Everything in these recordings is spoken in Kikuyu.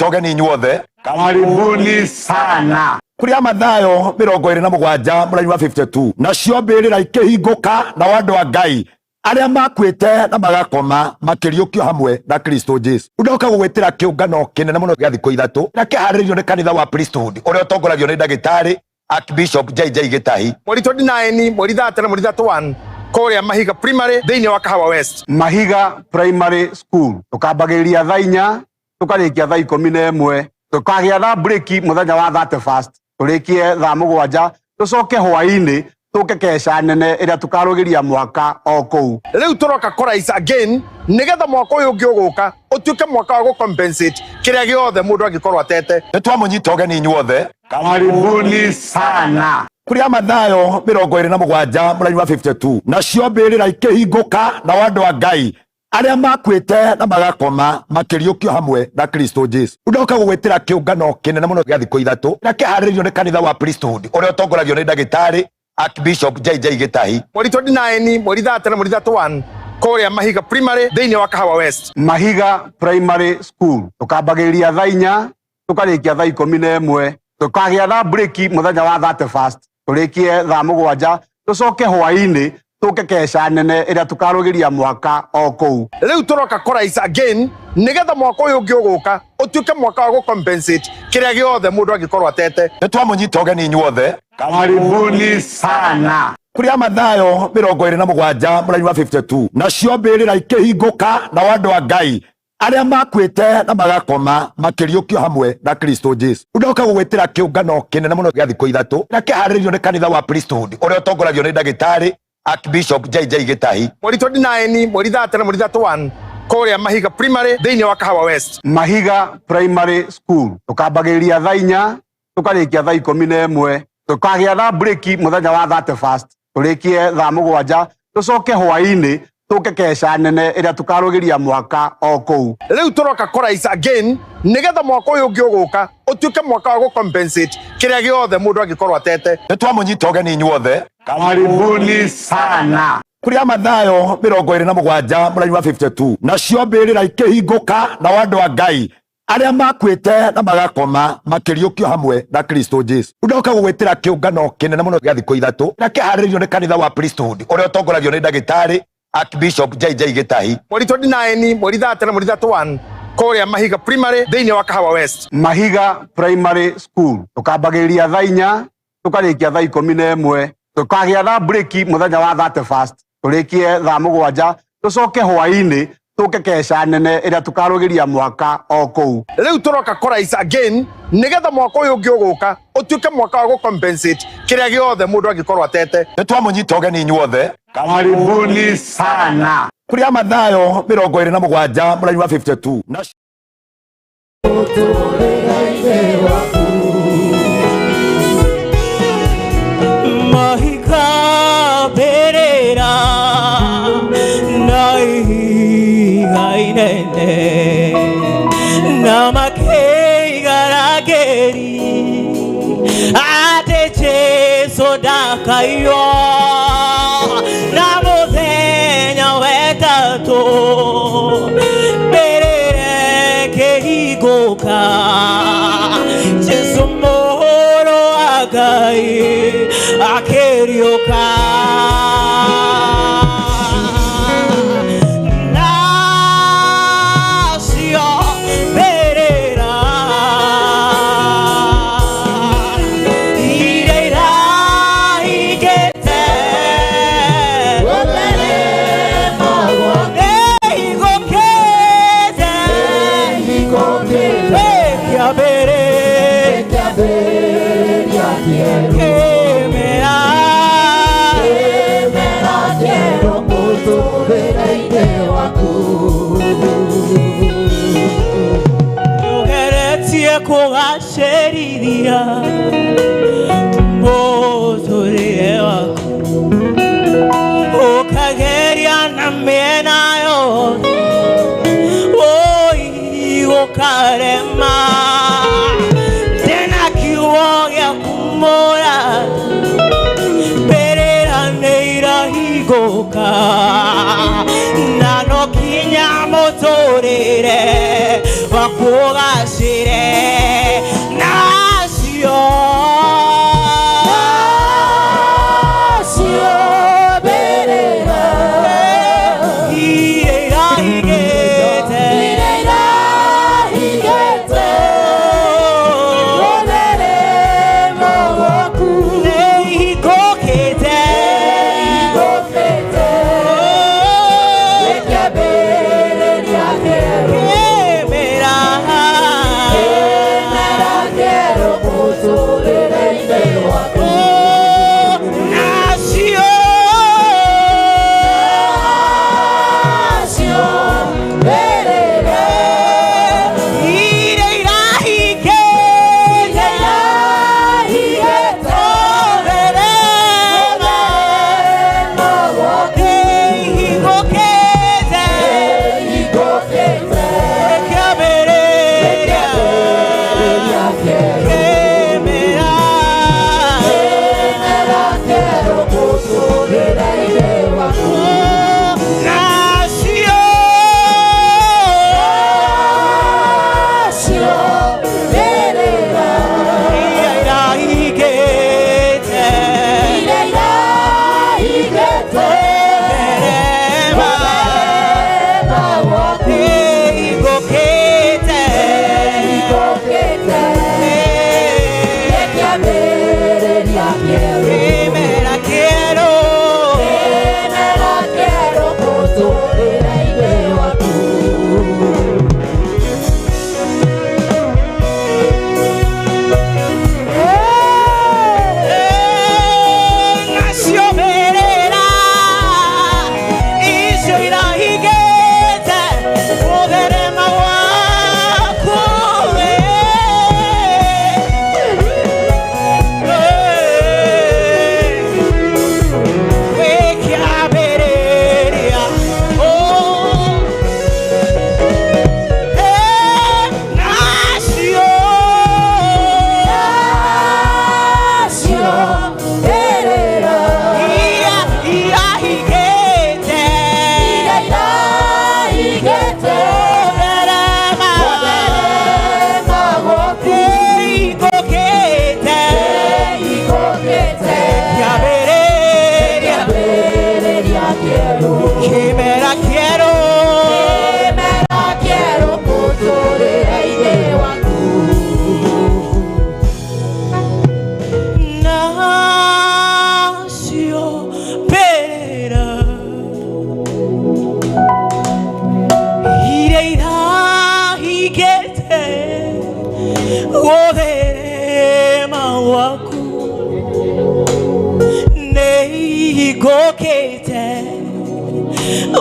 Nĩtwamũnyita ũgeni inyuothe. Karibuni sana. Kũrĩa Mathayo 27 mũraini wa 52, nacio mbĩrĩra ikĩhingũka, nao andũ a Ngai arĩa makuĩte na magakoma makĩriũkio hamwe na Kristo Jesu. Ndoka gũgwĩtĩra kĩũngano kĩnene mũno gĩa thikũ ithatũ na kĩharĩrĩirio nĩ kanitha wa Priesthood ũrĩa ũtongoragio nĩ ndagĩtarĩ Archbishop JJ Gĩtahi. Mweri 29, mweri 30 na mweri 31 kũrĩa Mahiga Primary thĩinĩ wa Kahawa West. Mahiga Primary School. Tukambagĩrĩria thaa 4 tukarĩkia thaa 11, tukagĩa na break mũthenya wa 31, tũrĩkie thaa 7, tũcoke hwaĩ-inĩ tũke keca nene ĩrĩa tũkarũgĩria mwaka o kũu. Rĩu tũroka kũraisa again nĩgetha mwaka ũyũ ũngĩ ũgũka ũtuĩke mwaka wa gũcompensate kĩrĩa gĩothe mũndũ angĩkorwo atete. Nĩtwamũnyita ũgeni inyuothe. Karibuni sana. Kũrĩa Mathayo 27 mũraini wa 52, nacio mbĩrĩra ikĩhingũka, nao andũ a Ngai arĩa makuĩte na magakoma makĩriũkio hamwe na Kristo Jesu. Ndoka gũgwĩtĩra kĩũngano kĩnene mũno gĩa thikũ ithatũ na kĩharĩrĩirio nĩ kanitha wa Priesthood ũrĩa ũtongoragio nĩ ndagĩtarĩ Archbishop JJ Gĩtahi. Mweri 29, mweri 30 na mweri 31 kũrĩa Mahiga Primary thĩinĩ wa Kahawa West. Mahiga Primary School. Tukambagĩrĩria thaa 4 tukarĩkia thaa 11, tukagĩa na break mũthenya wa 31, tũrĩkie thaa 7, tũcoke hwaĩ-inĩ tũke keca nene ĩrĩa tũkarũgĩria mwaka o kũu. Rĩu tũroka kũraisa again nĩgetha mwaka ũyũ ũngĩ ũgũka ũtuĩke mwaka wa gũcompensate kĩrĩa gĩothe mũndũ angĩkorwo atete. Nĩtwamũnyita ũgeni inyuothe. Karibuni sana. Kũrĩa Mathayo 27 mũraini wa 52, nacio mbĩrĩra ikĩhingũka, nao andũ a Ngai arĩa makuĩte na magakoma makĩriũkio hamwe na Kristo Jesu. Ndoka gũgwĩtĩra kĩũngano kĩnene mũno gĩa thikũ ithatũ na kĩharĩrĩirio nĩ kanitha wa Priesthood ũrĩa ũtongoragio nĩ ndagĩtarĩ Archbishop JJ Gĩtahi. Mweri 29, mweri 30 na mweri 31 kũrĩa Mahiga Primary thĩinĩ wa Kahawa West. Mahiga Primary School. Tukambagĩrĩria thaa 4 tukarĩkia thaa 11, tukagĩa na break mũthenya wa 31, tũrĩkie thaa 7, tũcoke hwaĩ-inĩ tũke keca nene ĩrĩa tũkarũgĩria mwaka o kũu. Rĩu tũroka kũraisa again nĩgetha mwaka ũyũ ũngĩ ũgũka ũtuĩke mwaka wa gũcompensate kĩrĩa gĩothe mũndũ angĩkorwo atete. Nĩtwamũnyita ũgeni inyuothe. Karibuni sana. Kũrĩa Mathayo 27 mũraini wa 52, nacio mbĩrĩra ikĩhingũka, nao andũ a Ngai arĩa makuĩte na magakoma makĩriũkio hamwe na Kristo Jesu. Ndoka gũgwĩtĩra kĩũngano kĩnene mũno gĩa thikũ ithatũ na kĩharĩrĩirio nĩ kanitha wa Priesthood ũrĩa ũtongoragio nĩ ndagĩtarĩ Archbishop JJ Gĩtahi. Mweri 29, mweri 30 na mweri 31 kũrĩa Mahiga Primary thĩinĩ wa Kahawa West. Mahiga Primary School. Tukambagĩrĩria thaa 4 tukarĩkia thaa 11, tukagĩa na break mũthenya wa 31, tũrĩkie thaa 7, tũcoke hwaĩ-inĩ tũke keca nene ĩrĩa tũkarũgĩria mwaka o kũu. Rĩu tũroka kũraisa again nĩgetha mwaka ũyũ ũngĩ ũgũka ũtuĩke mwaka wa gũcompensate kĩrĩa gĩothe mũndũ angĩkorwo atete. Nĩtwamũnyita ũgeni inyuothe. Karibuni sana. Kũrĩa Mathayo 27 mũraini wa 52, na Mahiga mbĩrĩra na ihiga inene na makĩigaragĩri atĩ Jesũ ndakaiywo na mũthenya wetatũ mbĩrĩra ĩkĩhingũka Jesũ mũrũ wa Ngai akĩriũka. Nacio mbĩrĩra iria irahingĩte nĩihingũkĩte kĩambĩrĩria kĩmera. Ũgeretie kũgacĩrithia mũtũrĩre waku ũkageria na mĩena yothe oi ũkarema tena kiugo gĩaku mũrata mbĩrĩra nĩ irahingũka na no kinya mũtũrĩre waku ũgacĩre.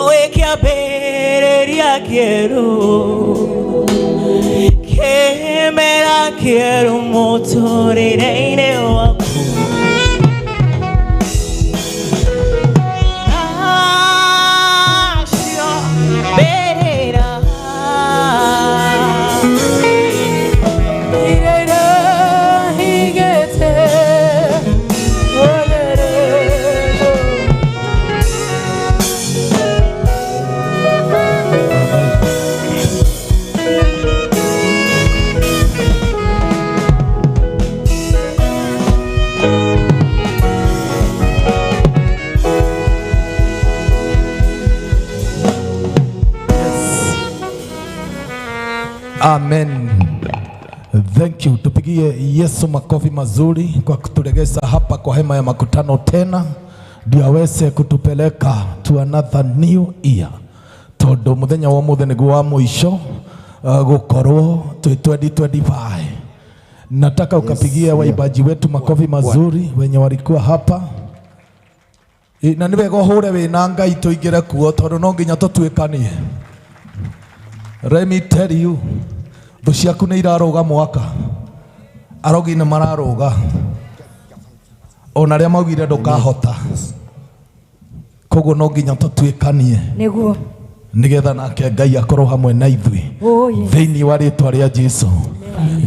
Wĩ kĩambĩrĩria kĩerũ, kĩmera kĩerũ mũtũrĩre-inĩ waku. Nacio mbĩrĩra Irahigete, ogerego. Amen. Thank you. Tupigie Yesu makofi mazuri kwa kutulegeza hapa kwa hema ya makutano tena, ndio aweze kutupeleka to another new year. Tondu muthenya wa umuthi niguo wa muico gukorwo twi 2025. Nataka ukapigie waimbaji wetu makofi mazuri wenye walikuwa hapa. Na nĩ wega ũhũre wĩna Ngai tũingĩre kuo tondũ no nginya tũtuĩkanie. Let me tell you, thũ ciaku nĩ irarũga mwaka, arogi nĩ mararũga, ona arĩa maugire ndũkahota. Koguo no nginya tũtuĩkanie Nĩguo. Nĩgetha nake Ngai akorwo hamwe na ithuĩ Oh, yes. thĩinĩ wa rĩtwa rĩa Jesu.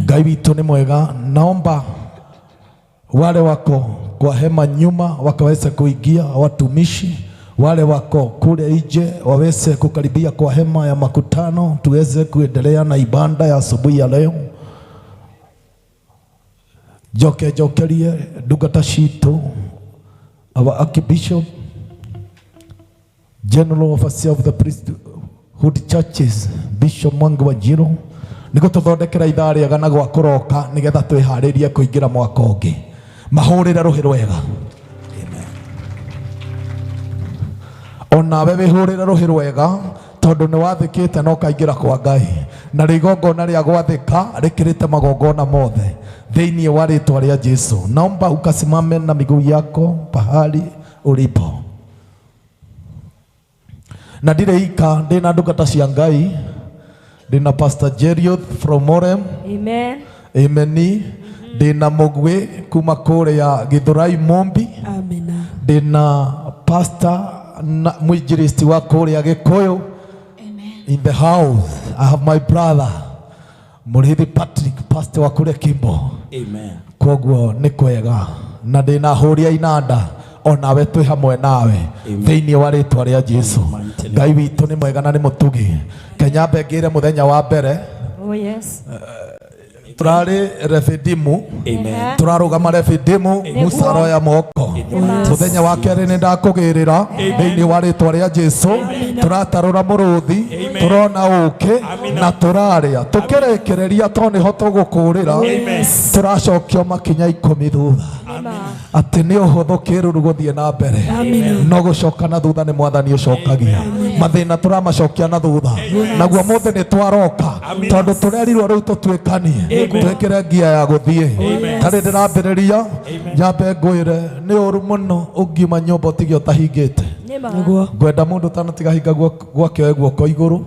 Ngai witũ nĩ mwega. Naomba wale wako kwa hema nyuma wakaweze kuingia, watumishi wale wako kule nje waweze kukaribia kwa hema ya makutano, tuweze kuendelea na ibada ya asubuhi ya leo. Njoke njokerie ndungata citũ, our Archbishop, General Overseer of the Priesthood Churches, Bishop Mwangi wa Njiru, nĩ gũtũthondekera ithaa rĩega na gwa kũroka nĩgetha twĩharĩrie kũingĩra mwaka ũngĩ. Mahũrĩre rũhĩ rwega. Onawe wĩhũrĩre rũhĩ rwega tondũ nĩ wathĩkĩte na ũkaingĩra kwa Ngai, na rĩgongona rĩa gwathĩka rĩkĩrĩte magongona mothe thĩinĩ wa rĩtwa rĩa Jesu. Naomba ukasimame na miguu yako pahali ulipo. Na ndirĩ ika, ndĩna ndungata cia Ngai, ndĩna Pastor Jerioth from Orem. Amen. Ameni. Ndĩna Mũgwĩ kuma kũrĩa Gĩthũrai Mumbi. Amina. Ndĩna pastor na mwinjilisti wa kũrĩa Gĩkũyũ in the house. I have my brother Mũrĩithi Patrick, pastor wa kũrĩa Kimbo. Amen. Koguo nĩ kwega na ndĩna hũria inanda onawe twĩ hamwe nawe thĩinĩ wa rĩtwa rĩa Jesu. Ngai witũ nĩ mwega na nĩ mũtugi. Kenyambe ngĩre mũthenya wa mbere Oh, yes. Turarĩ Refidimu. Amen. Turarũgama Refidimu, Musa aroya moko. Mũthenya wa kerĩ nĩ ndakũgĩrĩra thĩinĩ wa rĩtwa rĩa Jesu. Tũratarũra mũrũthi, tũrona ũkĩ na tũrarĩa, tũkĩrĩkĩrĩria to nĩho tũgũkũrĩra, tũracokio makinya 10 thutha, atĩ nĩ ũhũthũ kĩruru gũthiĩ na mbere, no gũcoka na thutha nĩ mwathani ũcokagia mathĩna, tũramacokia na thutha. Naguo mũthĩ nĩ twaroka tondũ tũrerirwo rĩu tũtuĩkanie, twĩkĩre ngia ya gũthiĩ. Tarĩ ndĩrambĩrĩria, nyambe ngwĩre nĩ ũru mũno ũngiuma nyũmba ũtige ũtahingĩte. Nĩguo. Ngwenda mũndũ ũtanatiga hinga gwake oe guoko igũrũ.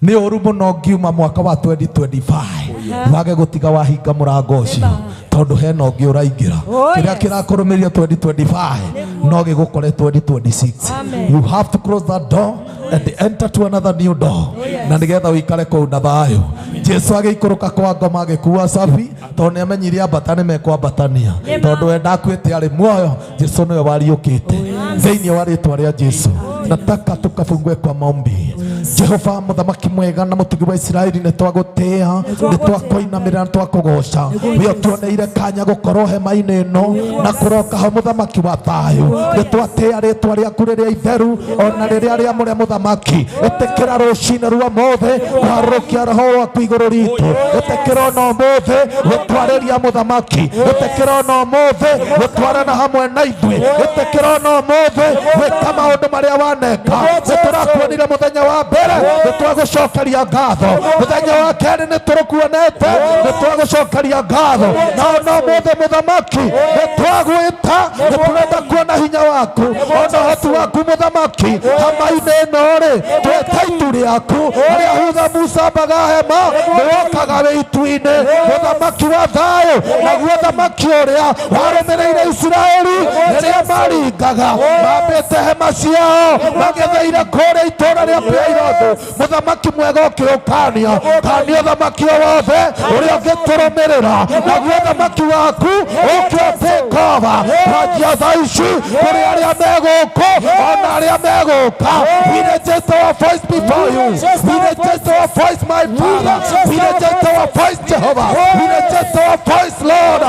Nĩ ũru mũno ngiuma mwaka wa 2025 wage gũtiga wahinga mũrango ũcio, tondũ hena ũngĩ ũraingĩra. Oh, Kĩrĩa yes. kĩrakũrũmĩrĩria 2025 no gĩgũkore 2026. Amen. You have to close that door and enter to another new door, na nĩgetha ũikare kũu na thayũ. Jesu agĩikũrũka kwa ngoma agĩkua cabi tondũ nĩ amenyire ambata nĩ mekwambatania, tondũ we ndakuĩte, arĩ muoyo. Jesu nĩwe wariũkĩte thĩinĩ wa rĩtwa rĩa Jesu. Nataka tukafungue kwa maombi. Jehova mũthamaki mwega na mũtugi wa Isiraeli, nĩ twagũtĩa, nĩ twakũinamĩrĩra na twakũgoca. We ũtuoneire kanya gũkorwo hema-inĩ ĩno na kũroka ho, mũthamaki wa thayũ. Nĩ twatĩa rĩtwa rĩaku rĩrĩa itheru ona rĩrĩa rĩamũre. Mũthamaki, ĩtĩkĩra rũcinĩ rwa mothe kwarũrũkia roho waku igũrũ ritũ. Ĩtĩkĩra ona ũmũthĩ gũtwarĩria, mũthamaki. Ĩtĩkĩra ona ũmũthĩ gũtwarana hamwe na ithuĩ. Ĩtĩkĩra ona ũmũthĩ gwĩka maũndũ marĩa waneka. Nĩ tũrakuonire mũthenya wa Mbere nĩ twagũcokeria ngatho, mũthenya wa kerĩ nĩ tũrũkuonete, nĩ twagũcokeria ngatho, na ona ũmũthĩ mũthamaki nĩ twagwĩta, nĩ tũrenda kuona hinya waku ona ũhoti waku mũthamaki. Hama-inĩ ĩno rĩ, twĩta itu rĩaku harĩa hutha Musa ambaga hema, nĩ wokaga wĩ itu-inĩ, mũthamaki wa thayũ, naguo thamaki ũrĩa warũmĩrĩire Isiraeli rĩrĩa maringaga mambĩte hema ciao magĩtheire kũrĩa itũũra rĩa Piairothi. Mũthamaki mwega ũkĩũkania kania ũthamaki o wothe ũrĩa ũngĩtũrũmĩrĩra, naguo ũthamaki waku ũkĩ take over kwanjia thaa ici kũrĩ arĩa me gũkũ ona arĩa megũka. We register our voice before you. We register our voice, my Father. We register our voice, Jehovah. We register our voice, Lord.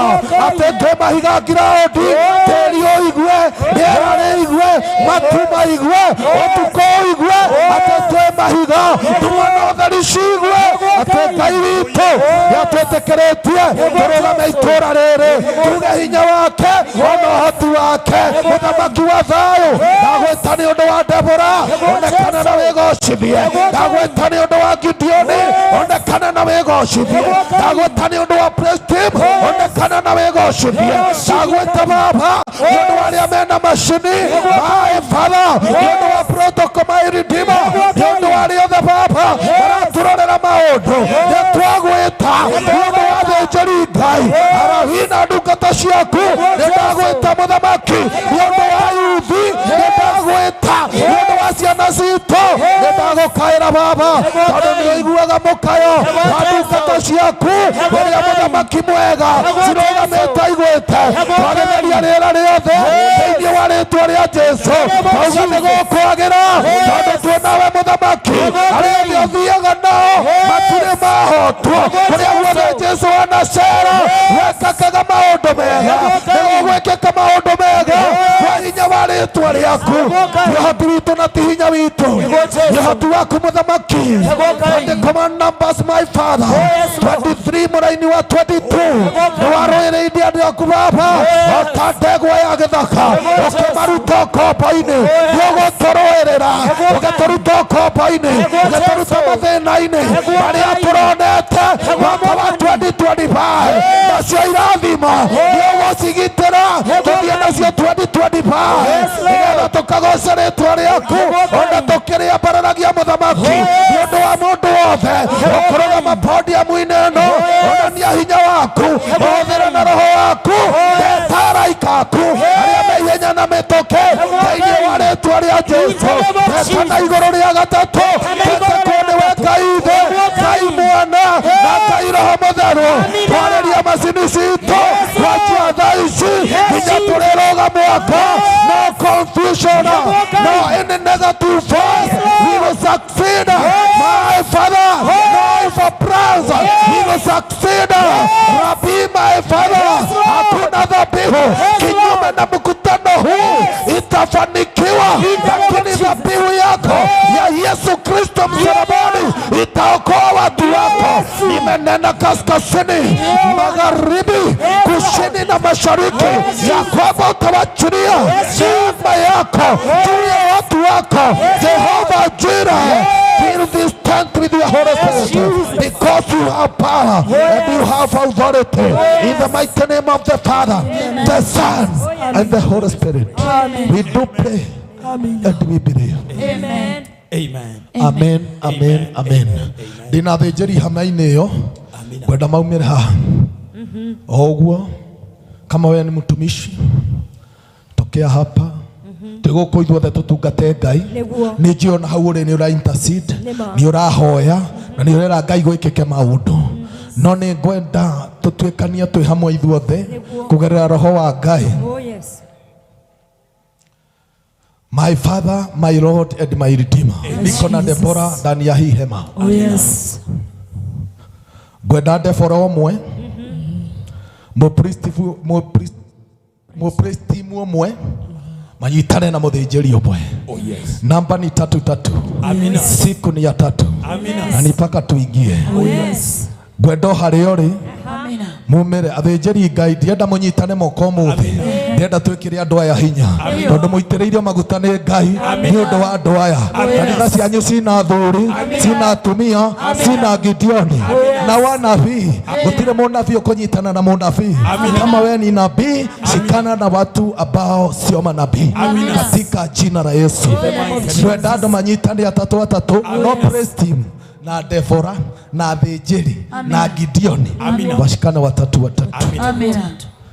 Atĩ twĩ mahiga ngiraũndi, tĩri ũigue, rĩera rĩigue, matu maigue, ũtukũ ũigue, atĩ twĩ mahiga, nduma na ũtheri ciigue, atĩ Ngai witũ nĩatwĩtĩkĩrĩtie tũrũgame itũũra rĩrĩ, tuge hinya wake ona ũhoti wake, mũthamaki wa thayũ. Ndagwĩta nĩ ũndũ wa Debora, onekana na wĩgocithie. Ndagwĩta nĩ ũndũ wa Gideoni, onekana na wĩgocithie. Ndagwĩta nĩ ũndũ wa praise team, onekana na wĩgocithie. Ndagwĩta Baba nĩ ũndũ wa arĩa mena macini, my Father, nĩ ũndũ wa protocol, my Redeemer, nĩ ũndũ wa arĩa othe Baba maratũrorera maũndũ. Nĩ twagwĩta nĩ ũndũ wa athĩnjĩri Ngai, arahi na ndungata ciaku. Nĩ ndagwĩta mũthamaki nĩ ũndũ wa yuthi, nĩ ndagwĩta nĩ ũndũ wa ciana citũ. Nĩ ndagũkaĩra Baba, tondũ nĩ ũiguaga mũkayo wa ndungata ciaku rĩrĩa mũthamaki mwega cirũgamĩte igwĩte. Twagĩtheria rĩera rĩothe thĩinĩ wa rĩtwa rĩa Jesu, twauga nĩ gũkwagĩra tondũ twĩ nawe mũthamaki. Arĩa othe ũthiaga nao matirĩ mahotwo. Kũrĩa guothe Jesu anacera wekakaga maũndũ mega, nĩgũgwĩkĩka maũndũ mega kwa hinya wa rĩtwa rĩaku. Ti ũhoti witũ na ti hinya witũ, nĩ ũhoti waku mũthamaki. Andĩko Numbers, my Father, 23 mũraini wa 22, nĩ warũĩrĩire andũ aku Baba o ta ndegwa ya gĩthaka, ũkĩmaruta ũkombo-inĩ. Nĩ ũgũtũrũĩrĩra, ũgĩtũruta ũkombo-inĩ, ũgĩtũruta mathĩna-inĩ marĩa tũronete mwaka wa 2025. Nacio irathimo nĩ ũgũcigitĩra tũthiĩ nacio 2025, nĩgetha tũkagoca rĩtwa rĩaku ona tũkĩrĩambararagia mũthamaki. Nĩ ũndũ wa mũndũ wothe ũkũrũgama podium-inĩ ĩno, onania hinya waku, ũhũthĩre na roho waku, ndeta araika aku arĩa me ihenya na mĩtũkĩ thĩinĩ wa rĩtwa rĩa Jesu. Ndeta na igũrũ rĩa gatatũ, twĩtĩkwo nĩwe Ngai Ithe, Ngai Mwana na Ngai Roho Mũtheru. Twarĩria macini citũ kwanjia thaa ici nginya tũrĩrũga mwaka. No confusion, no any negative force. We will succeed, my Father. No evil plans. We will succeed, Rabbi, my Father. Hakuna dhabihu kinyume na mkutano huu itafanikiwa, lakini dhabihu yako ya Yesu Kristo msalabani itaokoa watu wako. Nimenena kaskazini, magharibi, kusini na mashariki ya kwamba utawachilia neema yako juu ya watu wako. Jehova Jireh, fill this tent with your Holy Spirit, because you have power and you have authority. In the mighty name of the Father, the Son, and the Holy Spirit, we do pray and we believe. Amen. Amen. Amen, amen, amen. Ndĩna athĩnjĩri hama-inĩ ĩyo, ngwenda maumĩre haha o ũguo. Kama wewe ni mtumishi, tokea hapa. Twĩ gũkũ ithuothe tũtungate Ngai. Nĩguo. Nĩ njũĩ ona hau ũrĩ nĩ ũra intercede, Nĩma. nĩ ũrahoya na nĩ ũrera Ngai gwĩkĩke maũndũ, no nĩ ngwenda tũtuĩkanie twĩ hamwe ithuothe Nĩguo. kũgerera roho wa Ngai. Oh yes. My Father, my Lord and my Redeemer, niko na Debora ndani ya hii hema. Oh yes. Ngwenda Debora ũmwe, mũpristimu ũmwe manyitane na mũthĩnjĩri ũmwe. Oh yes. Namba ni tatu tatu. Amina. Siku ni ya tatu. Amina. Na ni mpaka tuingie. Oh yes. Ngwenda o harĩa ũrĩ Amina. mumĩre. Athĩnjĩri Ngai, ndienda mũnyitane moko ũmũthĩ. Ndĩrenda twĩkĩre andũ aya hinya tondũ mũitĩrĩirio maguta nĩ Ngai nĩ ũndũ wa andũ aya. Kanitha cianyu cina athuri, cina atumia, cina Gideoni na wanabii. Gũtirĩ mũnabii ũkũnyitana na mũnabii. Kama we ni nabii, shikana na watu ambao sio manabii katika jina la Yesu. Twenda andũ manyitane atatu atatu, no praise team na Deborah na athĩnjĩri na Gideoni washikane watatu watatu. Amina.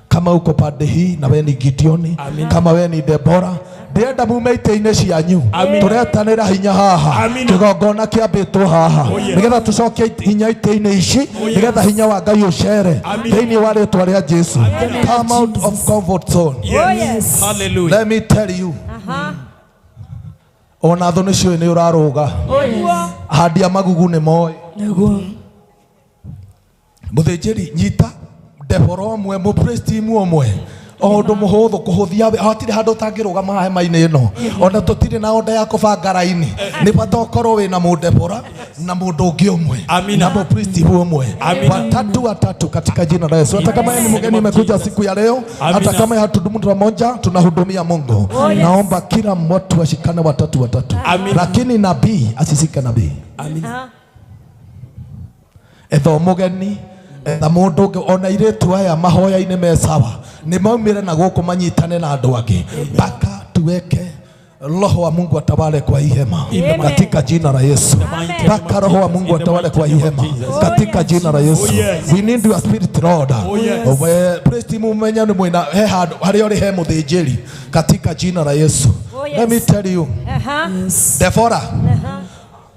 Kama uko pande hii na we ni Gideoni, kama we ni Debora, ndĩrenda mume itĩ-inĩ cianyu, tũretanĩra hinya haha, kĩgongona kĩambĩtwo haha nĩgetha tũcokie hinya itĩ-inĩ ici, nĩgetha hinya wa Ngai ũcere thĩinĩ wa rĩtwa rĩa Jesu. Come out of comfort zone. Oh yes. Hallelujah. Let me tell you, ona thũ nĩciũĩ nĩ ũrarũga. Oh yes. Ahandi a magugu nĩ moĩ. Nĩguo. Mũthĩnjĩri nyita Debora ũmwe, mũpristi ũmwe, o ũndũ mũhũthũ kũhũthia, hatirĩ handũ ũtangĩrũgama hema-inĩ ĩno, ona tũtirĩ na onda ya kũbanga raini, nĩ bata ũkorwo wĩna mũdebora na mũndũ ũngĩ ũmwe Amina. na mũpristi ũmwe, Amina. watatu watatu katika jina la Yesu. Hata kama yeye ni mgeni amekuja siku ya leo, hata kama hatudumu pamoja, tunahudumia Mungu. Oh, yes. Naomba kila mtu ashikane watatu watatu. Amina. Lakini nabii asisike nabii Amina. Etha mũgeni, etha mũndũ ũngĩ, ona airĩtu aya mahoya-inĩ me sawa, nĩ maumĩre na gũkũ manyitane na andũ angĩ mpaka tuweke Roho wa Mungu atawale kwa hii hema katika jina la Yesu. Mpaka Roho wa Mungu atawale kwa hii hema katika jina la Yesu. We need your spirit, Lord. We praise team umenya nĩ mwĩna he handũ harĩa ũrĩ he mũthĩnjĩri katika jina la Yesu. Oh, yes. Let me tell you, Aha. Deborah,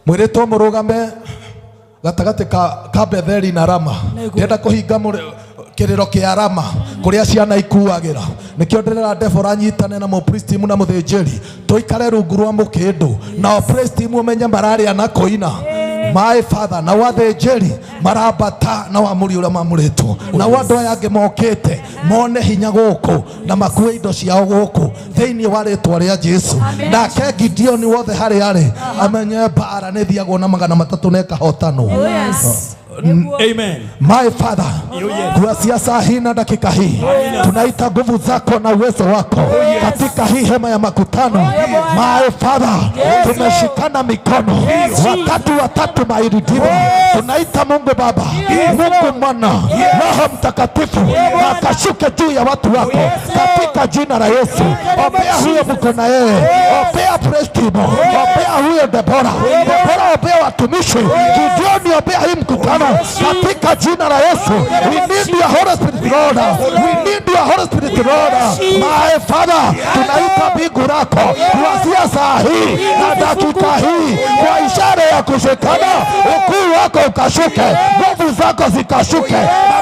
mwĩrĩtwo mũrũgame gatagatĩ ka Betheli na Rama. Ndĩrenda kũhinga kĩrĩro kĩa Rama kũrĩa ciana ikuagĩra, nĩkĩo ndĩrera Debora nyitane na mũpristimu na mũthĩnjĩri tũikare rungu rwa mũkĩndũ, nao pristimu ũmenye mararĩa na kũina my father, na wathĩnjĩri marambata na wamũri ũrĩa mamũrĩtwo, na andũ aya angĩ mokĩte mone hinya gũkũ na makue indo ciao gũkũ thĩinĩ wa rĩtwa rĩa Jesu. Nake Gideoni wothe harĩa arĩ amenye mbara nĩ thiagwo na 300 na ĩkahotanwo. Oh yes. Amen. My Father, kuanzia saa hii na dakika hii tunaita nguvu zako na uwezo wako katika hii hema ya makutano. My Father, tumeshikana mikono watatu watatu, my Redeemer. Tunaita Mungu Baba, Mungu Mwana, Roho Mtakatifu na akashuke juu ya watu wako katika jina la Yesu. Ombea huyo mko na yeye, ombea Prestimo, ombea huyo Debora, Debora ombea watumishi, Gideoni ombea hii mkutano katika jina la Yesu. We need your Holy Spirit, Lord. We need your Holy Spirit, Lord. My Father, tunaita mbingu lako kuanzia saa hii na dakika hii kwa ishara ya kushikana, ukuu wako ukashuke, nguvu zako zikashuke,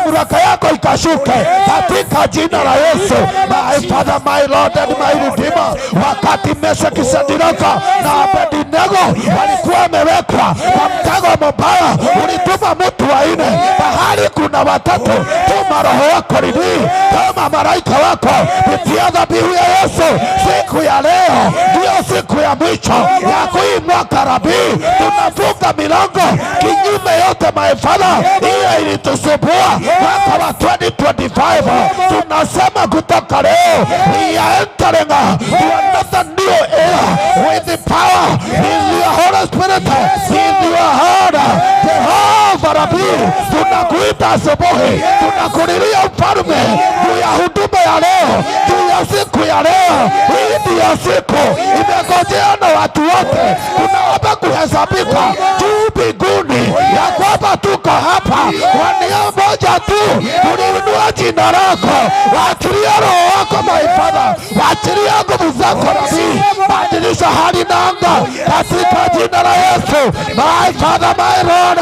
mamlaka yako ikashuke katika jina la Yesu. My Father, my Lord and my Redeemer, wakati Meshaki, Shadraka na Abednego walikuwa wamewekwa kwa mtego mbaya, ulituma mtu wa nne pahali kuna watatu. Tuma roho wako ridii, tuma malaika wako kupitia dhabihu ya Yesu. Siku ya leo ndiyo siku ya mwisho ya kui mwaka rabii, tunafunga milango kinyume yote my Father, hiyo ilitusumbua mwaka wa 2025. Tunasema kutoka leo we are entering to another new era with the power in your Holy Spirit in your heart. Jehova Rabii, tunakuita asubuhi, tunakulilia mfalme juu ya huduma ya leo, juu ya siku ya leo. Hii ndiyo siku imegojea na watu wote, tunaomba kuhesabika juu mbinguni ya kwamba tuko hapa kwa nia moja tu, kuliinua jina lako. Waachilia roho wako my Father, waachilia nguvu zako Rabii, badilisha hali na anga katika jina la Yesu. My Father, my Lord,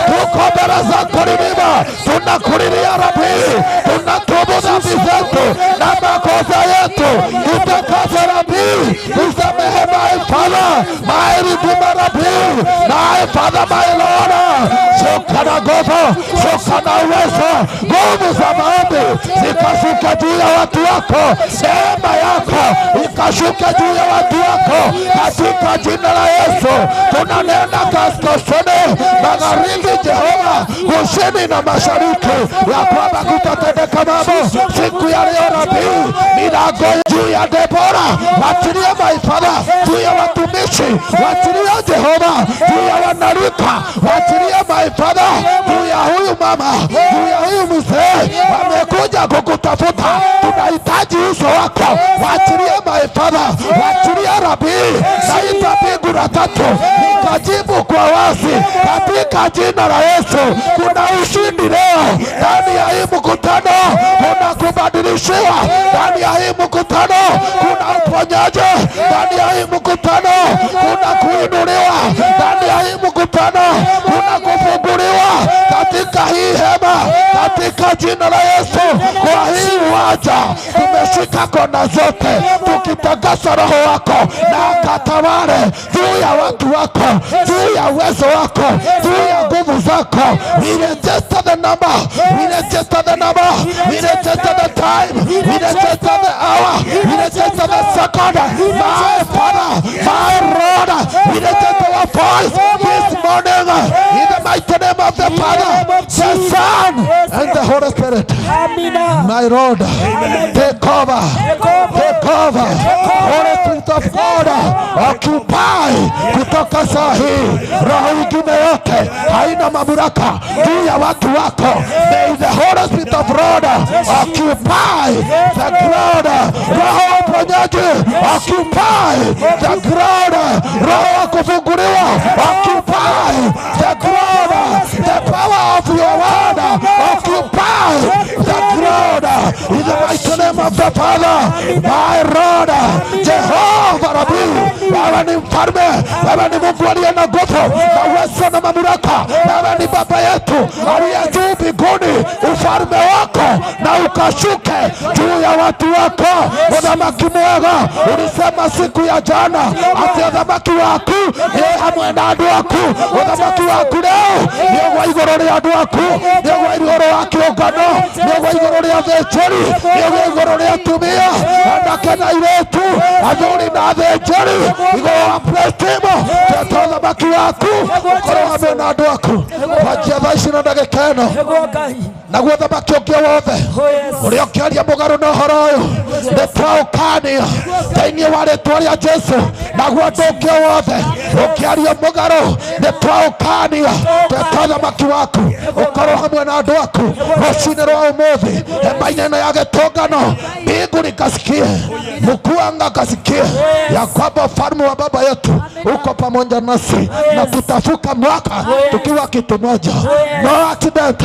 tuko mbele zako Redeemer, tunakulilia Rabii, tunatubu dhambi zetu na makosa yetu, tutakase Rabii, tusamehe my Father, my Redeemer Rabii, my Father, my Lord, shuka na nguvu, shuka na uwezo, nguvu za maombi zikashuka juu ya watu wako, neema yako ukashuke juu ya watu wako katika jina la Yesu. Tunanena kaskazini, magharibi, Jehova, kusini na mashariki, ya kwamba kutatendeka mambo siku ya leo. Nabii, milango juu ya Debora, wachilie my Father, juu ya watumishi, wachilie Jehova, juu ya wanarika, wachilie my Father, juu ya huyu mama, juu ya huyu mzee, wamekuja kukutafuta, tunahitaji uso wako, wachilie my Father, wachilie Rabii. Naita mbingu na tatu nikajibu kwa wazi katika jina la Yesu. Kuna ushindi leo ndani ya hii mkutano, kuna kubadilishiwa ndani ya hii mkutano, kuna uponyaji ndani ya hii mkutano, kuna kuinuliwa ndani ya hii mkutano, kuna kufunguliwa katika hii hema, katika jina la Yesu. Kwa hii uwanja tumeshika kona zote, tukitangaza roho wako na akatawale juu ya watu wako, juu ya uwezo wako, juu ya nguvu zako. We register the number, we register the number, we register the time, we register the hour, we register the second. My Father, my Lord, we register our voice this morning in the mighty name of the Father, the Son, and the Holy Spirit. Amina. My Lord, take over, take over. Holy Spirit of God, occupy kutoka saa hii. Roho ingine yote haina mamlaka juu ya watu wako. May the Holy Spirit of God occupy the ground. Roho wa uponyaji occupy the ground. Roho wa kufunguliwa occupy the ground. The power of your word occupy the ground. In the mighty name of the Father, my Lord, Jehovah Rabbi, wewe ni mfalme, wewe ni Mungu aliye na nguvu na uwezo na mamlaka, wewe ni baba yetu aliye juu mbinguni. Ufalme wako na ukashuke juu ya watu wako. Uthamaki mwega ulisema siku ya jana ati uthamaki waku ni hamwe na andu aku. Uthamaki waku leo ni ũgwa igũrũ rĩa andũ aku, ni ũgwa igũrũ wa kĩũngano, ni ũgwa igũrũ rĩa athĩnjĩri, ni ũgwa igũrũ rĩa atumia, anake na airĩtu, athuri na athĩnjĩri, igũrũ wa praise team. Teta ũthamaki waku ũkorwo hamwe na andũ aku kwanjia thaa ici na ndagĩka ĩno, Nĩguo Ngai. naguo ũthamaki ũngĩ wothe Oh yes. ũrĩa ũkĩaria mũgarũ na ũhoro ũyũ nĩ twaũkania thĩinĩ wa rĩtwa rĩa Jesu. Naguo ũndũ ũngĩ wothe ũkĩaria mũgarũ nĩ twaũkania. Teta ũthamaki waku ũkorwo hamwe na andũ aku rũcinĩ rwa ũmũthĩ hema-inĩ ĩno ya gĩtũngano. Mbingu likasikie, mkuu akasikie ya kwamba ufalme wa baba yetu uko pamoja nasi, na tutavuka mwaka tukiwa kitu moja. No accident,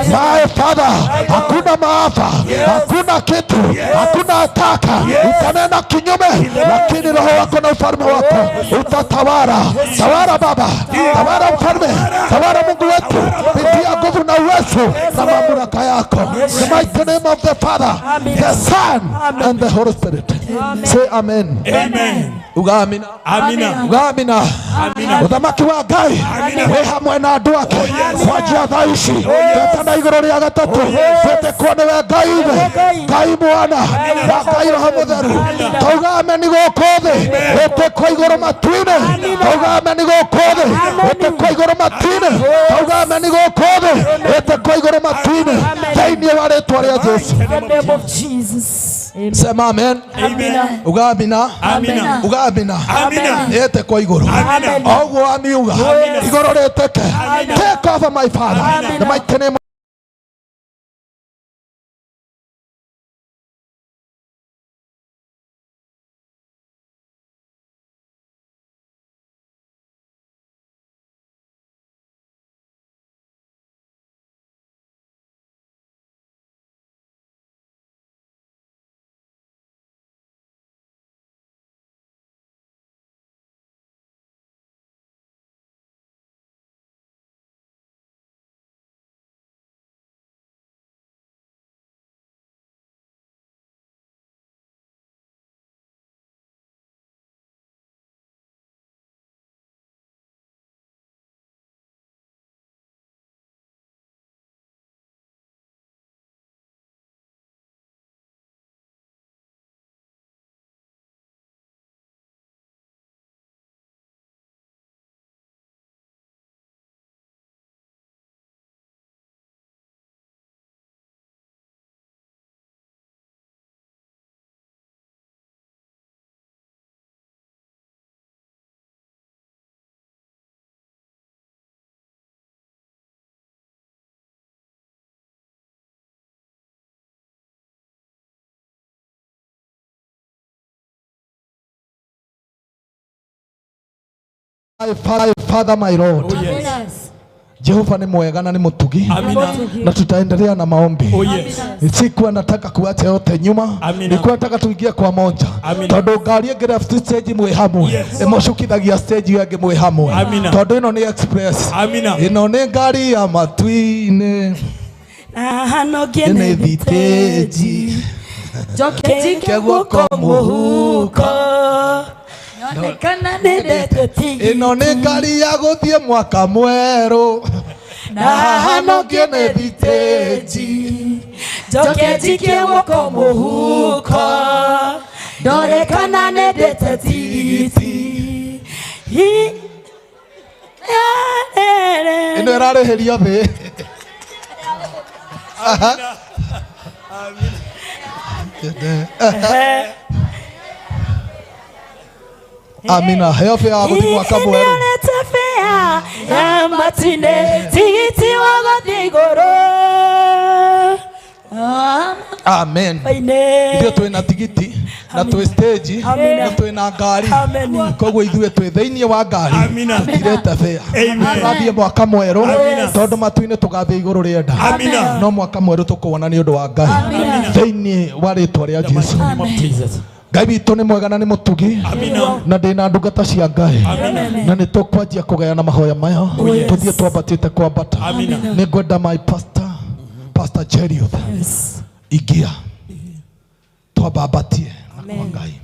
my Father, hakuna maafa, hakuna kitu, hakuna ataka utanena kinyume, lakini roho wako na ufalme wako utatawala. Tawala Baba, tawala Mfalme, tawala Mungu wetu, pitia nguvu na uwezo na mamlaka yako. The mighty name of the Father, the Son, and the Holy Spirit. Say amen. Amen. Uga amina. Amina. Uga amina. Uthamaki wa Ngai wĩ hamwe na andũ ake kwanjia thaa ici twetana igũrũ rĩa gatatũ twĩtĩkwo nĩwe Ngai ithe, Ngai Mwana na Ngai Roho Mũtheru. Tauga ameni gũkũ thĩ, wĩtĩkwo igũrũ matu-inĩ. Tauga ameni gũkũ thĩ, wĩtĩkwo igũrũ matu-inĩ. Tauga ameni gũkũ thĩ, wĩtĩkwo igũrũ matu-inĩ thĩinĩ wa rĩtwa rĩa Jesu. In the name of Jesus. Amen. Sema amen. Amina. Uga amina. Amina. Uga amina. Amina. Ĩtĩkwo igũrũ Amina. oguo amiuga igũrũ rĩtĩke. Take over my Father, the mighty name My Father, my Lord. Oh, yes. Jehova ni mwega na ni mutugi. Amina. Na tutaendelea na maombi. Oh, yes. Sikuwa nataka kuacha yote nyuma. Amina. Nilikuwa nataka tuingie kwa moja. Amina. Tondu ngari ĩngĩ stage mwĩ hamwe. Yes. Ĩmũcukithagia stage ĩyo ĩngĩ mwĩ hamwe. Amina. Tondu ĩno nĩ express. Amina. Ĩno nĩ ngari ya matu-inĩ. Na Nĩ thitĩji. Njoke njike guoko mũhuko. Nyonekana nĩndete tigiti. Ĩno nĩ ngari ya gũthiĩ mwaka mwerũ. Na haha no ngĩone thitĩji. Njoke njikie guoko mũhuko. Ndore kana nĩndete tigiti. Hi- Ĩno ĩrarĩhĩrio thĩ. Aha. Amina. Heo bĩa ya gũthiĩ mwaka mwerũ. Nĩonete bĩa ya matine tigiti wa gũthiĩ igũrũ. Amen. Amen. Ithuĩ twĩna tigiti na twĩ stage Amina. na twĩna ngari. Amen. Koguo ithuĩ twĩ thĩinĩ wa ngari. Amina. Tũtirĩte bĩa. Amen. Tũrathiĩ mwaka mwerũ Amina. tondũ matu-inĩ tũgathiĩ igũrũ rĩenda. Amina. No mwaka mwerũ tũkũwona nĩ ũndũ wa Ngai. Thĩinĩ wa rĩtwa rĩa Jesu. Name of Jesus. Ngai witũ nĩ mwega na nĩ mũtugi. Amina. Na ndĩna ndungata cia Ngai. Amina. Na nĩ tũkwanjia kũgayana mahoya maya. Oh, yes. Tũthiĩ twambatĩte kwambata. Amina. Nĩ ngwenda my pastor, Pastor Jeriuth. Ingia. Twambambatie na kwa Ngai.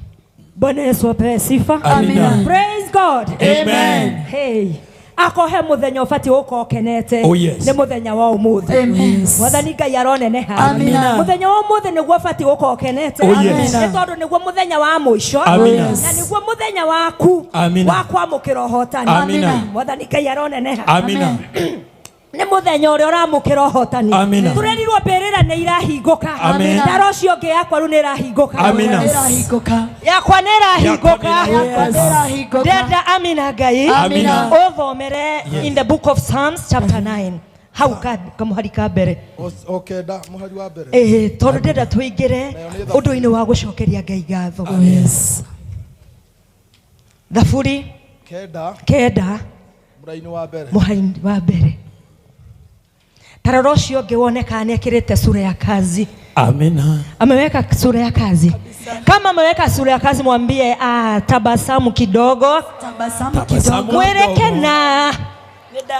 Bwana Yesu apewe sifa. Amina. Praise God. Amen. Hey. Akohe muthenya ubati gukorwo ukenete. Oh, yes. Ni muthenya wa umuthi. Mwathani Ngai aroneneha. Amina. Muthenya wa umuthi niguo ubati gukorwo ukenete. Oh, yes. Ni tondu niguo muthenya wa muico. Amina. Na niguo muthenya waku Amina. wa kwamukira uhotani. Amina. Mwathani Ngai aroneneha. Amina. Nĩ mũthenya ũrĩa ũramũkĩra ũhotani. Amina. Tũrerirwo mbĩrĩra nĩ irahingũka. Amen. Ndaro ũcio ũngĩ yakwa rĩu nĩ ĩrahingũka. Amina. Yakwa nĩ ĩrahingũka. Yes. Ndenda amina Ngai. Amina. Ũthomere in the book of Psalms chapter 9. Hau kamũhari ka mbere. Okenda mũhari wa mbere. Ĩĩ, tondũ ndĩrenda tũingĩre ũndũ-inĩ wa gũcokeria Ngai ngatho. Thaburi Kenda 9 mũraini wa mbere. mũhari wa mbere. Tarora ũcio ũngĩ wonekaga nĩ ekĩrĩte sura ya kazi. Amina. Ameweka sura ya kazi. Kama ameweka sura ya kazi, mwambie tabasamu kidogo, Tabasamu kidogo. mwĩre kena,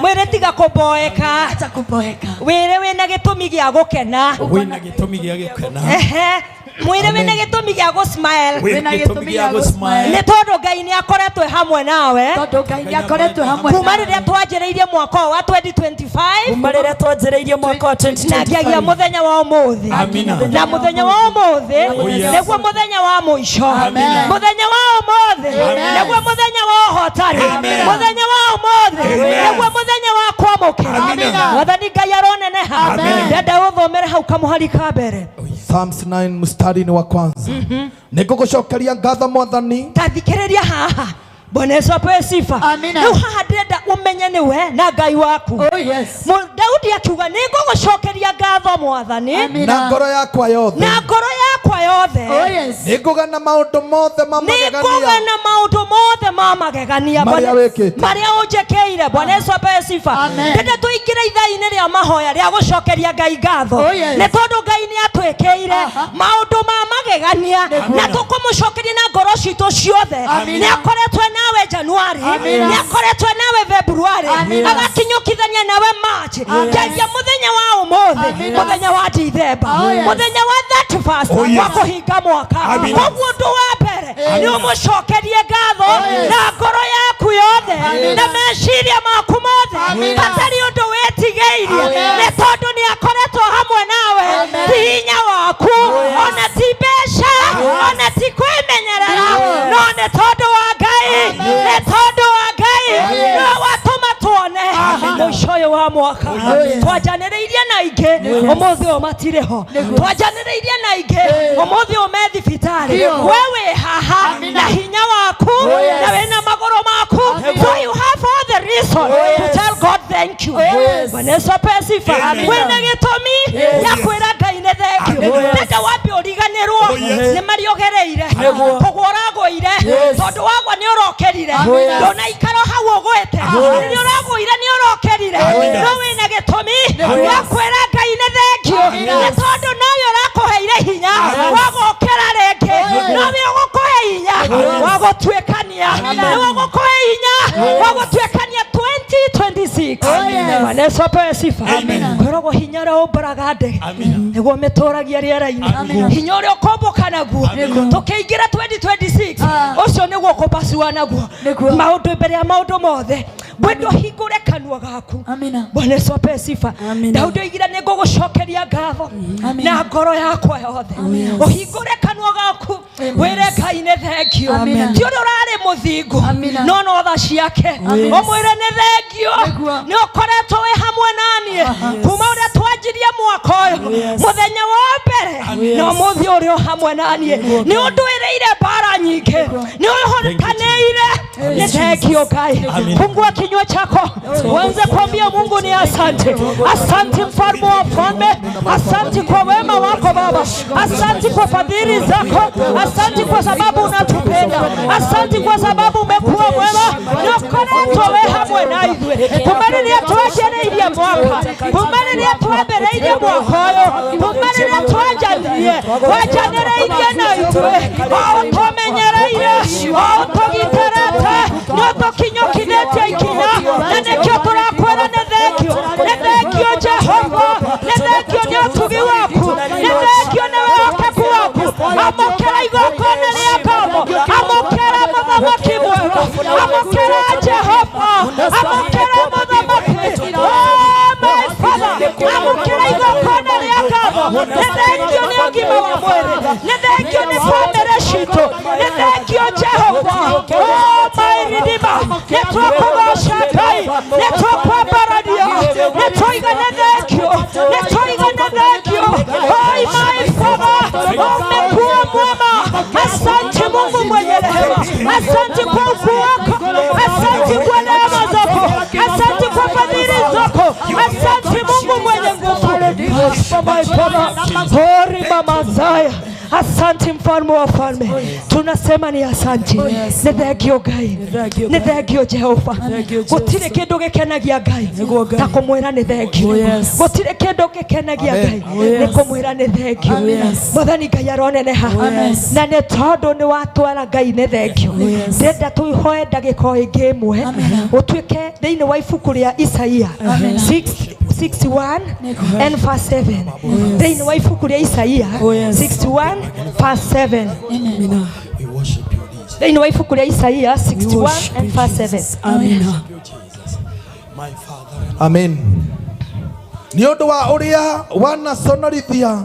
mwĩre tiga kũboeka, Acha kuboeka. wĩre wĩna gĩtũmi gĩa gũkena. Wĩna gĩtũmi gĩa gũkena. Ehe, mwĩre wĩna gĩtũmi gĩa gũsmile. Wĩna gĩtũmi gĩa gũsmile. Nĩ tondũ Ngai nĩ akoretwo e hamwe nawe Tondũ Ngai nĩ akoretwo hamwe kuma nawe. rĩrĩa twanjĩrĩirie mwaka ũyũ wa 2025 Kuma rĩrĩa twanjĩrĩirie mwaka wa na ngiagia 2025. mũthenya wa ũmũthĩ. Amina. Na mũthenya wa ũmũthĩ Oh, yes. nĩguo mũthenya wa mũico. Amen. Mũthenya wa ũmũthĩ nĩguo mũthenya wa ũhotani. Amen. Mũthenya wa ũmũthĩ Amen. nĩguo mũthenya wa kwamũkĩra. Amina. Mwathani Ngai aroneneha. Amen. Ndenda ũthomere hau kamũhari ka mbere. Psalms 9 mstari ni wa kwanza. Nĩngũgũcokeria ngatho Mwathani. Ta thikĩrĩria haha. Bwana Yesu apewe sifa. Amina. Rĩu haha ndĩrenda ũmenye nĩwe na Ngai waku. Oh yes. Daudi akiuga nĩngũgũcokeria ngatho Mwathani Amina. Na ngoro yakwa yothe. na ngoro yakwa yothe. Oh yes. Nĩngũgana maũndũ mothe ma magegania. Nĩngũgana maũndũ mothe ma magegania Marĩa wĩkĩte. marĩa ũnjĩkĩire. Bwana Yesu apewe sifa. Amen. Ndĩrenda tũingĩre ithaa-inĩ rĩa mahoya rĩa gũcokeria Ngai ngatho. Oh, yes. Nĩ tondũ Ngai nĩ atwĩkĩire Aha. maũndũ ma magegania na tũkũmũcokeria na ngoro citũ ciothe. Amina. Nĩ akoretwo nawe Januari, Amina. nĩ akoretwo nawe Februari, Amina. agakinyũkithania nawe March, ngiagia mũthenya wa ũmũthĩ, Amina. mũthenya wa Dithemba, Oh, yes. mũthenya wa 31st Oh, yes. wa kũhinga mwaka. Amina. Koguo ũndũ wa mbere nĩ ũmũcokerie ngatho yes. na ngoro yaku yothe Amina. na meciria maku mothe Amina. hatarĩ ũndũ wĩtigĩirie Amen. nĩ tondũ nĩ akoretwo hamwe nawe. Amen. Ti hinya waku ona ti mbeca ona ti kwĩmenyerera no nĩ tondũ wa Ngai, nĩ tondũ wa Ngai nĩwe watũma tuone mũico ũyũ wa mwaka. Twanjanĩrĩirie na aingĩ ũmũthĩ ũyũ matirĩ ho, twanjanĩrĩirie na aingĩ ũmũthĩ ũyũ me thibitarĩ. We wĩ haha na hinya waku na wĩna magũrũ maku, so you have all the reason to tell God thank you. Bwana Yesu apewe sifa. Wĩna gĩtũmi gĩa kwĩra Ngai nĩ thank you. Ndenda wambe ũriganĩrwo nĩ marĩa ũgereire, kũgwa ũragũire, tondũ wagwa nĩ ũrokerire, ndũnaikara hau ũgwĩte. Rĩrĩa ũragũire nĩ ũrokĩrire. No wĩna gĩtũmi gĩa kwĩra Ngai nĩ thengio, nĩ tondũ nowe ũrakũheire hinya wa gũkĩra rĩngĩ, nowe ũgũkũhe hinya wa gũtuĩkania, nĩwe ũgũkũhe hinya wa gũtuĩkania 2026. Bwana Yesu apewe sifa. Kwĩragwo hinya ũrĩa ũmbũraga ndege nĩguo mĩtũragia rĩera-inĩ, hinya ũrĩa ũkombũka naguo tũkĩingĩra 2026 ũcio nĩguo ũkũpacua naguo maũndũ mbere ya maũndũ mothe. Bwendo hingũre kanua gaku. Bwana Yesu apewe sifa. Daudi oigire nĩ ngũgũcokeria ngatho na ngoro yakwa yothe. Ũhingũre kanua gaku wĩre Ngai nĩ thengio, ti ũrĩa ũrarĩ mũthingu no no tha ciake. Ũmwĩre nĩ thengio, nĩ ũkoretwo wĩ hamwe naniĩ kuma ũrĩa twanjirie mwaka ũyũ mũthenya wa mbere na ũmũthĩ ũrĩ o hamwe naniĩ. Nĩ ũndwĩrĩire mbara nyingĩ, nĩ ũhotanĩire. Nĩ thengio Ngai. Fungua kinywa chako uanze kuambia Mungu ni asante. Asante mfalme wa falme, asante kwa wema wako Baba, asante kwa fadhili zako, asante kwa sababu unatupenda, asante kwa sababu umekuwa mwema na ukoretwo wĩ hamwe na ithuĩ kuma rĩrĩa twanjĩrĩirie mwaka, kuma rĩrĩa twambĩrĩirie mwaka ũyũ, kuma rĩrĩa twanjanirie, wanjanĩrĩirie na ithuĩ, o ũtũmenyereire, o ũtũgitĩrĩte, nĩ ũtũkinyũkithĩtie ikinya, na nĩkĩo tũrakwĩra nĩ thengio, nĩ thengio Jehova, nĩ thengio nĩ ũtugi waku, nĩ thengio nĩ wĩhokeku waku. Amũkĩra igongona rĩa ngatho, amũkĩra mũthamaki mwega, amũkĩra Jehova, amũkĩra mũthamaki. Oh my Father, amũkĩra igongona rĩa ngatho. Nĩ thengio nĩ ũgima wa mwĩrĩ, nĩ thengio nĩ bamĩrĩ citũ, nĩ thengio Jehova. Oh my Redeemer, nĩ twakũgoca Ngai, nĩ twakwambararia, nĩ twoiga nĩ thengio, nĩ twoiga nĩ thengio. Oh my Father, umekuwa mwema. Asante Mungu mwenye rehema, asante kwa ukuu wako, asante kwa neema zako, asante kwa fadhili zako, asante Mungu mwenye nguvu. My Father, hori mama Zaya, asante mfalme wa falme, tunasema ni asante. Nĩ thengio Ngai, nĩ thengio Jehova. Gũtirĩ kĩndũ gĩkenagia Ngai ta kũmwĩra nĩ thengio. Gũtirĩ kĩndũ gĩkenagia Ngai nĩ kũmwĩra nĩ thengio. Mwathani Ngai aroneneha, na nĩ tondũ nĩ watwara Ngai nĩ thengio, ndĩrenda tũhoe ndagĩka o ĩngĩ ĩmwe ũtuĩke thĩinĩ wa ibuku rĩa Isaia 61 and verse 7. Thĩinĩ wa ibuku rĩa Isaia 61 verse 7. We worship you, Jesus. Thĩinĩ wa ibuku rĩa Isaia 61 and verse 7. Amina. You, Jesus. My Father. Amen. Nĩ ũndũ wa ũrĩa wanaconorithia,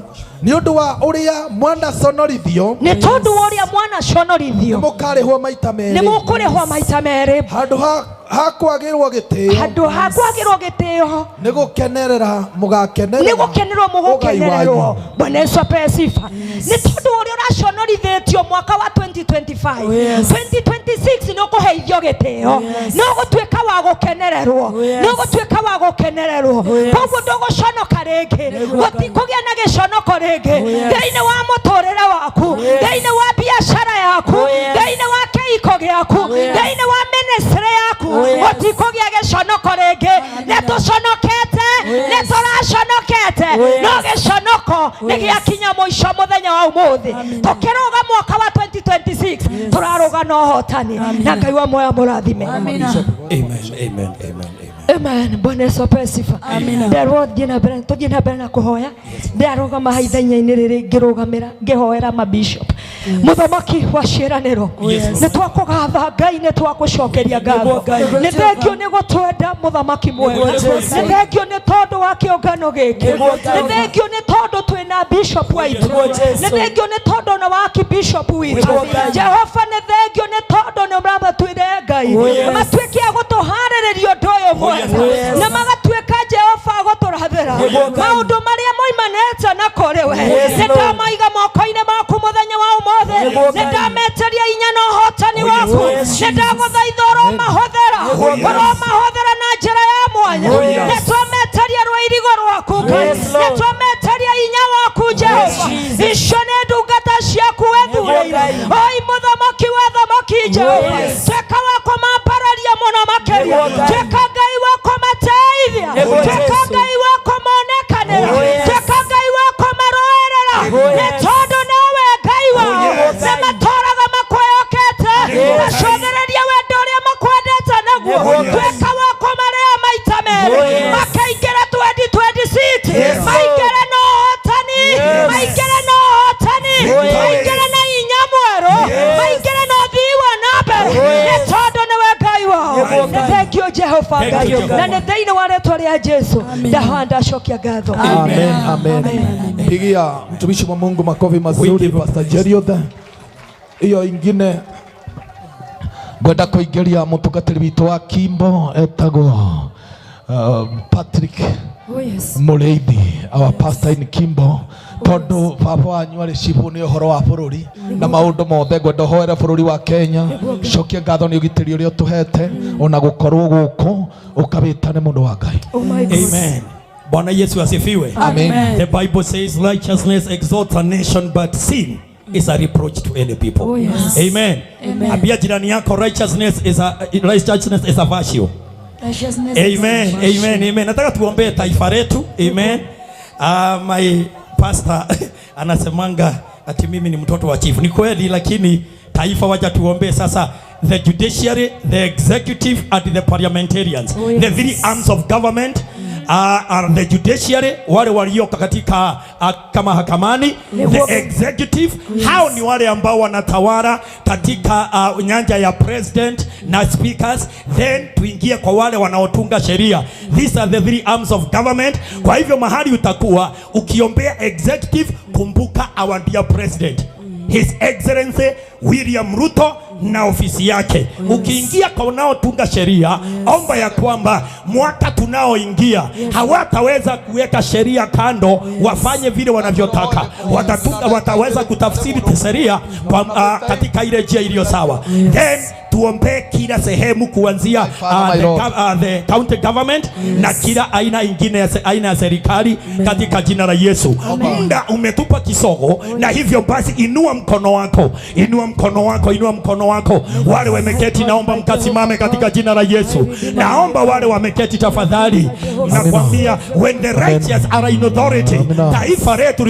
nĩ ũndũ wa ũrĩa mwanaconorithio, nĩ tondũ wa ũrĩa mwanaconorithio, nĩ mũkarĩhwo maita nĩ merĩ. mũkũrĩhwo maita merĩ. Handũ ha kwagĩrwo gĩtĩo, handũ ha kwagĩrwo gĩtĩo, nĩ gũkenerera mũgakenerera nĩ gũkenerwo ũgai mũgũkenererwo. wanyu. Bwana Yesu apewe sifa. Nĩ tondũ ũrĩa ũraconorithĩtio mwaka wa 2025, 2026 nĩ ũkũheithio gĩtĩo, nĩ ũgũtuĩka wa gũkenererwo, nĩ ũgũtuĩka wa gũkenererwo. Koguo ndũgũconoka rĩngĩ, gũtikũgĩa na gĩconoko rĩngĩ thĩinĩ wa mũtũrĩre waku, thĩinĩ wa biacara yaku, thĩinĩ wa kĩhiko gĩaku, thĩinĩ wa ministry yaku, gũtikũgĩa gĩconoko rĩngĩ. Nĩ tũconokete, nĩ tũraconokete, no gĩconoko nĩ gĩakinya mũico mũthenya wa ũmũthĩ. Tũkĩrũga mwaka wa 2026 tũrarũga na ũhotani, na Ngai wa moya mũrathime. Amen. Amen. Amen. Amen. Amen. Bwana Yesu apewe sifa. Nderwo thiĩ na mbere, tũthiĩ na mbere na kũhoya. Ndĩrarũgama haha ithenya-inĩ rĩrĩ ngĩrũgamĩra ngĩhoera mabishop. Mũthamaki wa ciĩranĩro, nĩ twakũgatha Ngai, nĩ twakũcokeria ngatho. Nĩ thengio nĩ gũtwenda mũthamaki mwega, nĩ thengio nĩ tondũ wa kĩũngano gĩkĩ, nĩ thengio nĩ tondũ twĩna bishop waitũ, nĩ thengio nĩ tondũ na waki bishop witũ Jehova, nĩ thengio nĩ tondũ nĩ ũramatuire Ngai matuĩke a gũtũharĩrĩria ũndũ ũyũ mwega, na magatuĩka Jehova gũtũrathĩra maũndũ marĩa moimanĩte na kũrĩ we. Nĩ ndamaiga moko-inĩ maku mũthenya wa ũmũthĩ, nĩ ndametĩria inya na ũhotani waku, nĩ ndagũthaitha ũromahũthĩra, ũromahũthĩra na njĩra ya mwanya. Nĩ twametĩria rũirigo rwaku Ngai, nĩ twametĩria inya waku Jehova. Icio nĩ ndungata ciaku wethurĩire, oi mũthamaki wa thamaki Jehova, tuĩka wa kũmambararia mũno makĩria. Tuĩka Ngai wa kũmateithia, tuĩka Ngai wa kũmonekanĩra, tuĩka Ngai wa kũmarũĩrĩra, nĩ tondũ nowe Ngai wao. Nĩ matũraga makwĩhokete, macũthĩrĩria wendo ũrĩa makwendete naguo. Tuĩka wa kũmarĩa maita merĩ, makaingĩra 2026, maingĩre na ũhotani, maingĩre na ũhotani, maingĩre na hinya mwerũ, maingĩre na ũthii wa na mbere, nĩ tondũ nĩwe Ngai wao. Nĩ thank you Jehova Ngai, na nĩ thĩinĩ wa rĩtwa rĩa Jesu ndahoya ndacokia ngatho. Amen, amen. Pigia mtumishi wa Mungu makofi mazuri, Pastor Jerioth. Iyo ingine ngwenda kuingiria mutungatiri witũ wa Kimbo etagwo Patrick Mũrĩithi, our pastor in Kimbo, tondu baba wanyu arĩ cibũ nĩ ũhoro wa bũrũri na maũndũ mothe. Ngwenda ũhoere bũrũri wa Kenya, cokia ngatho nĩ ũgitĩri ũrĩa ũtũhete ona gũkorwo gũkũ ũkawĩtane mũndũ wa Ngai. Amen. Bwana Yesu asifiwe. Amen. The Bible says righteousness exalts a nation, but sin is a reproach to any people. Oh, yes. Amen. Amen. Ambia jirani yako righteousness is a virtue. Amen. Amen. Amen. Nataka tuombee taifa letu. Amen. My pastor anasemanga ati mimi ni mtoto wa chief. Ni kweli, lakini taifa wacha tuombee sasa the judiciary, the executive and the parliamentarians. Oh, yes. The three arms of government are the judiciary, wale walioko katika kama mahakamani, the executive, hao ni wale ambao wanatawala katika nyanja ya president na speakers, then tuingie kwa wale wanaotunga sheria. These are the three arms of government. Kwa hivyo mahali utakuwa ukiombea executive, kumbuka our dear president, His Excellency William Ruto na ofisi yake. Ukiingia kwa unaotunga sheria, omba ya kwamba mwaka tunaoingia hawataweza kuweka sheria kando wafanye vile wanavyotaka. Watatunga, wataweza kutafsiri sheria kwa katika ile njia iliyo sawa. Then tuombee kila sehemu kuanzia the county government na kila aina ingine ya aina ya serikali katika jina la Yesu. Muda umetupa kisogo, na hivyo basi inua mkono wako, inua mkono wako, inua mkono wako. Wale wameketi, naomba mkasimame katika jina la Yesu. Naomba wale wameketi tafadhali, nakwambia when the righteous are in authority, taifa letu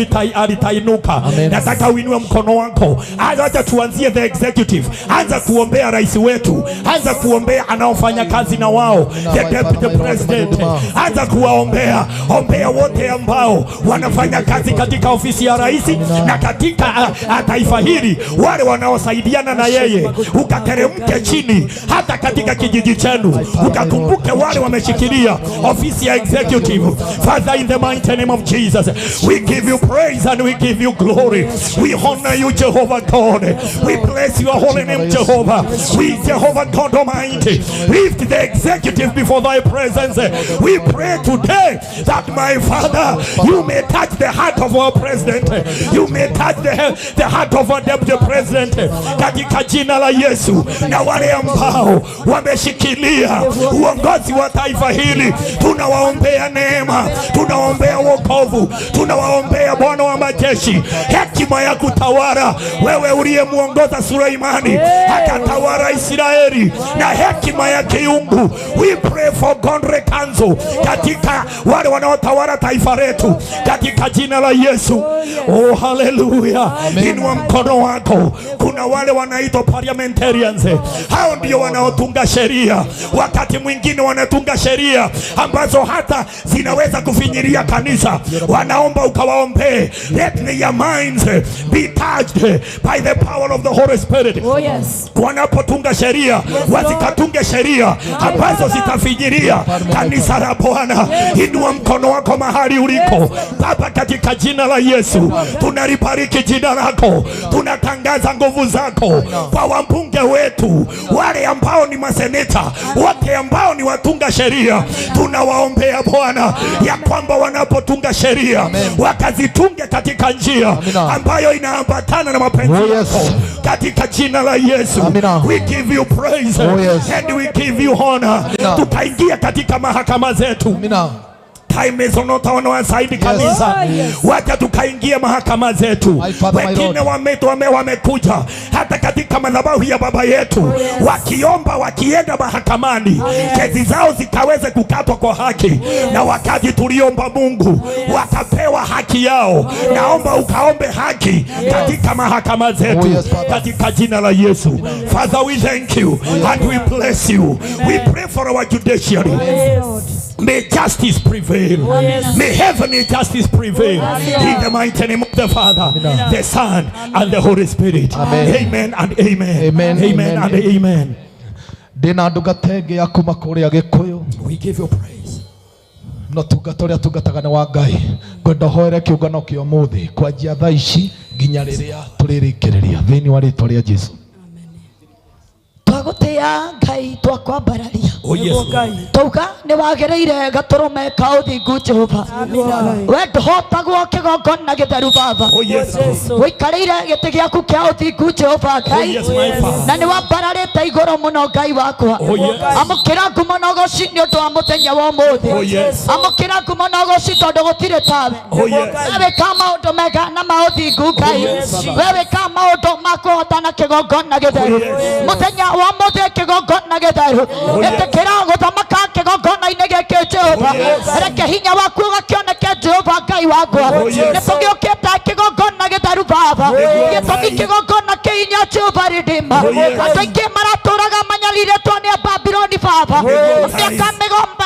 litainuka. Nataka uinue mkono wako. Acha tuanzie the executive. Anza kuombea rais wetu, anza kuombea anaofanya kazi na wao, the deputy president. Anza kuwaombea, ombea wote ambao wanafanya kazi katika ofisi ya rais na katika taifa hili, wale wanaosaidiana na yeye, ukateremke chini hata katika kijiji chenu, ukakumbuke wale wameshikilia ofisi ya executive. Father, in the mighty name of Jesus, we give you praise and we give you glory. We honor you, Jehovah God. We bless your holy name, Jehovah. We, Jehovah God Almighty, lift the executive before thy presence. We pray today that, my Father, you may touch the heart of our president. You may touch the heart of our deputy president. Katika jina la Yesu, na wale ambao wameshikilia uongozi wa taifa hili, tunawaombea neema, tunawaombea wokovu, tunawaombea Bwana wa majeshi, hekima ya kutawala. Wewe uliyemwongoza Suleimani akatawala Israeli na hekima ya kiungu. We pray for godly counsel katika wale wanaotawala taifa letu katika jina la Yesu. Oh, haleluya! Inua mkono wako. Kuna wale wanaitwa parliamentarians, hao ndio wanaotunga sheria. Wakati mwingine wanatunga sheria ambazo hata zinaweza kufinyilia kanisa. Wanaomba ukawaombee. Let their minds be touched by the power of the Holy Spirit. Oh, yes. Wanapotunga sheria wasikatunge sheria ambazo zitafinyilia kanisa la Bwana. Inua mkono wako mahali uliko Baba, katika jina la Yesu tunalibariki jina lako, tunatangaza nguvu zako kwa wabunge wetu, wale ambao ni maseneta, wote ambao ni watunga sheria, tunawaombea Bwana ya kwamba wanapotunga sheria wakazitunge katika njia ambayo inaambatana na mapenzi yako katika jina la Yesu. We give you praise and we give you honor. Tukaingia katika mahakama zetu. Amina. Time is not on our side kabisa. Oh, yes. Wacha tukaingie mahakama zetu. My Father, my Wengine Lord. wamekuja hata katika madhabahu ya baba yetu wakiomba, wakienda mahakamani, kesi zao zikaweze kukatwa kwa haki. Na wakati tuliomba Mungu wakapewa haki yao. Naomba ukaombe haki katika mahakama zetu, Oh, yes, Father. katika jina la Yesu. Father, we thank you and we bless you. We pray for our judiciary. May justice prevail. May heavenly justice prevail. In the mighty name of the Father, the Son, and the Holy Spirit. Amen. Amen and amen. Amen, Amen and amen. amen. Ndĩna ndungata ĩngĩ ya kuma kũrĩa Gĩkũyũ We give you praise. no tungata ũrĩa tungataga nĩ wa Ngai. Ngwenda ũhoere kĩũngano kĩa ũmũthĩ kwanjia thaa ici nginya rĩrĩa tũrĩrĩkĩrĩria thĩinĩ wa rĩtwa rĩa Jesu. Twagũtĩa Ngai, twakwambararia. Oh, yes, Lord. Twauga nĩ wagĩrĩire gatũrũme ka ũthingu Jehova. We ndũhotagwo kĩgongona gĩtheru Baba. Oh, yes, Lord. Wĩikarĩire gĩtĩ gĩaku kĩa ũthingu Jehova Oh, Ngai. yes, my Father. Na nĩ wambararĩte igũrũ mũno Ngai wakwa. Oh, yes. Amũkĩra ngumo na ũgoci nĩ ũndũ wa mũthenya wa ũmũthĩ. Oh, yes. Amũkĩra ngumo na ũgoci tondũ gũtirĩ tawe. Oh, yes. We wĩkaga maũndũ mega na ma ũthingu Ngai. Yes. We wĩkaga maũndũ ma kũhotana kĩgongona gĩtheru. Oh, yes. Mũthenya wa ũmũthĩ kĩgongona gĩtheru. Oh, yes. Ĩtĩkĩra gũthamaka kĩgongona-inĩ gĩkĩ Jehova. Oh, yes. Reke hinya waku ũgakĩoneke Jehova Ngai wakwa. Oh, yes. Nĩ tũgĩũkĩte kĩgongona gĩtheru Baba. Nĩguo Gĩtũmi Ngai. kĩgongona kĩhinya Jehova Redeemer. Oh, yes. Andũ aingĩ maratũraga manyarirĩtwo nĩ Ababiloni Baba. Nĩguo Ngai. Mĩaka mĩgomba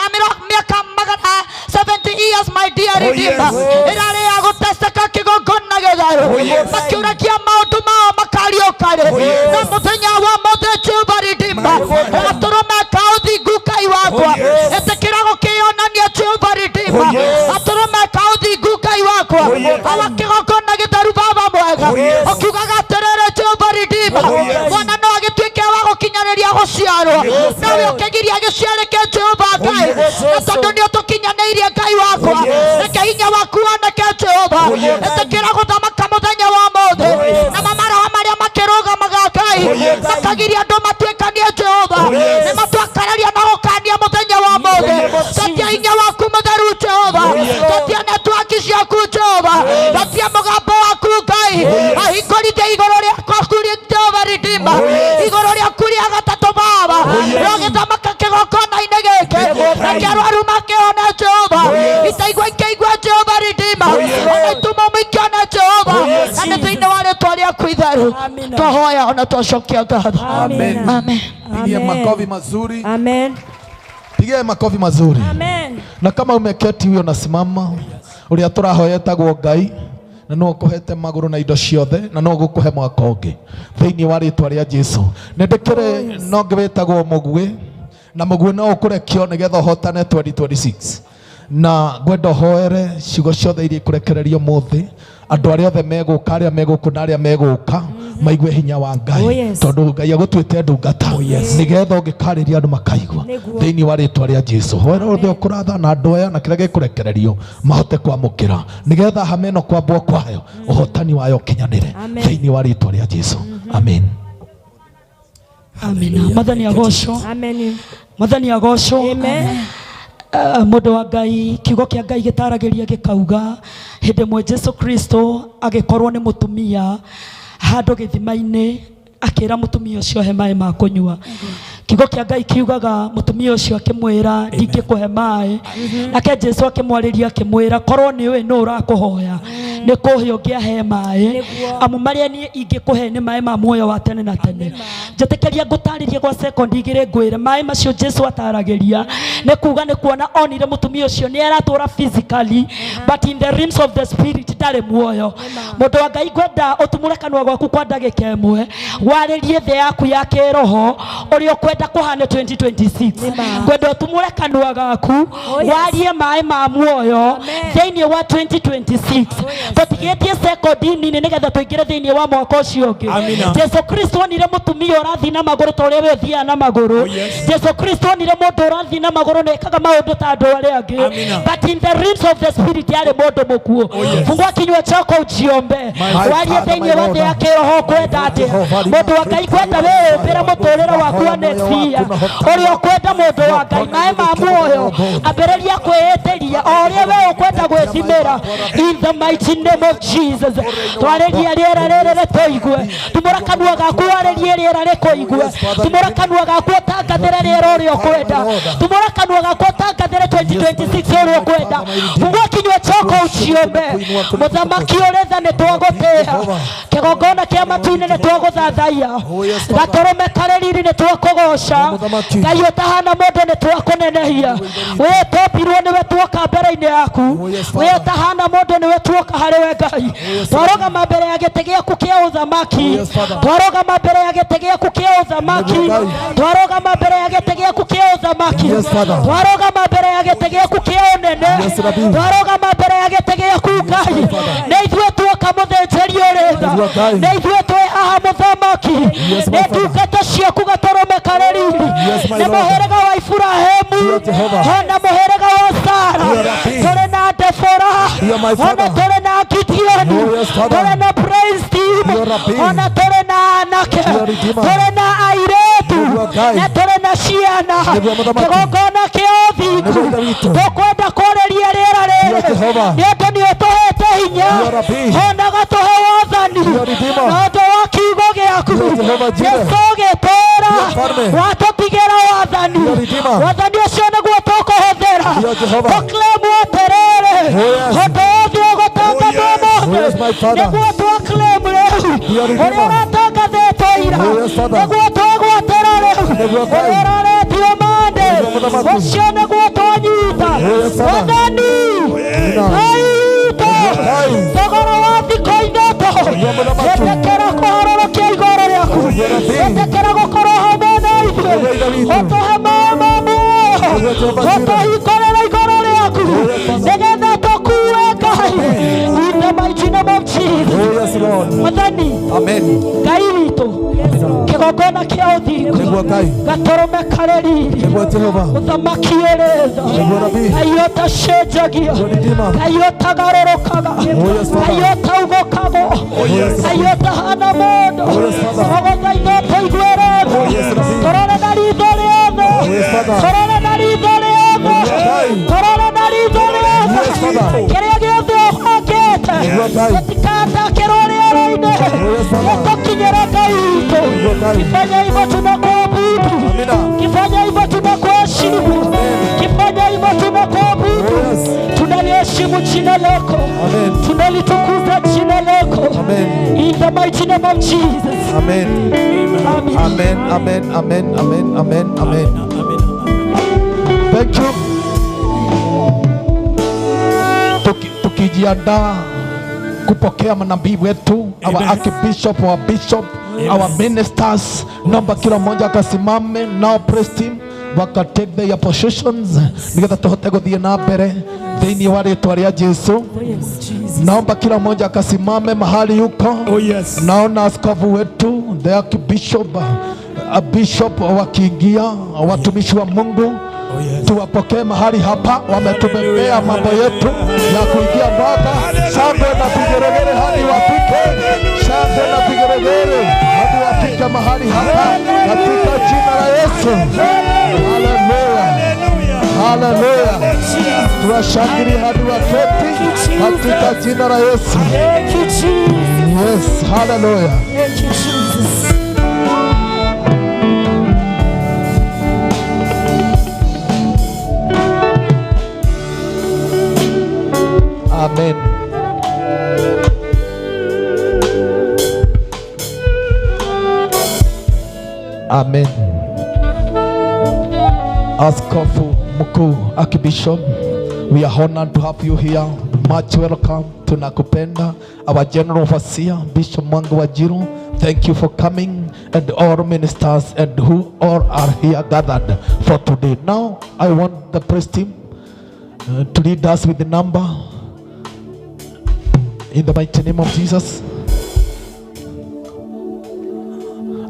mĩaka magana 70 years my dear Oh, Redeemer. yes. Ĩrarĩ ya gũteceka kĩgongona gĩtheru. Oh, yes. Makĩũragia maũndũ mao makariũka rĩ. Oh, yes. No mũthenya wa mũthĩ Jehova Redeemer. My Father. Gatũrũme ka ũthingu Ngai wakwa. Oh, yes. Ĩtĩkĩra gũkĩyonania Jehova Redeemer. Oh, yes. Gatũrũme ka ũthingu Ngai wakwa. Oh, yes. Awa kĩgongona gĩtheru Baba mwega. Oh, yes. Ũkiugaga atĩrĩrĩ Jehova Redeemer. Oh, yes. Mwana no agĩtuĩke wa gũkinyanĩria gũciarwo. Nĩguo Nawe ũkĩgiria gĩciarĩke Jehova Ngai. yes. Na tondũ nĩ ũtũkinyanĩirie Ngai wakwa. Oh, yes. Reke hinya waku woneke Jehova. Oh, yes. Ĩtĩkĩra gũthamaka mũthenya wa ũmũthĩ. Oh, yes. Na mamaroho marĩa makĩrũgamaga Ngai. Oh, yes. Makagiria andũ matuĩkanie Jehova. Oh, yes. Nĩ matwakararia na gũkania mũthenya wa ũmũthĩ. Yes. Tatia hinya waku mũtheru Jehova. Oh, yes. Tatia netiwaki ciaku Jehova. Tatia mũgambo waku Ngai. yes. Ahingũrithie igũrũ rĩaku Jehova Redeemer. Oh, yes. Igũrũ rĩaku rĩa gatatũ Baba. yes. Rĩgĩthamaka kĩgongona-inĩ gĩkĩ. Reke arwaru makĩone Jehova. Itaigua ikĩigua Jehova Redeemer. Oh, yes. Ona itumumu ikĩone Jehova. Oh, yes. Na nĩ thĩinĩ wa rĩtwa rĩaku itheru. Amina. Twahoya ona twacokia ngatho. Amen. Amen. Pigie makofi mazuri. Amen. Pigie makofi mazuri. Amen. Na kama umeketi huyo nasimama, ũrĩa tũrahoya etagwo Ngai na no ũkũhete magũrũ na indo ciothe na no gũkũhe mwaka ũngĩ thĩinĩ wa rĩtwa rĩa Jesu. Nĩ ndĩkĩrĩ no ngĩ wĩtagwo mũguĩ na mũguĩ no ũkũrekio nĩgetha ũhotane 2026 na ngwenda ũhoere ciugo ciothe iria ikũrekererio mũthĩ andũ arĩa othe megũka arĩa megũkũ na arĩa megũka maigue hinya wa Ngai Oh, yes. tondũ Ngai agũtuĩte ndungata yes. nĩgetha ũngĩkarĩria andũ makaigua Nĩguo. thĩinĩ wa rĩtwa rĩa Jesu. Hoera othe ũkũratha na andũ aya na kĩrĩa gĩkũrekererio mahote kwamũkĩra nĩgetha hama ĩno kwambwo kwayo ũhotani wayo ũkinyanĩre Amen. thĩinĩ wa rĩtwa rĩa Jesu. Amen. Amina. Mwathani agocwo. Amen. Mwathani agocwo. Amen. Mũndũ wa Ngai, kiugo kĩa Ngai gĩtaragĩria gĩkauga hĩndĩ ĩmwe Jesu Kristo agĩkorwo nĩ mũtumia handũ gĩthima-inĩ akĩra mũtumia ũcio he maĩ ma kũnyua. Kiugo kĩa Ngai kiugaga mũtumia ũcio akĩmwĩra ndingĩkũhe maĩ. Nake Jesu akĩmwarĩria akĩmwĩra korwo nĩ ũĩ nũ ũrakũhoya nĩ kũhe ũngĩahe maĩ Nĩguo. amu marĩa niĩ ingĩkũhe nĩ maĩ ma muoyo wa tene na tene. Njĩtĩkĩria ngũtarĩrie gwa sekondi igĩrĩ ngwĩre maĩ macio Jesu ataragĩria nĩ kuga nĩ kuona onire mũtumia ũcio nĩ aratũra physically but in the realms of the spirit ndarĩ muoyo. Mũndũ wa Ngai ngwenda ũtumũre kanua gwaku kwa ndagĩka ĩmwe warĩrie thĩ yaku ya kĩroho ũrĩa ũkwenda kũhana 2026. Ngwenda ũtumũre kanua gaku yes. warie maĩ ma muoyo Amen. thĩinĩ wa 2026. Tũtigĩtie sekondi nini nĩgetha tũingĩre thĩinĩ wa mwaka ũcio ũngĩ. Amina. Jesu Kristo onire mũtumia ũrathiĩ na magũrũ ta ũrĩa we ũthiaga na magũrũ. Oh, yes. Jesu Kristo onire mũndũ ũrathiĩ na magũrũ na ekaga maũndũ ta andũ arĩa angĩ. Amina. But in the realms of the spirit yarĩ mũndũ mũkuũ. Oh, yes. Fungua kinyua chako ujiombe. My Warie Father, thĩinĩ my wa Lord. thĩ ya kĩroho kwenda atĩa. Jehova, Mũndũ wa Ngai kwenda we ũmbĩre mũtũrĩre waku wa next Hallelujah. Ũrĩa ũkwenda mũndũ wa Ngai maĩ ma muoyo ambĩrĩria kwĩĩtĩria o ũrĩa we ũkwenda gwĩthimĩra in the mighty name of Jesus. Twarĩria rĩera rĩrĩ rĩtũigue, tumũra kanua gaku warĩrie rĩera rĩkũigue, tumũra kanua gaku ũtangathĩre rĩera ũrĩa ũkwenda, tumũra kanua gaku ũtangathĩre 2026 ũrĩa ũkwenda. Fungua kinyua chako uciombe. Mũthamaki ũrĩ tha nĩ twagũtĩĩa, kĩgongona kĩa matu-inĩ nĩ twagũthathaiya, gatũrũme karĩ riri nĩ twakũgoca, Ngai ũtahana mũndũ nĩ twakũnenehia. We tũmbirwo nĩwe tuoka mbere-inĩ yaku, we ũtahana mũndũ nĩwe tuoka harĩ we Ngai. Twarũgama mbere ya gĩtĩ gĩaku kĩa ũthamaki, twarũgama mbere ya gĩtĩ gĩaku kĩa ũthamaki, twarũgama mbere ya gĩtĩ gĩaku kĩa ũthamaki, twarũgama mbere ya gĩtĩ gĩaku kĩa ũnene, twarũgama mbere ya gĩtĩ gĩaku Ngai. Nĩ ithuĩ tuoka mũthĩnjĩri ũrĩ tha, nĩ ithuĩ twĩ haha mũthamaki, nĩ ndungata ciaku gatũrũme karĩ riri, nĩ mũhĩrĩga wa Iburahĩmu ona mũhĩrĩga wa Sara, tũrĩ na Debora ona tũrĩ na Gideoni, tũrĩ na praise team ona tũrĩ na anake, tũrĩ na airĩtu na tũrĩ na ciana. Kĩgongona kĩa ũthingu tũkwenda kwarĩria rĩera rĩrĩ nĩ ũndũ nĩ ũtũhete hinya ona gatũhe wathani na ũndũ wa kiugo gĩaku. Jesũ gĩtũra watũtigĩra wathani, wathani ũcio nĩguo tũkũhũthĩra tũclaim atĩrĩrĩ ũndũ ũyũ ũgũtangathwo ũmũthĩ nĩguo twaclaim rĩu ũrĩa ũratangathĩtwo ira, nĩguo twagwatĩra rĩu ũrĩa ũraretio mande ũcio nĩguo twanyita wathani. Ngai witũ, thogora wa thikũ ithatũ, ĩtĩkĩra kũharũrũkia igũrũ rĩaku, ĩtĩkĩra gũkorwo hamwe na ithuĩ, ũtũhe maĩ ma muoyo, ũtũhingũrĩre igũrũ rĩaku nĩgetha tũkue Ngai in the mighty name of Jesus. Mwathani Ngai witũ, kĩgongona kĩa ũthingu gatũrũme karĩ riri, mũthamaki ũrĩ tha, Ngai ũtacenjagia, Ngai ũtagarũrũkaga, Ngai ũtaugũkagwo, Ngai ũtahana mũndũ. Twagũthaitha ũtũiguĩre tha, tũrore na ritho rĩothe, tũrore na ritho rĩothe, tũrore na ritho rĩothe, kĩrĩa gĩothe ũhangĩte gĩtikatakĩrwo rĩera-inĩ, gĩtũkinyĩre Ngai witũ. Kifanya hivyo tunakuabudu, kifanya hivyo tunakuheshimu, kifanya hivyo tunakuabudu. Tunaliheshimu jina lako, tunalitukuza jina lako in the mighty name of Jesus. Amen. Amen. Amen. Amen. Amen. Amen. Amen. Thank you. Tukijiandaa kupokea manabii wetu, our archbishop, our bishop, our ministers, naomba kila mmoja akasimame. Now praise team waka take their positions nigetha tuhote guthie na mbere thiini wa ritwa ria Jesu. Naomba kila mmoja akasimame mahali yuko. Oh yes. Naona askofu wetu the archbishop, a bishop wakiingia, watumishi wa Mungu tuwapokee mahali hapa, wametubebea mambo yetu ya kuingia mwaka. Shangwe na vigeregere hadi wafike, shangwe na vigeregere hadi wafike mahali hapa katika jina la Yesu. Haleluya, haleluya. Tuwashangilie hadi waketi katika jina la Yesu. Yes, haleluya. Thank you, Jesus. Amen. Amen. Askofu Mkuu Archbishop, we are honored to have you here. Much welcome. Tunakupenda. Our General Overseer, Bishop Mwangi Wanjiru, thank you for coming, and all ministers and who all are here gathered for today. Now, I want the press team to lead us with the number. In the mighty name of Jesus.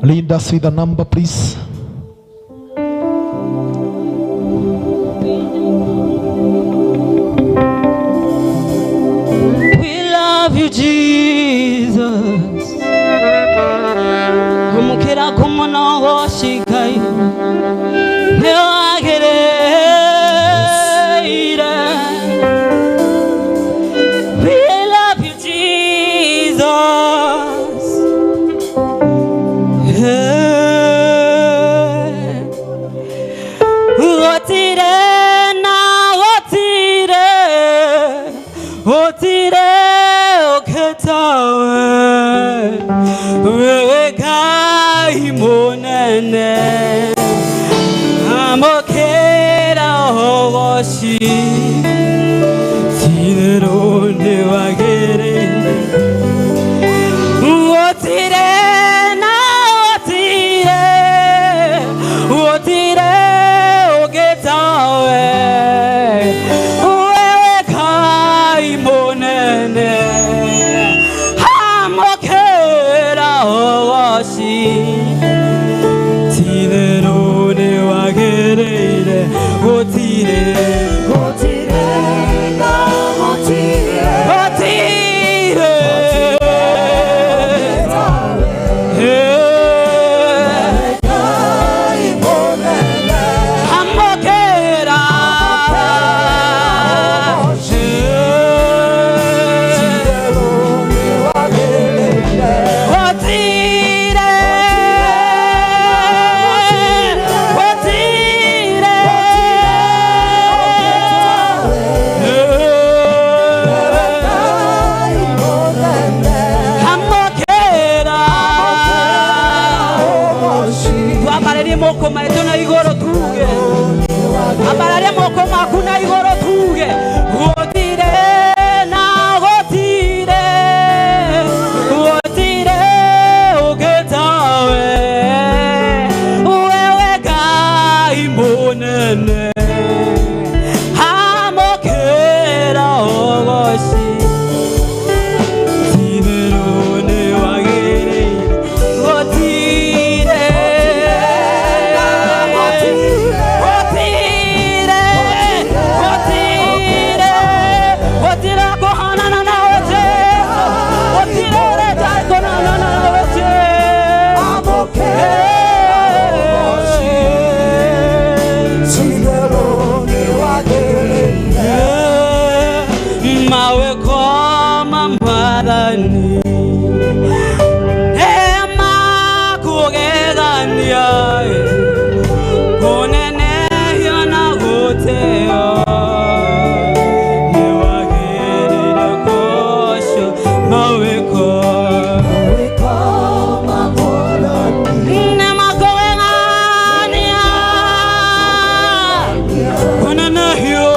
Lead us with the number, please. We love you, Jesus. Umukira kumona woshikai. Ũgĩtawe wewe Ngai mũnene amũkĩra ũgoci ti-itherũ nĩwagĩrĩire gũtirĩ na gũtirĩ gũtirĩ ũngĩ tawe wewe Ngai mũnene amũkĩra ũgoci ti-itherũ nĩwagĩrĩire gũtirĩ gũtirĩ na gũtirĩ gũtirĩ amũkĩra gũtirĩ gũtirĩ amũkĩra twambarĩrie moko maitũ na igũrũ tuge ambararia moko maku na igũrũ tuge gũtirĩ na gũtirĩ gũtirĩ ũngĩ tawe wewe Ngai mũnene amũkĩra ũgoci ti-itherũ nĩwagĩrĩire gũtirĩ gũtirĩ gũtirĩ gũtirĩ kũhanana nawe Jesũ gũtirĩ ũrenda kũhanana nawe Jesũ mawe koma mwathani ema kũgegania kũnenehio na gũtĩo nĩwagĩrĩire kũcio mawĩko nĩmakũgegania kũnenehio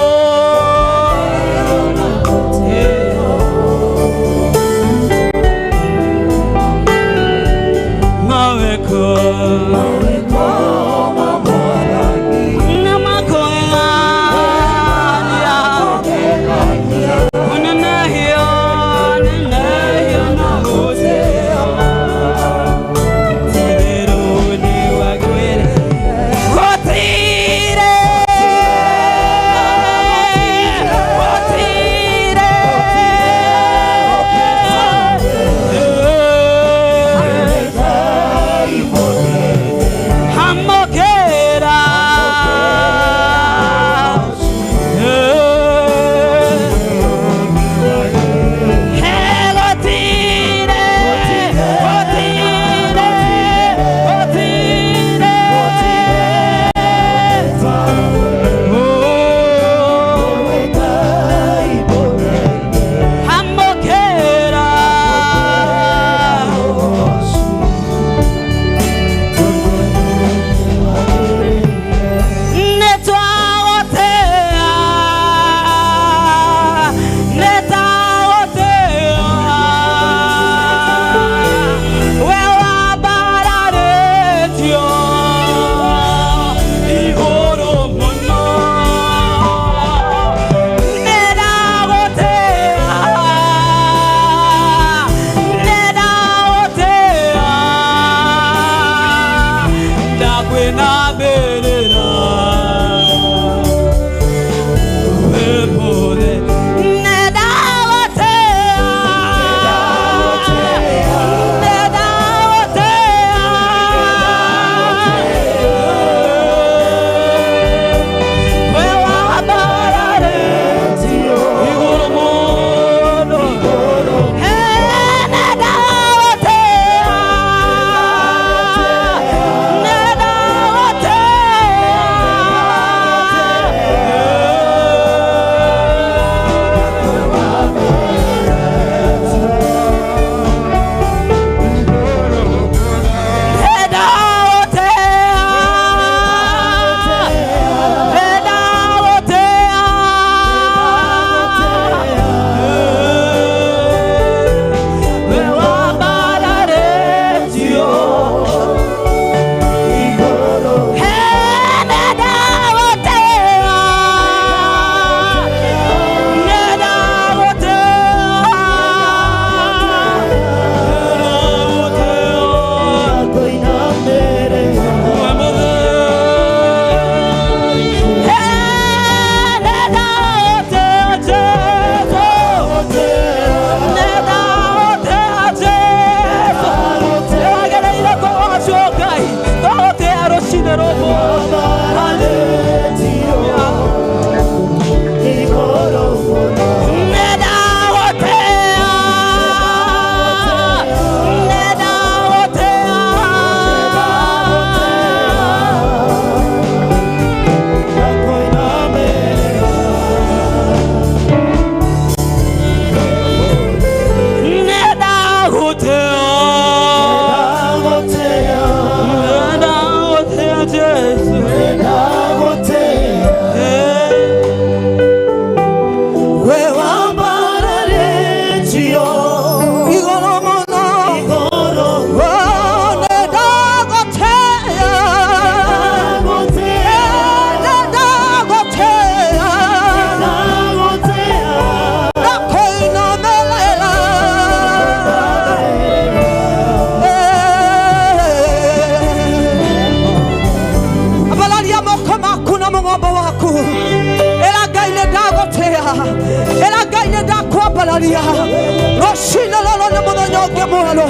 Rũcinĩ rũrũ nĩ mũthenya ũngĩ mwerũ.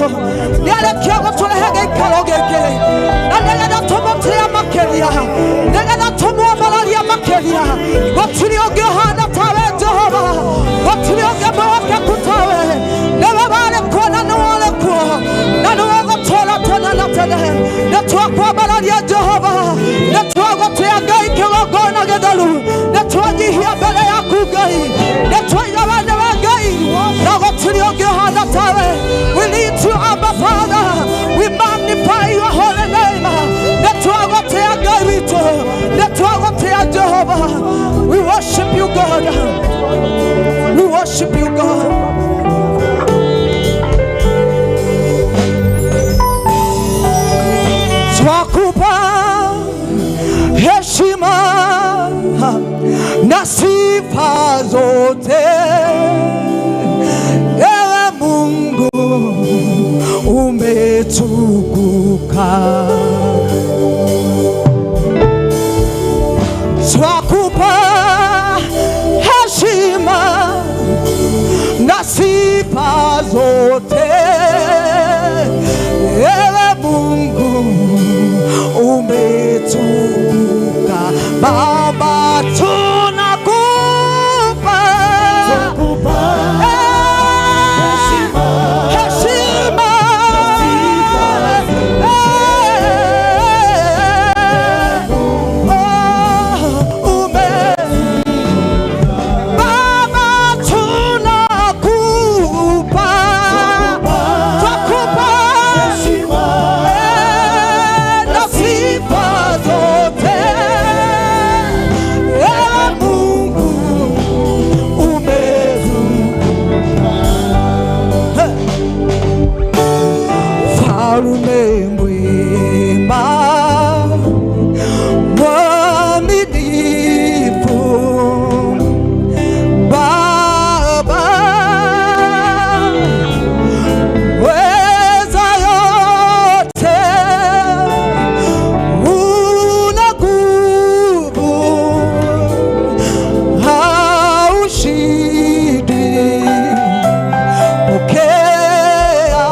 Nĩarĩkia gũtũrehe gĩikaro gĩkĩ na nĩgetha tũmũtĩe makĩria, nĩgetha tũmwambararie makĩria. Gũtirĩ ũngĩ ũhana tawe Jehova, gũtirĩ ũngĩ mwĩhokeku tawe. Nĩwe warĩ kuo na nĩwe ũrĩ kuo na nĩwe ũgũtũũra tene na tene. Nĩtwakwambararia Jehova, nĩtwagũtĩa Ngai kĩgongona gĩtheru, nĩtwanyihia mbere yaku Ngai, nĩtwaiga we nĩwe Ngai na gũtirĩ ũngĩ ũhana tawe. We need to Abba Father, we magnify your holy name. Nĩtwagũtĩa Ngai witũ, nĩtwagũtĩa Jehova. We worship you God, we worship you God. Twakupa heshima na sifa zote, ewe Mungu umetukuka. Twakupa heshima na sifa zote, ewe Mungu umetukuka. Baba tunakupa heshima, Baba tunakupa, twakupa na sifa zote, ewe Mungu umetukuka. Mfalme mwema, mwaminifu, Baba weza yote, una nguvu, haushindi. Pokea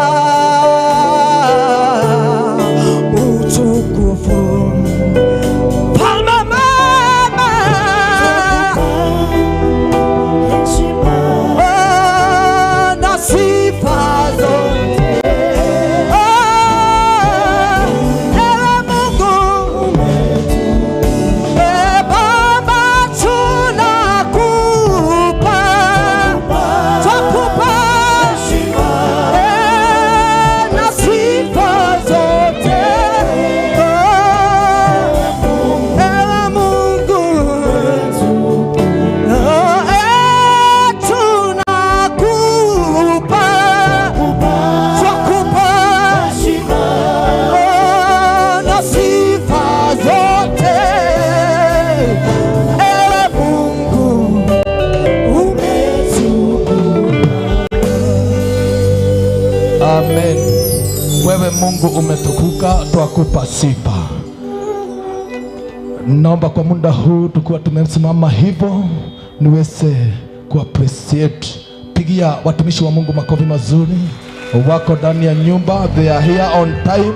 utukufu. Palma mama, na sifa zote. Ewe Mungu, Baba tunakupa, twakupa na sifa zote. Ewe Mungu, tunakupa, twakupa na sifa zote. Ewe Mungu umetukuka. Amen. Wewe Mungu umetukuka, twakupa sifa. Naomba kwa muda huu tukiwa tumesimama hivyo niweze ku appreciate. Pigia watumishi wa Mungu makofi mazuri. Wako ndani ya nyumba, they are here on time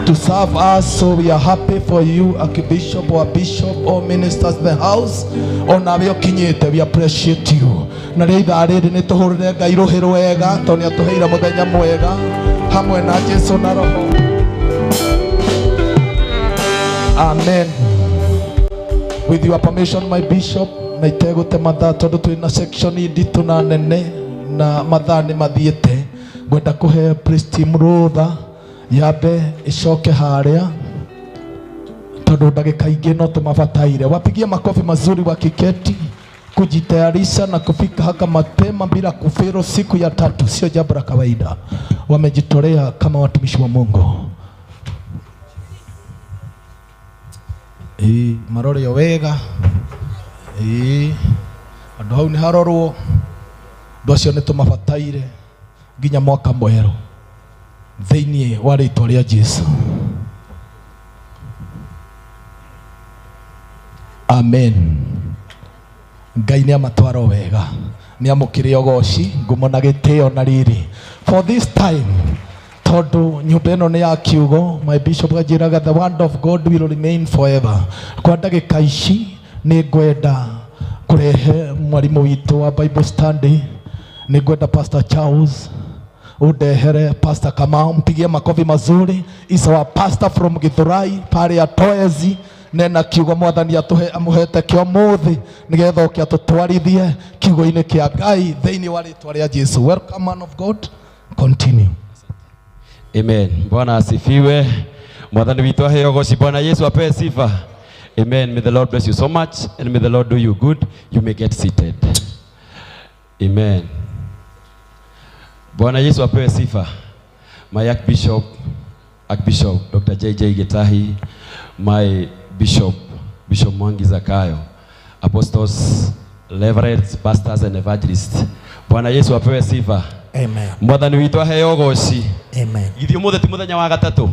to serve us, so we are happy for you, Archbishop or Bishop or ministers in the house. Onawe ũkinyĩte, we appreciate you. Na rĩ ithaa rĩrĩ nĩ tũhũrĩre Ngai rũhĩ rwega tondũ nĩ atũheire mũthenya mwega hamwe na Jesu na Roho. Amen. With your permission, my bishop, na itegũte mathaa tondũ twĩna section nditũ na nene na mathaa nĩ mathiĩte. Ngwenda kũhe praise team rũtha yambe icoke harĩa tondũ ndagĩka ingĩ no tũmabataire. Wapigie makofi mazuri wakiketi kujitayarisha na kufika haka mapema bila kufero siku ya tatu sio jambo la kawaida. Wamejitolea kama watumishi wa Mungu. Marore yo wega. Andũ hau nĩ harorwo. Andũ acio nĩ tũmabataire nginya mwaka mwerũ thĩinĩ wa rĩtwa rĩa Jesu. Amen. Ngai nĩ amatwara wega. Nĩ amũkĩre ũgoci, ngumo na gĩtĩo na riri. For this time, tondũ nyũmba ĩno nĩ ya kiugo, my bishop anjĩraga the word of God will remain forever. Kwa ndagĩka ici nĩ ngwenda kũrehe mwarimũ witũ wa Bible study, nĩ ngwenda Pastor Charles undehere Pastor Kamau, mpigie makofi mazuri. Is our pastor from Githurai pale Atoezi nena kiugo mwathani atuhe amuhete kio muthi nigetha oke atutwarithie kiugo-inĩ kĩa Ngai thĩinĩ wa rĩtwa rĩa Jesu. Welcome man of God, continue. Amen. Bwana asifiwe. Mwathani witũ aheo goci. Bwana Yesu apewe sifa. Amen. May the Lord bless you so much and may the Lord do you good. You may get seated. Amen. Bwana Yesu apewe sifa. My Archbishop, Archbishop Dr. JJ Gitahi, my Bishop, Bishop Mwangi Zakayo, apostles, reverends, pastors and evangelists. Bwana Yesu apewe sifa. Amen. Mwathani witũ aheo goci. Amen. Githĩ ũmũthĩ ti mũthenya wa gatatũ?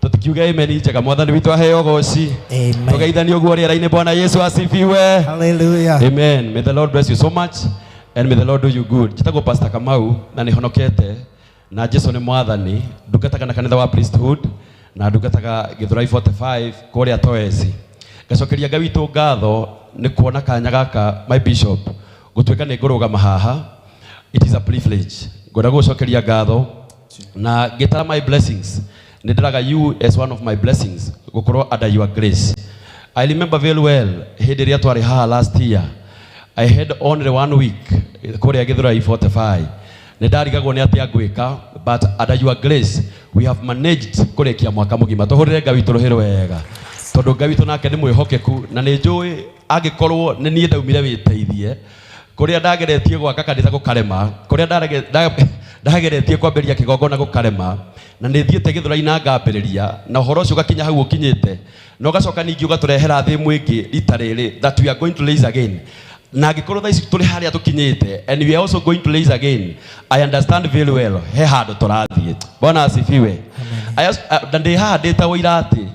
Tũtikiuge amen njega. Mwathani witũ aheo goci. Amen. Tũgeithanie ũguo rĩera-inĩ. Bwana Yesu asifiwe. Hallelujah. Amen. May the Lord bless you so much and may the Lord do you good. Njĩtagwo Pastor Kamau na nĩ honokete na Jesu nĩ mwathani. Ndungataga na kanitha wa priesthood na ndungataga Githurai 45 kũrĩa Toesi. Ngacokeria Ngai witũ ngatho nĩ kuona kanya gaka my bishop gũtuĩka nĩ ngũrũgama haha. It is a privilege. Ngwenda gũcokeria ngatho na ngĩtara my blessings. Nĩ ndĩraga you as one of my blessings gũkorwo under your grace. I remember very well hĩndĩ ĩrĩa twarĩ haha last year. I had only 1 week kũrĩa Githurai 45. Nĩ ndarigagwo nĩ atĩa ngwĩka, but under your grace we have managed kũrĩkia mwaka mũgima. Tũhũrĩre Ngai witũ rũhĩ rwega, tondũ Ngai witũ nake nĩ mwĩhokeku na nĩ njũĩ angĩkorwo nĩ niĩ ndaumire wĩteithie kũrĩa ndageretie gwaka kanitha gũkarema, kũrĩa ndageretie kwambĩrĩria kĩgongona gũkarema, na nĩ thiĩte Githurai na ngambĩrĩria na ũhoro ũcio ũgakinya hau ũkinyĩte, na ũgacoka ningĩ ũgatũrehera thĩmũ ĩngĩ rita rĩrĩ that we are going to raise again. Na angĩkorwo thaa ici tũrĩ harĩa tũkinyĩte and we are also going to raise again, I understand very well he handũ tũrathiĩ. Bwana asifiwe. Na ndĩ haha ndĩ ta ũira atĩ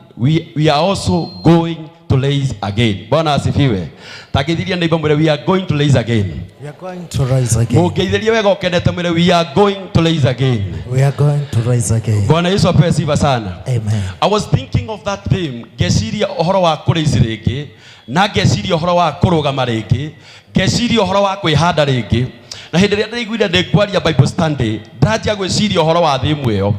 we are also going to raise again. Bwana asifiwe. Tangĩthiria neighbor mwĩre we are going to raise again. We are going to rise again. Mũngĩithĩrie wega ũkenete mwĩre we are going to raise again. We are going to rise again. Bwana Yesu apewe sifa sana. Amen. I was thinking of that theme, ngeciria ũhoro wa kũraise rĩngĩ, na ngeciria ũhoro wa kũrũgama rĩngĩ, ngeciria ũhoro wa kwĩhanda rĩngĩ. Na hĩndĩ ĩrĩa ndĩraiguire ndĩ kwaria Bible study, ndanjia gwĩciria ũhoro wa theme ĩyo.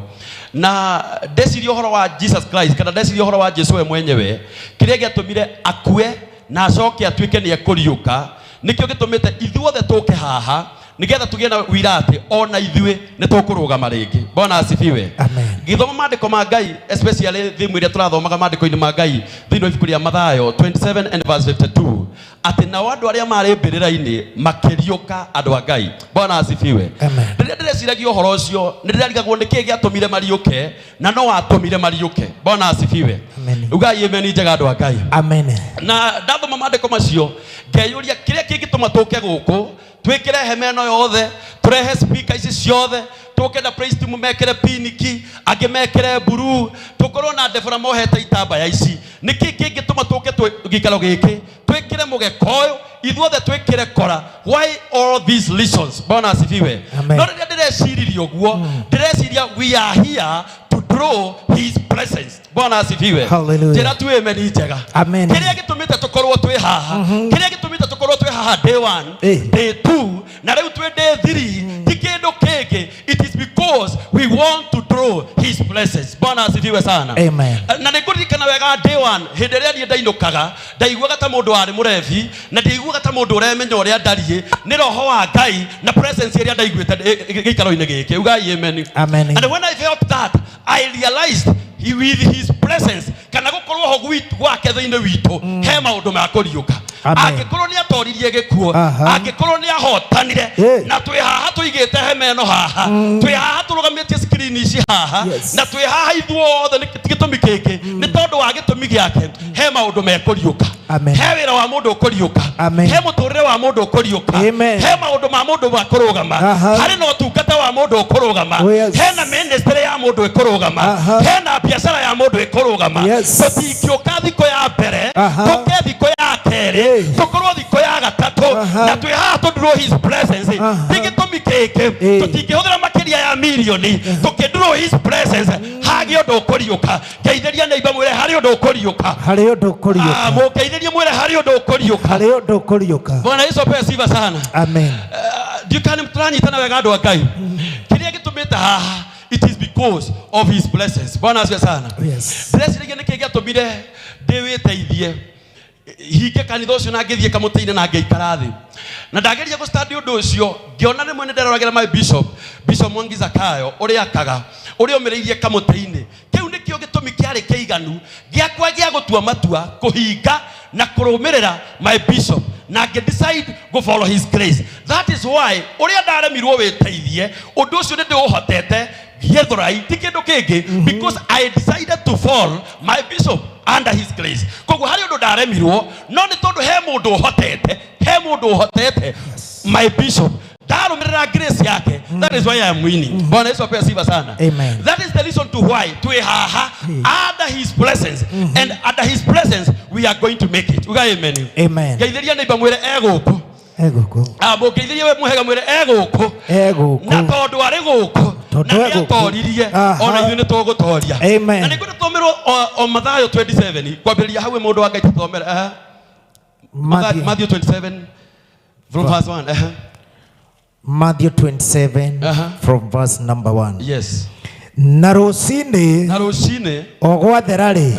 Na ndeciria ũhoro wa Jesus Christ, kana ndeciria ũhoro wa Jesu we mwenyewe, kĩrĩa gĩatũmire akue na acoke atuĩke nĩ ekũriũka, nĩkĩo gĩtũmĩte ithuothe tũke haha nĩgetha tũgĩe na wĩira atĩ ona ithuĩ nĩ tũkũrũgama rĩngĩ. Bwana asifiwe. Amen. Gĩthoma maandĩko ma Ngai, especially theme ĩrĩa tũrathomaga maandĩko-inĩ ma Ngai thĩinĩ wa ibuku rĩa Mathayo 27 and verse 52, atĩ nao andũ arĩa marĩ mbĩrĩra-inĩ makĩriũka andũ a Ngai. Bwana asifiwe. Amen. Rĩrĩa ndĩreciragia ũhoro ũcio, nĩ ndĩrarigagwo nĩ kĩĩ gĩatũmire mariũke na no atũmire mariũke. Bwana asifiwe. Amen. Ugai amen njega andũ a Ngai. Amen. Na ndathoma maandĩko macio ngeyũria kĩrĩa kĩngĩtũma tũke gũkũ twĩkĩre hema ĩno yothe, tũrehe speaker ici ciothe, tũke na praise team mekĩre piniki, angĩ mekĩre blue, tũkorwo na Deborah mohete itambaya ici. Nĩkĩ kĩngĩtũma tũke gĩikaro gĩkĩ twĩkĩre mũgeka ũyũ, ithuothe twĩkĩre kora? Why all these reasons? Bwana asifiwe. Amen. No rĩrĩa ndĩreciririe ũguo, ndĩreciria we are here to draw his presence. Bwana asifiwe. Hallelujah. Njĩra tu amen njega. Amen. Kĩrĩa gĩtũmĩte tũkorwo twĩ haha, kĩrĩa gĩtũmĩte tũkorwo twĩ haha day 1, day 2, na rĩu twĩ day 3, ti kĩndũ kĩngĩ. It is because we want to draw his presence. Bwana asifiwe sana. Amen. Na nĩ ngũririkana wega day 1, hĩndĩ ĩrĩa niĩ ndainũkaga, ndaiguaga ta mũndũ warĩ mũrebi, na ndiaiguaga ta mũndũ ũremenya ũrĩa ndariĩ, nĩ roho wa Ngai na presence ĩrĩa ndaiguĩte gĩikaro-inĩ gĩkĩ. Ugai amen. Amen. And when I felt that, I realized he, with his presence, kana gũkorwo ho gwake thĩinĩ witũ, he maũndũ ma kũriũka. Amen. Angĩkorwo nĩ atoririe gĩkuũ, Aha. angĩkorwo nĩ ahotanire, na twĩ haha tũigĩte hema ĩno haha, twĩ haha tũrũgamĩtie screen ici haha, na twĩ haha ithuothe nĩ ti gĩtũmi kĩngĩ, nĩ tondũ wa gĩtũmi gĩake, he maũndũ mekũriũka. Amen. He wĩra wa mũndũ ũkũriũka. Amen. He mũtũrĩre wa mũndũ ũkũriũka. Amen. He maũndũ ma mũndũ ma kũrũgama. Aha. Harĩ na ũtungata wa mũndũ ũkũrũgama. Oh, yes. Hena ministry ya mũndũ ĩkũrũgama. Aha. Hena biacara ya mũndũ ĩkũrũgama. Yes. Tũtingĩũka thikũ ya mbere, Aha. tũke thikũ ya kerĩ, tũkorwo thikũ ya gatatũ na twĩ haha tũ draw his presence ti gĩtũmi kĩngĩ tũtingĩhũthĩra makĩria ya mirioni tũkĩ draw his presence hagĩ ũndũ ũkũriũka ngeithĩria neighbor mwĩre harĩ ũndũ ũkũriũka. Harĩ ũndũ ũkũriũka. Ah, mũngeithĩrie mwĩre harĩ ũndũ ũkũriũka. Harĩ ũndũ ũkũriũka. Bwana Yesu apewe sifa sana. Amen. Ndiũkani tũranyitana wega andũ a Ngai. Kĩrĩa gĩtũmĩte haha, it is because of his blessings. Bwana asifiwe sana. Yes. Ndĩreciragia nĩkĩ gĩatũmire ndĩwĩteithie hinge kanitha ũcio na ngĩthiĩ kamũtĩ-inĩ na ngĩikara thĩ na ndageria gũstandi ũndũ ũcio ngĩona rĩmwe nĩ nderoragĩra my bishop, Bishop Mwangi Zakayo, ũrĩa akaga ũrĩa ũmĩrĩirie kamũtĩ-inĩ kĩu nĩkĩo gĩtũmi kĩarĩ kĩiganu gĩakwa gĩa gũtua matua kũhinga na kũrũmĩrĩra my bishop na ngĩ decide go follow his grace. That is why ũrĩa ndaremirwo wĩteithie ũndũ ũcio nĩ ndĩũhotete Gĩthũrai ti kĩndũ kĩngĩ, because I decided to follow my bishop under his grace. Koguo harĩ ũndũ ndaremirwo no nĩ tondũ he mũndũ ũhotete, he mũndũ ũhotete, my bishop, ndarũmĩrĩra grace yake. That is why I am winning. Bwana Yesu apewe sifa sana. Amen. That is the reason to why twĩ haha under his presence, and under his presence we are going to make it. Uga amen. Amen. Ngeithĩria neighbor mwĩre egũkũ. Egũkũ. Ah, mũngeithĩrie we mũhega mwĩre egũkũ. Egũkũ. Na tondũ arĩ gũkũ Tondũ na egũkũ. nĩatoririe Aha. ona ithuĩ nĩ tũgũtoria. Amen. Na nĩngwenda tũthomerwo o Mathayo 27 kwambĩrĩria hau mũndũ wa Ngai tũthomere. Aha. Matthew. Matthew 27 from verse 1. Aha. Matthew 27 from verse number 1. Yes. Na rũcinĩ, Na rũcinĩ, o gwathera rĩ,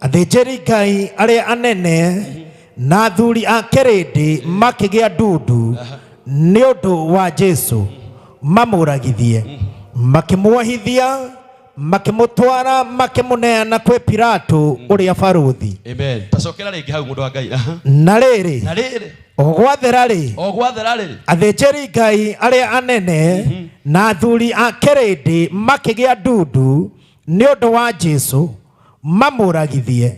athĩnjĩri Ngai arĩa anene na athuri a kĩrĩndĩ makĩgĩa ndundu nĩ ũndũ wa Jesu mamũragithie, makĩmuohithia, makĩmũtwara, makĩmũneana kwĩ Pilato ũrĩa barũthi. Amen. Tacokera rĩngĩ hau mũndũ wa Ngai. Aha. Na rĩrĩ, Na rĩrĩ, o gwathera rĩ, o gwathera rĩ, athĩnjĩri Ngai arĩa anene na athuri a kĩrĩndĩ makĩgĩa ndundu nĩ ũndũ wa Jesu mamũragithie,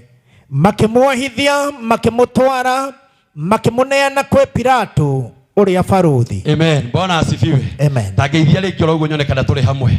makĩmuohithia, makĩmũtwara, makĩmũneana kwĩ Pilato ũrĩa barũthi. Amen. Bwana asifiwe. Amen. Tangeithia rĩngĩ oro ũguo nyone kana tũrĩ hamwe.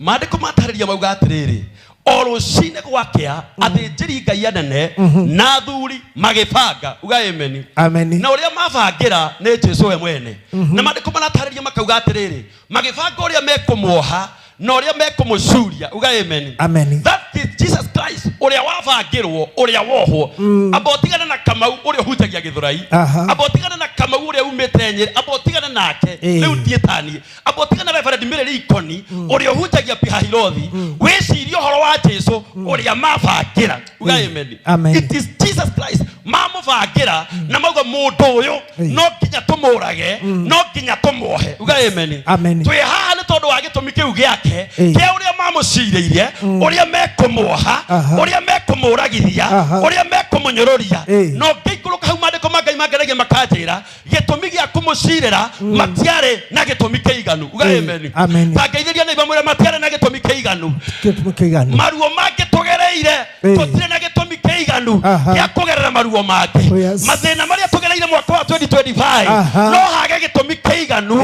Maandĩko matarĩria mauga atĩrĩrĩ, o rũcinĩ gwakĩa athĩnjĩri Ngai anene na athuri magĩbanga. Uga amen. Amen. Na ũrĩa mabangĩra nĩ Jesu we mwene. Na maandĩko maratarĩria makauga atĩrĩrĩ, magĩbanga ũrĩa mekũmuoha na ũrĩa mekũmũcuria. Uga amen. Amen. That is Jesus Christ ũrĩa wabangĩrwo, ũrĩa wohwo. Amba ũtigane na Kamau ũrĩa ũhunjagia Gĩthũrai. Aha. Amba ũtigane na Kamau ũrĩa umĩte Nyĩrĩ. Amba ũtigane nake. Rĩu ndiĩ taniĩ. Amba ũtigane na Reverend Mary Ikoni ũrĩa ũhunjagia Pihahirothi. Wĩcirie ũhoro wa Jesu ũrĩa mabangĩra. Uga amen. Amen. It is Jesus Christ mamũbangĩra na mauga mũndũ ũyũ no nginya tũmũrage, no nginya tũmuohe. Uga amen. Amen. Twĩ haha nĩ tondũ wa gĩtũmi kĩu gĩake kĩa ũrĩa mamũcirĩirie, ũrĩa mekũmuoha, ũrĩa mekũmũragithia, ũrĩa mekũmũnyũrũria. No ngĩikũrũka hau maandĩko ma Ngai mangeregia makanjĩra gĩtũmi gĩa kũmũcirĩra matiarĩ na gĩtũmi kĩiganu. Uga amen. Amen. Tangeithĩria neighbor mwĩre matiarĩ na gĩtũmi kĩiganu. Gĩtũmi kĩiganu. Maruo mangĩ tũgereire tũtirĩ na gĩtũmi kĩiganu gĩa kũgerera maruo mangĩ. Mathĩna marĩa tũgereire mwaka wa 2025 no hage gĩtũmi kĩiganu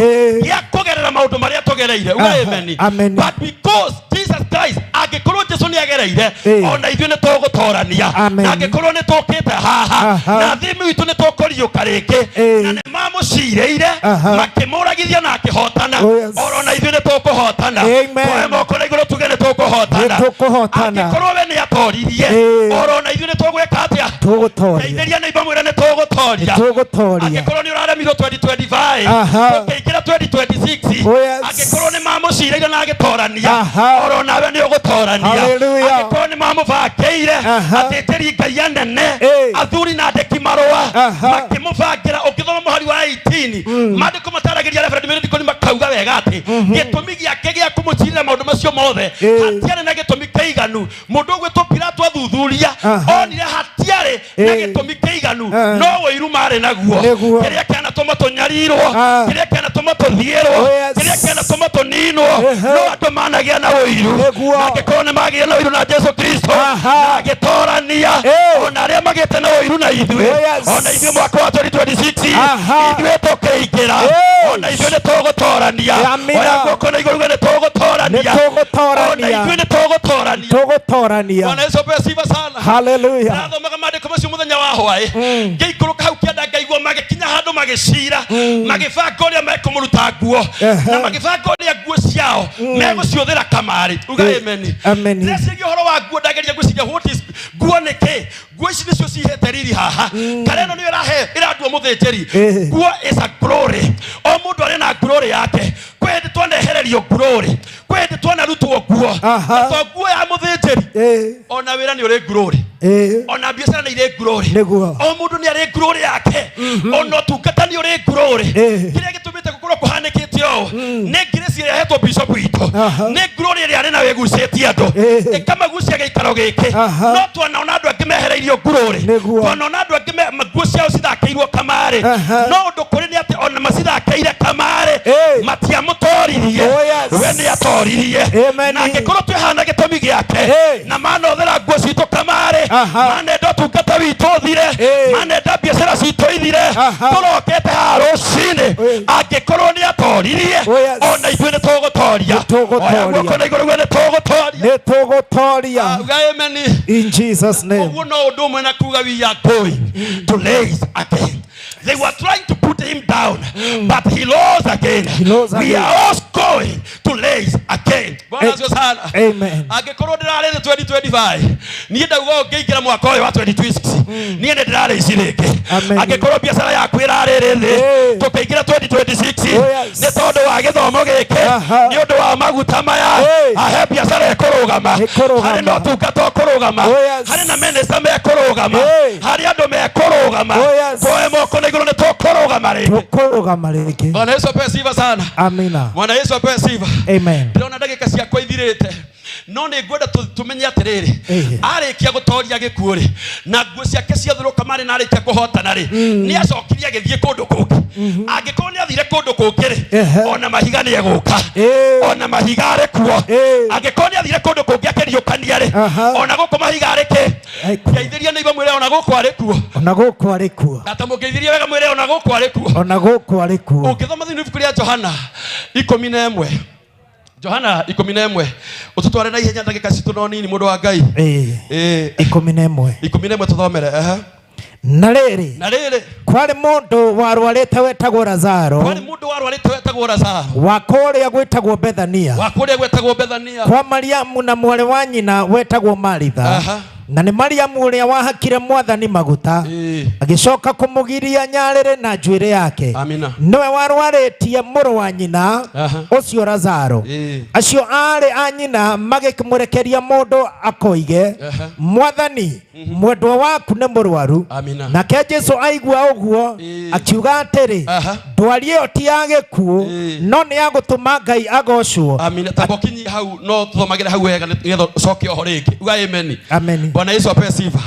gĩa kũgerera maũndũ marĩa tũgereire. Uga amen. Amen. But because Jesus Christ, angĩkorwo Jesu nĩ agereire, ona ithuĩ nĩ tũgũtorania. Na angĩkorwo nĩ tũkĩte haha na thimi witũ nĩ tũkũriũka rĩngĩ, na nĩ mamũcirĩire makĩmũragithia na akĩhotana, oro na ithuĩ nĩ tũkũhotana. Twoe moko na igũrũ tuge nĩ tũkũhotana. Nĩ tũkũhotana. Angĩkorwo we nĩ atoririe, oro na ithuĩ nĩ tũgwĩka atĩa? Tũgũtoria. Ngeithĩria neighbor mwĩre nĩ tũgũtoria. Nĩ tũgũtoria. Angĩkorwo nĩ ũraremirwo 2025, ũkĩingĩra 2026, angĩkorwo nĩ mamũcirĩire na agĩtorania, oro nawe nĩ ũgũtorania. Hallelujah. Angĩkorwo nĩ mamũbangĩire athĩnjĩri Ngai anene, athuri na andĩki marũa makĩmũbangĩra, ũngĩthoma mũhari wa 18 maandĩko mataragĩria Reverend Mary Dikoni makauga wega atĩ gĩtũmi gĩake gĩa kũmũcirĩra maũndũ macio mothe hatiarĩ na gĩtũmi kĩiganu. Mũndũ ũgwĩtwo Pilato athuthuria onire hatiarĩ na gĩtũmi kĩiganu, no ũiru marĩ naguo, kĩrĩa kĩanatũma tũnyarirwo, kĩrĩa kĩanatũma tũthiĩrwo, kĩrĩa kĩanatũma tũninwo, no andũ managĩa na ũiru. Na angĩkorwo nĩ magĩire na ũiru na Jesu Kristo na agĩtorania, ona arĩa magĩte na ũiru na ithuĩ, ona ithuĩ mwaka wa 2026 ithuĩ tũkĩingĩra, ona ithuĩ nĩ tũgũtorania. Oya guoko na igũrũ uge nĩ tũgũtorania. Tũgũtorania. Ithuĩ nĩ tũgũtorania. Tũgũtorania. Bwana Yesu apewe sifa sana. Hallelujah. Ndathomaga maandĩko macio mũthenya wa hwaĩ, ngĩikũrũka hau kĩanda, ngaigua magĩkinya handũ magĩcira, magĩbanga ũrĩa mekũmũruta nguo na magĩbanga ũrĩa nguo ciao megũciũthĩra kamarĩ. Uga amen. Amen. Ndĩreciria ũhoro wa nguo, ndageria gwĩciria what is nguo nĩ kĩ. Nguo ici nĩcio cihete riri haha, kana ĩno nĩyo ĩrahe ĩrandua mũthĩnjĩri. Nguo is a glory. O mũndũ arĩ na glory yake. Kwĩ hĩndĩ twanehererio glory, kwĩ hĩndĩ twanarutwo nguo. Na to nguo ya mũthĩnjĩri, ona wĩra nĩ ũrĩ glory, ona biacara nĩ irĩ glory. Nĩguo. O mũndũ nĩ arĩ glory yake, ona ũtungata nĩ ũrĩ glory. Kĩrĩa gĩtũmĩte gũkorwo kũhanĩkĩte ũũ nĩ grace ĩrĩa ĩhetwo bishop witũ, nĩ glory ĩrĩa arĩ nayo ĩgucĩtie andũ, ĩkamagucia gĩikaro gĩkĩ. No twanaona andũ angĩ mehereirio glory, twanona andũ angĩ nguo ciao cithakĩirwo kamarĩ. No ũndũ kũrĩ nĩ atĩ ona macithakĩire kamarĩ matiamũtoririe. We nĩ atoririe. Na angĩkorwo twĩhana gĩtũmi gĩake na manothera nguo citũ kamarĩ, manenda ũtungata witũ ũthire, manenda biacara citũ ithire, tũrokete haha rũcinĩ, angĩkorwo nĩ atoririe, ona ithuĩ nĩ tũgũtoria. Oya guoko na igũrũ, nĩ tũgũtoria. Nĩ tũgũtoria. Uga amen. In Jesus name. Ũguo no ũndũ ũmwe na kuga we are going to raise again. They were trying to put him down, but he rose again. Rose We again. are also going to raise again. Bwana asifiwe sana. Amen. Angĩkorwo ndĩrarĩ thĩ 2025, niĩ ndauga ũũ, ngĩingĩra mwaka ũyũ wa 2026, niĩ nĩ ndĩrarĩ ici rĩngĩ. Angĩkorwo biacara yaku ĩrarĩ rĩ thĩ, tũkĩingĩra 2026, nĩ tondũ wa gĩthomo gĩkĩ, nĩ ũndũ wa maguta maya, ahe biacara ĩkũrũgama, harĩ na ũtungata ũkũrũgama, harĩ na minista mekũrũgama, harĩ andũ mekũrũgama. Tuoe moko na igũrũ, nĩ tũkũrũgama rĩngĩ. Tũkũrũgama rĩngĩ. Bwana Yesu apewe sifa sana. Amina. Bwana Yesu apewe sifa. Amen. Ndĩrona ndagĩka ciakwa ithirĩte, no nĩ ngwenda tũmenye atĩrĩrĩ, arĩkia gũtoria gĩkuũ rĩ, na nguo ciake ciathũrũka marĩ, na arĩkia kũhotana rĩ, nĩ acokire agĩthiĩ kũndũ kũngĩ. Angĩkorwo nĩ athire kũndũ kũngĩ rĩ, ona mahiga nĩ egũka, ona mahiga arĩ kuo. Angĩkorwo nĩ athire kũndũ kũngĩ akĩriũkania rĩ, ona gũkũ mahiga arĩ kĩ? Ngeithĩria nĩ iba mwĩre ona gũkũ arĩ kuo. Ona gũkũ arĩ kuo. Ata mũngeithĩrie wega mwĩre ona gũkũ arĩ kuo. Ona gũkũ arĩ kuo. Ũngĩthoma thĩinĩ wa ibuku rĩa Johana 11, Johana 11, ũtũtware na ihenya, ndagĩka citũ no nini, mũndũ wa Ngai. 11. 11 tũthomere. Ehe. Na rĩrĩ, Na rĩrĩ, kwarĩ mũndũ warwarĩte wetagwo Lazaro, kwarĩ mũndũ warwarĩte wetagwo Lazaro, wa kũrĩa gwĩtagwo Bethania, wa kũrĩa gwetagwo Bethania, kwa Mariamu na mwarĩ wa nyina wetagwo Maritha. Na nĩ Mariamu ũrĩa wahakire Mwathani maguta, agĩcoka kũmũgiria nyarĩrĩ na njuĩrĩ yake. Amina. Nĩwe warwarĩtie mũrũ wa nyina ũcio Lazaro. Acio aarĩ a nyina magĩkĩmũrekeria mũndũ akoige, Mwathani, mwendwa waku nĩ mũrwaru. Amina. Nake Jesu aigua ũguo akiuga atĩrĩ, ndwari ĩyo ti ya gĩkuũ, no nĩ ya gũtũma Ngai agocwo. Amina. Tamba ũkinyie hau, no tũthomagĩre hau wega nĩgetha ũcoke oho rĩngĩ. Uga amen. Amen. Bwana Yesu apewe sifa.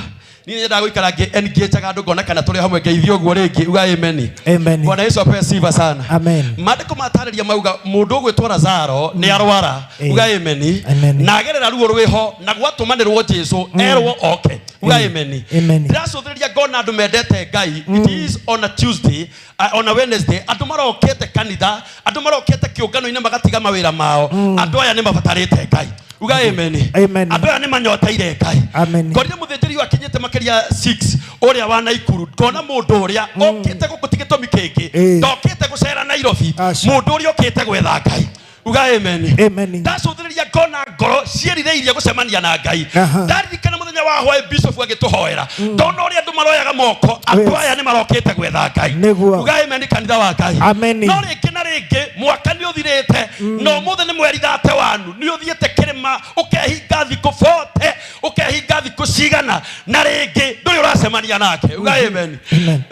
Niĩ nyendaga gũikara engage-aga andũ ngona kana tũrĩ hamwe, ngeithio ũguo rĩngĩ. Uga amen. Amen. Bwana Yesu apewe sifa sana. Amen. Maandĩko matarĩria mauga mũndũ ũgwĩtwo Lazaro nĩ arwara. Uga amen. Amen. Na agerera ruo rwĩho na gwatũmanĩrwo Jesu erwo oke. Uga amen. Amen. Ndĩracũthĩrĩria ngona andũ mendete Ngai. It is on a Tuesday, on a Wednesday, andũ marokete kanitha, andũ marokete kĩũngano-inĩ magatiga mawĩra mao. Andũ aya nĩ mabatarĩte Ngai. Uga amen. Amen. Andũ aya nĩ manyoteire Ngai. Amen. Ngorire mũthĩnjĩri ũyũ akinyĩte makĩria 6 ũrĩa wa Naikuru, ngona mũndũ ũrĩa okĩte gũkũ ti gĩtũmi kĩngĩ, ndokĩte gũcera Nairobi, mũndũ ũrĩa okĩte gwetha Ngai. Uga amen. Amen. Ndacũthĩrĩria ngona ngoro ciĩrirĩirie gũcemania na Ngai. Ndaririkana mũthenya wa hwaĩ bishop agĩtũhoera, ndona ũrĩa andũ maroyaga moko, andũ aya nĩ marokĩte gwetha Ngai. Uga amen, kanitha wa Ngai. Amen. No rĩngĩ na rĩngĩ mwaka nĩ ũthirĩte, na ũmũthĩ nĩ mweri 31, nĩ ũthiĩte kĩrĩma ũkehinga thikũ 40, ũkehinga thikũ cigana, na rĩngĩ ndũrĩ ũracemania nake. Uga amen.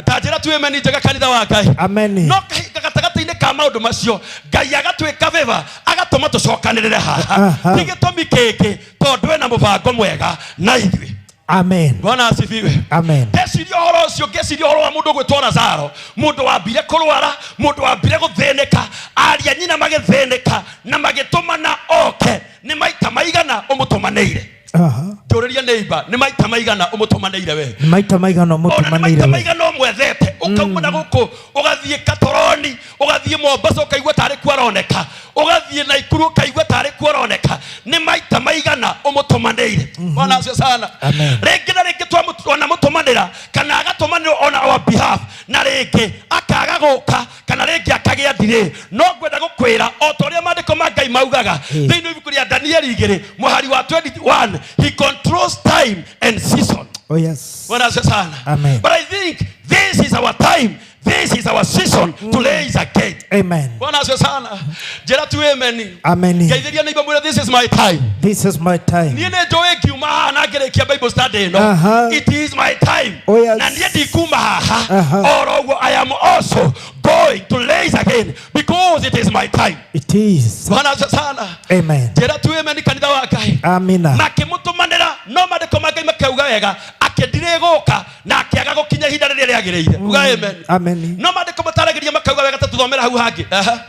Ta njĩra tu amen njega, kanitha wa Ngai. Amen. No kahinda gatagatĩ-inĩ ka maũndũ macio, Ngai agatuĩka favor, agatũma tũcokanĩrĩre haha. Ti gĩtũmi kĩngĩ, tondũ ena mũbango mwega na ithuĩ. Amen. Bwana asifiwe. Amen. Ngeciria ũhoro ũcio, ngeciria ũhoro wa mũndũ ũgwĩtwo Lazaro, mũndũ wambire kũrwara, mũndũ wambire gũthĩnĩka, aria nyina magĩthĩnĩka na magĩtũmana oke. Nĩ maita maigana ũmũtũmanĩire? Njũrĩria neighbor, nĩ maita maigana ũmũtũmanĩire we? Nĩ maita maigana Ona nĩ ũmũtũmanĩire maita we? maigana ũmwethete, ũkauma na gũkũ ũgathiĩ Katoroni, ũgathiĩ Mombasa, ũkaigua tarĩ kuo aroneka, ũgathiĩ Naikuru, ũkaigua tarĩ kuo aroneka. Nĩ maita Maigana ũmũtũmanĩire. Bwana asifiwe sana. Amen. Rĩngĩ na rĩngĩ twanamũtũmanĩra kana agatũmanĩrwo on our behalf, na rĩngĩ akaga gũka kana rĩngĩ akagĩa delay. No ngwenda gũkwĩra o ta ũrĩa maandĩko ma Ngai maugaga thĩinĩ wa ibuku rĩa Danieli 2 mũhari wa 21, he controls time and season. Oh yes. Bwana asifiwe sana. Amen. But I think this is our time, this is our season to raise again. Amen. Bwana asifiwe sana. Njĩra tu amen. Amen. Ngeithĩria neighbor mwĩre this is my time. This is my time. Niĩ nĩ njũĩ ngiuma haha na ngĩrĩkia Bible study ĩno. Aha. It is my time. Oh, yes. Na niĩ ndikuma haha. Aha. Oro ũguo I am also going to raise again because it is my time. It is. Bwana asifiwe sana. Amen. Njĩra tu amen kanitha wa Ngai. Amina. Makĩmũtũmanĩra, no maandĩko ma Ngai makauga wega akĩndirĩ gũka na akĩaga gũkinya ihinda rĩrĩa rĩagĩrĩire. Uga amen. Amen. No maandĩko mataragĩria makauga wega, ta tũthomera hau hangĩ. Aha.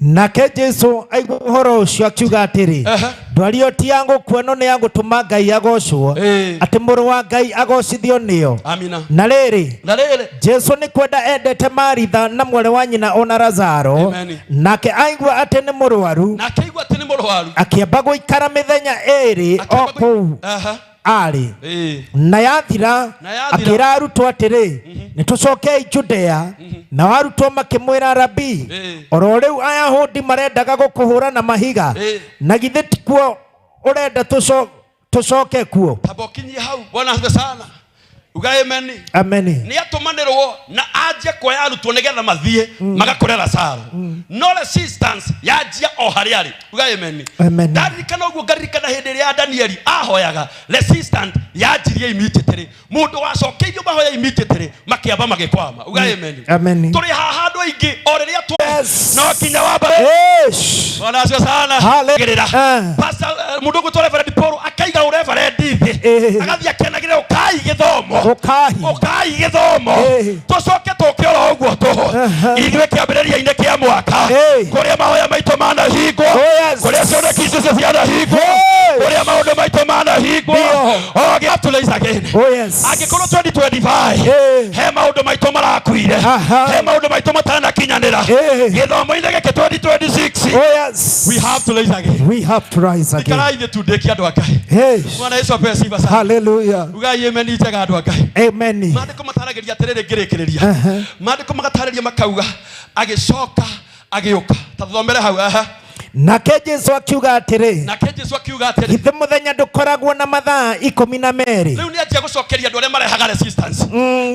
Nake Jesu aigua ũhoro ũcio akiuga atĩrĩ, Aha. ndwari ĩyo ti ya gũkua no nĩ ya gũtũma Ngai agocwo, Ĩĩ. atĩ mũrũ wa Ngai agocithio nĩyo. Amina. Na rĩrĩ, Na rĩrĩ, Jesu nĩ kwenda endete Maritha na mwarĩ wa nyina ona Lazaro. Amen. Nake aigua atĩ nĩ mũrwaru, na akĩigua atĩ nĩ mũrwaru, akĩamba gũikara mĩthenya ĩĩrĩ o Akĩamba kũu Aha. arĩ. Ĩĩ. Na yathira, Na yathira. akĩra arutwo atĩrĩ, nĩ tũcokei Judea. Nao arutwo makĩmwĩra, Rabii, Ĩĩ. oro rĩu Ayahudi marendaga gũkũhũra na mahiga, Ĩĩ. na githĩ tikuo ũrenda tũcoke kuo? Tamba ũkinyie hau. Bwana asifiwe sana. Uga amen. Ameni. Nĩ atũmanĩrwo na anjie kuoya arutwo nĩgetha mathiĩ magakore Lazaro, no resistance yanjia o harĩa arĩ. Uga amen. Amen. Ndaririkana ũguo, ngaririkana hĩndĩ ĩrĩa Danieli ahoyaga, resistant yanjirie immediately. Mũndũ wacokeirio mahoya immediately makĩamba magĩkwama. Uga amen. Amen. Tũrĩ haha andũ aingĩ o rĩrĩa Yes. no kinya wamba. Eish. Bwana asifiwe sana. Hale- Gerera. Eh. Pastor, mũndũ ũgwĩtwo Reverend Paul akaiga ũreverend thĩ, Eh. agathiĩ akĩanagĩrĩra ũkai gĩthomo, Ũkai. ũkai gĩthomo, Eh. tũcoke tũke oro ũguo tũhũ Aha. ithuĩ kĩambĩrĩria-inĩ kĩa mwaka, Eh. kũrĩa mahoya maitũ manahingwo, Oh, yes. kũrĩa cioneki icio cianahingwo, Hey. kũrĩa maũndũ maitũ manahingwo. Ndio. O gĩatũraise again. Oh yes. Angĩkorwo 2025 Eh. he maũndũ maitũ marakuire, Aha. he maũndũ maitũ matanakinyanĩra Eh. gĩthomo-inĩ gĩkĩ 2026, Oh yes. we have to raise again. We have to rise again. Ikarai thĩ tu ndĩkie andũ a Ngai. Hey. Bwana Yesu apewe sifa sana. Hallelujah. Ugai amen njega andũ a Ngai. Amen. Maandĩko mataragĩria atĩrĩrĩ, ngĩrĩkĩrĩria, Aha. maandĩko magatarĩria makauga agĩcoka agĩũka. Ta thomere hau. Aha. Nake Jesu akiuga atĩrĩ, Nake Jesu akiuga atĩrĩ, githĩ mũthenya ndũkoragwo na mathaa 12? Rĩu nĩ anjia gũcokeria andũ arĩa marehaga resistance.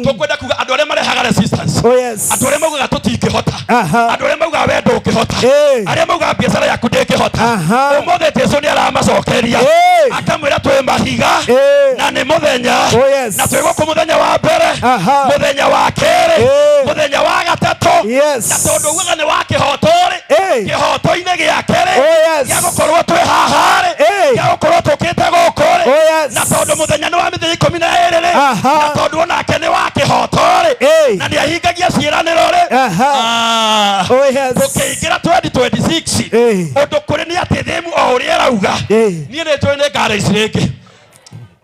Tũkwenda kuga andũ arĩa marehaga resistance, Oh yes. andũ arĩa maugaga tũtingĩhota, Aha. andũ arĩa maugaga we ndũngĩhota, Eh. arĩa maugaga biacara yaku ndĩngĩhota, Aha. ũmũthĩ Jesu nĩ aramacokeria, Eh. akamwĩra twĩ mahiga Eh. na nĩ mũthenya, Oh yes. na twĩ gũkũ mũthenya wa mbere, Aha. mũthenya wa kerĩ, Eh. mũthenya wa gatatũ, Yes. na tondũ ugaga nĩ wa kĩhoto rĩ, Eh. kĩhoto-inĩ gĩake rĩ, Oh yes. gĩa gũkorwo twĩ haha rĩ, Eh. gĩa gũkorwo tũkĩte gũkũ rĩ, Oh yes. na tondũ mũthenya nĩ wa mĩthenya 12 rĩ, Aha. na tondũ onake nĩ wa kĩhoto rĩ, Eh. na nĩ ahingagia ciĩranĩro rĩ. Aha. Ah. Oh yes. Tũkĩingĩra 2026, Eh. ũndũ kũrĩ nĩ atĩ thĩmu o ũrĩa ĩrauga, Eh. niĩ nĩ njũĩ nĩ ngaraici rĩngĩ,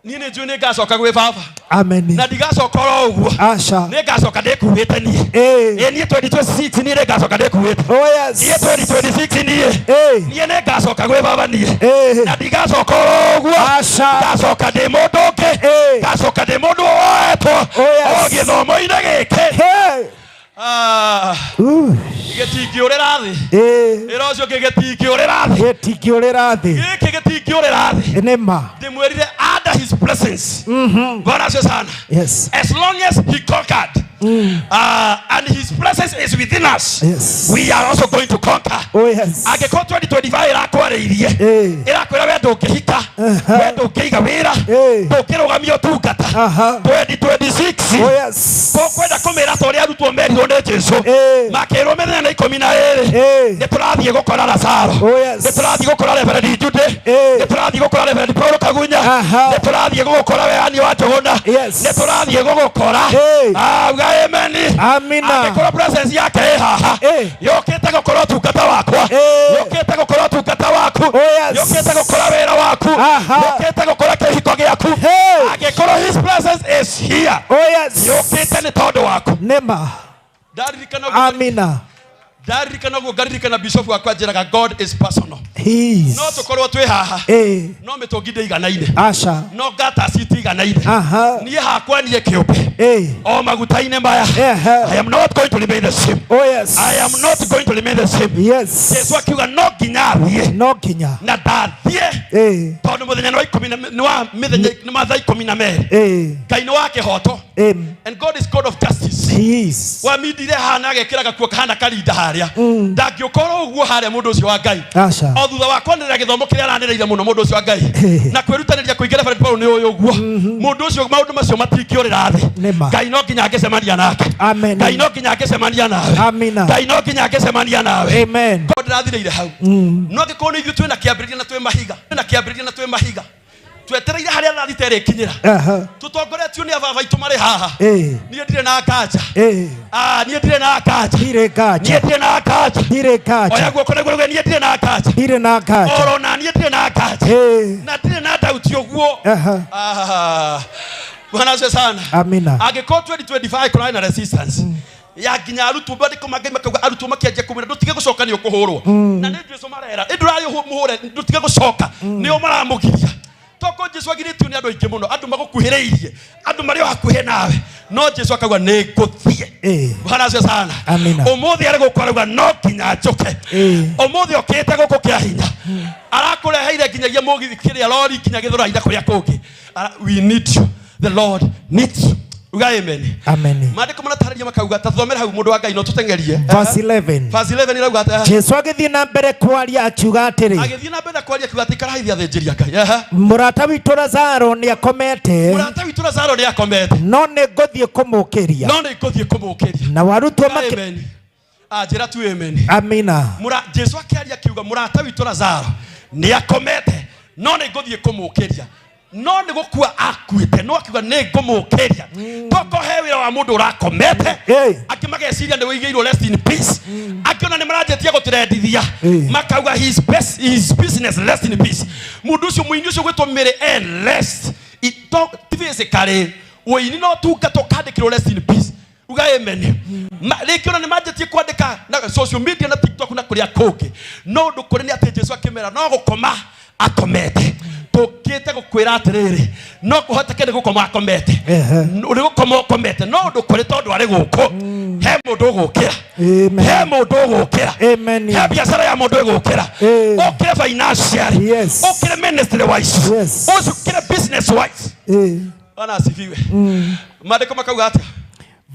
niĩ nĩ njũĩ nĩ ngacoka gwĩ baba, Amen. na ndigacoka oro ũguo, Asha. nĩ ngacoka ndĩkuĩte niĩ. Eh. Ĩ niĩ 2026 niĩ nĩ ngacoka ndĩkuĩte. Oh yes. Niĩ 2026 niĩ, Eh. niĩ nĩ ngacoka gwĩ baba niĩ, Eh. na ndigacoka oro ũguo, Asha. ngacoka ndĩ mũndũ ũngĩ, Eh. ngacoka ndĩ mũndũ woetwo Oh yes. o gĩthomo-inĩ gĩkĩ. Hey. Ah, Ooh. gĩtingĩũrĩra thĩ. Eh. Ĩra ũcio ũngĩ gĩtingĩũrĩra thĩ. Gĩtingĩũrĩra thĩ. Gĩkĩ gĩtingĩũrĩra thĩ. Nĩ ma. Ndĩmwĩrire under his presence. Bwana asifiwe sana. Yes. As long as he conquered, and his presence is within us, Yes. we are also going to conquer. Oh yes. Angĩkorwo 2025 ĩrakwarĩirie, Eh. ĩrakwĩra we ndũngĩhika, we ndũngĩiga wĩra, Eh. ndũngĩrũgamia ũtungata, Aha. 2026 Oh yes. tũkwenda kũmĩra ta ũrĩa arutwo merirwo nĩ Jesu, Eh. makĩrwo mĩthenya nĩ 12, Eh. nĩ tũrathiĩ gũkora Lazaro, Oh yes. nĩ tũrathiĩ gũkora Reverend Jude, Eh. nĩ tũrathiĩ gũkora Reverend Paul Kagunya, Aha. nĩ tũrathiĩ gũgũkora we Annie wa Njũgũna, Yes. nĩ tũrathiĩ gũgũkora. Eh. Ah, uga amen. Amina. Angĩkorwo presence yake ĩ haha, Eh. yũkĩte gũkora ũtungata wakwa, Eh. yũkĩte gũkora ũtungata waku, Oh yes. yũkĩte gũkora wĩra waku, Aha. yũkĩte gũkora kĩhiko gĩaku, Hey. angĩkorwo his presence is here, Oh yes. yũkĩte nĩ tondũ waku. Nĩ ma. Ndaririkana ũguo, Amina. Ndaririkana ũguo ngaririkana bishop wakwa anjĩraga God is personal. He is. No tũkorwo twĩ haha. Ĩĩ. No mĩtũngi ndĩiganaine. Aca. No ngata citiiganaine. Aha. Niĩ hakwa niĩ kĩũmbe. Ĩĩ. O maguta-inĩ maya. Ehe. I am not going to remain the same. Oh yes. I am not going to remain the same. Yes. Jesu akiuga no nginya athiĩ. No nginya. Na ndathiĩ. Ĩĩ. Tondũ mũthenya nĩ wa ikũmi na nĩ wa mĩthenya nĩ wa thaa 12. Ĩĩ. Ngai nĩ wa kĩhoto. Amen. And God is God of justice. He is. Wamindire hana agekĩra gakuo kahana karinda harĩa. Ndangĩũkorwo ũguo harĩa mũndũ ũcio wa Ngai. Aca. O thutha wa kwanĩrĩra gĩthomo kĩrĩa aranĩrĩire mũno mũndũ ũcio wa Ngai. Na kwĩrutanĩria kũingĩra Reverend Paul nĩ ũyũ ũguo. Mũndũ ũcio maũndũ macio matingĩũrĩra thĩ. Nĩma. Ngai no nginya angĩcemania nake. Amen. Ngai no nginya angĩcemania nawe. Amina. Ngai no nginya angĩcemania nawe. Amen. Korwo ndĩrathirĩire hau. No angĩkorwo nĩ ithuĩ twĩna kĩambĩrĩria na twĩ mahiga. Twĩna kĩambĩrĩria na twĩ mahiga. Twetereire harĩa thaa thita ĩrĩkinyĩra. Aha. Tũtongoretio nĩ ababa aitũ marĩ haha. Ĩĩ. Niĩ ndirĩ na nganja. Ĩĩ. Ah, niĩ ndirĩ na nganja. Ndirĩ nganja. Niĩ ndirĩ na nganja. Ndirĩ nganja. Oya guoko na igũrũ niĩ ndirĩ na nganja. Ndirĩ na nganja. Oro na niĩ ndirĩ na nganja. Ĩĩ. Na ndirĩ na doubt ũguo. Aha. Ah. Bwana asifiwe sana. Amina. Angĩkorwo 2025 kũrarĩ na resistance. Ya nginya arutwo mandĩko ma Ngai makauga arutwo makĩanjia kũmwĩra ndũtige gũcoka nĩ ũkũhũrwo. Na nĩ Jesũ marera, ĩ ndũrarĩ mũhũre ndũtige gũcoka nĩo maramũgiria. Toko Jesũ agirĩtio nĩ andũ aingĩ mũno, andũ magũkuhĩrĩirie, andũ marĩ o hakuhĩ nawe. No Jesũ akauga nĩ ngũthiĩ. Ĩĩ. Bwana asifiwe sana. Amina. Ũmũthĩ arĩ gũkũ arauga no nginya njũke. Ĩĩ. Ũmũthĩ okĩte gũkũ kĩa hinya. Arakũreheire nginyagia mũgithi kĩrĩa rori nginya Gĩthũrai na kũrĩa kũngĩ. We need you. The Lord needs you. Uga amen. Amen. Maandĩko maratarĩria makauga ta thomere hau mũndũ wa Ngai no tũteng'erie. Verse 11. Verse 11 irauga atĩa? Jesu agĩthiĩ na mbere kwaria akiuga atĩrĩ. Agĩthiĩ na mbere kwaria akiuga atĩ ikarai thĩ athĩnjĩri a Ngai. Aha. Mũrata witũ Lazaro nĩ akomete. Mũrata witũ Lazaro nĩ akomete. No nĩ ngũthiĩ kũmũũkĩria. No nĩ ngũthiĩ kũmũũkĩria. Na arutwo makĩ Amen. Ah, njĩra tu amen. Amina. Mũra Jesu akĩaria akiuga mũrata witũ Lazaro nĩ akomete no nĩ ngũthiĩ kũmũũkĩria. No nĩ gũkua akuĩte no akiuga nĩ ngũmũũkĩria. Toko he wĩra wa mũndũ ũrakomete. Angĩ mageciria nĩ wĩigĩirwo rest in peace. Angĩ ona nĩ maranjĩtie gũtũrendithia. Makauga his best, his business rest in peace. Mũndũ ũcio mũini ũcio gwĩtwo Mary Ann rest. Ti physically. Ũini no tungata ũkandĩkĩrwo rest in peace. Uga amen. Rĩngĩ ona nĩ manjĩtie kwandĩka na social media na TikTok na kũrĩa kũngĩ. No ũndũ kũrĩ nĩ atĩ Jesũ akĩmera no gũkoma akomete. Tũkĩte gũkwĩra atĩrĩrĩ, no kũhoteke nĩ gũkoma akomete. Nĩ gũkoma ũkomete, no ũndũ kũrĩ tondũ arĩ gũkũ. He mũndũ ũgũkĩra. He mũndũ ũgũkĩra. He biacara ya mũndũ ĩgũkĩra. Ũkĩre financially. Ũkĩre ministry wise. Ũkĩre business wise. Bwana asifiwe. Maandĩko makauga atĩa?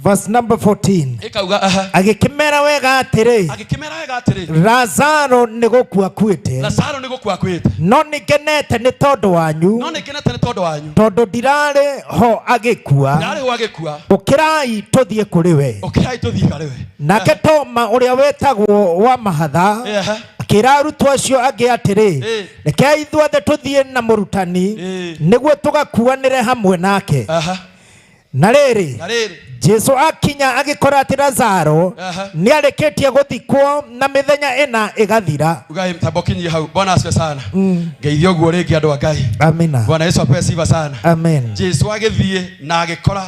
Verse number 14. Ĩkauga aha. Agĩkĩmera wega atĩrĩ. Agĩkĩmera wega atĩrĩ. Lazaro nĩ gũkua akuĩte. Lazaro nĩ gũkua akuĩte. No nĩ ngenete nĩ tondũ wanyu. No nĩ ngenete nĩ tondũ wanyu. Tondũ ndirarĩ ho agĩkua. Ndirarĩ ho agĩkua. Ũkĩrai tũthiĩ kũrĩ we. Ũkĩrai tũthiĩ harĩ we. Nake Toma ũrĩa wetagwo wa mahatha akĩra arutwo acio angĩ atĩrĩ, rekei ithuothe tũthiĩ na mũrutani nĩguo tũgakuanĩre hamwe nake. Na rĩrĩ, Jesu akinya agĩkora atĩ Lazaro nĩ arĩkĩtie gũthikwo na mĩthenya ĩna ĩgathira. Ugai mtambo kinyie hau. Bwana asifiwe sana. Ngeithio ũguo rĩngĩ andũ a Ngai. Amina. Bwana Yesu apewe sifa sana. Amen. Jesu agĩthiĩ na agĩkora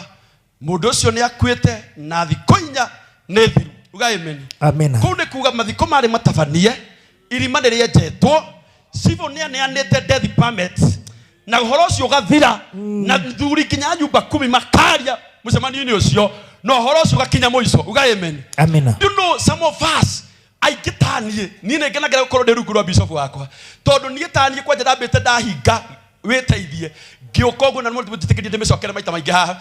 mũndũ ũcio nĩ akuĩte na thikũ inya nĩ thiru. Ugai amen. Amina. Kũu nĩ kuga mathiko marĩ matabanie, irima nĩ rĩenjetwo, civil nĩ aneanĩte death permit na ũhoro ũcio ũgathira na thuri nginya nyumba kumi makaria mũcemanio-inĩ ũcio na ũhoro ũcio ũgakinya mũico. Uga amen. Amina. You know some of us aingĩ ta niĩ, niĩ nĩ ngenagĩra gũkorwo ndĩ rungu rwa bishop wakwa tondũ niĩ ta niĩ kwanja ndambĩte ndahinga wĩteithie ngĩũka ũguo na nĩmũnjĩtĩkĩrie ndĩmĩcokere maita maingĩ haha.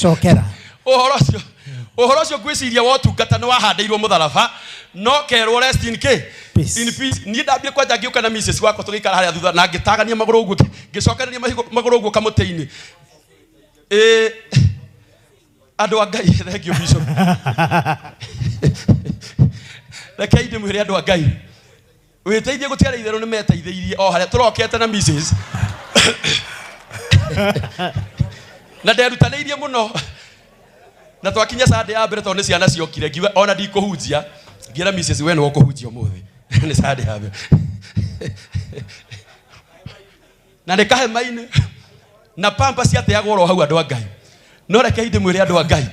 Cokera. Ũhoro ũcio ngwĩciria wa ũtungata nĩ wahandĩirwo mũtharaba no kerwo rest in K in peace. Niĩ ndambire kwanja ngĩũka na Mrs wakwa tũgĩikara harĩa thutha na ngĩtagania magũrũ ũguo ngĩcokereria magũrũ ũguo kamũtĩ-inĩ. Andũ a Ngai, thank you bishop. Rekei ndĩmwĩre andũ a Ngai, wĩteithie gũtiarĩ itherũ nĩ meteithĩirie o harĩa tũrokete na Mrs. Na nderutanĩirie mũno na twakinya Sunday ya mbere tondũ nĩ ciana ciokire ngiuga ona ndikũhunjia, ngĩra Mrs we nĩwe ũkũhunjia ũmũthĩ. Nĩ Sunday ya mbere. Na nĩ kahema-inĩ na pampa ciateagwo oro hau andũ a Ngai. No rekei ndĩmwĩre andũ a Ngai,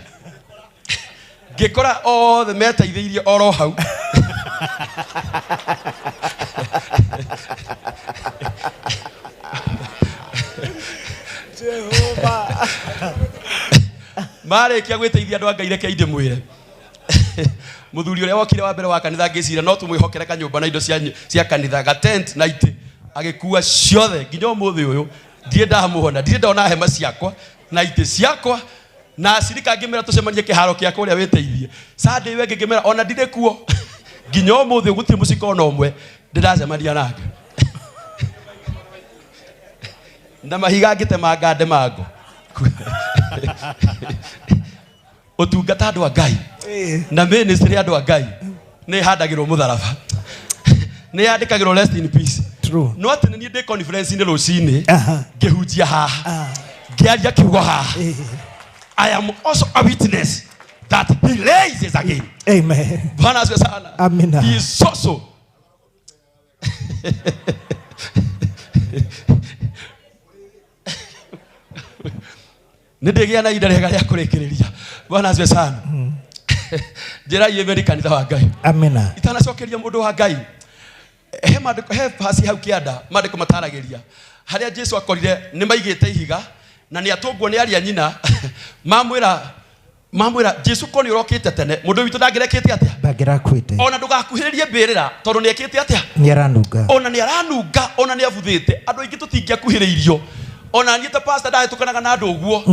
Ngĩkora othe meteithĩirie oro hau. Marĩkia gwĩteithia andũ a Ngai, reke ndĩmwĩre, mũthuri ũrĩa wokire wa mbere wa kanitha, ngĩcira no tũmwĩhokere kanyũmba na indo cia kanitha, ga tent na itĩ, agĩkua ciothe. Nginya ũmũthĩ ũyũ ndirĩ ndamuona, ndirĩ ndona hema ciakwa na itĩ ciakwa. Na acirika ngĩmera tũcemanie kĩharo kĩa kũrĩa wĩteithie Sunday ĩyo ĩngĩ, ngĩmera ona ndirĩ kuo. Nginya ũmũthĩ gũtirĩ mũciko ona ũmwe ndĩracemania nake. Na mahiga ngĩtemanga ndemango. Ũtungata, andũ a Ngai, na ministry, andũ a Ngai, nĩ ĩhandagĩrwo mũtharaba, nĩ yandĩkagĩrwo rest in peace. True. No atĩ nĩ niĩ ndĩ conference-inĩ rũcinĩ, ngĩhunjia haha, ngĩaria kiugo haha, I am also a witness that he raises again. Amen. Bwana asifiwe sana. Amina. He is so nĩ ndĩgĩa na ihinda rĩega rĩa kũrĩkĩrĩria. Bwana asifiwe sana. Njĩra amen, kanitha wa Ngai. Amina. Itanacokeria mũndũ wa Ngai, he maandĩko, he pasi hau kĩanda, maandĩko mataragĩria harĩa Jesu akorire nĩ maigĩte ihiga na nĩ atũngwo nĩ aria nyina. Mamwĩra Jesu, ko nĩ ũrokĩte tene, mũndũ witũ ndangĩrekĩte atĩa? Ndangĩrakuĩte. Ona ndũgakuhĩrĩrie mbĩrĩra tondũ nĩ ekĩte atĩa? Nĩ aranunga. Ona nĩ aranunga, ona nĩ abuthĩte. Andũ aingĩ tũtingĩakuhĩrĩirio. Ona niĩ ta pastor ndahĩtũkanaga na andũ ũguo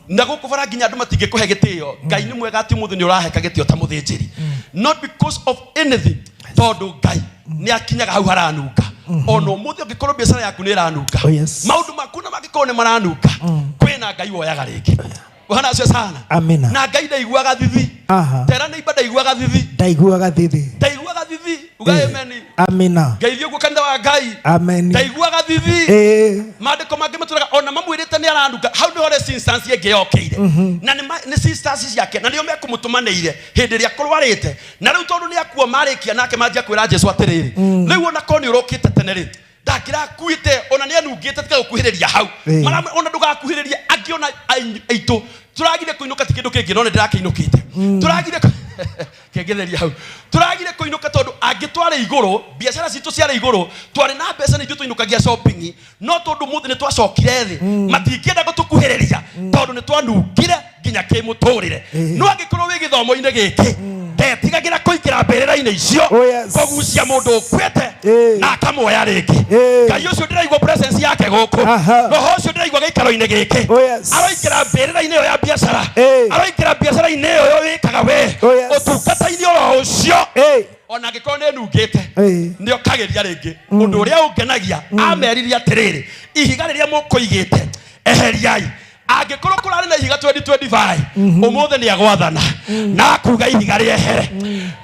na gũkũ bara, nginya andũ matingĩkũhe gĩtĩo. Ngai nĩ mwega atĩ ũmũthĩ nĩ ũraheka gĩtĩo ta mũthĩnjĩri, not because of anything, tondũ Ngai nĩ akinyaga hau haranunga. Ona ũmũthĩ ũngĩkorwo biacara yaku nĩ ĩranunga, Oh, yes. maũndũ maku na mangĩkorwo nĩ maranunga, kwĩna Ngai woyaga rĩngĩ. Bwana asifiwe sana. Amina. Na Ngai ndaiguaga thithi. Tera nĩimba ndaiguaga thithi. Ndaiguaga thithi. Ndaiguaga thithi. Uga amen. Amina. Ngeithio guo, kanitha wa Ngai. Amen. Ndaiguaga thithi. Maandĩko mangĩ matũraga ona mamwĩrĩte nĩ aranunga. Hau nĩho rĩ instance ĩngĩ yokĩire, na nĩ sisters ciake na nĩo mekũmũtũmanĩire hĩndĩ ĩrĩa kũrwarĩte. Na rĩu tondũ nĩ akua, marĩkia nake manjia kwĩra Jesu atĩrĩrĩ, rĩu ona korwo nĩ ũrokĩte tene rĩ, ndangĩrakuĩte, ona nĩ anungĩte, tiga gũkuhĩrĩria hau. Ona ndũgakuhĩrĩrie angĩ ona aitũ tũragire kũinũka, ti kĩndũ kĩngĩ, no nĩ ndĩrakĩinũkĩte. Tũragire kĩngĩtheria hau, tũragire kũinũka tondũ angĩ twarĩ igũrũ, biacara citũ ciarĩ igũrũ, twarĩ na mbeca, nĩ ithuĩ tũinũkagia shopping. No tondũ mũthĩ nĩ twacokire thĩ, matingĩenda gũtũkuhĩrĩria tondũ nĩ twanungire nginya kĩmũtũrĩre. No angĩkorwo wĩ gĩthomo-inĩ gĩkĩ, ndetigagĩra kũingĩra mbĩrĩra-inĩ icio, Oh, yes. kũgucia mũndũ ũkuĩte na akamuoya rĩngĩ. Ngai ũcio ndĩraigua presence yake gũkũ, roho ũcio ndĩraigua gĩikaro-inĩ gĩkĩ, Oh, yes. aroingĩra mbĩrĩra-inĩ ĩyo ya biacara, aroingĩra biacara-inĩ ĩyo wĩkaga we, Oh, yes. ũtungata-inĩ oro ũcio, ona angĩkorwo nĩ nungĩte, nĩ okagĩria rĩngĩ. Ũndũ ũrĩa ũngenagia, ameririe atĩrĩrĩ, ihiga rĩrĩa mũkũigĩte eheriai. Angĩkorwo kũrarĩ na ihiga 2025, ũmũthĩ nĩ agwathana na akuga ihiga rĩehere.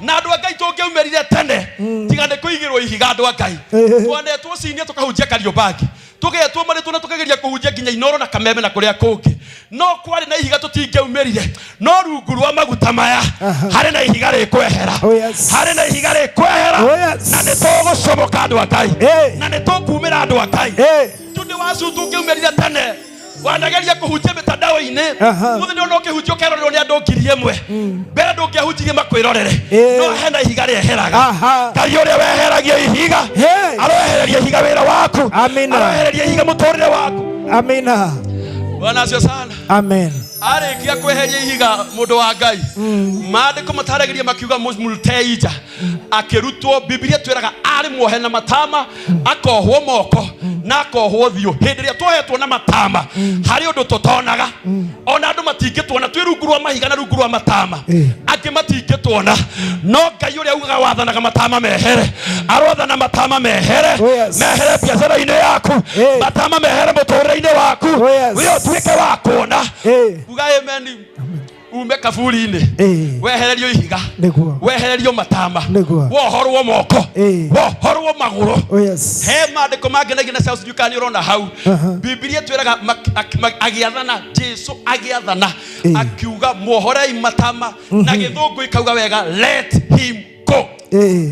Na andũ a Ngai, tũngĩaumĩrire tene, tiga nĩ kũigĩrwo ihiga. Andũ a Ngai, twanetwo cinia tũkahunjia Kariobangi, tũgetwo marĩtwo na tũkageria kũhunjia nginya Inoro na Kameme na kũrĩa kũngĩ, no kwarĩ na ihiga tũtingĩaumĩrire. No rungu rwa maguta maya harĩ na ihiga rĩkwehera. Oh, yes. Harĩ na ihiga rĩkwehera. Oh, yes. Na nĩ tũgũcomoka, andũ a Ngai, na nĩ tũkumĩra, andũ a Ngai. Tunde wacu tũngĩaumĩrire tene, wanageria kũhunjia mĩtandao-inĩ. Mũthĩ ndĩrona ũkĩhunjia ũkerorerwo nĩ andũ 1,000. Mbere ndũngĩahunjirie makwĩrorere. No hena ihiga rĩeheraga. Ngai ũrĩa weheragia ihiga aroehereria ihiga wĩra waku. Amina. Aroehereria ihiga mũtũrĩre waku. Amina. Bwana asifiwe sana. Amen. Arĩkia kweheria ihiga, mũndũ wa Ngai, maandĩko mataragĩria makiuga mũrutei nja. Akĩrutwo, Bibilia twĩraga arĩ muohe na matama, akohwo moko na akohwo thiũ. Hĩndĩ ĩrĩa tuohetwo na matama, harĩ ũndũ tũtonaga. Ona andũ matingĩtuona twĩ rungu rwa mahiga na rungu rwa matama, angĩ matingĩtuona. No Ngai ũrĩa ugaga wathanaga matama mehere, arothana matama mehere. Oh, yes. Mehere biacara-inĩ yaku, matama mehere mũtũrĩre-inĩ waku, Oh, yes. wĩ ũtuĩke wa kuona. Uga amen. Ume kaburi-inĩ, wehererio ihiga, Nĩguo. wehererio matama, Nĩguo. wohorwo moko, wohorwo magũrũ. Oh, yes. He maandĩko mangenagia na Charles Newton ũrona hau. Bibilia twĩraga agĩathana, Jesu agĩathana akiuga muohorei matama, na gĩthũngũ ikauga wega, let him go.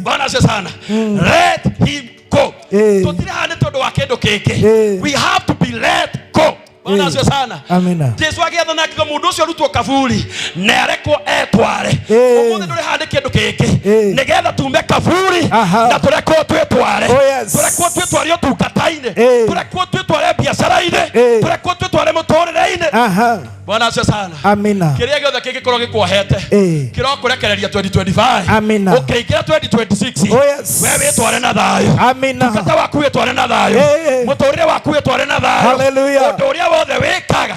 Bwana asifiwe sana. Let him go. Tũtirĩ haha nĩ tondũ wa kĩndũ kĩngĩ. We have to be let go. Bwana asifiwe sana. Amina. Jesu agĩathana akiuga mũndũ ũcio arutwo kaburi na arekwo etware. Ũmũthĩ ndũrĩ haha nĩ kĩndũ gĩkĩ nĩgetha tume kaburi na tũrekwo twĩtware. Oh, yes. Tũrekwo twĩtware ũtungata-inĩ, tũrekwo twĩtware biacara-inĩ, tũrekwo twĩtware mũtũrĩre-inĩ. Bwana asifiwe sana. Amina. Kĩrĩa gĩothe kĩngĩkorwo gĩkuohete kĩrokũrekereria 2025. Amina. Ũkĩingĩra 2026, Oh, yes. we wĩtware na thayũ. Amina. Tungata waku wĩtware na thayũ. Mũtũrĩre waku wĩtware na thayũ. Hallelujah. Ũndũ ũrĩa wothe wĩkaga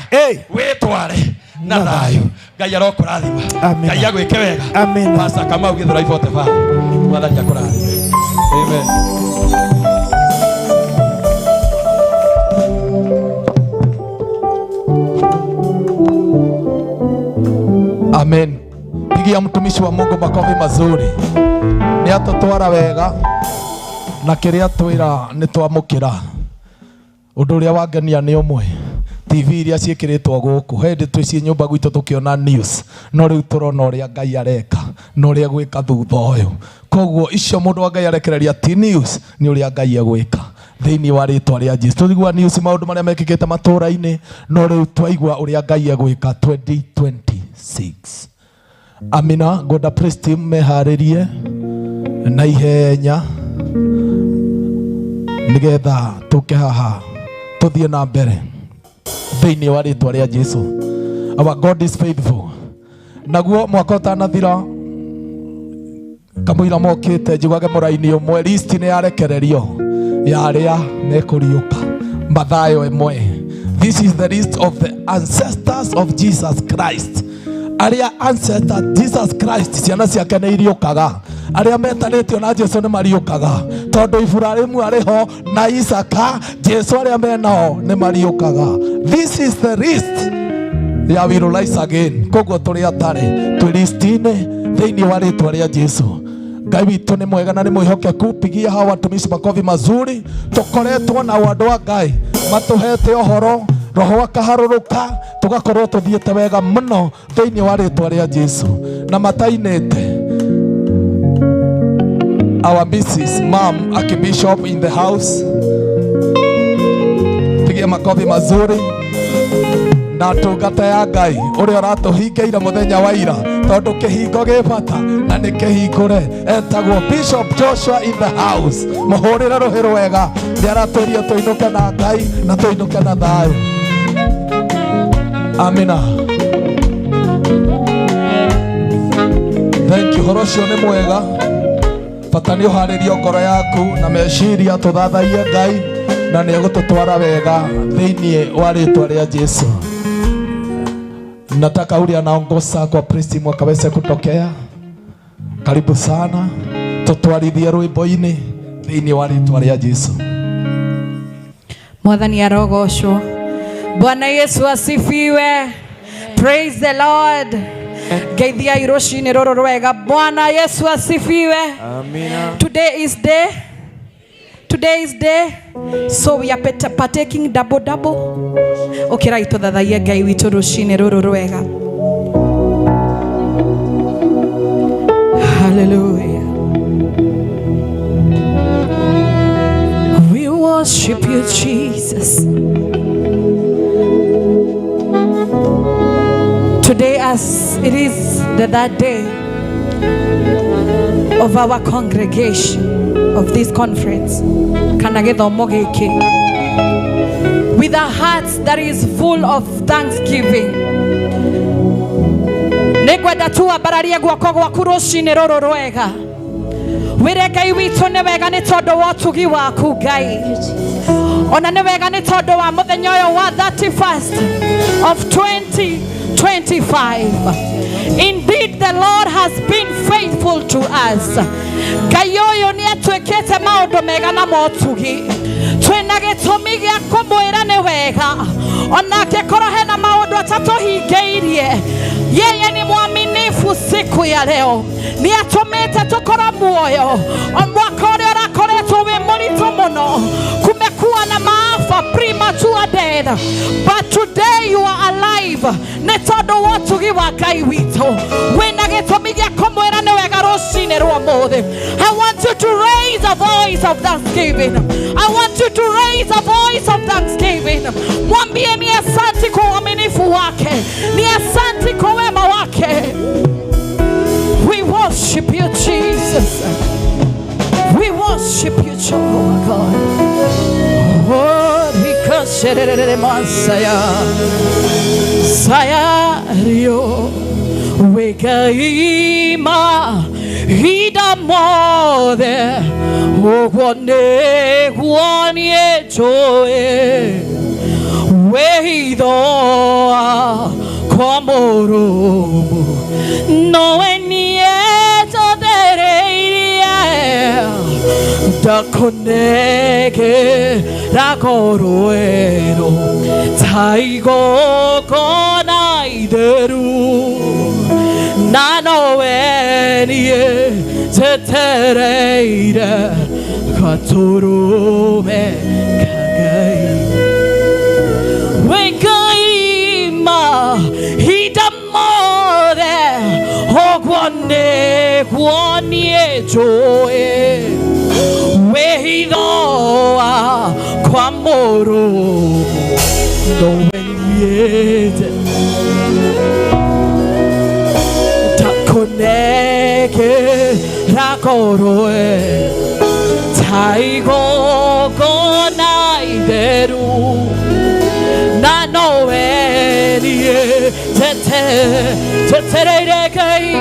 wĩtware na thayũ. Ngai arokũrathima. Amina. Ngai agwĩke wega. Amina. Pastor Kamau Githurai 45. Mwathani akũrathime. Amen. Amen. Pigia mtumishi wa Mungu makofi mazuri. Nĩ atũtwara wega na kĩrĩa twĩra nĩ twamũkĩra. Ũndũ ũrĩa wangenia nĩ ũmwe, TV iria ciĩkĩrĩtwo gũkũ hĩndĩ twĩ ciĩ nyũmba gwitũ tũkĩona news, no rĩu tũrona ũrĩa Ngai areka na ũrĩa egwĩka thutha ũyũ. Koguo icio mũndũ wa Ngai arekereria ti news, nĩ ũrĩa Ngai egwĩka thĩinĩ wa rĩtwa rĩa Jesu. Tũigua news maũndũ marĩa mekĩkĩte matũũra-inĩ, no rĩu twaigua ũrĩa Ngai egwĩka 2026. Amina. Ngwenda praise team meharĩrie na ihenya nĩgetha tũke haha tũthiĩ na mbere thĩinĩ wa rĩtwa rĩa Jesu. Our God is faithful. Naguo mwaka ũtanathira kamũira mokĩte njiguage mũraini ũmwe, list nĩ yarekererio ya arĩa mekũriũka. Mathayo ĩmwe. This is the list of the ancestors of Jesus Christ. Arĩa ancestor Jesus Christ, ciana ciake nĩ iriũkaga. Arĩa metanĩtio na Jesu nĩ mariũkaga, tondũ Iburahĩmu arĩ ho na Isaka, Jesu arĩa menao nĩ mariũkaga. This is the list ya we will rise again. Koguo tũrĩ atarĩ twĩ list-inĩ thĩinĩ wa rĩtwa rĩa Jesu. Ngai witũ nĩ mwega na nĩ mwĩhokeku. Pigia hawa watumishi makofi mazuri. Tũkoretwo na andũ a Ngai matũhete ũhoro, roho akaharũrũka, tũgakorwo tũthiĩte wega mũno thĩinĩ wa rĩtwa rĩa Jesu. Na matainĩte our Mrs. Mom Archbishop in the house, pigia makofi mazuri. Na tungata ya Ngai ũrĩa ũratũhingĩire mũthenya wa ira, tondũ kĩhingo gĩ bata na nĩ kĩhingũre, etagwo Bishop Joshua in the house. Mũhũrĩre rũhĩ rwega, nĩ aratũria tũinũke na Ngai na tũinũke na thayũ. Amina. Thank you. Ũhoro ũcio nĩ mwega, bata nĩ ũharĩrie ngoro yaku na meciria, tũthathaiye Ngai na nĩ egũtũtwara wega thĩinĩ wa rĩtwa rĩa Jesu. Nataka ule anaongoza kwa praise team akaweze kutokea. Karibu sana, tutwarithie rwimbo-inĩ thĩinĩ wa rĩtwa rĩa Jesu. Mwathani arogocwo. Bwana Yesu asifiwe. Praise the Lord. Ngeithiai rũcinĩ rũrũ rwega. Bwana Yesu asifiwe. Amina. Today is day. Today is day. So we are partaking double double. Ũkĩrai tũthathaiye Ngai witũ rũcinĩ rũrũ rwega. Hallelujah. We worship you, Jesus. Today, as it is the third day of our congregation, of this conference, kana gĩthomo gĩkĩ, with a heart that is full of thanksgiving, nĩngwenda tu ambararie guoko gwaku rũcinĩ rũrũ rwega, wĩre Ngai witũ nĩ wega nĩ tondũ wa ũtugi waku Ngai, ona nĩ wega nĩ tondũ wa mũthenya ũyũ wa 31st of 2025. Indeed, the Lord has been faithful to us. Ngai ũyũ nĩ atuĩkĩte maũndũ mega na motugi. Twĩna gĩtũmi gĩa kũmwĩra nĩ wega, ona angĩkorwo hena maũndũ atatũhingĩirie, yeye ni mwaminifu siku ya leo. Nĩ atũmĩte tũkorwo muoyo o mwaka ũrĩa ũrakoretwo wĩ mũritũ mũno. Kumekuwa na maafa, premature death, but today you are alive nĩ tondũ wa ũtugi wa Ngai witũ. Wĩna gĩtũmi gĩa kũmwĩra nĩ wega rũcinĩ rwa ũmũthĩ. I want you to raise a voice of thanksgiving. I want you to raise a voice of thanksgiving. Mwambie ni asanti kwa uaminifu wake, ni asanti kwa wema wake. We worship you, Jesus. We worship you, Jehovah God. Oh, rikasherere masaya. Sayario wekaima hidamode ogwane guanie joe weidoa kwamoromo noe nieto dereirie ndakoneke rakoroero taigoko naideru nanoenie tetereire gaturume kagai Wekaima hidamore ogwane guanie joe weidoa kwamoro noeniete takoneke rakoroe taigoko naideru nanoenie tete tetereirekei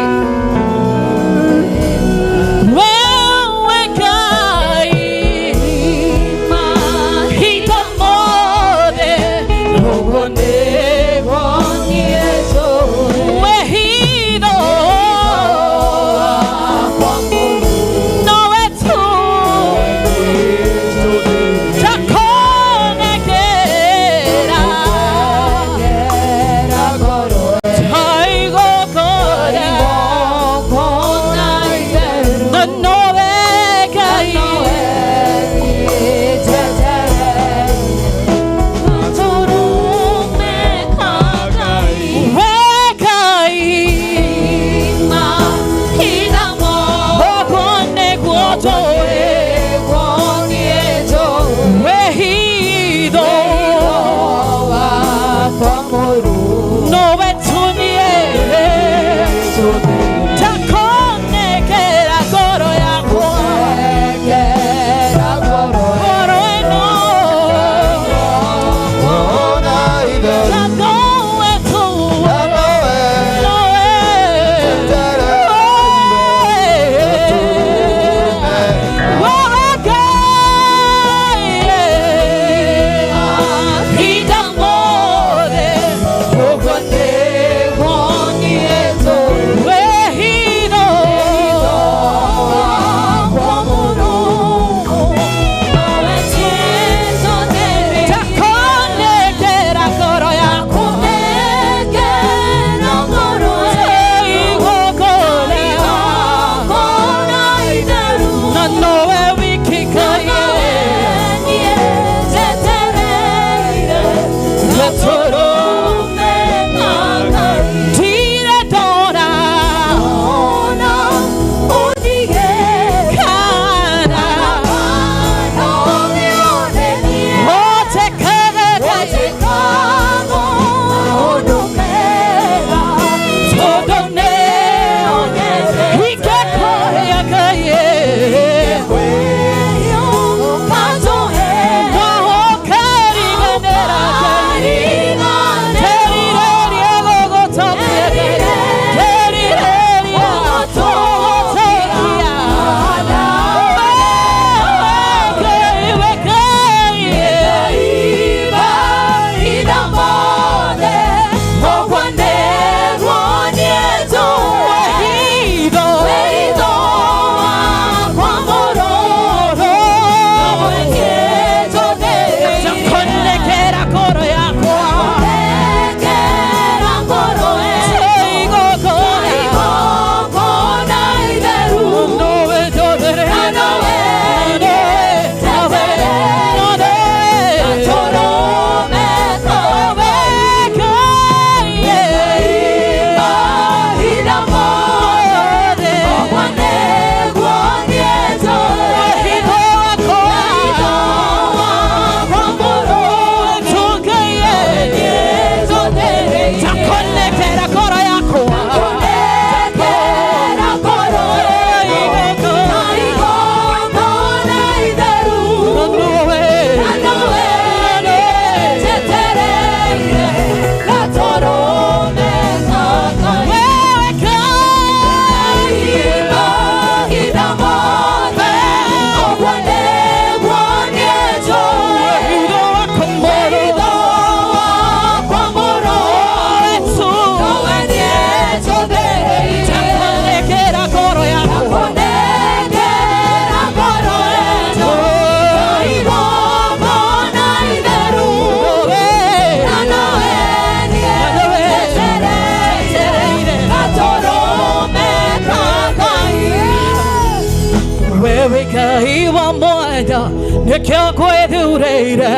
ngwĩthurĩire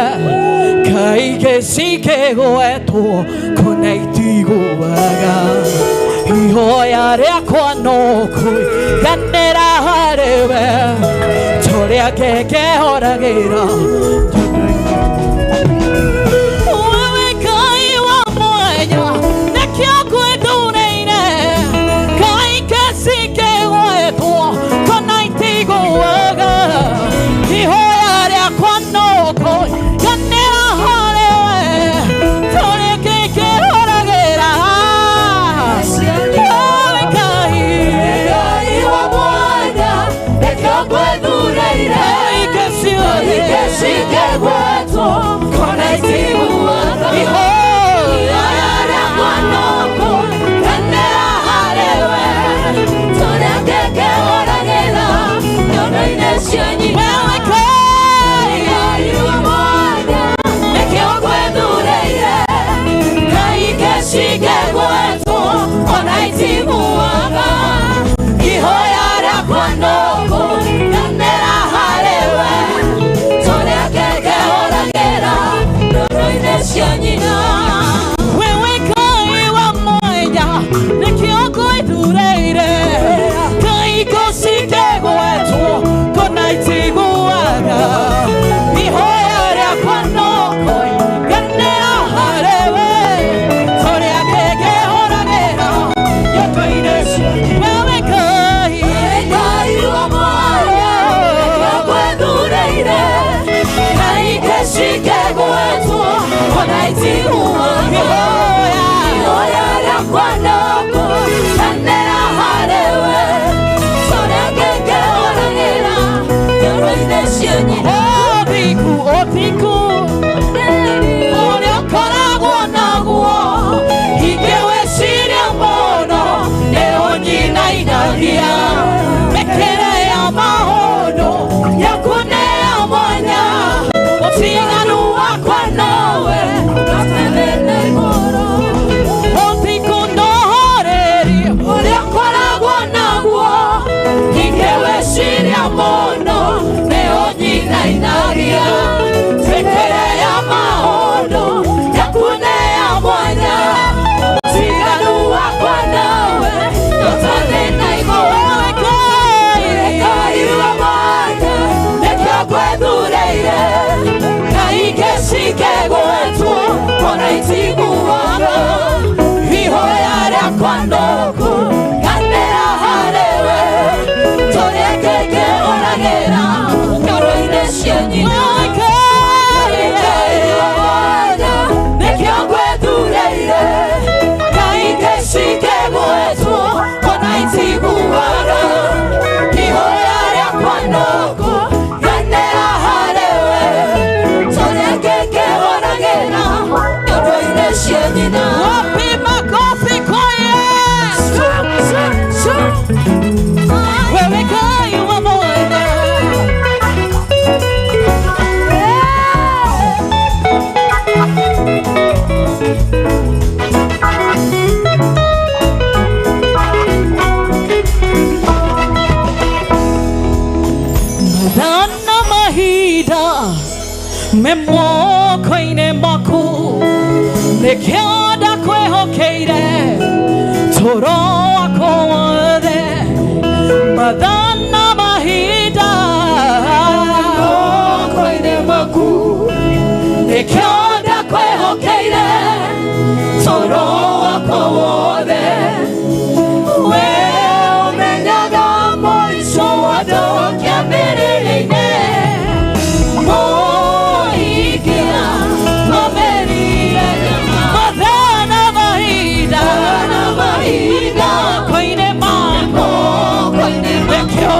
kaingĩ cikĩgwetwo kũna itiguaga ihoya rĩakwa no kũiganĩra harĩwe tũrĩa ngengehoragĩra wewe Ngai wa mwanya nĩkĩo ngwĩthurĩire kaingĩ cikĩgwetwo kũna itiguaga ihoya rĩakwa no kũiganĩra harĩwe tũrĩa ngengehoragĩra wewe Ngai Ngai wa mwanya nĩkĩo ngwĩthurĩire kaingĩ cikĩgwetwo kũna itiguaga ihoya rĩakwa no kũiganĩra harĩwe tũrĩa ngengehoragĩra nyondo-inĩ cia nyina wewe Ngai Ngai wa mwanya nĩkĩo ngwĩthurĩire kaingĩ cikĩgwetwo ona itiguaga ihoya rĩakwa no kũiganĩra harĩwe tũrĩa ngengehoragĩra nyondo-inĩ cia nyina wewe Ngai wa mwanya nĩkĩo ngwĩthurĩire kaingĩ cikĩgwetwo kũna itiguaga ihoya rĩakwa no kũiganĩra harĩwe tũrĩa ngengehoragĩra nyondo-inĩ cia wewe Ngai Ngai wa mwanya nĩkĩo ngwĩthurĩire kaingĩ cikĩgwetwo ona itiguaga ihoya rĩakwa no kũiganĩra harĩwe tũrĩa ngengehoragĩra nyondo-inĩ cia nyina Ũthingu ũthingu ũrĩa ũkoragwo naguo ingĩwĩciria mũno nĩũnyinainagia mĩkĩre ya maũndũ yaku nĩ ya mwanya ũtiganu wakwa nowe Gatene igũrũ ũthingu nohoreri ũrĩa ũkoragwo naguo ingĩwĩciria mũno nĩũnyinainagia mĩkĩre ya maũndũ yaku nĩ ya mwanya ũtiganu wakwa nawe ndũtarĩ na igũrũ Ngai wa mwanya nĩkĩo ngwĩthurĩire kaingĩ cikĩgwetwo ona itiguaga ihoya rĩakwa no kũiganĩra harĩwe tũrĩa ngengehoragĩra nyondo-inĩ cia nyina Ngai wa mwanya nĩkĩo ngwĩthurĩire kaingĩ cikĩgwetwo ona itiguaga ihoya rĩakwa no kũiganĩra harĩwe tũrĩa ngengehoragĩra nyondo-inĩ cia nyina Wapi makofi kwa Yesu? Wewe Ngai wa mwanya Mathana mahinda me moko-inĩ maku nĩkĩo ndakwĩhokeire tũro wakwa wothe mathana mahinda moko-inĩ maku nĩkĩo ndakwĩhokeire toro wakwa wothe we ũmenyaga mũico wa andũ kĩambĩrĩria-inĩ mũikia mamerire mathana mahinda mathana mahinda moko-inĩ maku moko-inĩ maku nĩkĩo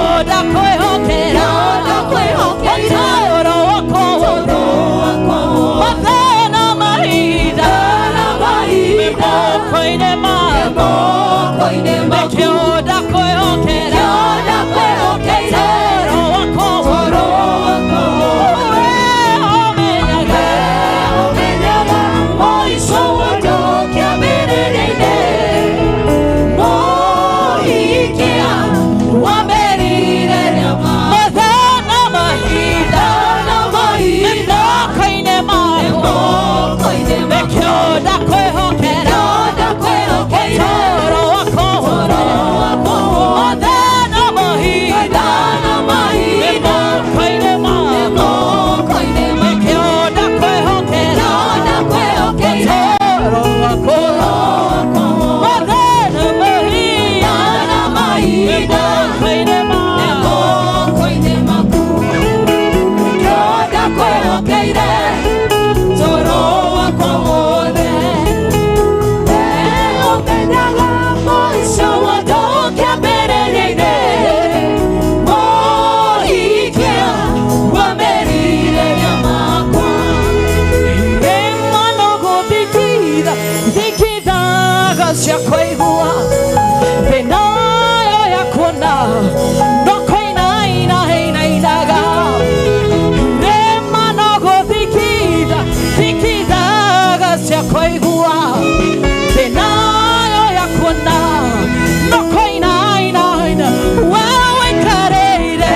Ndakwĩhokeire toro wakwa wothe. Ũmenyaga mũico wa ndũkĩambĩrĩria-inĩ. Mũhikia wa merirĩria makwa. Irĩma no gũthingitha, thingithaga cia kũigua. Thĩna yo ya kuona, no kũinaina ĩinainaga. Irĩma no gũthingitha, thingithaga cia kũigua. Thĩna yo ya kuona, no kũinaina ĩina. We wĩikarĩire,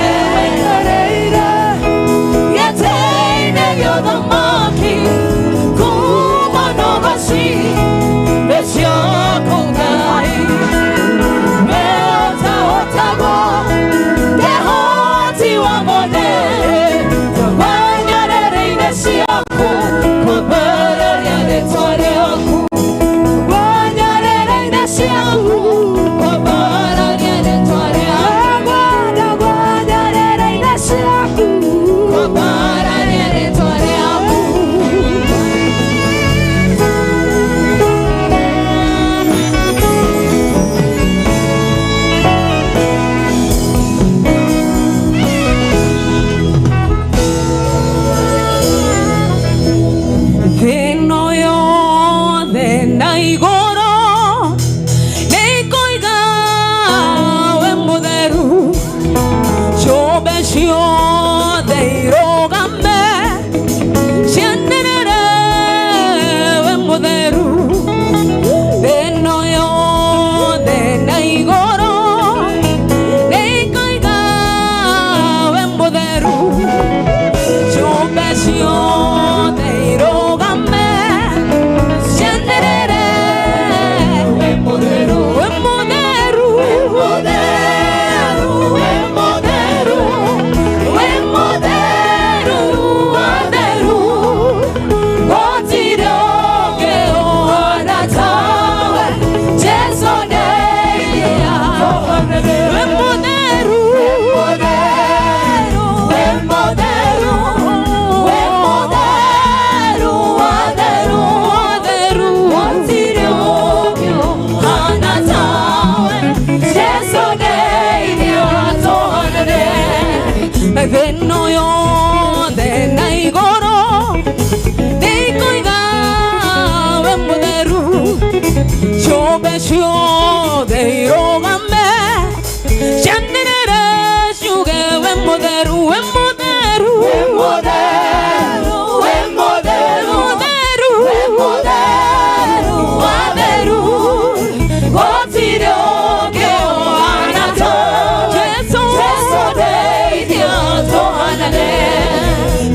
gĩtĩ-inĩ gĩa ũthamaki, kuma na ũgoci nĩ ciaku Ngai. We ũtahotagwo, kĩhoti wa mothe, wa nyarĩrĩ-inĩ ciaku, kwambĩrĩria rĩtwa rĩaku. Wa nyarĩrĩ-inĩ ciaku, kwambĩrĩria rĩtwa rĩaku. Wa nyarĩrĩ-inĩ ciaku, kwambĩrĩria rĩtwa rĩaku. Thĩno yothe na igũrũ nĩngũiga we mũtheru, ciũmbe ciothe irũgame cianĩrĩre we mũtheru. Thĩno yothe na igũrũ nĩngũiga we mũtheru, ciũmbe ciothe irũgame cianĩrĩre we mũtheru, we mũtheru, we mũtheru, we mũtheru, we mũtheru, mũtheru. Gũtirĩ ũngĩ ũhaana tawe, Jesũ ndeithia. We mũtheru, we mũtheru, we mũtheru, mũtheru, mũtheru. Gũtirĩ ũngĩ ũhaana tawe, Jesũ ndeithia tũhonere. Thĩno yothe na igũrũ nĩngũiga we mũtheru, ciũmbe ciothe irũgame cianĩrĩre ciuge we mũtheru, we mũtheru, we mũtheru, we mũtheru, mũtheru, we mũtheru, mũtheru. Gũtirĩ ũngĩ ũhaana tawe, Jesũ, Jesũ ndeithia tũhanane.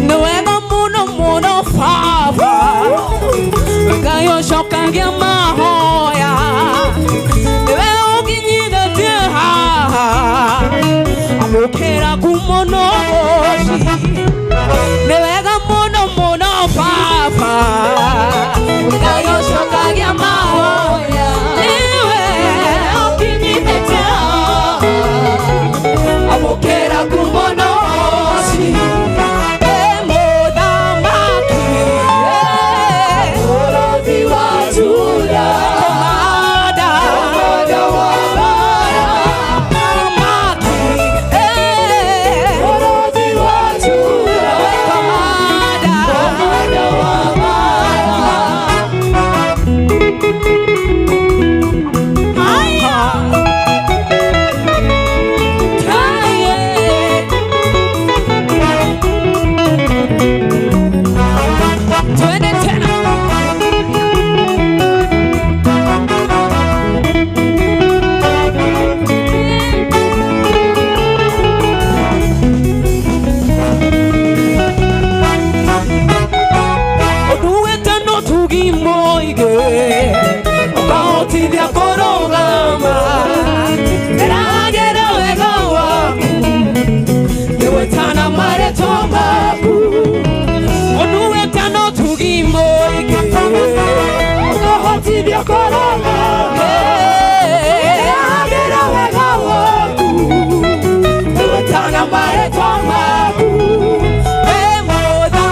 Nĩ wega mũno mũno Baba, Ngai ũcokagia mahoya, nĩwe ũnginyithĩtie haha, amũkĩra ngumo na ũgoci. Nĩ wega mũno mũno Baba, Ngai ũcokagia mahoya, nĩwe ũnginyithĩtie haha, amũkĩra ngumo na ũgoci. Wĩ mũthamaki, mũrũthi wa Juda, komanda, komanda wa mbara, mũthamaki, mũrũthi wa Juda, komanda, komanda wa mbara. Aya. Twende tena. Ũnduĩte no tugi mũingĩ, ũkahotithia kũrũgama. Ndĩragera wega waku, ngĩgwĩtana marĩtwa maku. Ũnduĩte no tugi mũingĩ, ũkahotithia kũrũgama. Ndĩragera wega waku, ngĩgwĩtana marĩtwa maku. Wĩ mũthamaki,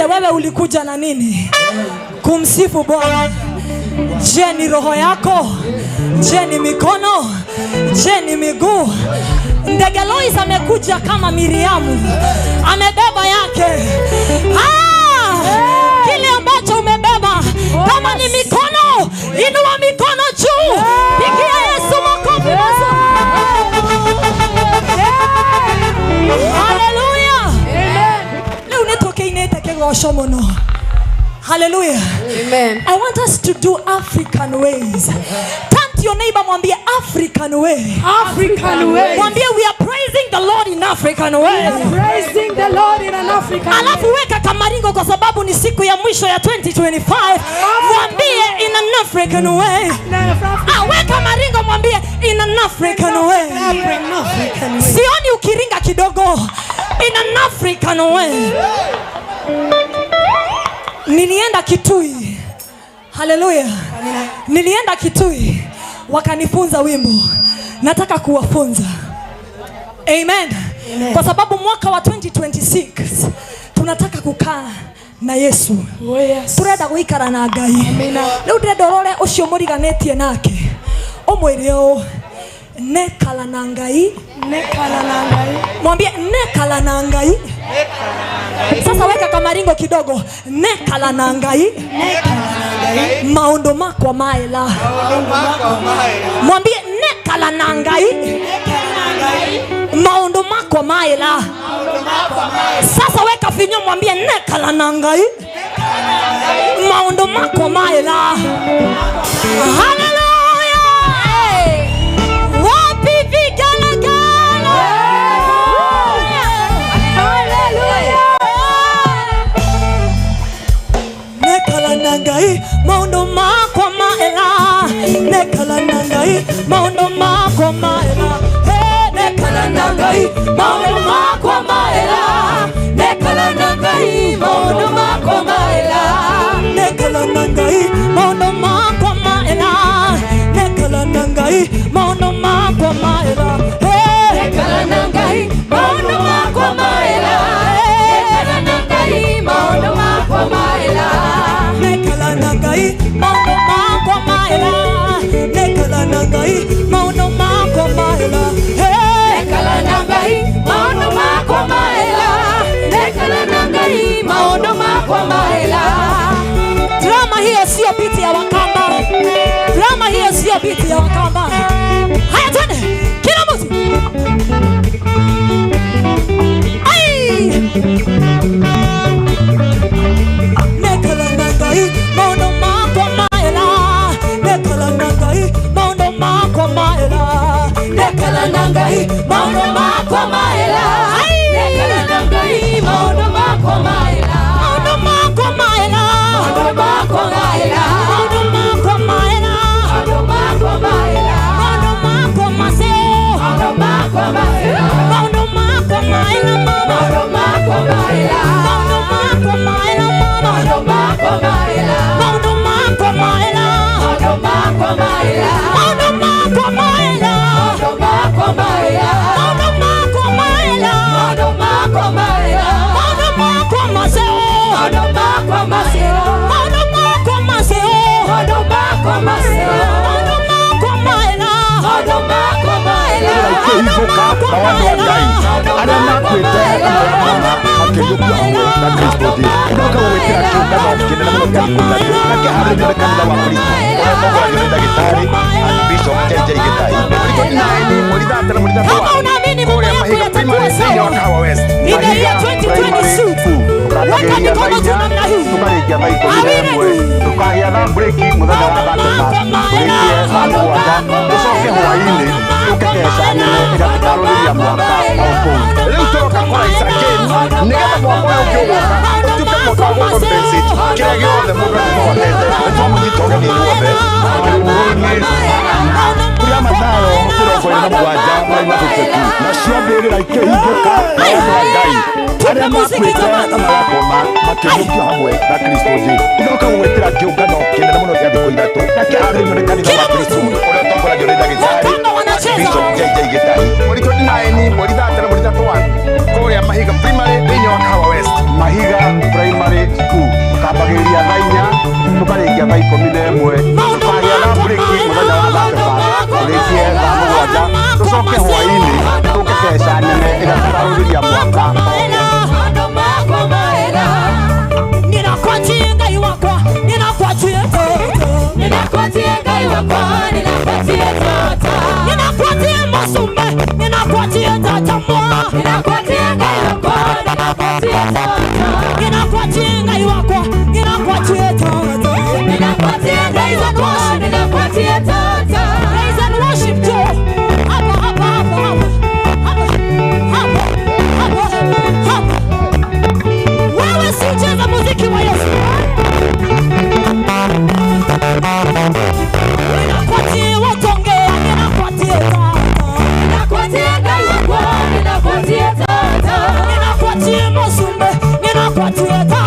Jiulize wewe ulikuja na nini kumsifu Bwana? Je, ni roho yako? Je, ni mikono? Je, ni miguu? Ndege Lois amekuja kama Miriamu, amebeba yake. Kile ambacho umebeba, kama ni mikono, inua mikono juu, pigia Yesu makofi mazuri. Hallelujah. Leo nitoke kegosho muno. Hallelujah. Amen. I want us to do African ways. Turn to your neighbor, mwambie African way. African way. Mwambie we are praising the Lord in African way. We are praising the Lord in an African way. Alafu weka kamaringo kwa sababu ni siku ya mwisho ya 2025. Mwambie in an African way. Weka maringo, mwambie in an African way. Sioni ukiringa kidogo. In an African way. Nilienda Kitui. Hallelujah. Nilienda Kitui, wakanifunza wimbo. Nataka kuwafunza. Amen. Amen. Kwa sababu mwaka wa 2026 tunataka kukaa na Yesu. Oh, yes. Turenda guikara na Ngai. Riu ndĩrenda ũrore ũcio mũriganĩtie nake, ũmwĩre ũũ, nekala na Ngai. Nekala na Ngai. Mwambie nekala na Ngai. Sasa weka kamaringo kidogo. Nekala na Ngai. Maundu makwa maela. Mwambie nekala na Ngai. Maundu makwa maela. Sasa weka finyo, mwambie nekala na Ngai. Maundu makwa maela. Hallelujah. Wapi vigelegele? Nekala na Ngai, maundu makwa maela. Nekala na Ngai, maundu makwa maela. Hey, nekala na Ngai, maundu makwa maela. Nekala na Ngai, maundu makwa maela. Nekala na Ngai, maundu makwa maela. Nekala na Ngai, maundu makwa maela. Hey, nekala na Ngai, maundu makwa maela. Nekala na Ngai, maundu makwa maela. Nekala na Ngai, maundu makwa maela. Nekala na Ngai, maundu makwa maela. Hey, nekala na Ngai, maundu makwa maela. Nekala na Ngai, maundu makwa maela. Drama hiyo sio biti ya Wakamba. Drama hiyo sio biti ya Wakamba. Haya twende, kila mtu. Ai! Nekala na Ngai, maundu makwa maela. Nekala na Ngai, maundu makwa maela. Nekala na Ngai, maundu makwa maela. Nekala na Ngai, maundu makwa maela. Maundu makwa maela. Maundu makwa maela. Maundu makwa maela. Maundu makwa maela. Maundu makwa maseo. Maundu makwa maela. Maundu makwa maela mama. Maundu makwa maela. Maundu makwa maela mama. Maundu makwa maela. Maundu makwa maela. Maundu makwa maela. Maundu makwa maela. Maundu makwa maela. Maundu makwa maela. Maundu makwa maela. Maundu makwa maseo. Maundu makwa maseo. Maundu makwa maseo. Maundu makwa maseo. Maundu makwa maela. Maundu makwa maela. Ikĩhingũka na andũ a Ngai arĩa makuĩte na magakoma makĩriũkio hamwe na Kristo Jesu. Ndoka gũgwĩtĩra kĩũngano kĩnene mũno kĩa thikũ ithatũ na kĩharĩrĩirio nĩ kanitha wa Kristo ũrĩa ũtongoragio nĩ ndagĩtarĩ Archbishop JJ Gĩtai. Mweri 29, mweri 3 na mweri Kama 31 unaamini mambo kũrĩa yako Mahiga yatakuwa Primary thĩinĩ wa sawa Kahawa West. in the year 2026, weka mikono juu namna hii. Tukarĩkia thaa 11, tukagĩa na breki mũthenya wa 31, tũrĩkie thaa 7, tũcoke hwaĩ-inĩ tũke keca nene ĩrĩa tũkarũrĩria mwaka o kũu. Rĩu tũroka kũraisa again nĩgetha mwaka ũyũ ũngĩ ũgũka ũtuĩke mwaka wa gũcompensate kĩrĩa gĩothe mũndũ angĩkorwo atete. Nĩ twamũnyita ũgeni inyuothe kũrĩa Mathayo 27 mũraini wa 52. Nacio mbĩrĩra ikĩhingũka na andũ a Ngai arĩa makuĩte na magakoma makĩriũkio hamwe na Kristo Jesu. Ndoka gũgwĩtĩra kĩũngano kĩnene mũno kĩa thikũ ithatũ na kĩharĩrĩirio nĩ kanitha wa Kristo ũrĩa ũtongoragio nĩ ndagĩtarĩ Bishop JJ Gĩtai. Mweri 29, mweri 3 na mweri 31 kũrĩa Mahiga Primary thĩinĩ wa Kahawa West. Mahiga Primary thaa 11 tũkagĩa na breki mũthenya wa 31 tũrĩkie thaa 7 tũcoke hwaĩ-inĩ tũke keca nene ĩrĩa tũkarũgĩria mwaka. Praise and worship Joe. Hapa hapa hapa hapa. Hapa hapa hapa hapa. Wewe si ucheza muziki wa Yesu. Ninakuachia watongea, ninakuachia tata. Ninakuachia Ngai wakwa, ninakuachia tata. Ninakuachia Musumbe, ninakuachia tata.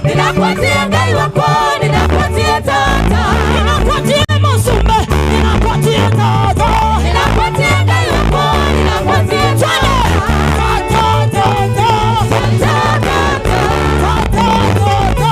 Ninakuachia Ngai wakwa, ninakuachia tata. Ninakuachia Musumbe, ninakuachia tata. Ninakuachia Ngai wakwa, ninakuachia tata. Tata tata tata tata tata tata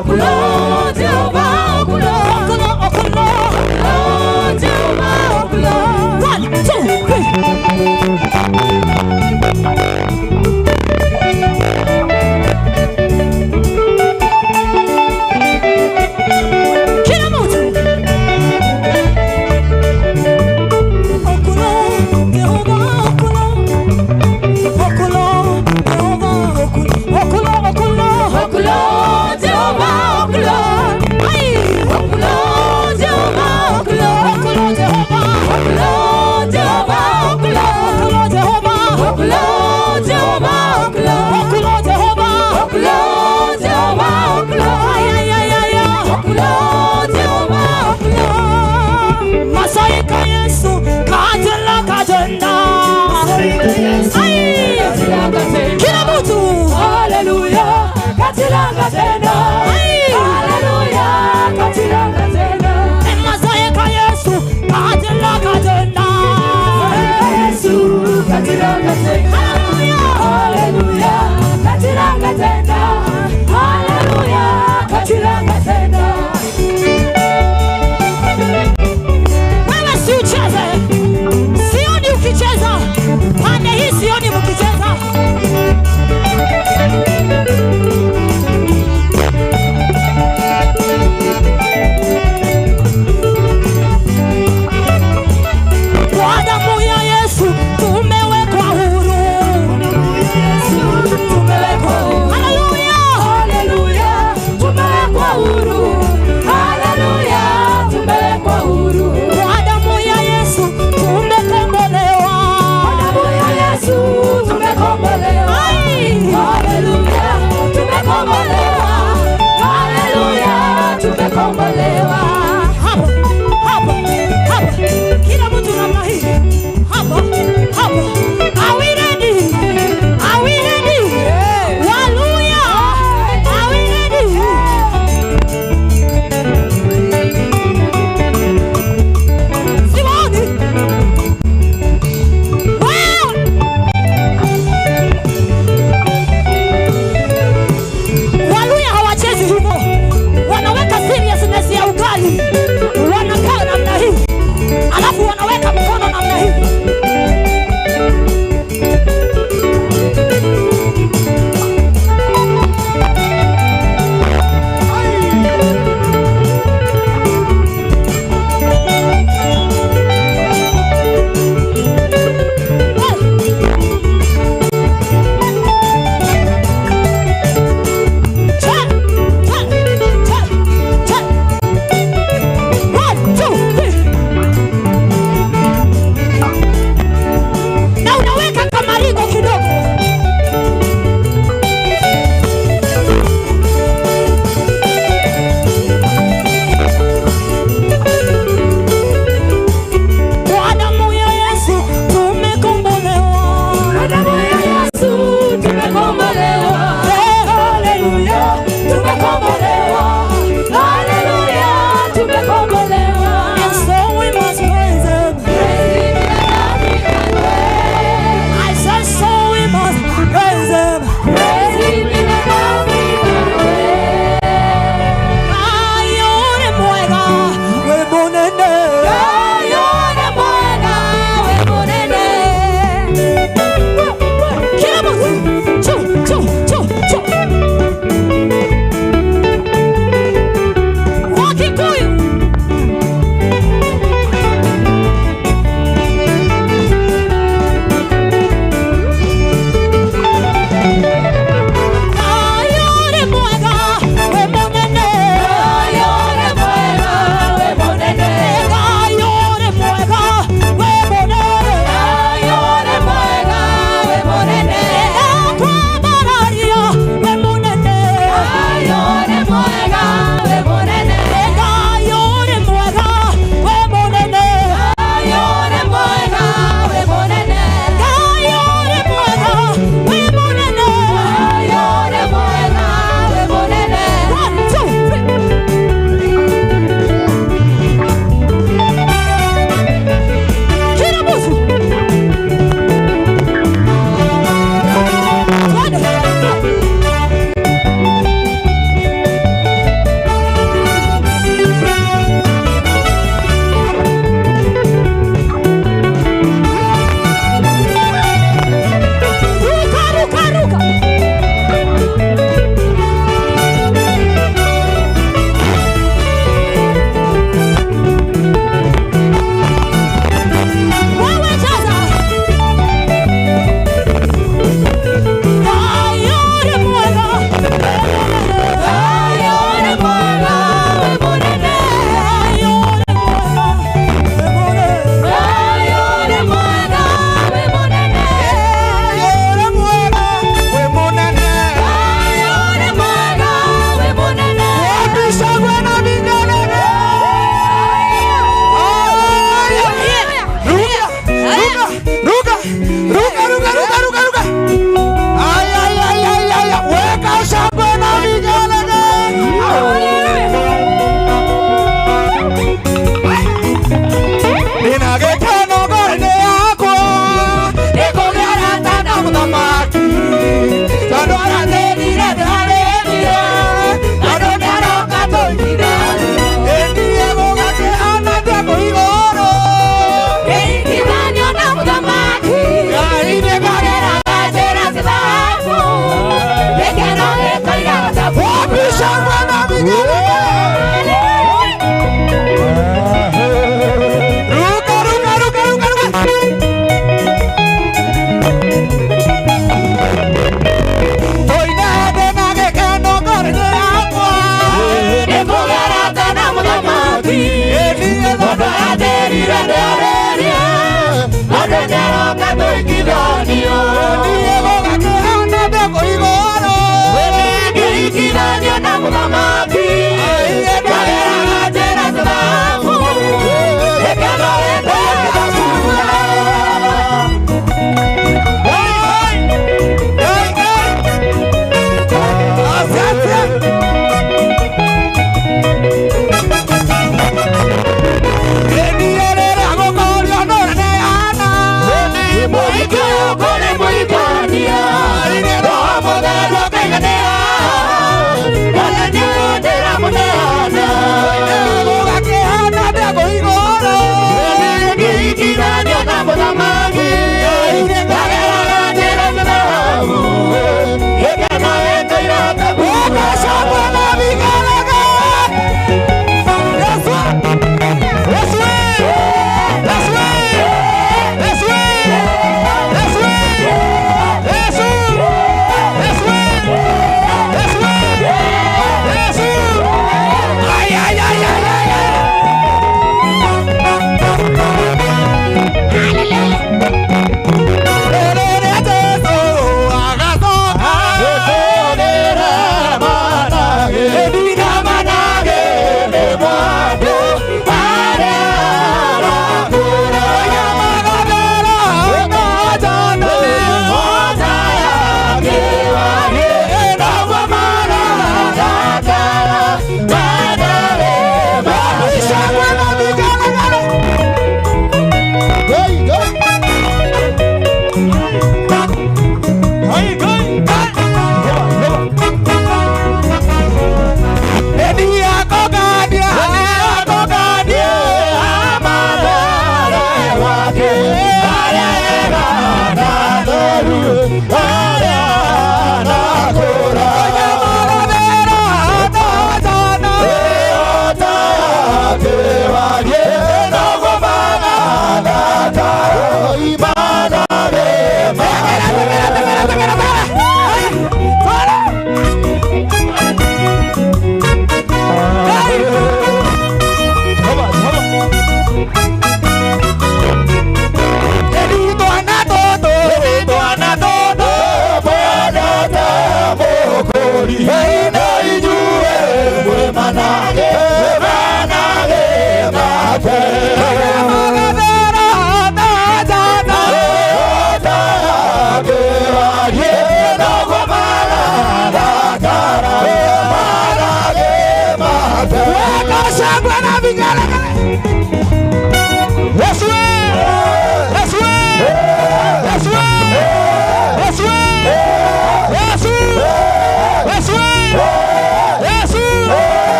Okulo Jehova okulo. Okulo okulo. Okulo Jehova okulo. 1, 2, 3. Kila mtu. Okulo Jehova okulo. Okulo Jehova okulo. Okulo okulo. Okulo Jehova okulo. Ai. Okulo Jehova okulo. Okulo Jehova. Okulo Jehova okulo. Okulo Jehova. Okulo Jehova okulo. Okulo Jehova. Okulo Jehova okulo. Ay ay ay ay ay. Okulo Jehova okulo. Masaika Yesu katela katenda. Ai. Kila mtu. Haleluya, katilanga tena. Ai. Haleluya, katilanga tena. Masaika Yesu katela katenda. Yesu, katilanga tena. Haleluya. Haleluya, katilanga tena. Haleluya, katilanga tena. Wewe si ucheze, sioni ukicheza pande hii, sioni mkicheza. Kwa damu ya Yesu tumewekwa huru.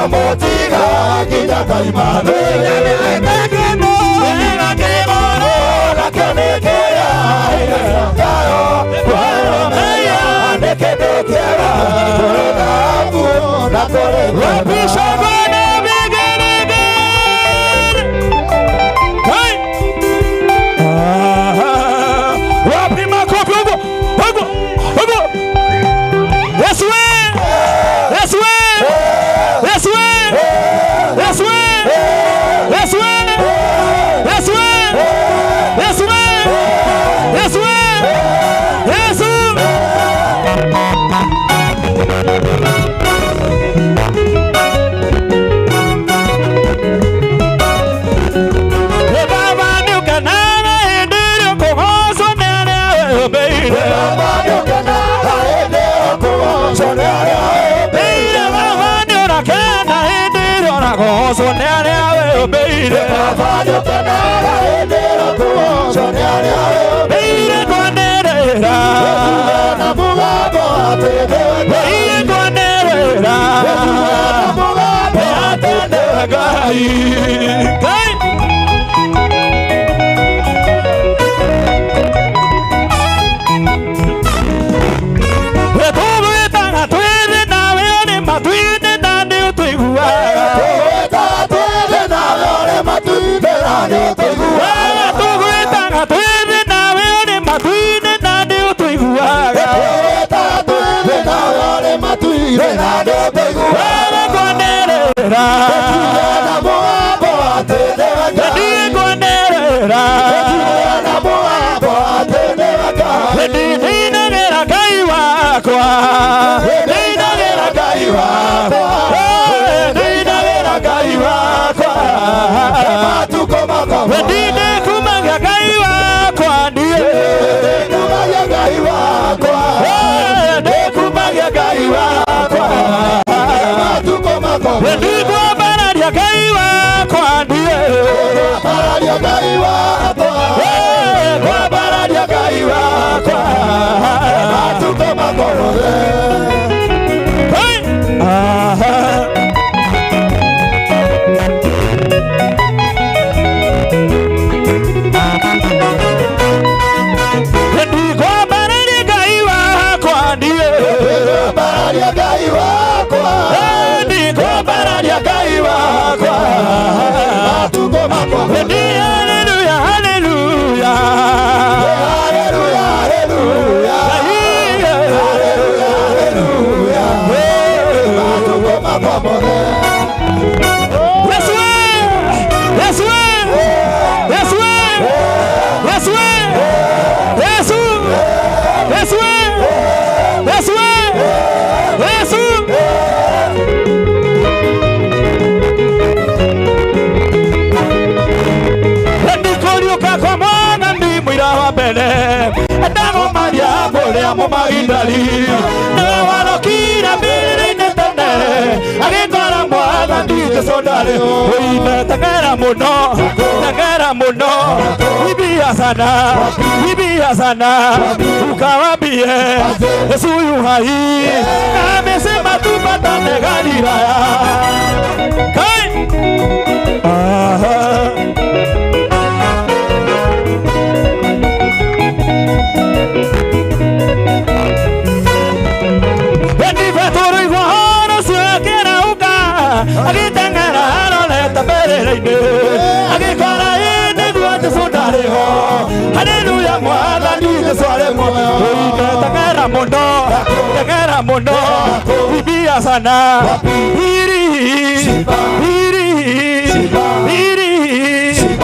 Ndikamũtiga nginya ngaima thĩ. Wapi makofi huko? Huko. Huko. Yesu we! Yesu we! Yesu we! Yesu we! Yesu we! Yesu we! Yesu we! Yesu we! Yesu! Ibia sana, ukawambie Yesu yu hai, amesema tupatane Galilaya. Kai. Aha. Agiteng'era arorete mbĩrĩra-inĩ agĩkora ĩ nĩguo Jesũ ndarĩ ho haleluya mwathani Jesũ arĩ muoyo teng'era mũno teng'era mũno ibia sana iri iri iri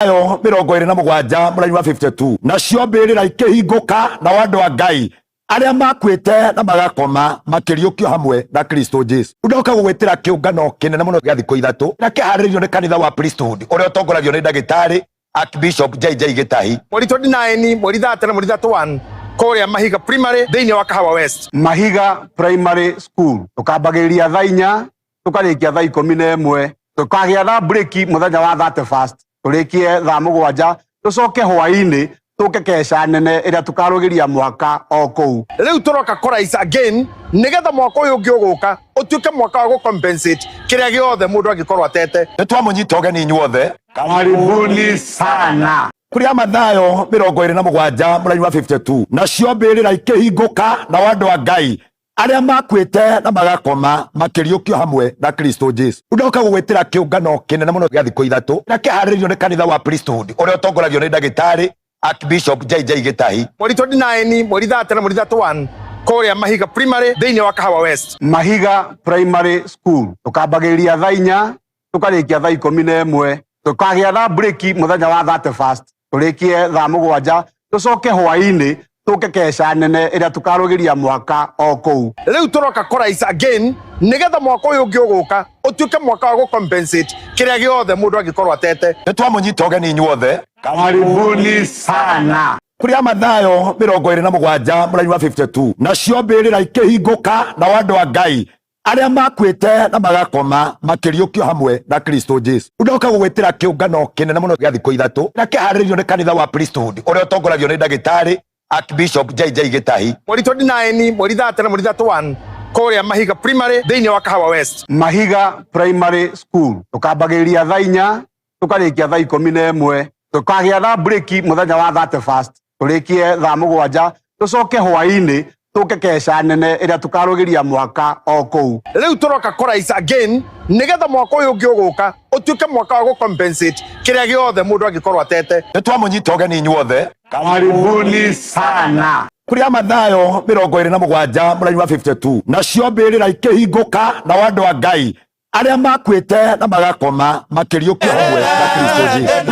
ayo 27 mũraini wa 52 nacio mbĩrĩra ikĩhingũka nao andũ a Ngai arĩa makuĩte na magakoma makĩriũkio hamwe na Kristo Jesu. Ndoka gũgwĩtĩra kĩũngano kĩnene mũno gĩa thikũ ithatũ na kĩharĩrĩirio nĩ kanitha wa Priesthood ũrĩa ũtongoragio nĩ ndagĩtarĩ Archbishop JJ Gĩtahi. Mweri 29 mweri 30 na mweri 31 kũrĩa Mahiga Primary thĩinĩ wa Kahawa West. Mahiga Primary School tukambagĩrĩria thaa 4 tukarĩkia thaa 11 tukagĩa na break mũthenya wa 31 tũrĩkie thaa 7 tũcoke hwaĩ-inĩ Tũke keca nene ĩrĩa tũkarũgĩria mwaka o kũu. Rĩu tũroka kũraisa again nĩgetha mwaka ũyũ ũngĩ ũgũka ũtuĩke mwaka wa gũcompensate kĩrĩa gĩothe mũndũ angĩkorwo atete. Nĩ twamũnyita ũgeni inyuothe. Karibuni sana. Kũrĩa Mathayo 27 mũraini wa 52, nacio mbĩrĩra ikĩhingũka, nao andũ a Ngai arĩa makuĩte na magakoma makĩriũkio hamwe na Kristo Jesu. Ndoka gũgwĩtĩra kĩũngano kĩnene mũno gĩa thikũ ithatũ na kĩharĩrĩirio nĩ kanitha wa Priesthood ũrĩa ũtongoragio nĩ ndagĩtarĩ Archbishop JJ Gĩtahi. Mweri 29, mweri 30 na mweri 31 kũrĩa Mahiga Primary thĩinĩ wa Kahawa West. Mahiga Primary School. Tũkambagĩrĩria thaa 4 tũkarĩkia thaa 11, tũkagĩa na breki mũthenya wa 31, tũrĩkie thaa 7, tũcoke hwaĩ-inĩ tũke keca nene ĩrĩa tũkarũgĩria mwaka o kũu. Rĩu tũroka kũraisa again nĩgetha mwaka ũyũ ũngĩ ũgũka ũtuĩke mwaka wa gũcompensate kĩrĩa gĩothe mũndũ angĩkorwo atete. Nĩ twamũnyita ũgeni inyuothe. Karibuni sana. Kũrĩa Mathayo 27 mũraini wa 52, nacio mbĩrĩra ikĩhingũka, nao andũ a Ngai arĩa makuĩte na magakoma makĩriũkio hamwe na Kristo Jesu. Ndoka gũgwĩtĩra kĩũngano kĩnene mũno gĩa thikũ ithatũ na kĩharĩrĩirio nĩ kanitha wa Priesthood ũrĩa ũtongoragio nĩ ndagĩtarĩ Archbishop JJ Gĩtahi. Mweri 29, mweri 30 na mweri 31 kũrĩa Mahiga Primary thĩinĩ wa Kahawa West. Mahiga Primary School. Tũkambagĩrĩria thaa 4 tũkarĩkia thaa 11, tũkagĩa na breki mũthenya wa 31, tũrĩkie thaa 7, tũcoke hwaĩ-inĩ tũke keca nene ĩrĩa tũkarũgĩria mwaka o kũu. Rĩu tũroka kũraisa again nĩgetha mwaka ũyũ ũngĩ ũgũka ũtuĩke mwaka wa gũcompensate kĩrĩa gĩothe mũndũ angĩkorwo atete. Nĩ twamũnyita ũgeni inyuothe. Karibuni sana. Kũrĩa Mathayo 27 mũraini wa 52, nacio mbĩrĩra ikĩhingũka, nao andũ a Ngai arĩa makuĩte na magakoma makĩriũkio hamwe na Kristo Jesu.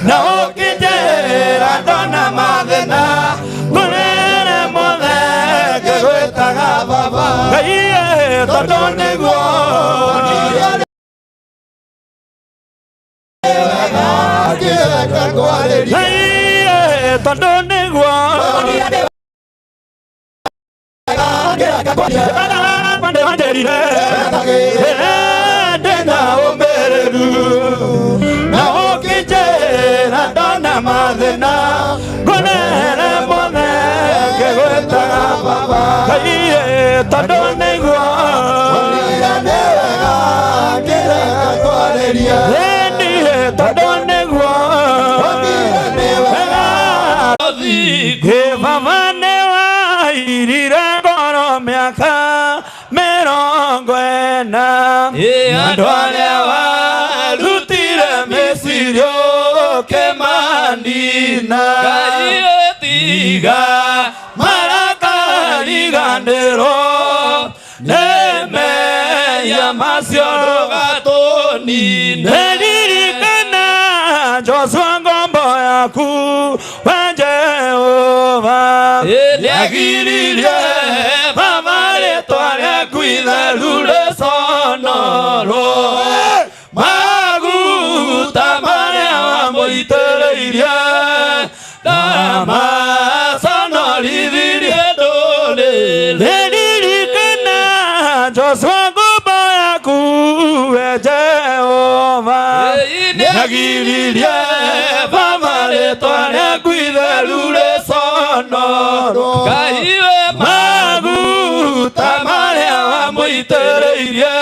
Na ũkĩnjĩra ndona mathĩna ngũrĩre mothe ngĩgwĩtaga baba Ngai tondũ nĩguo Ngai tondũ nĩguo ndĩna ũmĩrĩru na ũkĩnjĩra ndona mathĩna ngũnere mothe ngĩgwĩtaga baba Ngai tondũ nĩguo tondũ nĩguo baba nĩwairire ngoro mĩaka 40 andũ arĩa warutire Misiri ũkĩmanina Ngai tiga marakariganĩrwo nĩ mehia macio ndũgatũnine. Nĩririkana Joshua ngombo yaku we Jehova nĩagiririe baba rĩtwa rĩaku itheru rĩconorwo maguta marĩa wamũitĩrĩirie ndamaconorithirie ndũrĩrĩ. Nĩririkana Joshua ngombo yaku we Jehova nĩagiririe baba rĩtwa rĩaku itheru rĩconorwo maguta marĩa wamũitĩrĩirie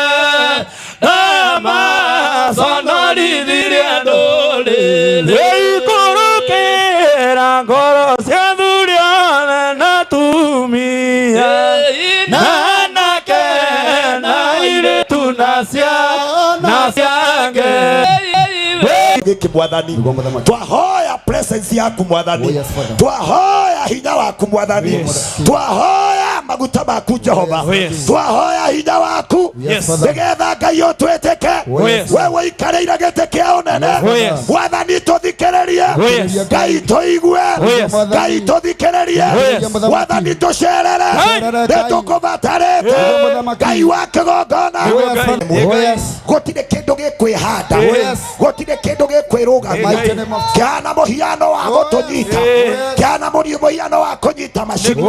ndamaconorithirie ndũrĩrĩ. Ikũrũkĩra ngoro cia athuri othe na atumia na anake na airĩtu na ciange gĩkĩ mwathani twahoya presence yaku mwathani, twahoya hinya waku mwathani, twahoya maguta maku Jehova, twahoya hinya waku nĩgetha Ngai ũtwĩtĩke we wĩikarĩire gĩtĩ kĩa ũnene mwathani, tũthikĩrĩrie Ngai, tũigue Ngai, tũthikĩrĩrie mwathani, tũcerere nĩtũkũbatarĩte Ngai wa kĩgongona. Gũtirĩ kĩndũ gĩkwĩhanda, gũtirĩ kĩndũ gĩkwĩrũgama kĩhana mũhiano wa gũtũnyita, kĩhana mũhiano wa kũnyita macini.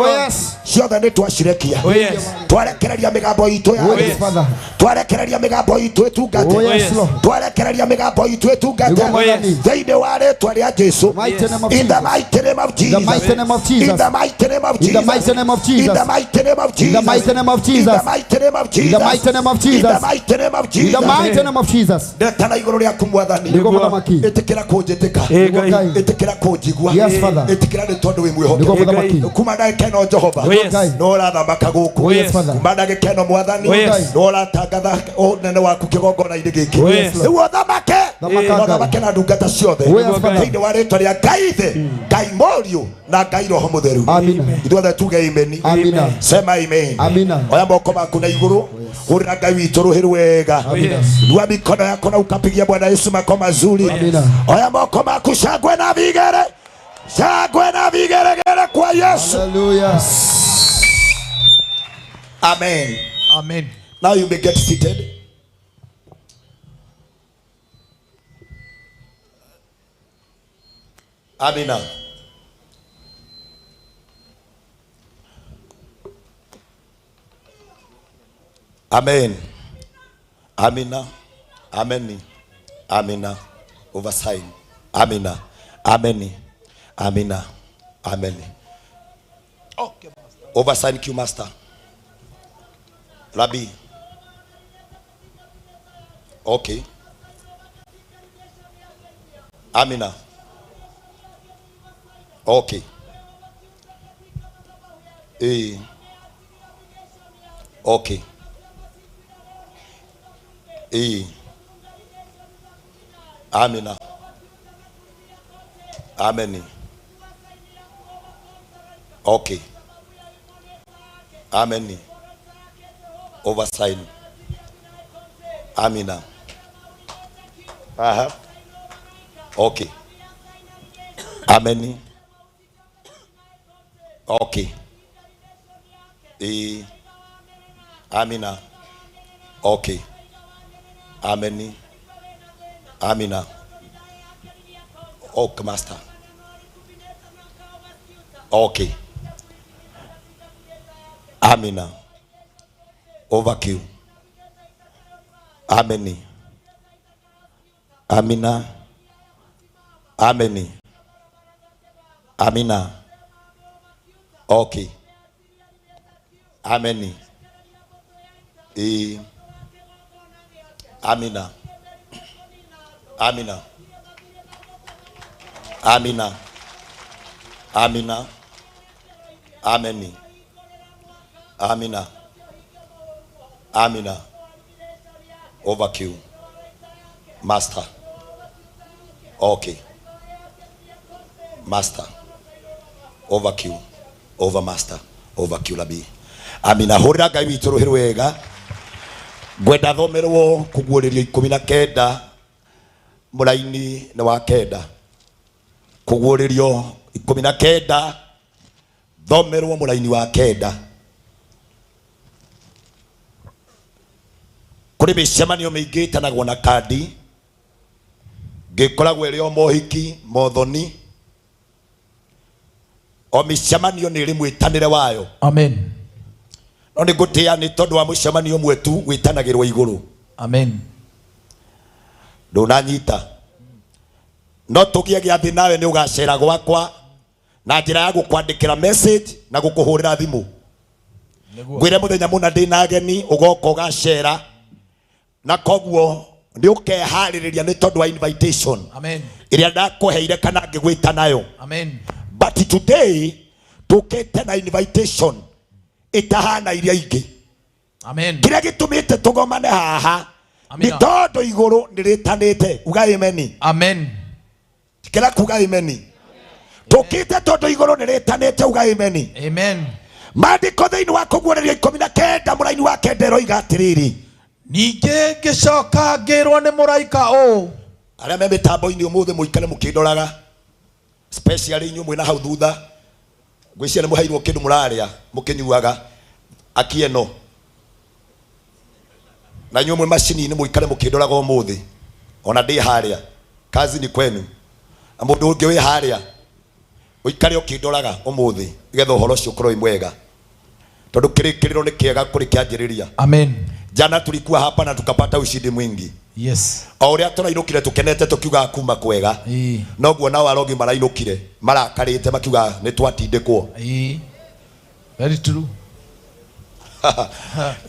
Ciothe nĩ twacirekia. Oh, yes. Twarekereria mĩgambo itũ ya Oh, yes, Father. Twarekereria mĩgambo itũ ĩtungate. Oh, yes, Lord. Twarekereria mĩgambo itũ ĩtungate. Nĩguo Mwathani. Thĩinĩ wa rĩtwa rĩa Jesu. Mighty name of In the Jesus. mighty name of Jesus. The mighty name of Jesus. In the mighty name of In the Jesus. mighty name of Jesus. In the mighty name of In the Jesus. mighty name of In Jesus. the mighty name of In the Jesus. mighty name of In the Jesus. mighty name of In Jesus. the mighty name of Jesus. Ndetana igũrũ rĩaku mwathani. Nĩguo mũthamaki. Ĩtĩkĩra kũnjĩtĩka. Nĩguo Ngai. Ĩtĩkĩra kũnjigua. Yes, Father. Ĩtĩkĩra nĩ tondũ wĩ Nĩguo mwĩhokeku. mũthamaki. Kuma ndagĩka ĩno Jehova. Oh, yes. Nĩ ũrathamaka gũkũ. Oh, yes, Father. Kuma ndagĩka ĩno mwathani. Oh, yes. Nĩ ũratangatha ũnene waku kĩgongona-inĩ gĩkĩ. Oh, yes, Lord. Nĩguo ũthamake. Thamaka Na Ngai. ũthamake na ndungata ciothe. Oh, yes, Father. Thĩinĩ wa rĩtwa rĩa Ngai Ithe, Ngai Mũriũ na Ngai Roho Mũtheru. Amina. Ithuothe tuge amen. Amina. Sema amen. Amina. Oya moko maku na igũrũ hũrĩra Ngai witũ rũhĩ rwega. Amina. Inua mikono yako na ukapigia Bwana Yesu mako mazuri. Amina. Oya moko maku shangwe na vigere. Shangwe na vigeregere kwa Yesu. Hallelujah. Amen. Amen. Now you may get seated. Amina. Amen. Amina. Ameni. Amina. Oversign. Amina. Ameni. Amina. Ameni. Oversign Q master. Rabbi. Okay. Amina. Okay. Eh. Okay. Eh. Amina. Ameni. Okay. Ameni. Oversign. Amina. Aha. Okay. Ameni. Okay. Eh. Amina. Okay. Ameni. Amina. Okay, master. Okay. Amina. Overkill. Ameni. Amina. Ameni. Amina. Okay. Ameni. Eh. Amina. Amina. Amina. Amina. Ameni. Amina. Amina. Overkill. Master. Okay. Master. Overkill. Overmaster. Overkill abi. Amina. Hũrĩra Ngai witũ rũhĩ rwega. Ngwenda thomerwo kũguũrĩrio 19 mũraini nĩ wa kenda. Kũguũrĩrio 19 thomerwo mũraini wa kenda. Kũrĩ mĩcemanio mĩingĩ ĩtanagwo na kandi ngĩkoragwo ĩrĩ o mohiki mothoni o mĩcemanio nĩ ĩrĩ mwĩtanĩre wayo. Amen. No nĩ ngũtĩĩa nĩ tondũ wa mũcemanio ũmwe tu wĩtanagĩrwo igũrũ. Amen. Ndũnanyita. No tũgĩe gĩathĩ nawe nĩ ũgacera gwakwa na njĩra ya gũkwandĩkĩra message na gũkũhũrĩra thimũ. Ngwĩre mũthenya mũna ndĩna ageni ũgoka ũgacera na koguo nĩ ũkeharĩrĩria nĩ tondũ wa invitation. Amen. Ĩrĩa ndakũheire kana ngĩgwĩta nayo. Amen. But today tũkĩte na invitation ĩtahana iria ingĩ. Amen. Kĩrĩa gĩtũmĩte tũgomane haha nĩ Amina. tondũ igũrũ nĩ rĩtanĩte. Uga amen. Amen. Tikĩra kuga amen. Tũkĩte tondũ igũrũ nĩ rĩtanĩte. Uga amen. Amen. Maandĩko thĩinĩ wa kũguũrĩrio 19 mũraini wa kenda ĩroiga atĩrĩrĩ. Ningĩ ngĩcoka ngĩrwo nĩ mũraika ũũ. Arĩa me mĩtambo-inĩ ũmũthĩ mũikare mũkĩndoraga. Especially inyuĩ mwĩna hau thutha. Ngwĩciria nĩ mũheirwo kĩndũ mũrarĩa mũkĩnyuaga. Akieno. Na inyuĩ mwĩ macini-inĩ mũikare mũkĩndoraga ũmũthĩ. Ona ndĩ harĩa. Kazi ni kwenu. Na mũndũ ũngĩ wĩ harĩa. Ũikare ũkĩndoraga ũmũthĩ nĩgetha ũhoro ũcio ũkorwo wĩ mwega. Tondu kirikiriro ni kiega kuri kianjiriria. Amen. Jana tulikuwa hapa na tukapata ushindi mwingi. Yes. O uria turainukire tukenete tukiuga kuma kwega, noguo nao arogi marainukire marakarite makiuga ni twatindikwo. Very true.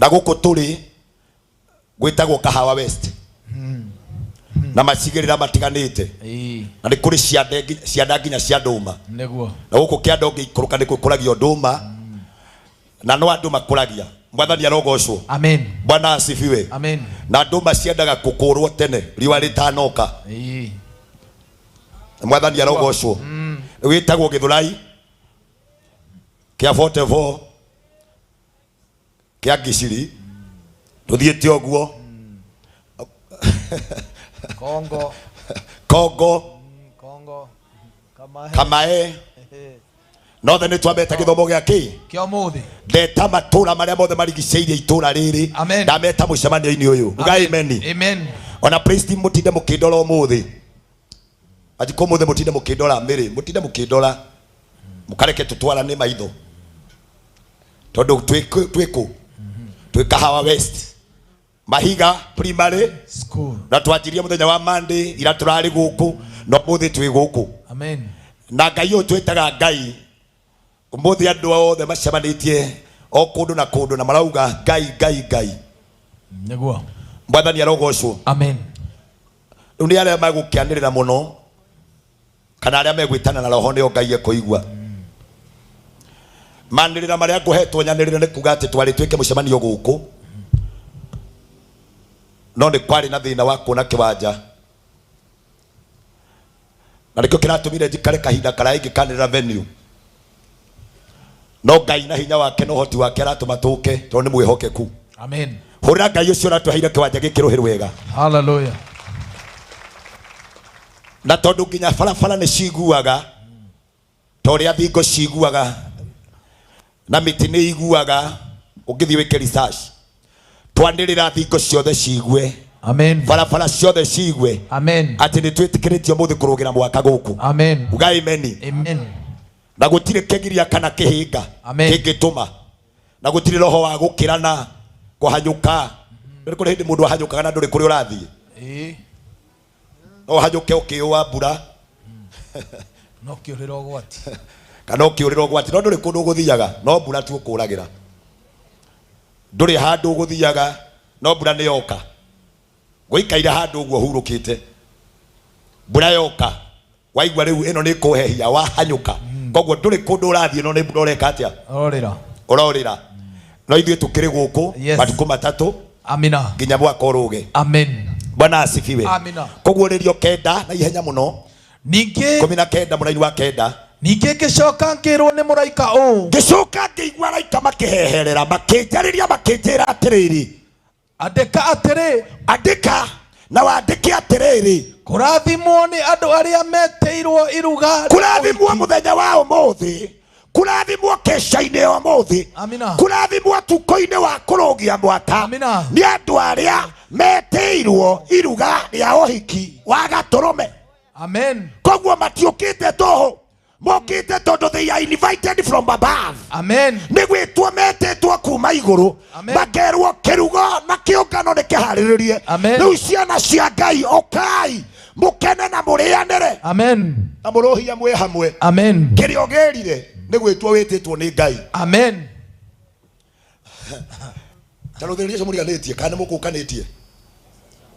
Na guku turi gwitagwo Kahawa West na macigĩrĩra matiganĩte, na nĩ kũrĩ cianda nginya cia ndũma. Nĩguo. Na gũkũ kĩanda ũngĩikũrũka nĩ gũkũragio ndũma, na no andũ makũragia. Mwathani arogocwo. Amen. Bwana asifiwe. Amen. Na ndũma ciendaga gũkũrwo tene riũa rĩtanoka. Mwathani arogocwo. Wĩtagwo Gĩthũrai kĩa 44 kĩa Ngiciri, tũthiĩte ũguo. Kongo. Kongo. Kongo. Kamae. Kamae. Nothe nĩ twameta gĩthomo gĩa kĩ? Kĩa ũmũthĩ. Ndeta matũra marĩa mothe marigicĩirie itũra rĩrĩ. Ndameta mũcemanio-inĩ ũyũ. Ugai amen. Amen. Ona praise team mũtinde mũkĩndora ũmũthĩ. Anjikũ ũmũthĩ mũtinde mũkĩndora mĩrĩ, mũtinde mũkĩndora. Mũkareke tũtwarane maitho. Tondũ twĩkũ? Twĩ Kahawa West. Mahiga Primary School. Na twanjirie mũthenya wa Monday ira tũrarĩ gũkũ, no ũmũthĩ twĩ gũkũ. Amen. Na Ngai ũyũ twĩtaga Ngai, ũmũthĩ andũ othe macemanĩtie o kũndũ na kũndũ na marauga Ngai, Ngai, Ngai. Nĩguo. Mwathani arogocwo. Amen. Rĩu nĩ arĩa megũkĩanĩrĩra mũno kana arĩa megwĩtana na roho nĩo Ngai ekũigua. Manĩrĩra marĩa ngũhetwo nyanĩrĩre nĩ kuga atĩ twarĩ twĩke mũcemanio gũkũ, no nĩ kwarĩ na thĩna wa kuona kĩwanja, na nĩkĩo kĩratũmire njikare kahinda karaya ingĩkanĩrĩra venue. No Ngai na hinya wake na ũhoti wake aratũma tũke tondũ nĩ mwĩhokeku. Amen. Hũrĩra Ngai ũcio ũratũheire kĩwanja gĩkĩ rũhĩ rwega. Hallelujah. Na tondũ nginya barabara nĩ ciguaga ta ũrĩa thingo ciguaga na mĩtĩ nĩ iguaga, ũngĩthiĩ wĩke research, twanĩrĩra thingo ciothe cigue. Amen. Barabara ciothe cigue. Amen. Atĩ nĩ twĩtĩkĩrĩtio ũmũthĩ kũrũgĩra mwaka gũkũ. Amen. Uga amen. Amen. Na gũtirĩ kĩgiria kana kĩhĩnga Amen. kĩngĩtũma, na gũtirĩ roho wa gũkĩrana kũhanyũka. Nĩ kũrĩ hĩndĩ mũndũ ahanyũkaga na ndũrĩ kũrĩa ũrathiĩ. No ũhanyũke ũkĩũa mbura. No ũkĩũrĩra ũgwati. Kana ũkĩũrĩra ũgwati, no ndũrĩ kũndũ ũgũthiaga, no mbura tu ũkũragĩra. Ndũrĩ handũ ũgũthiaga, no mbura nĩ yoka. Gũikaire handũ ũguo ũhurũkĩte, mbura yoka, waigua rĩu ĩno nĩ ĩkũhehia, wahanyũka. Koguo ndũrĩ kũndũ ũrathiĩ, no nĩ mbura ũreka atĩa? Ũrorĩra. Ũrorĩra. No ithuĩ tũkĩrĩ gũkũ Yes. matukũ matatũ. Amina. Nginya mwaka ũrũge. Amen. Bwana asifiwe. Amina. Koguo rĩrio kenda na ihenya mũno. Ningĩ 19 mũraini wa kenda. Ningĩ ngĩcoka ngĩrwo nĩ mũraika ũũ. Ngĩcoka ngĩigua araika makĩheherera, makĩnjarĩria, makĩnjĩra atĩrĩrĩ. Andĩka atĩrĩ. Andĩka na wandĩke atĩrĩrĩ. Kũrathimwo nĩ andũ arĩa metĩirwo iruga rĩa Kũrathimwo ũhiki. mũthenya wa ũmũthĩ. Kũrathimwo kesha-inĩ ya ũmũthĩ. Amina. Kũrathimwo tukũ-inĩ wa kũrũgia mwaka. Amina. Nĩ andũ arĩa metĩirwo iruga rĩa ũhiki wa gatũrũme. Amen. Koguo matiũkĩte tũhũ, mokĩte tondũ they are invited from above. Amen. Nĩ gwĩtwo metĩtwo kuma igũrũ. Amen. Makerwo kĩrugo na kĩũngano nĩ kĩharĩrĩrie. Amen. Rĩu ciana cia Ngai ũkai mũkene na mũrĩanĩre. Amen. Na mũrũhia mwĩ hamwe. Amen. Kĩrĩa ũgĩrire nĩ gwĩtwo wĩtĩtwo nĩ Ngai. Amen. Ta rũthĩrĩria ũcio mũriganĩtie kana nĩ mũkũkanĩtie?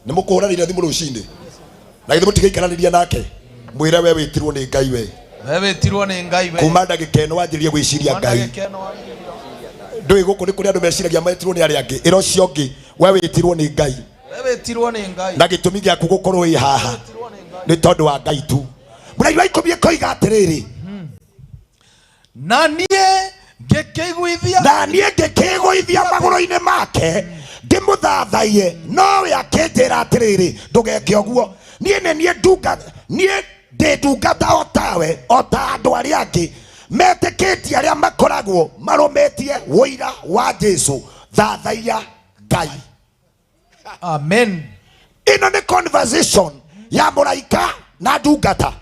Nĩ mũkũhũranĩire thimũ rũcinĩ? Na githĩ mũtigaikaranĩria nake? Mwĩre we wĩtirwo nĩ Ngai we. We wĩtirwo nĩ Ngai we. Kuma ndagĩka ĩno wanjĩrĩrie gwĩciria Kuma Ngai. ndagĩka ĩno wanjĩrĩrie. Ndũĩ gũkũ nĩ kũrĩ andũ meciragia metirwo nĩ arĩa angĩ. Ĩra ũcio ũngĩ, we wĩtirwo nĩ Ngai. We wĩtirwo nĩ Ngai. Na gĩtũmi gĩaku gũkorwo wĩ haha nĩ tondũ wa Ngai tu. Mũraini wa ikũmi ĩkoiga atĩrĩrĩ. Na niĩ ngĩkĩiguithia. Na niĩ ngĩkĩĩgũithia magũrũ-inĩ make ndĩmũthathaiye, nowe akĩnjĩra atĩrĩrĩ, ndũgeke ũguo. Niĩ nĩ niĩ ndunga, niĩ ndĩ ndungata o tawe, o ta andũ arĩa angĩ metĩkĩtie arĩa makoragwo marũmĩtie ũira wa Jesũ. Thathaiya Ngai. Amen. Ĩno nĩ conversation ya mũraika na ndungata.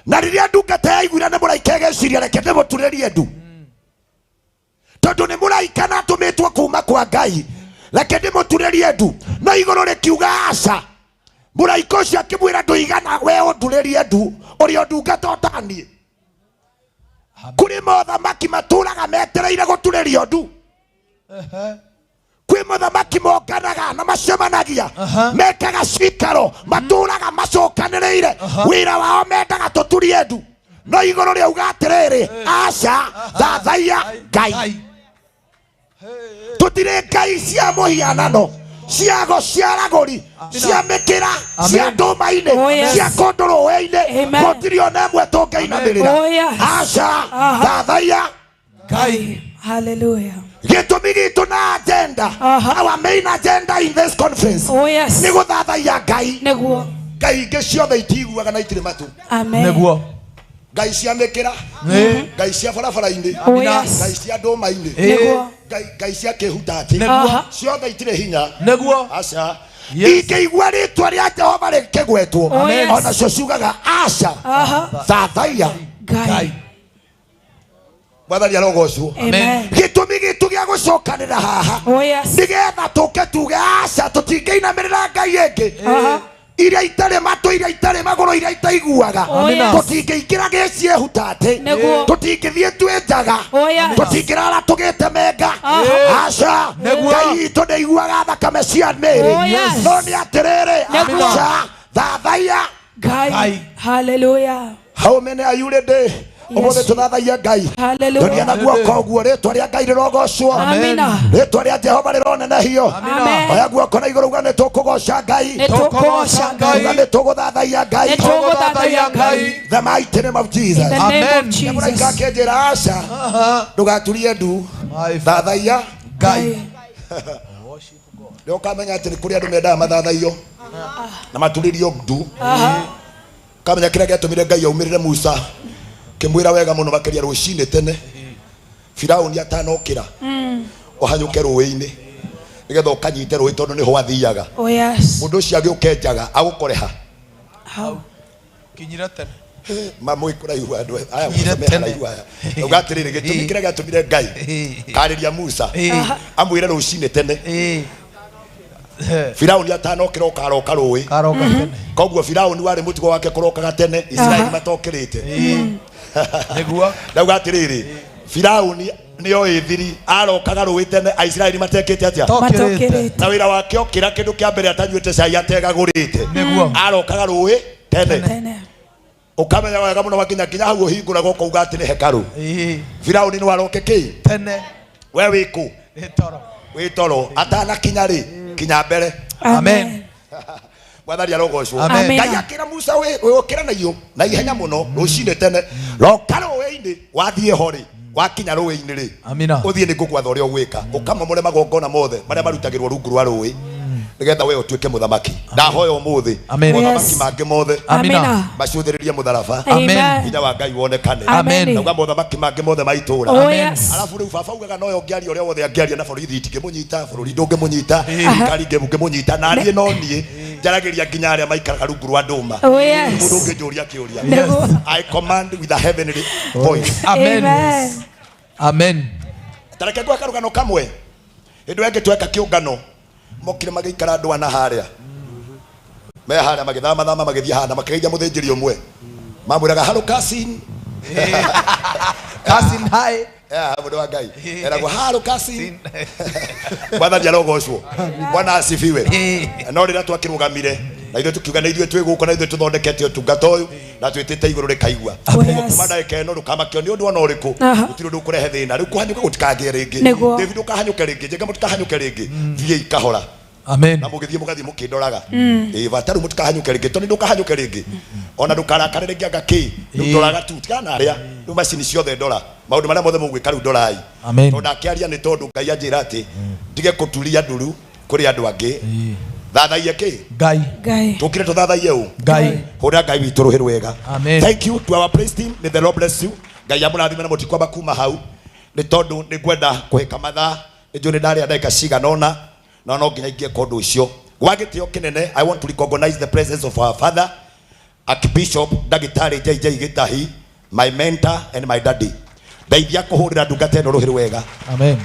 Na rĩrĩa ndungata yaiguire nĩ mũraika ĩgeciria reke ndĩmũturĩrie ndu. Tondũ nĩ mũraika na atũmĩtwo kuma kwa Ngai, reke ndĩmũturĩrie ndu. No igũrũ rĩkiuga aca. Mũraika ũcio akĩmwĩra, ndũigana we ũndurĩrie ndu, ũrĩa ũndungata ũtaniĩ. Kũrĩ mothamaki matũraga metereire gũturĩrio ndu. Kwĩ mothamaki monganaga na macemanagia, mekaga cikaro, matũraga macokanĩrĩire, wĩra wao mendaga tũturie ndu. No igũrũ rĩauga atĩrĩrĩ, aca, thathaiya Ngai. Tũtirĩ ngai cia mũhianano, ciago cia ragũri, cia mĩkĩra, cia ndũma-inĩ, Oh, yes. cia kũndũ rũĩ-inĩ, Amen. gũtirĩ ona ĩmwe tũngĩinamĩrĩra. Oh, yes. Aca, thathaiya Ngai. Hallelujah. Gĩtũmi gitũ na agenda, our main agenda in this conference, Oh, yes. nĩ gũthathaiya Ngai. Nĩguo. Ngai ingĩ ciothe itiguaga na itirĩ matũ. Amen. Nĩguo. Ngai cia mĩkĩra, Ĩ. ngai cia barabara-inĩ, Oh, yes. ngai cia ndũma-inĩ, Nĩguo. ngai cia kĩhutati, Nĩguo. ciothe itirĩ hinya. Nĩguo. Aca. Yes. Ingĩigua rĩtwa rĩa Jehova rĩkĩgwetwo, Oh, yes. onacio ciugaga aca, thathaiya Ngai. Mwathani arogocwo. Amen. Gĩtũmi gitũ gĩa gũcokanĩra haha, Oh, yes. nĩgetha tũke tuge aca, tũtingĩinamĩrĩra ngai ĩngĩ iria itarĩ matũ, iria itarĩ magũrũ, iria itaiguaga. Oh, yes. Tũtingĩingĩra gĩciĩhutatĩ, Nĩguo. tũtingĩthiĩ twĩ njaga, Oh, yes. tũtingĩrara tũgĩte menga. Aca, Nĩguo. Ngai itũ nĩiguaga thakame cia mĩĩrĩ. Oh, yes. No nĩ atĩrĩrĩ, Nĩguo. aca, thathaiya Ngai. Ngai. Hallelujah. How many are you ready? Ũmũthĩ tũthathaiye Ngai. Hallelujah. Tũria na guoko ũguo, rĩtwa rĩa Ngai rĩrogocwo. Amina. Rĩtwa rĩa Jehova rĩronenehio. Amen. Oya guoko na igũrũ uga nĩ tũkũgoca Ngai. Nĩ tũkũgoca Ngai. Uga nĩ tũgũthathaiya Ngai. Nĩ tũgũthathaiya Ngai. The mighty name of Jesus. In the name of Amen. Mũraika Jesus. akĩnjĩra aca, ndũgaturie ndu, thathaiya Ngai. Nĩ ũkamenya atĩ nĩ kũrĩ andũ mendaga mathathaiyo na maturĩrio ndu. Kamenya kĩrĩa gĩatũmire Ngai aumĩrĩre Musa, kĩmwĩra wega mũno makĩria, rũcinĩ tene Firaũni atanokĩra, ũhanyũke rũĩ-inĩ nĩgetha ũkanyite rũĩ, tondũ nĩho athiaga. Oh, yes. Mũndũ ũcio agĩũke njaga agũkore ha? How? Kinyira tene. Mamũĩ kũraihu andũ aya Kinyire me tene. haraihu aya. Auga atĩrĩrĩ, gĩtũmi kĩrĩa gĩatũmire Ngai karĩria Musa amwĩre rũcinĩ tene Firaũni atanokĩra ũkaroka rũĩ. Karoka tene. Koguo Firaũni warĩ mũtugo wake kũrokaga tene Isiraeli matokĩrĩte. Nĩguo. Ndauga atĩrĩrĩ, Firaũni nĩoĩ thiri, arokaga rũĩ tene Aisiraeli matekĩte atĩa? Tokĩrĩte. Na wĩra wake okĩra, kĩndũ kĩa mbere atanyuĩte cai ategagũrĩte, Nĩguo. arokaga rũĩ tene. Tene. Ũkamenya wega mũno wakinya nginya hau ũhingũraga ũkauga atĩ nĩ hekarũ. Firaũni no aroke kĩ? Tene. We wĩkũ? Nĩ toro. Wĩ toro. Atanakinya rĩ, kinya mbere. Amen. Mwathani arogocwo. Amen. Ngai akĩra Musa, wĩ ũkĩra na iyo na ihenya mũno rũcinĩ tene, roka rũĩ-inĩ, wathiĩ ho rĩ, wakinya rũĩ-inĩ rĩ, Amina. ũthiĩ nĩ ngũgwatha ũrĩa ũgwĩka, ũkamomore magongona mothe marĩa marutagĩrwo rungu rwa rũĩ, nĩgetha we ũtuĩke mũthamaki. Ndahoya ũmũthĩ Amen. mothamaki Yes. mangĩ mothe Amina. macũthĩrĩrie mũtharaba, Amen. hinya wa Ngai wonekane. Amen. Nauga mothamaki mangĩ mothe ma itũũra. Oh, yes. Alafu rĩu baba ugaga noyo ũngĩaria ũrĩa wothe angĩaria, na borithi itingĩmũnyita, bũrũri ndũngĩmũnyita, thirikari ndĩngĩmũnyita, na niĩ no niĩ njaragĩria nginya arĩa maikaraga rungu rwa ndũma. Oh, yes. Mũndũ ũngĩnjũria kĩũria, Nĩguo. I command with a heavenly voice. Amen. Amen. Amen. Tareke ngwe karũgano kamwe. Hĩndĩ ĩyo ĩngĩ tweka kĩũngano, mokire magĩikara andũ ana harĩa me harĩa, magĩthamathama, magĩthiĩ haha na makĩgeithia mũthĩnjĩri ũmwe, mamwĩraga haro kasin. Cousin hi. Yeah, mũndũ wa Ngai eragwo haro kasin. Mwathani arogocwo. Bwana asifiwe. No rĩrĩa twakĩrũgamire na ithuĩ tũkiuga na ithuĩ twĩ gũkũ, na ithuĩ tũthondekete ũtungata ũyũ na twĩtĩte igũrũ rĩkaigua. Oh, yes. Kuma ndagĩka ĩno ndũkamakio nĩ ũndũ ona ũrĩkũ. Gũtirĩ ũndũ ũkũrehe thĩna rĩu, kũhanyũka gũtikagĩe rĩngĩ. Nĩguo. David, ndũkahanyũke rĩngĩ, Njenga, mũtikahanyũke rĩngĩ, thiĩi kahora. Amen. Na mũgĩthiĩ, mũgathiĩ mũkĩndoraga ĩ bata. Rĩu mũtikahanyũke rĩngĩ, tondũ ndũkahanyũke rĩngĩ, ona ndũkarakare rĩngĩ, anga kĩ rĩu. Ndoraga tu, tigana na arĩa rĩu macini ciothe, ndora maũndũ marĩa mothe mũgwĩka rĩu, ndorai. Amen. Tondũ ndakĩaria nĩ tondũ Ngai anjĩra atĩ ndige kũturia nduru kũrĩ andũ angĩ. Thathaiye kĩ? Ngai. Ngai. Tũkire tũthathaiye ũ? Ngai. Hũra Ngai witũ rũhĩ rwega. Amen. Thank you to our praise team, may the Lord bless you. Ngai amũrathime na mũtikwamba kuma hau, nĩ tondũ nĩ ngwenda kũhĩka mathaa. Nĩ njũĩ nĩ ndarĩa ndagĩka cigana ũna, no no nginya ingĩeka ũndũ ũcio gwa gĩtĩo kĩnene. I want to recognize the presence of our father, Archbishop Ndagĩtarĩ JJ Gĩtahi, my mentor and my daddy. Ndeithia kũhũrĩra ndungata ĩno rũhĩ rwega. Amen.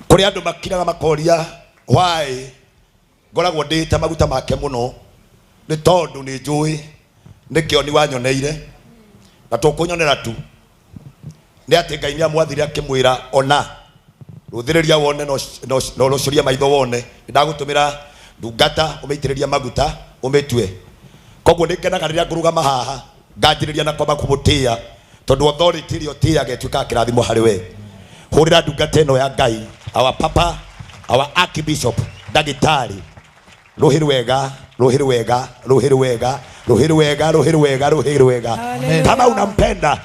Kũrĩ andũ makiraga makoria why ngoragwo ndĩte maguta make mũno, nĩ tondũ nĩ njũĩ nĩ kĩoni wanyoneire na tũkũnyonera tu nĩ atĩ Ngai nĩ amwathire akĩmwĩra ona rũthĩrĩria wone no no rũcũrie maitho wone, ndagũtũmĩra ndungata ũmĩitĩrĩrie maguta ũmĩtue. Koguo nĩ ngenaga rĩrĩa ngũrũgama haha nganjĩrĩria na kwamba kũmũtĩĩa tondũ authority ĩrĩa ũtĩaga ĩtuĩkaga kĩrathimo harĩ we. Hũrĩra ndungata ĩno ya Ngai, our papa, our archbishop, ndagĩtarĩ rũhĩ rwega, rũhĩ rwega, rũhĩ rwega, rũhĩ rwega, rũhĩ rwega, rũhĩ rwega. Kama unampenda,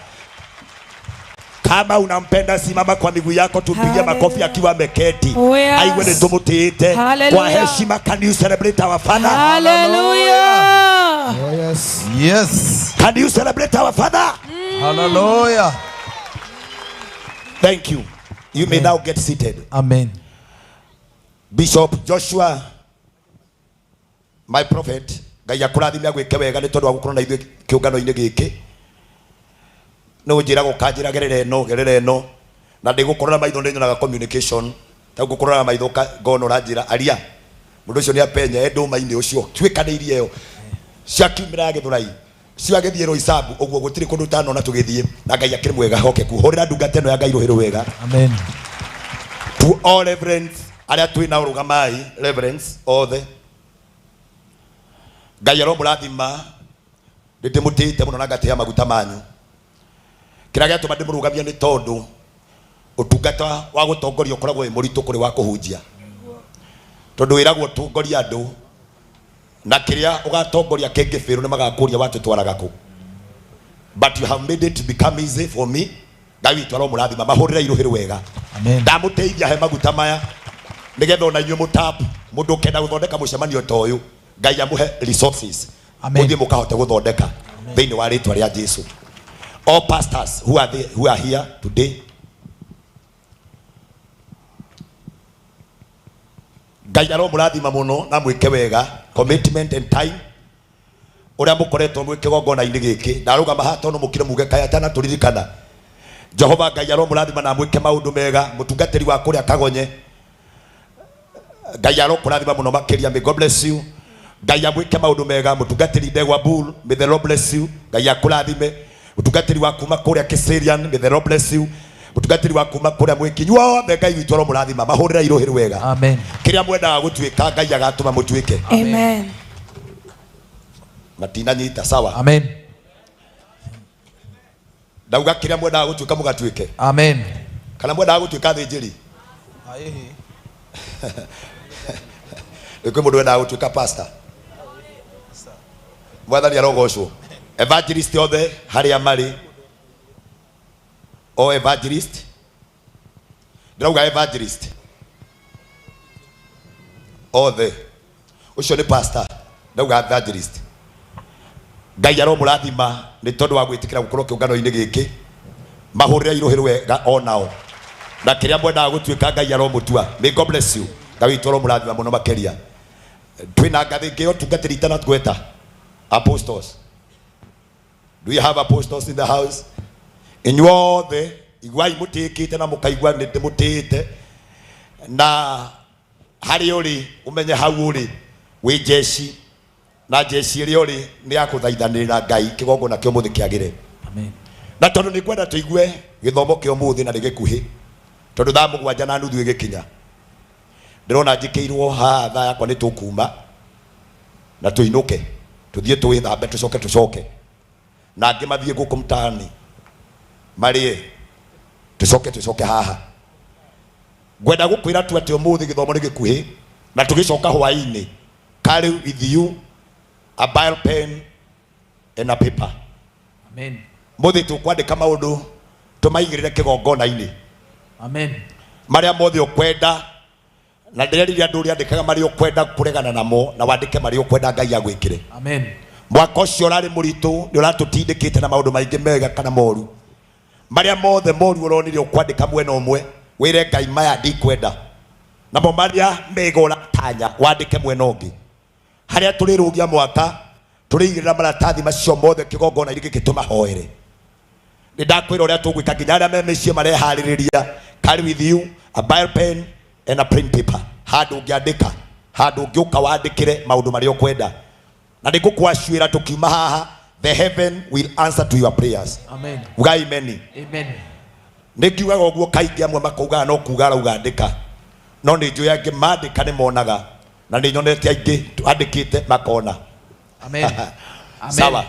kama unampenda simama kwa miguu yako, tupigie makofi akiwa ameketi. Oh, yes. Aiwe nĩ tũmũtĩĩte kwa Hallelujah. heshima. Can you celebrate our father? Hallelujah. Oh, yes. Yes. Can you celebrate our father? Hallelujah. Thank you. You may now get seated. Amen. Bishop Joshua, my prophet, Ngai akũrathime agwĩke wega nĩ tondũ wa gũkorwo na ithuĩ kĩũngano-inĩ gĩkĩ. Nĩ ũnjĩraga ũkanjĩra gerera ĩno, gerera ĩno, na ndĩgũkorora na maitho nĩ nyonaga communication, ta ngũkũrora na maitho ngona ũranjĩra aria, mũndũ ũcio nĩ apenya e ndũma-inĩ ũcio tuĩkanĩirie ĩyo ciakiumĩra Gĩthũrai ciagĩthiĩ Roysambu ũguo gũtirĩ kũndũ ũtanona tũgĩthiĩ, na Ngai akĩrĩ mwega hokeku. Hũrĩra ndungata ĩno ya Ngai rũhĩ rwega. Amen. To all reverends arĩa twĩ nao rũgamai, reverends othe, Ngai aromũrathima. Nĩ ndĩmũtĩĩte mũno na ngatĩĩa maguta manyu. Kĩrĩa gĩatũma ndĩmũrũgamie nĩ tondũ ũtungata wa gũtongoria ũkoragwo wĩ mũritũ kũrĩ wa kũhunjia, tondũ wĩragwo ũtongorie andũ na kĩrĩa ũgatongoria kĩngĩbĩrwo nĩ magakũria watũtwaraga kũ. But you have made it become easy for me. Ngai witũ aromũrathima, mahũrĩre irũhĩ rwega. Amen. Ndamũteithia he maguta maya nĩgetha ona inyuĩ mũtap mũndũ ũkenda gũthondeka mũcemanio ta ũyũ, Ngai amũhe resources Amen. mũthiĩ mũkahote gũthondeka thĩinĩ wa rĩtwa rĩa Jesu. All pastors who are there, who are here today, Ngai aromũrathima mũno na mwĩke wega. Commitment and time ũrĩa mũkoretwo mwĩ kĩgongona-inĩ gĩkĩ, ndarũgama haha tondũ mũkire muge kaĩ atanatũririkana. Jehova Ngai aromũrathima na mwĩke maũndũ mega. Mũtungatĩri wa kũrĩa Kagonye, Ngai arokũrathima mũno makĩria. May God bless you. Ngai amwĩke maũndũ mega. Mũtungatĩri Ndegwa Bull, may the Lord bless you. Ngai akũrathime. Mũtungatĩri wa kuma kũrĩa Kiserian, may the Lord bless you. Mũtungatĩri wa kuma kũrĩa Mwĩkinyu, othe Ngai witũ aromũrathima. Mahũrĩre irũhĩ rwega. Amen. Kĩrĩa mwendaga gũtuĩka Ngai agatũma mũtuĩke. Amen. Matinanyita sawa. Amen. Ndauga kĩrĩa mwendaga gũtuĩka mũgatuĩke. Amen. Kana mwendaga gũtuĩka athĩnjĩri? Nĩ kwĩ mũndũ wendaga gũtuĩka pastor? Mwathani arogocwo. Evangelist othe harĩa marĩ, o evangelist, ndĩrauga evangelist othe, ũcio nĩ pastor, ndauga evangelist. Ngai aromũrathima nĩ tondũ wa gwĩtĩkĩra gũkorwo kĩũngano-inĩ gĩkĩ. Mahũrĩre irũhĩ rwega onao, na kĩrĩa mwendaga gũtuĩka Ngai aromũtua. May God bless you. Ngai witũ aromũrathima mũno makĩria. Twĩna ngathĩ ĩngĩ ya ũtungatĩri itanatweta. Apostles, do you have apostles in the house? Inyuothe iguai mũtĩĩkĩte na mũkaigua nĩ ndĩmũtĩĩte, na harĩa ũrĩ ũmenye hau ũrĩ wĩ njeci, na njeci ĩrĩa ũrĩ nĩ ya kũthaithanĩrĩra Ngai kĩgongona kĩa ũmũthĩ kĩagĩre. Amen. Na tondũ nĩ ngwenda tũigue gĩthomo kĩa ũmũthĩ na nĩ gĩkuhĩ, tondũ thaa 7:30 ĩgĩkinya, ndĩrona njĩkĩirwo haha thaa yakwa nĩ tũkuma na tũinũke tũthiĩ twĩthambe tũcoke tũcoke, na angĩ mathiĩ gũkũ mtaani marĩe tũcoke tũcoke haha. Ngwenda gũkwĩra tu atĩ ũmũthĩ gĩthomo nĩ gĩkuhĩ, na tũgĩcoka hwaĩ-inĩ, carry with you a biro pen and a paper. Amen. Mũthĩ tũkwandĩka maũndũ tũmaigĩrĩre kĩgongona-inĩ. Amen. Marĩa mothe ũkwenda, na ndĩrerire andũ ũrĩa andĩkaga marĩa ũkwenda kũregana namo, na wandĩke marĩa ũkwenda Ngai agwĩkĩre. Amen. Mwaka ũcio ũrarĩ mũritũ, nĩ ũratũtindĩkĩte na maũndũ maingĩ mega kana moru. Marĩa mothe moru ũronire ũkwandĩka mwena ũmwe, wĩre Ngai maya ndikwenda, namo marĩa mega ũratanya wandĩke mwena ũngĩ. Harĩa tũrĩrũgia mwaka Tũrĩigĩrĩra maratathi macio mothe kĩgongona-inĩ gĩkĩ tũmahoere. Nĩ ndakwĩra ũrĩa tũgwĩka nginya arĩa me mĩciĩ mareharĩrĩria. Carry with you a biro pen and a plain paper. Handũ ũngĩandĩka, handũ ũngĩũka wandĩkĩre maũndũ marĩa ũkwenda. Na nĩ ngũkwacuĩra tũkiuma haha, the heaven will answer to your prayers. Amen. Ugai meni. Amen. Nĩ ngiugaga ũguo kaingĩ amwe makaugaga no kuga arauga andĩka. No nĩ njũĩ angĩ mandĩka nĩ monaga. Na nĩ nyonete aingĩ andĩkĩte makona. Amen. Amen. Sawa.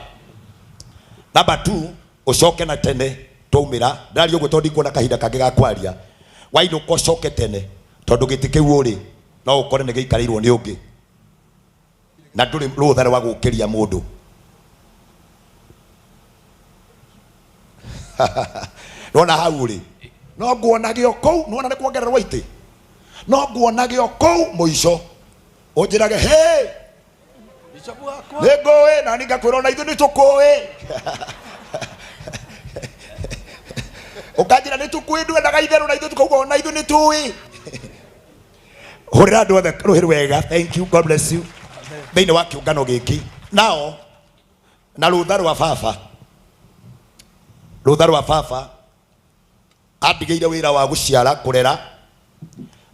Number 2, ucoke na tene twaumĩra. Ndaria ũguo tondũ ndikuona kahinda kangĩ ga kwaria. Wainũka ũcoke tene tondũ gĩtĩ kĩu ũrĩ no ũkore nĩ gĩikarĩirwo nĩ ũngĩ. Na ndũrĩ rũtha rwa gũkĩria mũndũ. Nona hau ũrĩ. No nguonage o kũu, nĩwona nĩ kuongererwo itĩ. No nguonage o kũu mũico. Ũnjĩrage, hey! Nĩ ngũĩ, na niĩ ngakwĩra ona ithuĩ nĩ tũkũĩ. Ũkanjĩra nĩ tũkũĩ, ndwendaga itherũ na ithuĩ tũkauga ona ithuĩ nĩ tũĩ. Hũrĩra andũ othe rũhĩ rwega. Thank you, God bless you. Thĩinĩ wa kĩũngano gĩkĩ. Nao, na rũtha rwa baba. Rũtha rwa baba andigĩire wĩra wa gũciara, kũrera,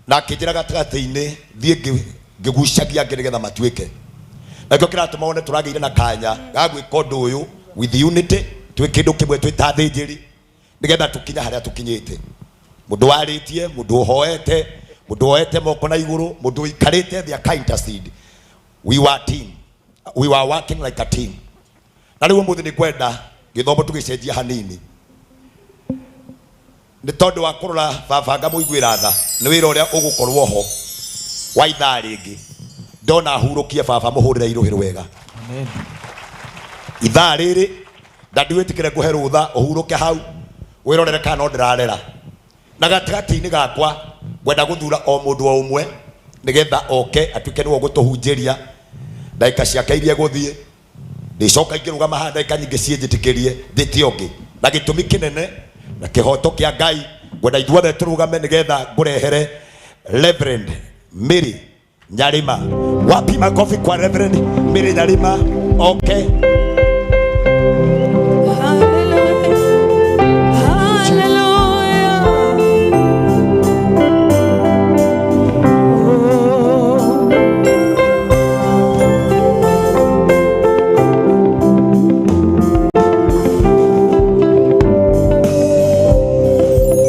na akĩnjĩra gatagatĩ-inĩ thiĩ ngĩgucagia angĩ nĩgetha matuĩke. Nakĩo kĩratũma wone tũragĩire na kanya ga gwĩka ũndũ ũyũ with unity, twĩ kĩndũ kĩmwe, twĩ ta athĩnjĩri, nĩgetha tũkinye harĩa tũkinyĩte. Mũndũ warĩtie, mũndũ ũhoete, mũndũ woete moko na igũrũ, mũndũ ũikarĩte thĩ aka intercede. We were a team. We were working like a team. Na rĩu ũmũthĩ nĩ kwenda gĩthomo tũgĩcenjia hanini. Nĩ tondũ wa kũrora baba ngamũiguĩra tha, nĩ wĩra ũrĩa ũgũkorwo ho wa ithaa rĩngĩ. Ndona hurũkie baba mũhũrĩre irũhĩ rwega. Amen. Ithaa rĩrĩ ndandiwĩtĩkĩre ngũhe rũtha ũhurũke hau wĩrorere kana no ndĩrarera. Na gatagatĩ-inĩ gakwa ngwenda gũthura o mũndũ o ũmwe nĩgetha oke atuĩke nĩwe ũgũtũhunjĩria ndagĩka ciake iria egũthiĩ. Ndĩcoka ingĩrũgama haha ndagĩka nyingĩ ciĩnjĩtĩkĩrie njĩte ũngĩ. Na gĩtũmi kĩnene na kĩhoto kĩa Ngai ngwenda ithuothe tũrũgame nĩgetha ngũrehere Reverend Mary Nyarima. Wapi makofi kwa Reverend Mary Nyarima? Okay.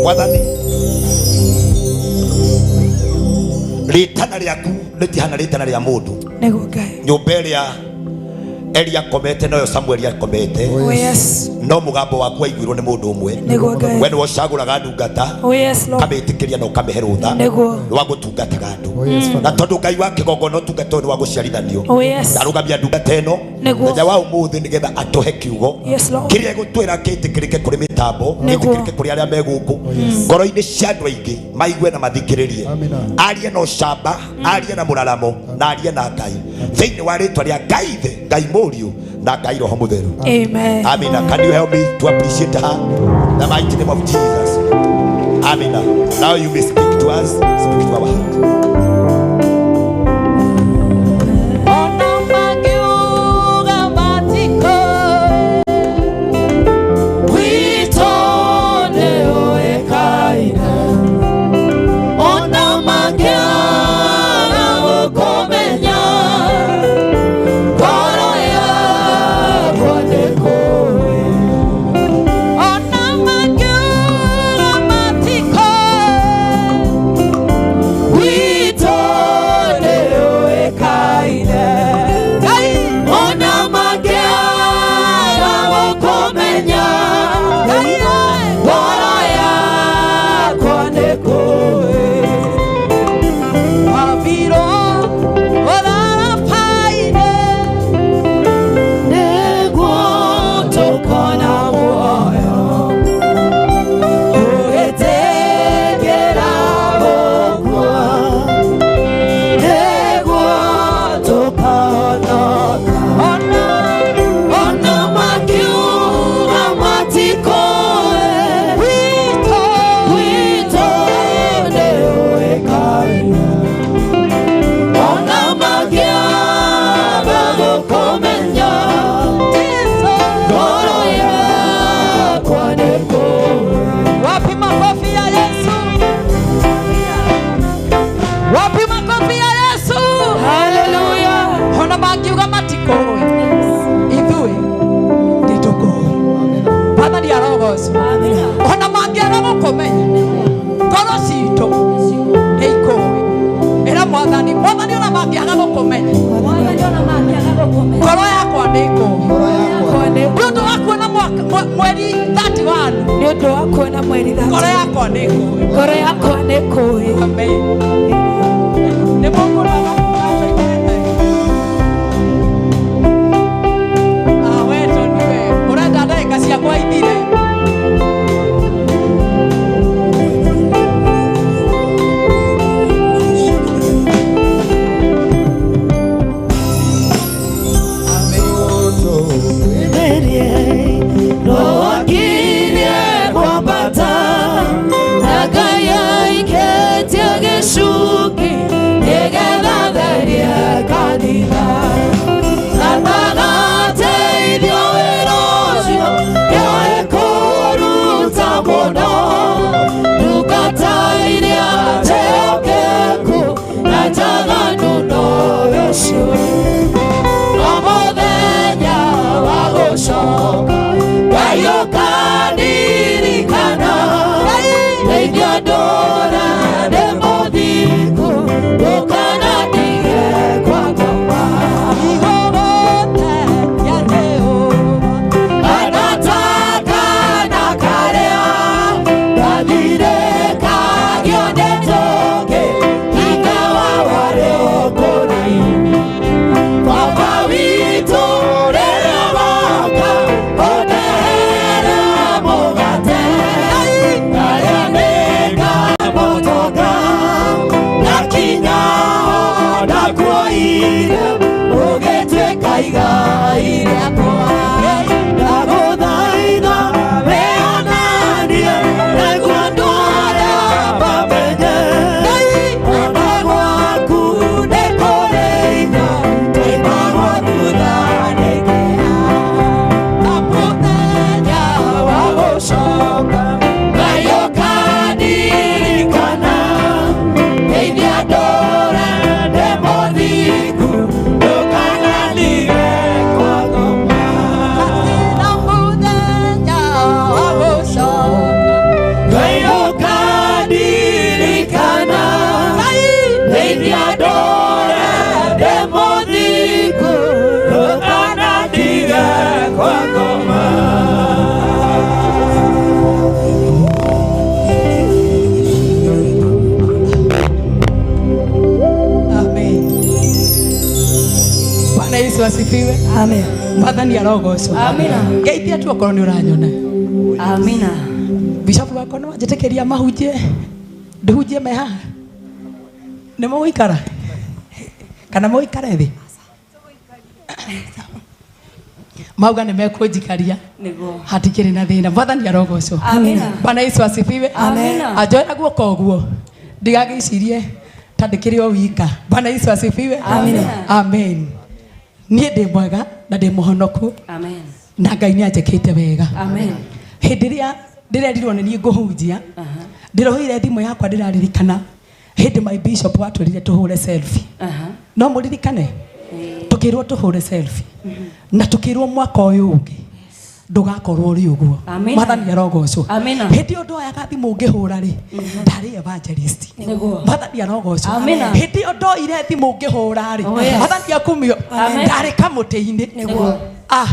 Mwathani, rĩtana rĩaku rĩtihana rĩtana rĩa mũndũ. Nĩguo Ngai. Nyũmba ĩrĩa Eli akomete noyo Samueli akomete. Oh, yes. No mũgambo waku waiguirwo nĩ mũndũ ũmwe. Nĩguo Ngai. We nĩwe ũcagũraga ndungata. Oh, yes, Lord. Ũkamĩtĩkĩria na ũkamĩhe rũtha Nĩguo. rwa gũtungataga andũ. Na tondũ Ngai wa kĩgongona ũtungata ũyũ nĩ wa gũciarithanio. Oh, yes. Ndarũgamia ndungata ĩno Nĩguo. mũthenya wa ũmũthĩ nĩgetha atũhe kiugo. Yes, Lord. Kĩrĩa egũtwĩra kĩtĩkĩrĩke kũrĩ mĩtambo, Nĩguo. gĩtĩkĩrĩke kũrĩ arĩa me gũkũ. Ngoro-inĩ cia andũ aingĩ maigue na mathikĩrĩrie. Arie na ũcamba, arie na mũraramo, na arie na Ngai. Thĩinĩ wa rĩtwa rĩa Ngai Ithe, Ngai Mũriũ, na Ngai Roho Mũtheru. Amen. Amina. Can you help me to appreciate her? The mighty name of Jesus. Amina. Now you may speak to us, speak to our heart. We Arogocwo. Ona mangĩaga gũkũmenya, ngoro citũ nĩ ikũĩ. Ĩra Mwathani, Mwathani ona mangĩaga gũkũmenya, ngoro yakwa nĩ ikũĩ. Nĩ ũndũ wa kuona mweri 31, Nĩ ũndũ wa kuona mweri ngoro yakwa nĩ ikũĩ. Ngoro yakwa nĩ kũĩ. Amen. Nĩ mũkũrora. Ah, we Tony we, ũrenda ndagĩka ciakwa ithire. Bwana Yesu asifiwe. Amen. Mwathani arogocwo. Amina. Ngeithia tu okorwo nĩ ũranyona. Amina. Bishop wakwa no anjĩtĩkĩria mahunjie, ndĩhunjie me haha. Nĩ mũgũikara kana mũikare thĩ? Mauga nĩ mekũnjikaria. Nĩguo. Hatikĩrĩ na thĩna. Mwathani arogocwo. Amina. Bwana Yesu asifiwe. Amina. Anjoera guoko ũguo ndigagĩcirie ta ndĩkĩrĩ o wika. Bwana Yesu asifiwe. Amina. Amen. Niĩ ndĩ mwega na ndĩ mũhonoku Amen. na Ngai nĩ anjĩkĩte wega. Amen. Hĩndĩ ĩrĩa ndĩrerirwo nĩ niĩ ngũhunjia, ndĩroire thimũ yakwa ndĩraririkana hĩndĩ my bishop watwĩrire tũhũre selfie. No mũririkane tũkĩrwo tũhũre selfie na tũkĩrwo mwaka ũyũ ũngĩ ndũgakorwo ũrĩ ũguo. Amina. Mwathani arogocwo. Amina. Hĩndĩ ĩyo ndoyaga thimũ ngĩhũra rĩ, ndarĩ evangelist. Nĩguo. Mwathani arogocwo. Amina. Hĩndĩ ĩyo ndoire thimũ ngĩhũra rĩ, Oh, yes. Mwathani akumio, Amen. ndarĩ kamũtĩ-inĩ. Nĩguo. Ah.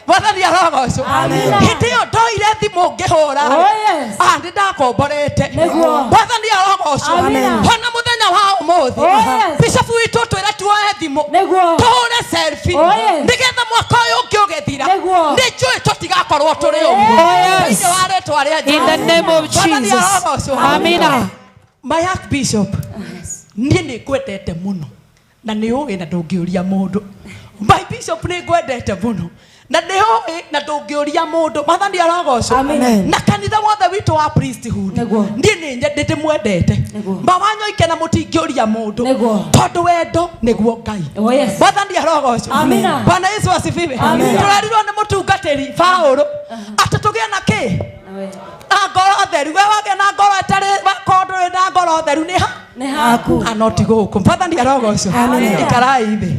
Mwathani arogocwo. Amina. Hĩndĩ ĩyo ndoire thimũ ngĩhũra rĩ, Oh, yes. ah, nĩ ndakomborete. Nĩguo. Mwathani arogocwo. Amina. Ona mũthenya wa ũmũthĩ, Oh, yes. bishop witũ twĩra tuoe thimũ, Nĩguo. tũhũre selfie, Oh, yes. nĩgetha mwaka ũyũ ũngĩ ũgĩthira, Nĩguo. nĩ njũĩ tũtigakorwo tũrĩ ũguo. Oh, yes. Thĩinĩ wa rĩtwa rĩa In the name of Mwathani Jesus. arogocwo. Amina. My Archbishop, niĩ nĩ ngwendete mũno na nĩ ũĩ na ndũngĩũria mũndũ. My Bishop nĩ ngwendete mũno na nĩ ũĩ na ndũngĩũria mũndũ. Mwathani arogocwo. Amen. Na kanitha wothe witũ wa priesthood, Nĩguo. niĩ nĩ ndĩmwendete. Nĩguo. Mawanyoike na mũtingĩũria mũndũ. Nĩguo. Tondũ wendo nĩguo Ngai. Oh, yes. Mwathani arogocwo. Amina. Bwana Yesu asifiwe. Amina. Tũrerirwo nĩ mũtungatĩri Paũlũ atĩ tũgĩe na kĩ? Na ngoro theru. We wagĩa na ngoro ĩtarĩ, wakorwo ndũrĩ na ngoro theru nĩ ha? Nĩ haku. Ah, no ti gũkũ. Mwathani arogocwo. Amina. Ikarai thĩ.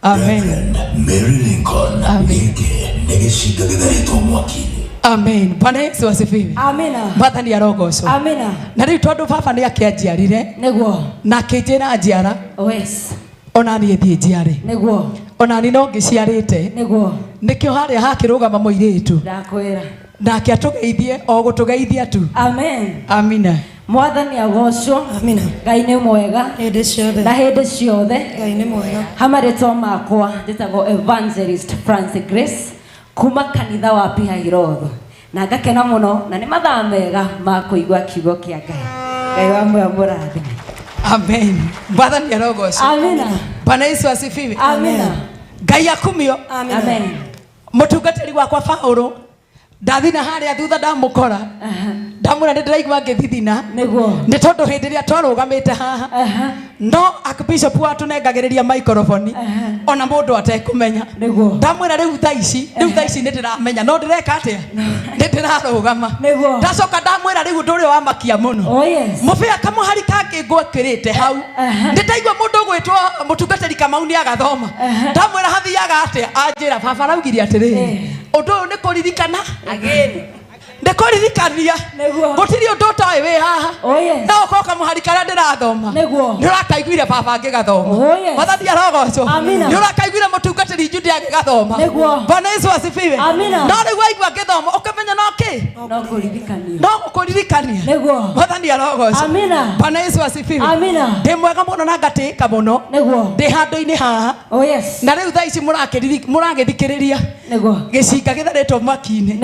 Amen. Mary Lincoln gĩkĩ nĩ gĩcinga gĩtherĩtwo mwaki-inĩ. Amen. Bwana Yesu asifiwe. Amina. Mwathani arogocwo. Amina. Na rĩu tondũ baba nĩ akĩanjiarire nĩguo na akĩnjĩra njiara Oh yes. ona niĩ thiĩ njiare nĩguo ona niĩ no ngĩciarĩte nĩguo nĩkĩo harĩa hakĩrũgama mũirĩtu ndakwĩra nake atũgeithie o gũtũgeithia tu. Amen. Amina. Mwathani agocwo. Amina. Ngai nĩ mwega hĩndĩ ciothe na hĩndĩ ciothe. Ngai nĩ mwega. Ha marĩtwa makwa njĩtagwo Evangelist Francis Grace kuma kanitha wa Pihairotho na ngakena mũno na nĩ mathaa mega ma kũigua kiugo kĩa Ngai. Ngai wa muoyo mũrathime. Amen. Mwathani arogocwo. Amina. Bwana Yesu asifiwe. Amina. Ngai akumio. Amina. Amen. Mũtungatĩri wakwa Paũlũ ndathina harĩa thutha ndamũkora ndamwĩra nĩ ndĩraigua ngĩthithina nĩguo nĩ tondũ hĩndĩ ĩrĩa twarũgamĩte haha no archbishop watũnengagĩrĩria microphone ona mũndũ atekũmenya nĩguo ndamwĩra rĩu thaa ici rĩu thaa ici nĩ ndĩramenya no ndĩreka atĩa nĩ ndĩrarũgama nĩguo ndacoka ndamwĩra rĩu ũndũ ũrĩa wamakia mũno Oh yes. mũbĩa kamũhari kangĩ ngwĩkĩrĩte hau nĩ ndaigua mũndũ ũgwĩtwo mũtungatĩri Kamau nĩ agathoma ndamwĩra hathiaga atĩa anjĩra baba araugire atĩrĩrĩ ũndũ ũyũ nĩ kũririkana nĩ kũririkania gũtirĩ ũndũ ũtoĩ wĩ haha no ũkorwo kamũhari karĩa ndĩrathoma nĩ ũrakaiguire baba ngĩgathoma Mwathani arogocwo nĩ ũrakaiguire mũtungatĩri Jude agĩgathoma Bwana Yesu asifiwe no rĩu waigua ngĩthoma ũkamenya no kĩ no gũkũririkania Mwathani arogocwo Bwana Yesu asifiwe ndĩ mwega mũno na ngatĩĩka mũno ndĩ handũ-inĩ haha na rĩu thaa ici mũragĩthikĩrĩria gĩcinga gĩtharĩtwo mwaki-inĩ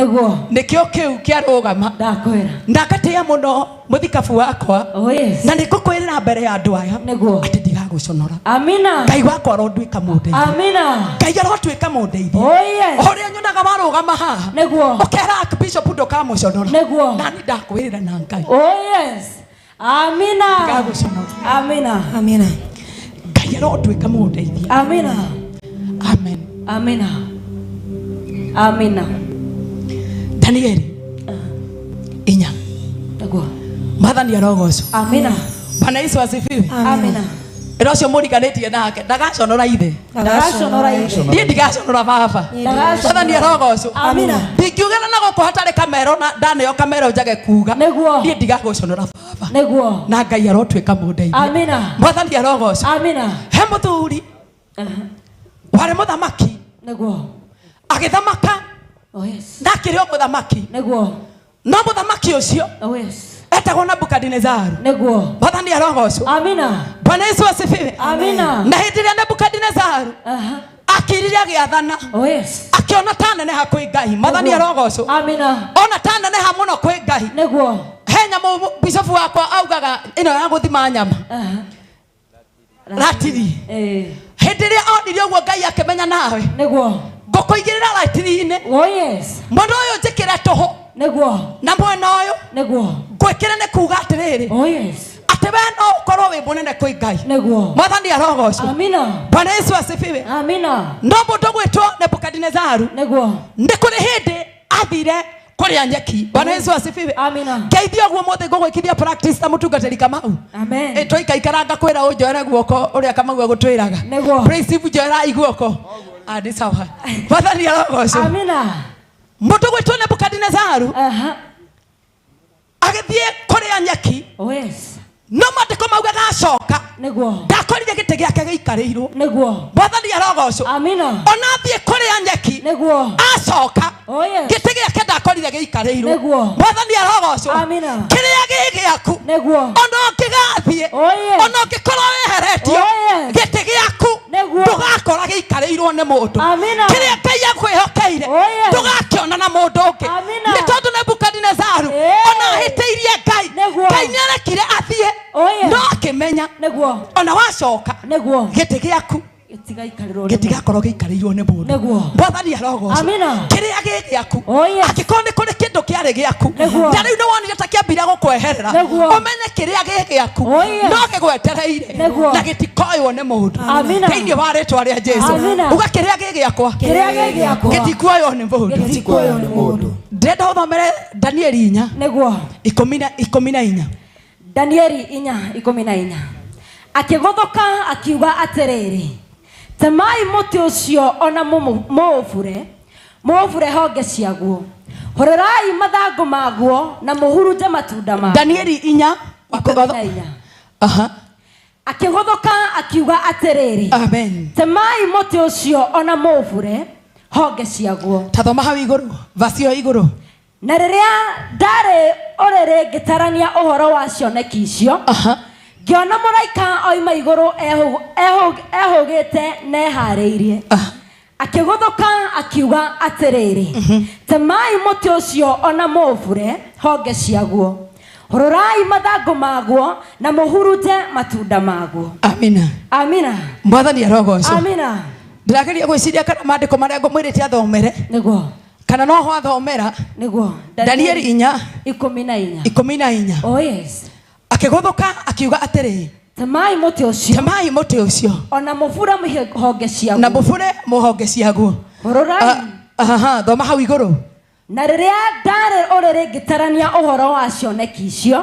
nĩkĩo kĩu kĩarũgama na ngatĩĩa mũno mũthikabu wakwa na nĩ ngũkwĩrĩra mbere ya andũ aya atĩ ndigagũconora Ngai wakwa aronduĩka mũndeithia Ngai arotuĩka mũndeithia ũrĩa nyonaga warũgama haha ũkera Archbishop ndũkamũconora na niĩ ndakwĩrĩra na Ngai ndigagũconora Amina. Ngai arotuĩka mũndeithia Amina. Amen. Amina. Amina. Danieli inya nĩguo Mwathani arogocwo. Amina. Bwana Yesu asifiwe. Amina. Ĩra ũcio mũriganĩtie nake ndagaconora ithe Ndagaconora ithe. niĩ ndigaconora baba Mwathani arogocwo. Amina. Ndingiugĩra na gũkũ hatarĩ kamero na ndaneo kamero njage kuga niĩ ndigagũconora baba nĩguo na Ngai arotuĩka mũndeithia. Amina. Mwathani arogocwo. Amina. He mũthuri warĩ mũthamaki nĩguo agĩthamaka Oh yes. na akĩrĩ o mũthamaki nĩguo no mũthamaki ũcio Oh yes. etagwo Nebukadinezaru nĩguo Mwathani arogocwo. Amina. Bwana Yesu asifiwe. Amina. Na hĩndĩ ĩrĩa Nebukadinezaru akirire agĩathana Oh yes. akĩona ta neneha kwĩ Ngai Mwathani arogocwo. Amina. Ona ta neneha mũno kwĩ Ngai nĩguo he nyamũ bishofu wakwa augaga ĩno ya gũthima nyama ratiri hĩndĩ ĩrĩa onire ũguo Ngai akĩmenya nawe nĩguo ngũkũigĩrĩra ratiri-inĩ Oh yes. mwena ũyũ njĩkĩre tũhũ nĩguo na mwena ũyũ nĩguo ngwĩkĩre nĩ kuga atĩrĩrĩ Oh yes. atĩ we no ũkorwo wĩ mũnene kwĩ Ngai nĩguo Mwathani arogocwo. Amina. Bwana Yesu asifiwe. Amina. No mũndũ gwĩtwo Nebukadinezaru nĩguo nĩ kũrĩ hĩndĩ athire kũrĩa nyeki Bwana Yesu asifiwe. Amina. Ngeithia ũguo mũthĩ ngũgwĩkithia practice ta mũtungatĩri Kamau. Amen. Ĩ twaikaikaranga kwĩra ũnjoere guoko ũrĩa Kamau agũtwĩraga. Nĩguo. Praise njoerai guoko. Ah, nĩ sawa. Mwathani arogocwo. Amina. Mũndũ gwĩtwo Nebukadinezaru agĩthiĩ kũrĩa nyeki Oh yes. no maandĩko maugaga acoka nĩguo ndakorire gĩtĩ gĩake gĩikarĩirwo nĩguo Mwathani arogocwo. Amina. Ona athiĩ kũrĩa nyeki nĩguo acoka Oh yes. gĩtĩ gĩake ndakorire gĩikarĩirwo Nĩguo. Mwathani arogocwo. Amina. Kĩrĩa gĩ gĩaku nĩguo ona ũngĩgathiĩ Oh yes. ona ũngĩkorwo weheretio Oh yes. gĩtĩ gĩaku Nĩguo. ndũgakora gĩikarĩirwo nĩ mũndũ Amina. kĩrĩa Ngai akwĩhokeire Oh yes. ndũgakĩona na mũndũ ũngĩ Amina. nĩ tondũ Nebukadinezaru ona ahĩtĩirie Ngai Nĩguo. Ngai nĩarekire athiĩ Oh yes. no akĩmenya nĩguo ona wacoka nĩguo gĩtĩ gĩaku gĩtigaikarĩrwo gĩtigakorwo gĩikarĩirwo nĩ mũndũ Nĩguo. Mwathani arogocwo. Amina. Kĩrĩa gĩ gĩaku Oh yes. angĩkorwo nĩ kũrĩ kĩndũ kĩarĩ gĩaku Nĩguo. na rĩu nĩ wonire ta kĩambire gũkweherera Nĩguo. ũmenye kĩrĩa gĩ gĩaku Oh yes. no gĩgwetereire Nĩguo. na gĩtikoywo nĩ mũndũ Amina. thĩinĩ wa rĩtwa rĩa Jesu Amina. uga kĩrĩa gĩ gĩakwa Kĩrĩa gĩ gĩakwa. gĩtikuoywo nĩ mũndũ Gĩtikuoywo nĩ mũndũ. ndĩrenda ũthomere Danieli inya nĩguo 14 Danieli 4:14 akĩgũthũka akiuga atĩrĩrĩ temai mũtĩ ũcio ona mũũbure honge ciaguo Hũrũrai mathangũ maguo na mũhurunje matunda maguo. Danieli inya 14. Aha. Akĩhũthũka akiuga atĩrĩrĩ, Amen. Temai mũtĩ ũcio ona mũũbure honge ciaguo. Tathoma hau igũrũ, vasi ĩyo igũrũ. Na rĩrĩa ndarĩ ũrĩrĩ ngĩtarania ũhoro wa cioneki icio, ngĩona mũraika oima igũrũ ehũgĩte na eharĩirie. Akĩgũthũka akiuga atĩrĩrĩ, temai mũtĩ ũcio ona mũũbure honge ciaguo. Hũrũrai mathangũ maguo na mũhurunje matunda maguo. Amina. Amina. Mwathani arogocwo. Amina. Ndĩrageria gwĩciria kana maandĩko marĩa ngũmwĩrĩte athomere. Nĩguo. Kana no ho athomera. Nĩguo. Danieli inya 14. 14. Oh yes. Akĩgũthũka akiuga atĩrĩ, Temai mũtĩ ũcio. Temai mũtĩ ũcio. Ona mũbure honge ciaguo. Na mũbure mũhonge ciaguo. Hũrũrai. Aha, thoma hau igũrũ. Na rĩrĩa ndarĩ ũrĩrĩ ngĩtarania ũhoro wa cioneki icio,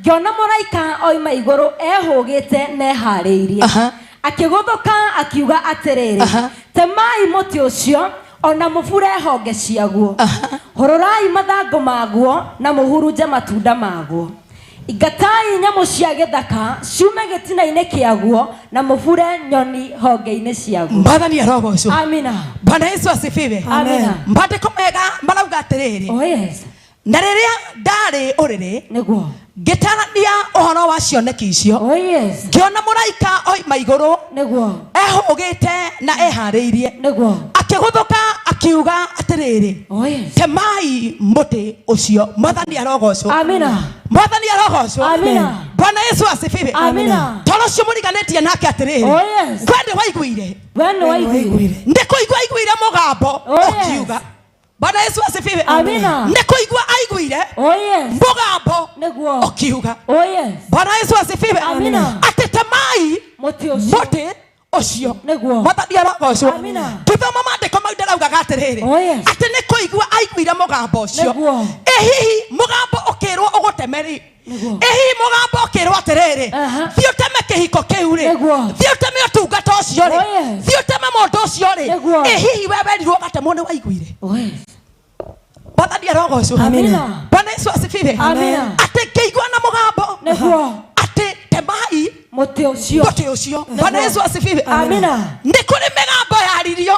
ngĩona mũraika oima igũrũ ehũgĩte na eharĩirie. Akĩgũthũka akiuga atĩrĩrĩ, temai mũtĩ ũcio ona mũbure honge ciaguo. Hũrũrai mathangũ maguo na mũhurunje matunda maguo. Ingatai nyamũ cia gĩthaka ciume gĩtina-inĩ kĩaguo na mũbure nyoni honge-inĩ ciaguo. Mwathani arogocwo. Amina. Bwana Yesu asifiwe. Amina. Maandĩko mega marauga atĩrĩrĩ. Oh yes. Na rĩrĩa ndarĩ ũrĩrĩ, nĩguo, ngĩtarania ũhoro wa cioneki icio, oh yes, ngĩona mũraika oima igũrũ, nĩguo, ehũgĩte na eharĩirie, nĩguo, akĩgũthũka akiuga atĩrĩrĩ, oh yes, temai mũtĩ ũcio. Mwathani arogocwo. Amina. Mwathani arogocwo. Amina. Bwana Yesu asifiwe. Amina. Tondũ ũcio mũriganĩtie nake atĩrĩrĩ, Oh yes. we nĩ waiguire, we nĩ waiguire, nĩ kũigua aiguire mũgambo Oh yes. ũkiuga. Bwana Yesu asifiwe. Amina. Nĩ kũigua aiguire Oh yes. mũgambo nĩguo, ũkiuga. Oh yes. Bwana Yesu asifiwe. Amina. Atĩ temai mũtĩ ũcio, mũtĩ ũcio, nĩguo, Mwathani arogocwo. Amina. Ngĩthoma maandĩko mau ndĩraugaga atĩrĩrĩ, Oh yes. atĩ nĩ kũigua aiguire mũgambo ũcio. Nĩguo. Ĩ hihi mũgambo ũkĩrwo ũgũteme rĩ, ĩ hihi mũgambo ũkĩrwo atĩrĩrĩ, thiĩ ũteme kĩhiko kĩu rĩ, thiĩ ũteme ũtungata ũcio rĩ, Oh yes. thiĩ ũteme mũndũ ũcio rĩ, Nĩguo. ĩ hihi we werirwo ũgatemwo nĩ waiguire? Oh yes. Mwathani arogocwo. Amina. Bwana Yesu asifiwe. Amina. Atĩ ngĩigua na mũgambo, Nĩguo, atĩ temai mũtĩ ũcio, mũtĩ ũcio. Bwana Yesu asifiwe. Amina. Nĩ kũrĩ mĩgambo yaririo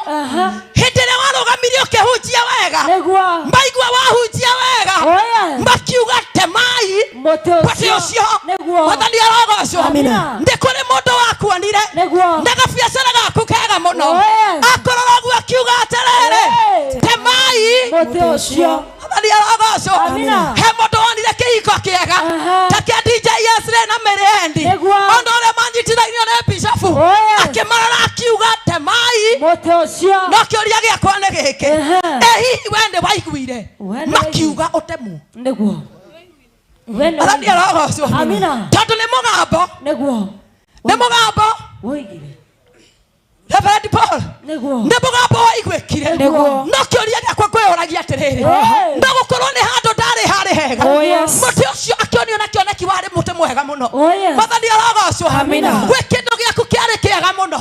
hĩndĩ ĩrĩa warũgamirie ũkĩhunjia wega, Nĩguo, maigua wahunjia wega, Oh yes. makiuga temai mũtĩ mũtĩ ũcio. Nĩguo. Mwathani arogocwo. Amina. Nĩ kũrĩ mũndũ wakuonire Nĩguo. na gabiacara gaku kega mũno, Oh yes. akorora ũguo akiuga atĩrĩrĩ, Hey. temai mũtĩ ũcio. Mwathani arogocwo. Amina. He mũndũ wonire kĩhiko kĩega Aha. ta kĩa DJ Esre na Mary Endi, Nĩguo. ona ũrĩa manyitithanio nĩ bishofu, Oh yes. akĩmarora akiuga temai mũtĩ ũcio. No kĩũria gĩakwa nĩ gĩkĩ, Aha. ĩ hihi we nĩ waiguire We nĩ makiuga ũtemwo? Nĩguo. We nĩ Mwathani waiguire. arogocwo. Amina. Tondũ nĩ mũgambo, Nĩguo. nĩ mũgambo Woigire. Reverend Paul, Nĩguo. nĩ mũgambo waiguĩkire. Nĩguo. No kĩũria gĩakwa ngwĩyũragia atĩrĩrĩ, Hey. no gũkorwo nĩ handũ ndarĩ harĩ hega, Oh yes. mũtĩ ũcio akĩonio na kĩoneki warĩ mũtĩ mwega mũno. Oh yes. Mwathani arogocwo. Amina. Gwĩ kĩndũ gĩaku kĩarĩ kĩega mũno,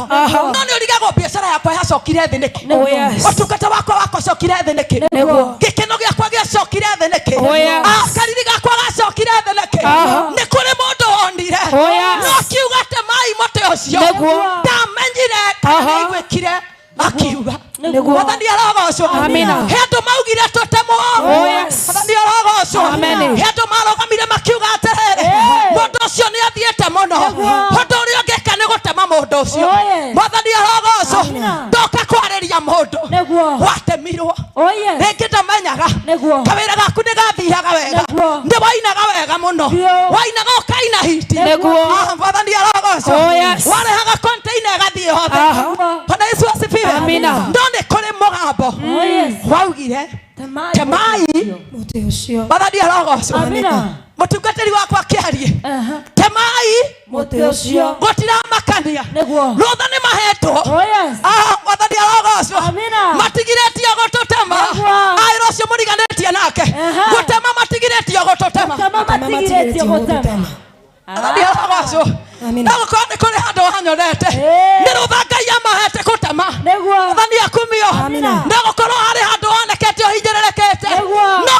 no nĩ ũrigagwo biacara yakwa yacokire thĩ nĩkĩ? Oh yes. Ũtungata wakwa wakocokire thĩ nĩkĩ? Nĩguo. Gĩkeno gĩakwa gĩacokire thĩ nĩkĩ? Oh yes. Kariri gakwa gacokire thĩ nĩkĩ? Nĩ kũrĩ mũndũ wonire Oh yes. no akiuga temai mũtĩ ũcio. Nĩguo. Ndamenyire kana nĩaiguĩkire akiuga. Nĩguo. Mwathani arogocwo. Amina. He andũ maugire tũtemwo. Oh yes. Mwathani arogocwo. Amen. He andũ marũgamire makiuga atĩrĩrĩ, mũndũ ũcio nĩ athiĩte mũno, ũndũ ũrĩa ũngĩka nĩ gũtema mũndũ ũcio. Oh yes. Mwathani arogocwo. Amina. Ndoka kwarĩria mũndũ Nĩguo. watemirwo, Oh yes. rĩngĩ ndamenyaga Nĩguo. kawĩra gaku nĩ gathiaga wega, Nĩguo. nĩ wainaga wega mũno, Biũ. wainaga ũkaina hiti. Nĩguo. Mwathani arogocwo. Oh yes. Warehaga container ĩgathiĩ hothe. Bwana Yesu asifiwe. Amina. No nĩ kũrĩ mũgambo Oh yes. waugire Temai temai Mũtĩ ũcio. Mwathani arogocwo. Amina. Mũtungatĩri wakwa akĩarie, temai mũtĩ ũcio. Gũtiramakania. Nĩguo. Rũtha nĩ mahetwo. Oh yes. Mwathani arogocwo. Amina. Matigirĩtio gũtũtema. Nĩguo. Aĩra ũcio mũriganĩtie nake, gũtema matigirĩtio gũtũtema. Gũtema matigirĩtio gũtema. Mwathani arogocwo. No gũkorwo nĩ kũrĩ handũ wanyonete nĩ rũtha Ngai amahete gũtema. Nĩguo. Mwathani akumio. Amina. No gũkorwo harĩ handũ wonekete ũhinyĩrĩrĩkĩte, Nĩguo. no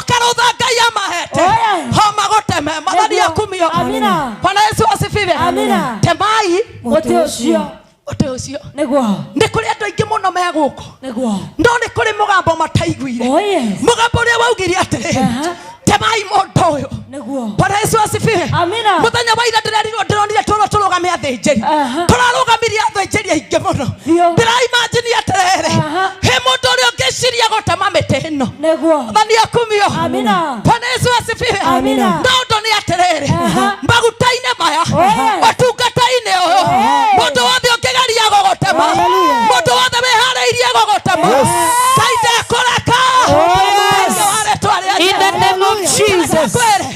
Temai Mũtĩ ũcio. Mũtĩ ũcio. Nĩguo. Nĩ kũrĩ andũ aingĩ mũno me gũkũ. Nĩguo. No nĩ kũrĩ mũgambo mataiguire. Oh, yes. Mũgambo ũrĩa waugire atĩrĩ, temai mũndũ ũyũ. Nĩguo. Bwana Yesu asifiwe. Amina. Mũthenya wa ira ndĩrerirwo ndĩronire tũrwo tũrũgame athĩnjĩri. Tũrarũgamirie athĩnjĩri aingĩ mũno. Ndĩraimagine atĩrĩrĩ, he mũndũ ũrĩa ũngĩciria gũtema mĩtĩ ĩno. Nĩguo. Mwathani akumio. Amina. Bwana Yesu asifiwe. Amina. No ũndũ nĩ atĩrĩrĩ, maguta-inĩ maya, Oh, yes. ũtungata-inĩ ũyũ, mũndũ wothe ũngĩgeria gũgũtema, mũndũ wothe wĩharĩirie gũgũtema, Ngai ndekũreka. Thĩinĩ wa rĩĩtwa rĩa In the name of Jesu. Jesus. Kwĩre,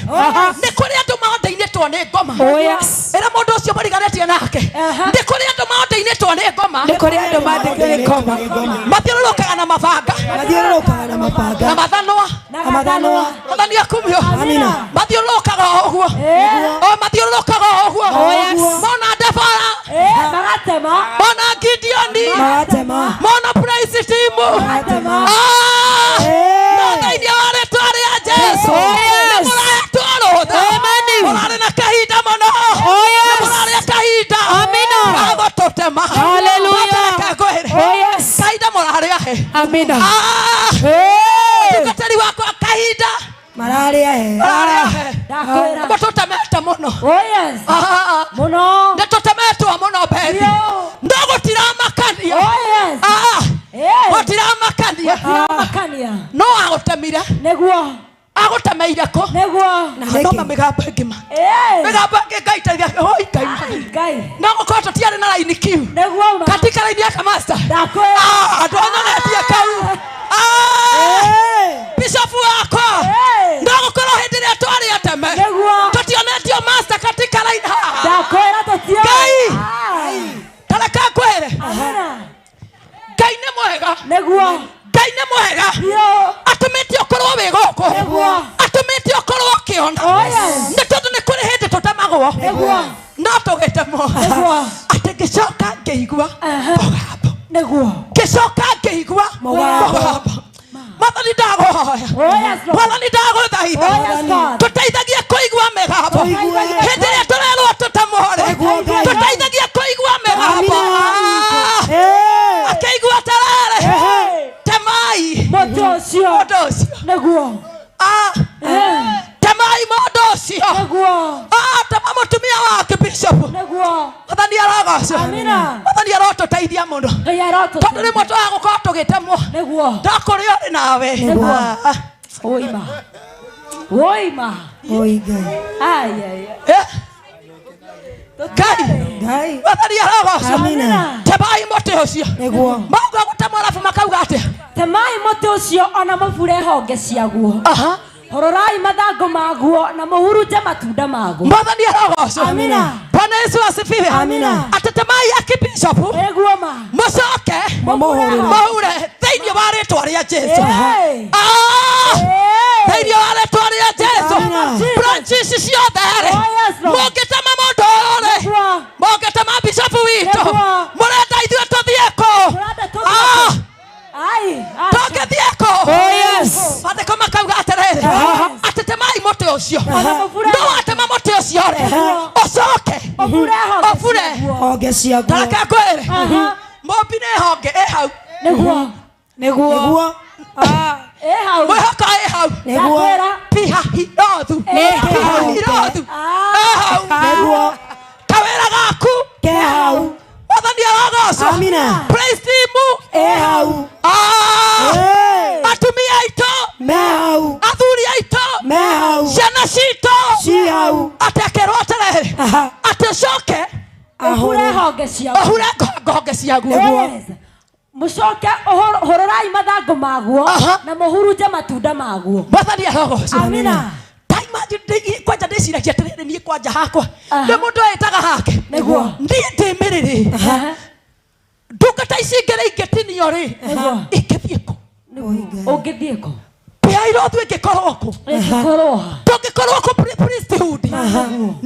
nĩ kũrĩ andũ maondainĩtwo nĩ ngoma. Oh, yes. Ĩra mũndũ ũcio mũriganĩtie nake, nĩ kũrĩ andũ maondainĩtwo nĩ ngoma. Nĩ kũrĩ andũ mandĩkĩtwo nĩ ngoma. Mathiũrũrũkaga na mabanga. Mathiũrũrũkaga na mabanga. Na mathanwa. Na mathanwa. Mwathani akumio. Amina. Mathiũrũrũkaga o ũguo. O mathiũrũrũkaga o ũguo. Oh, yes. Mona Debora. Magatema. Mona Gideoni. Magatema. Mona Praise Team. Magatema. Ah! No thĩinĩ wa rĩtwa rĩa Jesu. Oh, yes. Nĩ mũrahetwo rũtha. Amen. Mũrarĩ na kahinda mũno. Oh, yes. Nĩ mũrarĩ kahinda. Amina. Ga gũtũtema. Hallelujah. Matareka ngwĩre. Oh, yes. Kahinda mũrarĩ ahe. Amina. Ah! Hey. Mũtungatĩri wakwa kahinda. Mararĩ ahe. Mũrarĩ ahe. Ndakwĩra. Mũtũtemete mũno. Oh, yes. Ah! Mũno. Nĩ tũtemetwo mũno Bethi. No gũtiramakania. Oh, yes. Ah! Yes. Gũtiramakania. Gũtiramakania. No agũtemire. Nĩguo. Agũtemeire kũ? Nĩguo. Na ndona mĩgambo ĩngĩ ma. Eh. Mĩgambo ĩngĩ Ngai teithia. Oi Ngai. Ngai. No gũkorwo tũtiarĩ na raini kiu. Nĩguo ma. Katika raini ya kamasta. Ndakwĩra. Ah, andũ anyonetie kau. Ah! Bishop wakwa. Eh. No gũkorwo hĩndĩ ĩrĩa twarĩ ateme. Nĩguo. Tũtionetio master katika raini haha. Ndakwĩra tũtioĩ. Ngai. Ai. Tareka ngwĩre. Amina. Ngai nĩ mwega. Nĩguo. Ngai nĩ mwega. Biũ. Atũmĩte ũkorwo wĩ gũkũ. Nĩguo. Atũmĩte ũkorwo ũkĩona. Oh, yes. Nĩ tondũ nĩ kũrĩ hĩndĩ tũtemagwo. Nĩguo. No tũgĩtemwo. Nĩguo. Atĩ ngĩcoka ngĩigua mũgambo. Nĩguo. Ngĩcoka ngĩigua Mũgambo. mũgambo. Mwathani ndagũhoya. Oh, yes, Lord. Mwathani ndagũthaitha. Oh, yes, God. Tũteithagie kũigua mĩgambo. Tũigue. Hĩndĩ ĩrĩa tũrerwo tũtemwo-rĩ, Nĩguo Ngai. tũteithagie kũigua mĩgambo. Amina. Ah! Eh. Akĩigua atĩrĩrĩ, temai Mũtĩ ũcio. mũndũ ũcio. Nĩguo. Ah! Temai mũndũ ũcio. Nĩguo. Ah, tema mũtumia wake bishop. Nĩguo. Mwathani arogocwo. Amina. Mwathani arotũteithia mũno. Ngai arotũteithia. Tondũ rĩmwe twaga gũkorwo tũgĩtemwo. Nĩguo. No kũrĩ ũrĩ nawe. Nĩguo. Ah. Ũima. Ũima. Oi Ngai. Ai, ai, ai. Eh? Ngai. Ngai. Mwathani arogocwo. Amina. Temai mũtĩ ũcio. Nĩguo. Mauga gũtemwo arabu makauga atĩa? Temai mũtĩ ũcio ona mũbure honge ciaguo. Aha. Hororai mathangũ maguo na mũhurunje matunda maguo. Mwathani arogocwo. Amina. Bwana Yesu asifiwe. Amina. Atĩ temai akibishopu. Nĩguo ma. Mũcoke Mũmũhũrĩre. mũhure thĩinĩ wa rĩtwa rĩa Jesu. Hey. Ah! Hey. Thĩinĩ wa rĩtwa rĩa Jesu. Amina. Branch ici ciothe rĩ, Oh, yes, Lord. mũngĩtema mũndũ ũyũ rĩ, Nĩguo. mũngĩtema bishopu witũ, Nĩguo. mũrenda ithuĩ tũthiĩ kũ? Mũrenda tũthiĩ Ah! kũ? Ai. aca. Tũngĩthiĩ kũ? Oh, yes. Maandĩko makauga atĩrĩrĩ, atĩ temai mũtĩ ũcio. Ona mũbure. No watema mũtĩ ũcio rĩ, ũcoke Ũbure honge ũbure. ciaguo. Honge ciaguo. Tareke ngwĩre, mũmbi nĩ honge ĩ hau. Nĩguo. Nĩguo. Nĩguo. Ĩ hau. Mwĩhoko ĩ hau. Nĩguo. Ndakwĩra. Piha-hirothu. Ĩ hau. Piha-hirothu. Ĩ hau. Nĩguo. Kawĩra gaku. Ke hau. Mwathani arogocwo. Amina. Praise team. Ĩ hau. Ah! Eh. Atumia aitũ. Me hau. Athuri aitũ. Me hau. Ciana citũ. Ci hau. Atĩ akerwo atĩrĩrĩ, Aha. atĩ ũcoke Ũbure honge ciaguo. ũhure honge ciaguo. Nĩguo. Yes. Mũcoke hũrũrai mathangũ maguo Aha. na mũhurunje matunda maguo. Mwathani arogocwo. Amina. Ta imagine kwanja ndĩciragia atĩrĩrĩ niĩ kwanja hakwa Aha. nĩ mũndũ ĩtaga hake Nĩguo. niĩ ndĩ mĩrĩrĩ Aha. ndungata ici ingĩ ingĩtinio rĩ Nĩguo. ingĩthiĩ kũ Ũngĩthiĩ kũ? Pihairothu ĩngĩkorwo kũ? Ĩngĩkorwo ha? Tũngĩkorwo kũ priesthood?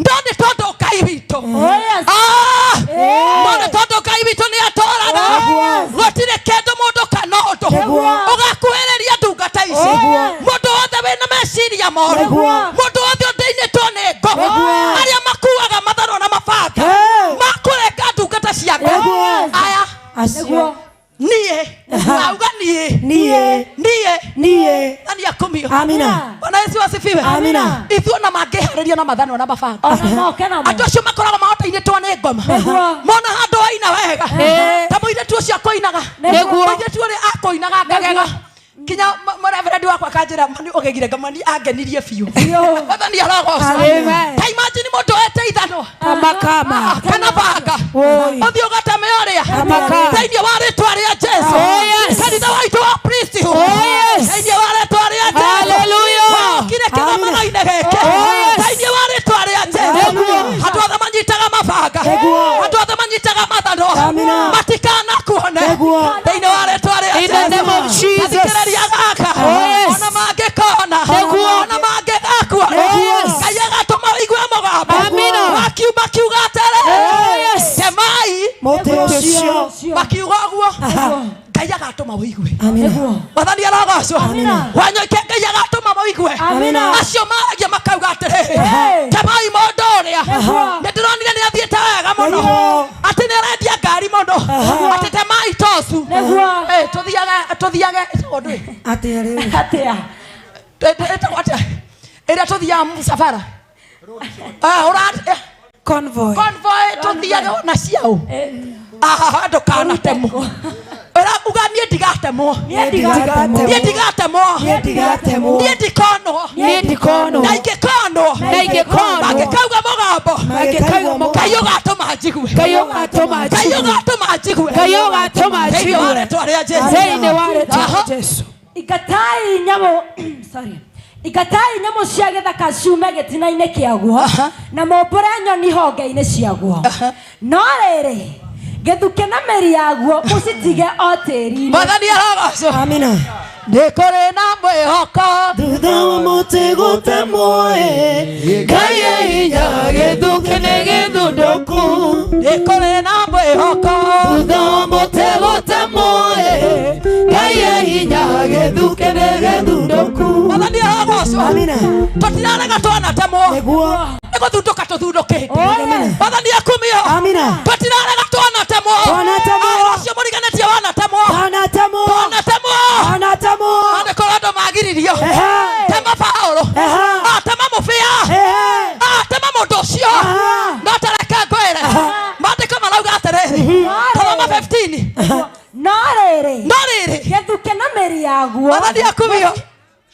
No nĩ tondũ Ngai witũ. Oh, yes. Ah! Eh. No nĩ tondũ Ngai witũ nĩ atũraga. Oh, yes. Gũtirĩ kĩndũ mũndũ kana ũndũ Nĩguo. ũgakuhĩrĩria ndungata ici. Oh, yes. Mũndũ wothe wĩna meciria moru. Nĩguo. Mũndũ wothe ũthĩinĩtwo nĩ ngoma. Nĩguo. Arĩa makuaga matharũ na mabanga. Hey. Niĩ. Niĩ. Niĩ. Nani akumio. Amina. Bwana Yesu asifiwe. Amina. Ithuĩ ona mangĩharĩria na mathanwa na mabanga. Ona moke namo. Andũ acio makoragwo mahotainĩtwo nĩ ngoma. Nĩguo. Mona handũ waina wega. Ĩĩ. Ta mũirĩtu ũcio akũinaga. Nĩguo. Mũirĩtu ũrĩa akũinaga ngagega. Kinya mũreverendi wakwa akanjĩra mani ũgegire ngamani angenirie biũ. Mwathani arogocwo. Amen. Ta imagine mũndũ ete ithanwa. Kama kama. Kana banga. Oi. Ũthiĩ ũgateme ũrĩa. Kama kama. Thĩinĩ wa rĩtwa rĩa Jesu. Oh, yes. Kanitha waitũ wa priesthood. Oh, yes. Thĩinĩ wa rĩtwa rĩa Jesu. Hallelujah. Wokire kĩgomano-inĩ gĩkĩ. Oh, yes. Thĩinĩ wa rĩtwa rĩa Jesu. Nĩguo. Andũ othe manyitaga mabanga. Nĩguo. Andũ othe manyitaga mathanwa. Amina. Matikanakuone. Nĩguo. Thĩinĩ wa rĩtwa rĩa In the name of Jesus. Thikĩrĩria gaka. Oh, yes. Ona mangĩkona. Nĩguo. Ona mangĩgakuona. Oh, yes. Ngai agatũma ũigue mũgambo. Amina. Wakiuma kiuga atĩrĩ. Oh, yes. Temai. Mũtĩ ũcio. Makiuga ũguo. Ngai agatũma ũigue. Amina. Mwathani arogocwo. Wanyoike Ngai agatũma mũigue. Amina. Acio maragia makauga atĩrĩrĩ, temai mũndũ ũrĩa. Nĩ ndĩronire nĩ athiĩte wega mũno. Nĩguo. Atĩ nĩ arendia ngari mũno. Atĩ temai tocu. Nĩguo. Eh, tũthiage ĩtagwo ndũĩ? Atĩa rĩu? Atĩa? Ĩtagwo atĩa? Ĩrĩa tũthiaga mũcabara. Ah, Convoy. Convoy tũthiage na ciaũ. Aha, ndũkanatemwo. Ũra uga niĩ ndigatemwo. Niĩ ndigatemwo. Niĩ ndigatemwo. Niĩ ndigatemwo. Niĩ ndikonwo. Niĩ ndikonwo. Na ingĩkonwo. Na ingĩkonwo. Mangĩkauga mũgambo. Mangĩkauga mũgambo. Ngai ũgatũma njigue. Ngai ũgatũma Ngai njigue. ũgatũma njigue. Ngai ũgatũma Thĩinĩ wa njigue. rĩtwa rĩa Jesũ. Thĩinĩ wa rĩtwa Aha. rĩa Jesu. Ikatai nyamũ sorry. Ikatai nyamũ cia gĩthaka ciume gĩtina-inĩ kĩaguo na mũmbũre nyoni honge-inĩ ciaguo. No rĩrĩ, gĩthukĩ na mĩri yaguo mũcitige o tĩĩri-inĩ. Mwathani arogocwo. Amina. Nĩ kũrĩ na mwĩhoko. Thutha wa mũtĩ gũtemwo ĩ, Ngai e hinya gĩthukĩ nĩ gĩthundũku. Nĩ kũrĩ na mwĩhoko. Thutha wa mũtĩ gũtemwo ĩ, Ngai e hinya gĩthukĩ nĩ gĩthundũku. Mwathani arogocwo. Amina. Tũtirarega twanatemwo. Nĩguo. Nĩ gũthundũka tũthundũkĩte. Amina. Mwathani akumio. Amina. Tũtirarega twanatemwo. Twanatemwo. Acio ũcio mũriganĩtie wanatemwo. Twanatemwo. Twanatemwo. Twanatemwo. Maandĩko andũ magiririo. Tema Paũlũ. Ah, tema mũbĩa. Ah, tema mũndũ ũcio. No tareke ngwĩre. Maandĩko marauga atĩrĩrĩ. Thoma 15. No rĩrĩ. No rĩrĩ. Gĩthukĩ na mĩri yaguo. Mwathani akumio.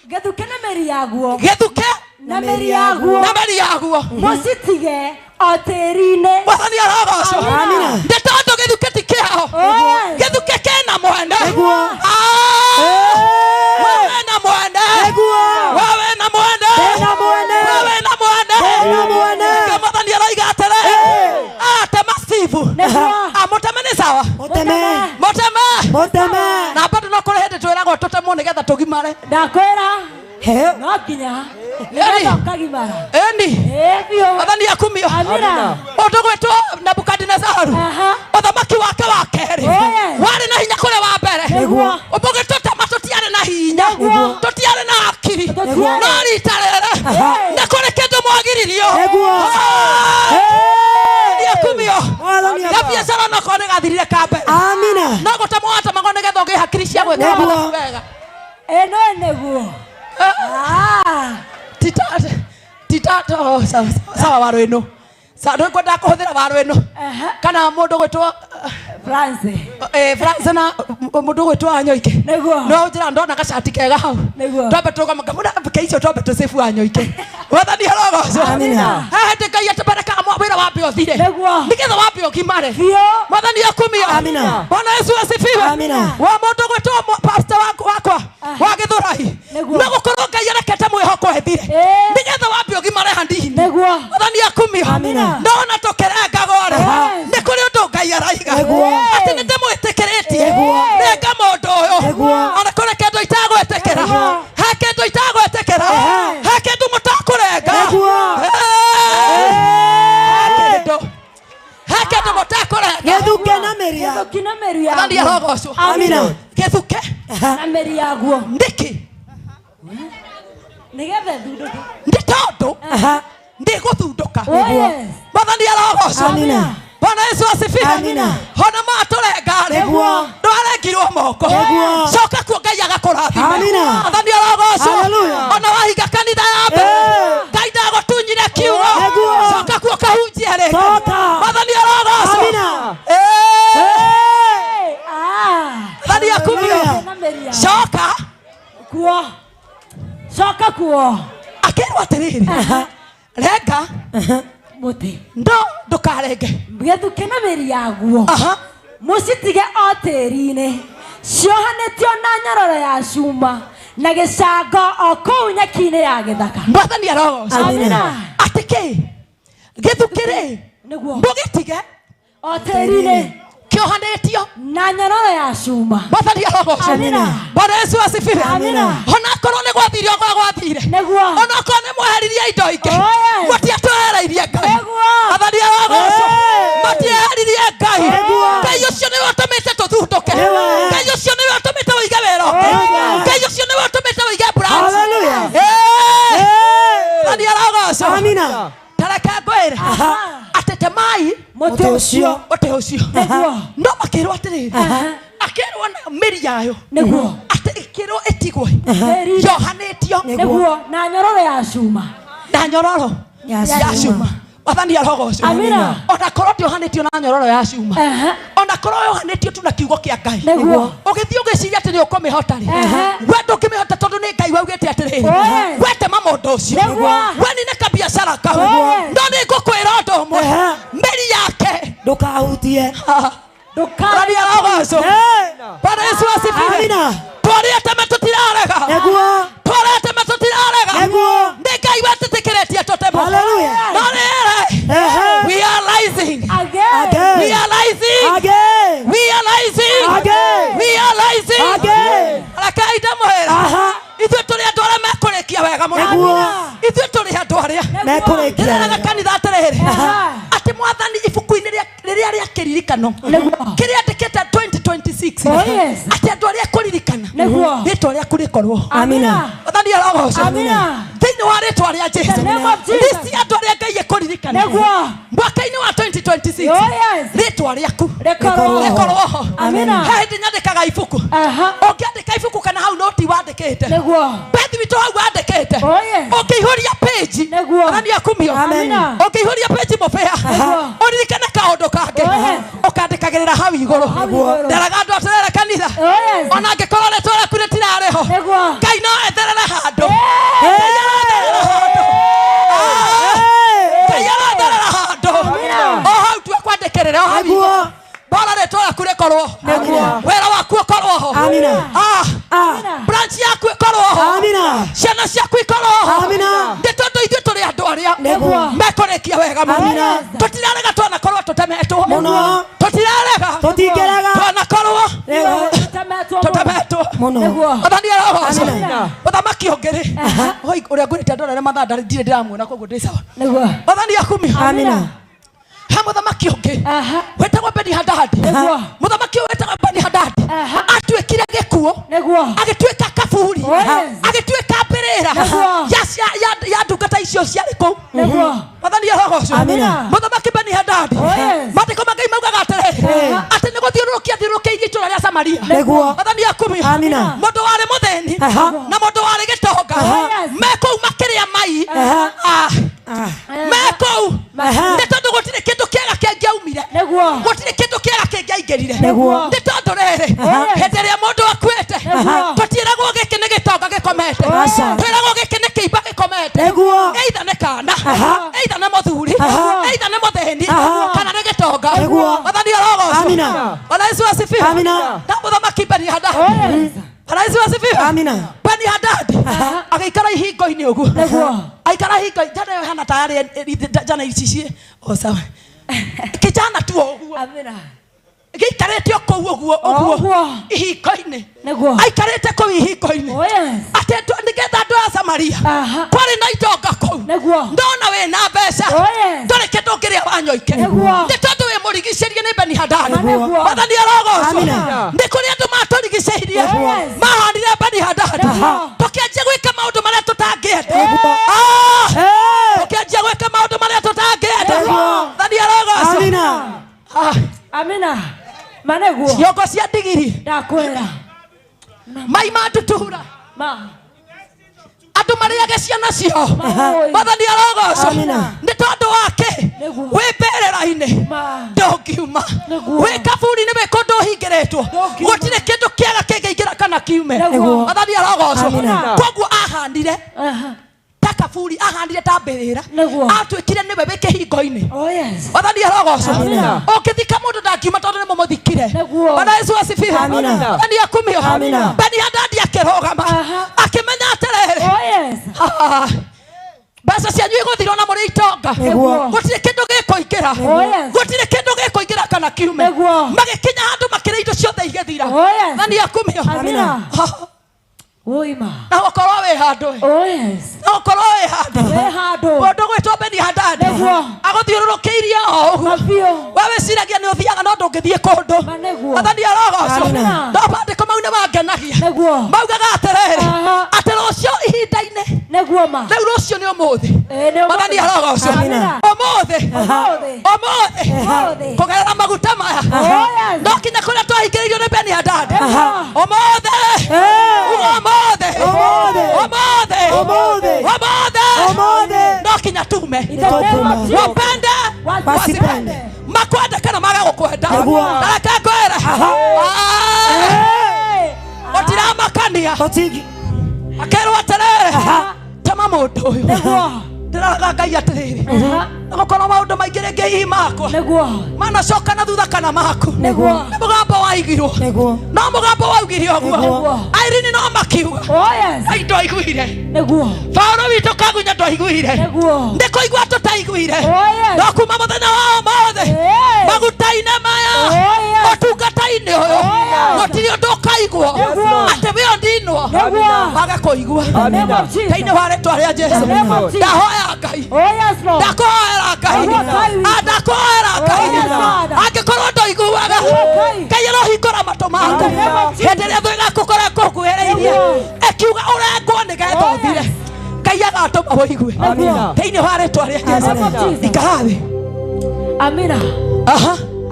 Gĩthukĩ na mĩri yaguo. Gĩthukĩ na mĩri yaguo. Na mĩri yaguo. Mũcitige o tĩĩri-inĩ. Mwathani arogocwo. Amina. Nĩ tondũ gĩthukĩ ti kĩao. Gĩthukĩ kĩna mwene. Wewe na mwene. Wewe na mwene. Wewe na mwene. Nĩkĩo Mwathani aroiga atĩrĩ. Ah, tema Steve. Ah, mũteme nĩ sawa. Mũteme. Mũteme. Mũteme. Na bado no kũrĩ hĩndĩ twĩragwo tũtemwo nĩgetha tũgimare. Ndakwĩra. No nginya. Nĩgetha ũkagimara. Ĩni. Mwathani akumio. Amina. Mũndũ gwĩtwo Nebukadinezaru. Ũthamaki wake wa kerĩ. Warĩ na hinya kũrĩ wa mbere. Ũmũgĩtũtema tũtiarĩ na hinya. Tũtiarĩ na hakiri. No rita rĩrĩ nĩ kũrĩ kĩndũ mwagiririo. Mwathani akumio. Na biacara onokorwo nĩ gathirire ka mbere. Amina. No gũtemwo watemagwo nĩgetha ũgĩe hakiri cia gwĩka mathabu wega. Ĩno nĩguo. Tita sawa waro ĩno. Ndũkwenda kũhũthĩra waro ĩno. Kana mũndũ gwĩtwo France. France na mũndũ gwĩtwo Wanyoike. Nĩguo. No njĩra ndona gacati kega hau. Nĩguo. Twambe tũrũgama ngamũra ke icio twambe tũcĩbu Wanyoike. Mwathani arogocwo. Amina. He hĩndĩ Ngai atũberekaga wĩra wambe ũthire. Nĩguo. Nĩgetha wambe ũgimare. Mwathani akumio. Amina. Bwana Yesu asifiwe. Amina. Wa mũndũ gwĩtwo pastor wakwa wa Gĩthũrai. Nĩguo. No gũkorwo Ngai arekete mwĩhoko ethire. Nĩgetha wambe ũgimare hanini. Nĩguo. Mwathani akumio. Amina. No ona tũkĩrengagwo rĩ, nĩ kũrĩ ũndũ Ngai araiga. Atĩ nĩ ndĩmwĩtĩkĩrĩtie. Renga mũndũ ũyũ. Ona kũrĩ kĩndũ itagwĩtĩkĩra. He kĩndũ itagwĩtĩkĩra. He kĩndũ mũtakũrenga. He kĩndũ. He kĩndũ mũtakũrenga. Gĩthukĩ na mĩri yaguo. Gĩthukĩ na mĩri yaguo. Mwathani arogocwo. Amina. Gĩthukĩ Na mĩri yaguo. nĩkĩ? Nĩgetha ĩthundũke. Nĩ tondũ ndĩgũthundũka. Oh, yes. Mwathani arogocwo. Amina. Bwana Yesu asifiwe. Amina. Hona matũrenga rĩ, Nĩguo. ndwarengirwo moko. Nĩguo. Coka kuo Ngai agakũrũgamia. Amina. Athani arogocwo. Hallelujah. Ona wahinga kanitha ya mbere Ngai ndagũtunyire kiugo. Nĩguo. Coka kuo kahunjie rĩngĩ. Coka. Mwathani arogocwo. Amina. Athani akumio. Coka kuo. Coka kuo. Akĩrwo atĩrĩrĩ, renga mũtĩ no ndũkarenge gĩthukĩ na mĩri yaguo mũcitige o tĩri-inĩ ciohanĩtio na nyororo ya cuma na gĩcango o kũu nyeki-inĩ ya gĩthaka. Mwathani arogocwo. Amina. Atĩ kĩ gĩthukĩ rĩ mũgĩtige o tĩri-inĩ kĩohanĩtio na nyororo ya cuma. Mwathani arogocwo. Amina. Bwana Yesu asifiwe. Amina. Onakorwo nĩ gwathire ũguo gwathire, onakorwo nĩ mweheririe indo ingĩ, mũtiatwehereirie Ngai. Athani arogocwo. Matieheririe Ngai. Ngai ũcio nĩwe ũtũmĩte tũthundũke. Ngai ũcio nĩwe ũtũmĩte ũige wĩra ũngĩ. Ngai ũcio nĩwe ũtũmĩte ũige branch. Hallelujah. Athani arogocwo. Amina. Tareke ngwĩre atĩ temai Mũtĩ ũcio. Mũtĩ ũcio. No makĩrwo atĩrĩrĩ, akĩrwo na mĩri yayo Nĩguo. atĩ ĩkĩrwo ĩtigwo yohanĩtio Nĩguo na nyororo ya cuma. Na nyororo Ya ya cuma. Wathani arogocwo. Amina. Ona korwo ndĩohanĩtio na nyororo ya cuma, ona korwo yohanĩtio tu na kiugo kĩa Ngai, Nĩguo. ũgĩthiĩ ũgĩciria atĩ nĩ ũkũmĩhota rĩ, we ndũngĩmĩhota tondũ nĩ Ngai waugĩte atĩrĩrĩ, Yes. we tema mũndũ ũcio, Nĩguo. we nine kabiacara kau, Yes. no nĩ ngũkwĩra ũndũ ũmwe, mĩri yake Ndũkahutie. Mwathani arogocwo. Bwana Yesu asifiwe. Amina. Twarĩa teme tũtirarega. Nĩguo. Twarĩa teme tũtirarega. Nĩguo. Nĩ Ngai wetĩtĩkĩrĩtie tũtemwo. Hallelujah. No rĩrĩ, we are rising. Again. We are rising. Again. We are rising. Again. We are rising. Again. Rekei ndamwĩra. Ithuĩ tũrĩ andũ arĩa mekũrĩkia wega mũno. Nĩguo. Ithuĩ tũrĩ andũ arĩa Mekũrĩkia Ndĩreraga wega. kanitha atĩrĩrĩ, atĩ mwathani ibuku-inĩ rĩrĩa rĩa kĩririkano kĩrĩa andĩkĩte 2026, Oh, yes. atĩ andũ arĩa kũririkana Nĩguo. rĩtwa rĩaku rĩkorwo. Amina. Mwathani arogocwo. Amina. Thĩinĩ wa rĩtwa rĩa Jesu, The name of Jesus. list ya andũ arĩa Ngai ekũririkana Nĩguo. mwaka-inĩ wa 2026, Oh, yes. rĩtwa rĩaku Rĩkorwo. rĩkorwo ho. Amina. He hĩndĩ nyandĩkaga ibuku, ũngĩandĩka ibuku kana hau noti wandĩkĩte, Nĩguo. bethi witũ hau wandĩkĩte, Oh, yes. ũngĩihũria page, Nĩguo. Mwathani akumio, Amina. ũngĩihũria page mũbĩa, Nĩguo. ũririkane kaũndũ kangĩ, Oh, yes. ũkandĩkagĩrĩra hau igũrũ. Igũrũ. Nderaga andũ atĩrĩrĩ kanitha, Oh, yes. ona angĩkorwo rĩtwa rĩaku rĩtirarĩ ho, Nĩguo. Ngai no etherere handũ. Ngai aratherera handũ. Ngai aratherera handũ o hau tu akwandĩkĩrĩre o hau igũrũ. Bora rĩtwa rĩaku rĩkorwo, wĩra waku ũkorwo ho, Amina. Branch yaku ĩkorwo ho, Amina. ciana ciaku ikorwo ho. Amina. Nĩ tondũ ithuĩ tũrĩ andũ arĩa Nĩguo. mekũrĩkia wega mũno. Amina. Tũtirarega twanakorwo tũtemetwo Mũno. Tũtirarega. Tũtingĩrega. Twanakorwo Nĩguo. tũtemetwo Mũno. Mwathani arogocwo. Amina. Mũthamaki ũngĩ rĩ, oi, ũrĩa ngwĩrĩte ndorere mathaa ndarĩ ndirĩ ndĩramuona koguo ndĩ sawa. Nĩguo. Mwathani akumio. Amina. He mũthamaki ũngĩ wĩtagwo Beni-Hadadi. Nĩguo. Mũthamaki ũyũ wĩtagwo Beni-Hadadi atuĩkire gĩkuũ, Nĩguo. agĩtuĩka kaburi, Oh, yes. agĩtuĩka mbĩrĩra Nĩguo. ya ndungata icio ciarĩ kũu. Nĩguo. Mwathani arogocwo. Amina. Mũthamaki Beni-Hadadi, Oh, yes. maandĩko ma Ngai maugaga atĩrĩrĩ, atĩ nĩ gũthiũrũrũkia athiũrũrũkĩirie itũũra rĩa Samaria. Nĩguo. Mwathani akumio. Amina. Mũndũ warĩ mũthĩni na mũndũ warĩ gĩtonga me kũu makĩrĩa mai. Me kũu nĩ tondũ gũtirĩ kĩndũ kĩega kĩngĩaumire, Nĩguo. gũtirĩ kĩndũ kĩega kĩngĩaingĩrire. Nĩguo. Nĩ tondũ rĩrĩ, hĩndĩ ĩrĩa mũndũ akuĩte, tũtiĩragwo gĩkĩ nĩ gĩtonga gĩkomete, Aca. twĩragwo gĩkĩ nĩ kĩimba gĩkomete. Nĩguo. Either nĩ kana, either nĩ mũthuri, either nĩ mũthĩni, kana nĩ gĩtonga. Nĩguo. Mwathani arogocwo. Amina. Bwana Yesu asifiwe. Amina. Na mũthamaki Beni-Hadadi, Bwana Yesu asifiwe. Amina. Beni-Hadadi agĩikara ihingo-inĩ ũguo. Nĩguo. Aikara ihingo jana ĩyo ĩhana tarĩ jana ici ciĩ o sawa, kĩjana tu o ũguo. Amina. Gĩikarĩte o kũu ũguo ũguo Ũguo. ihingo-inĩ. Nĩguo. Aikarĩte kũu ihingo-inĩ Oh, yes. atĩ nĩgetha andũ a Samaria, kwarĩ na itonga kũu, Nĩguo. ndona wĩna mbeca, Oh, yes. ndũrĩ kĩndũ ũngĩrĩa wanyoike, Nĩguo. nĩ tondũ wĩ mũrigicĩrie nĩ Beni-Hadadi. Nĩguo. Mwathani arogocwo. Amina. Nĩ kũrĩ andũ matũrigicĩirie, Nĩguo. mahanire Beni-Hadadi, Nĩguo. tũkĩanjia gwĩka maũndũ marĩa tũtangĩenda. Tũkĩanjia gwĩka maũndũ marĩa tũtangĩenda. Nĩguo. Mwathani arogocwo. Amina. Amina. Maneguo. Ciongo cia ndigiri Ndakwĩra. Mai ma ndutura. Andũ marĩage ciana ciao. Mwathani arogocwo. Nĩ tondũ wake wĩ mbĩrĩra-inĩ ndũngiuma, wĩ kaburi-inĩ wĩ kũndũ ũhingĩrĩtwo, gũtirĩ kĩndũ kĩega kĩngĩingĩra kana kiume. Mwathani arogocwo. Koguo ahanire ta kaburi, ahanire ta mbĩrĩra, atuĩkire nĩwe wĩ kĩhingo-inĩ. Mwathani arogocwo. Ũngĩthika mũndũ ndangiuma tondũ nĩ mũmũthikire. Bwana Yesu asifiwe. Mwathani akumio. Beni-Hadadi akĩrũgama akĩmenya atĩrĩrĩ, mbeca cianyu igũthira ona mũrĩ itonga, gũtirĩ kĩndũ gĩkũingĩra, gũtirĩ kĩndũ gĩkũingĩra kana kiume. Magĩkinya handũ makĩrĩa indo ciothe igĩthira. Mwathani akumio. Na ũkorwo wĩ handũ, na ũkorwo wĩ handũ mũndũ gwĩtwo Beni-Hadadi agũthiũrũrũkĩirie o ũguo, we wĩciragia nĩ ũthiaga no ndũngĩthiĩ kũndũ. Mwathani arogocwo. No maandĩko mau nĩ mangenagia, maugaga atĩrĩrĩ, atĩ rũciũ ihinda-inĩ rĩu, rũciũ nĩ ũmũthĩ. Mwathani arogocwo. Ũmũthĩ, ũmũthĩ kũgerera maguta maya no kinya kũrĩa twahingĩrĩirio nĩ Beni-Hadadi. Ũmũthĩ, uga ũmũthĩ, ũmũthĩ, ũmũthĩ no kinya tume, wapende wasipende, makwenda kana maga gũkwenda. Reke ngwĩre, gũtiramakania. Akerwo atĩrĩrĩ, tema mũndũ ũyũ. Ndĩroraga Ngai atĩrĩrĩ, nĩgũkorwo maũndũ maingĩ rĩngĩ hihi makwa manacoka na thutha kana maku nĩ mũgambo waigirwo, no mũgambo waugire ũguo. Irene no makiuga Ngai ndwaiguire, Paũlũ witũ Kagunya ndwaiguire, nĩ kũigua tũtaiguire, no kuma mũthenya wa ũmũthĩ maguta-inĩ maya, ũtungata-inĩ ũyũ, gũtirĩ ũndũ ũkaiguo atĩ wĩ ondinwo wage kũigua. Thĩinĩ wa rĩtwa rĩa Jesũ ndahoya Ngai, ndakũhoera Ngai, ndakũhoera Ngai, angĩkorwo ndũiguaga, Ngai arohingũra matũ maku hĩndĩ ĩrĩa thũ ĩgakũkora ĩkũkuhĩrĩirie ĩkiuga ũrengwo nĩgetha ũthire, Ngai agatũma ũigue. Thĩinĩ wa rĩtwa rĩa Jesũ. Ikara thĩ. Amina.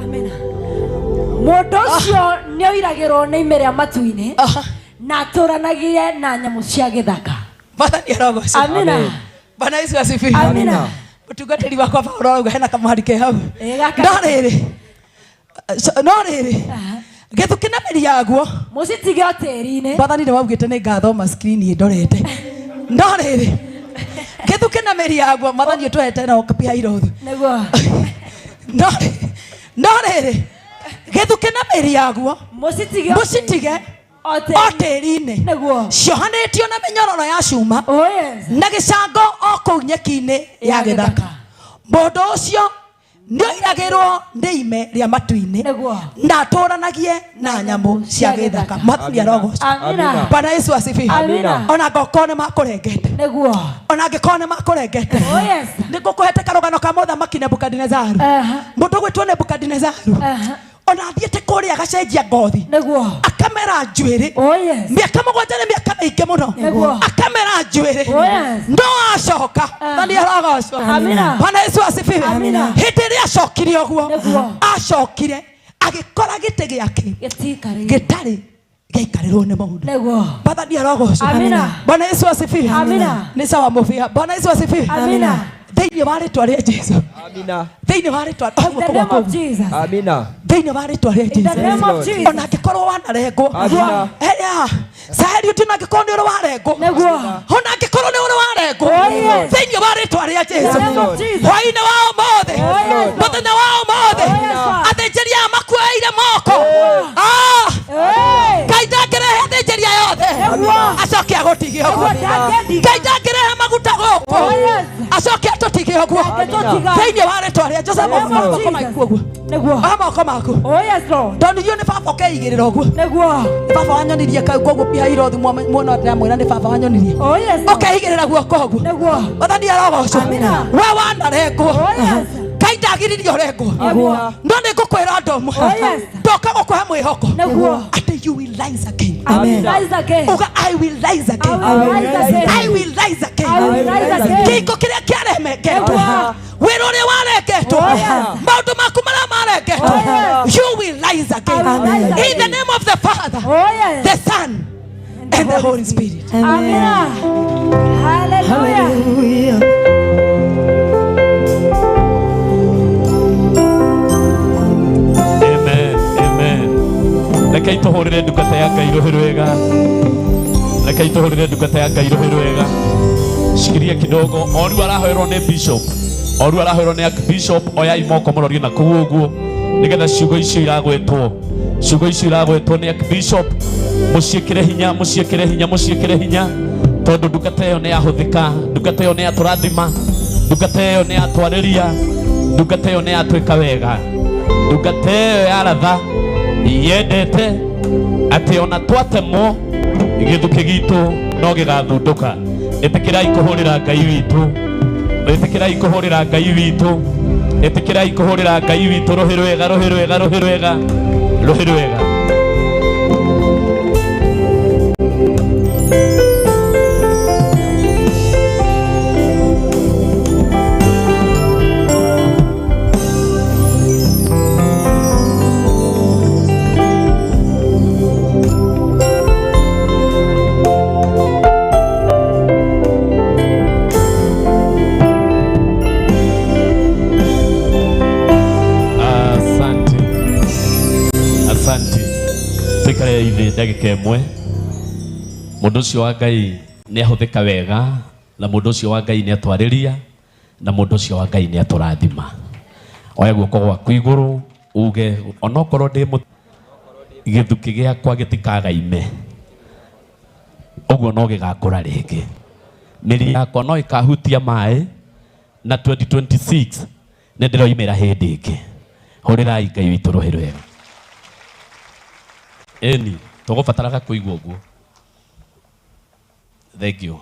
Amina. Mũndũ ũcio nĩ oiragĩrwo nĩ ime rĩa matu-inĩ na atũranagie na nyamũ cia gĩthaka. Mwathani arogocwo. Amina. Bwana Yesu asifiwe. Amina. Mũtungatĩri wakwa Paũlũ arauga hena kamũhari ke hau. No rĩrĩ, no rĩrĩ, gĩthukĩ na mĩri yaguo mũcitige o tĩri-inĩ. Mwathani nĩ waugĩte nĩ ngathoma screen ĩndorete. No rĩrĩ, gĩthukĩ na mĩri yaguo, Mwathani ũtũhete na ũkapia irothu. Nĩguo. No rĩrĩ, gĩthukĩ na mĩri yaguo mũcitige o tĩri-inĩ, ciohanĩtio na mĩnyororo ya cuma na gĩcango o kũu nyeki-inĩ ya gĩthaka. Mũndũ ũcio nĩ oiragĩrwo nĩ ime rĩa matu-inĩ na atũranagie na nyamũ cia gĩthaka. Mwathani arogocwo. Bwana Yesu asifiwe. Ona angĩkorwo nĩ makũrengete, ona angĩkorwo nĩ makũrengete, nĩ ngũkũhete karũgano ka mũthamaki Nebukadinezaru. Mũndũ ũgwĩtwo Nebukadinezaru ona athiĩte kũrĩa agacenjia ngothi, akamera njuĩrĩ mĩaka 7 nĩ mĩaka mĩingĩ mũno, akamera njuĩrĩ no acoka. Mwathani arogocwo. Bwana Yesu asifiwe. Hĩndĩ ĩrĩa acokire ũguo, acokire agĩkora gĩtĩ gĩake gĩtarĩ gĩaikarĩrwo nĩ mũndũ. Mwathani arogocwo. Bwana Yesu asifiwe. Nĩ sawa mũbĩa. Bwana Yesu asifiwe. Thĩinĩ wa rĩtwa rĩa Jesũ. Thĩinĩ wa rĩtwa thĩinĩ wa rĩtwa rĩa Jesũ. Ona angĩkorwo wanarengwo, Saheli ũtĩ angĩkorwo nĩ ũrĩ warengwo, ona angĩkorwo nĩ ũrĩ warengwo, thĩinĩ wa rĩtwa rĩa Jesũ, hwaĩ-inĩ wa ũmũthĩ, mũthenya wa ũmũthĩ, athĩnjĩri aya makuoeire moko, Ngai ndangĩrehe athĩnjĩri aya othe acoke agũtige ũguo. Ngai ndangĩrehe maguta gũkũ acoke atũtige ũguo. Thĩinĩ wa rĩtwa rĩa Jesũ, moko maku ũguo, oya moko maku, ndonirio nĩ baba ũkeigĩrĩra ũguo, nĩ baba wanyonirie kau, koguo pia irothi muona ndĩramwĩra nĩ baba wanyonirie, ũkeigĩrĩra guoko ũguo. Mwathani arogocwo. We wanarengwo, Ngai ndagiririe ũrengwo, no nĩ ngũkwĩra ũndũ ũmwe, ndoka gũkũhe mwĩhoko atĩ you will rise again. Uga I will rise again. I will rise again. Kĩhingo kĩrĩa kĩaremengetwo, wĩra ũrĩa warengetwo, maũndũ maku marĩa marengetwo, you will rise again. In the name of the Father, the Son, and the Holy Spirit. Amen. Hallelujah. Amen. Amen. Reke ituhurire ndungata ya Ngai rũhĩ rwega. Reke ituhurire ndungata ya Ngai rũhĩ rwega. Shikiria kidogo. O rĩu arahoerwo nĩ bishop. O rĩu arahoerwo nĩ archbishop. Oyai moko mũrorie na kũu ũguo nĩgetha ciugo icio iragwetwo. Ciugo icio iragwetwo nĩ archbishop. Mũciĩkĩre hinya, mũciĩkĩre hinya, mũciĩkĩre hinya. Tondũ ndungata ĩyo nĩ yahũthĩka, ndungata ĩyo nĩ yatũrathima, ndungata ĩyo nĩ yatwarĩria, ndungata ĩyo nĩ yatwĩka wega. Ndungata ĩyo yaratha yendete atĩ ona twatemwo gĩthukĩ gitũ no gĩgathundũka. Ĩtĩkĩrai kũhũrĩra Ngai witũ, ĩtĩkĩrai kũhũrĩra Ngai witũ, ĩtĩkĩrai kũhũrĩra Ngai witũ rũhĩ rwega, rũhĩ rwega, rũhĩ rwega, rũhĩ rwega. Asante. Asante. Tuikare ithe ndagĩka ĩmwe. Mũndũ ũcio wa Ngai nĩ ahũthĩka wega, na mũndũ ũcio wa Ngai nĩ atwarĩria, na mũndũ ũcio wa Ngai nĩ atũrathima. Oya guoko gwaku igũrũ uge onokorwo ndĩ gĩthukĩ gĩakwa gĩtikagaime, ũguo no gĩgakũra rĩngĩ. Mĩri yakwa no ĩkahutia maĩ, na 2026 nĩ ndĩroimĩra hĩndĩ ĩngĩ. Hũrĩrai Ngai witũ rũhĩ rwega. Ĩni, tũgũbataraga kũigua ũguo. Thank you.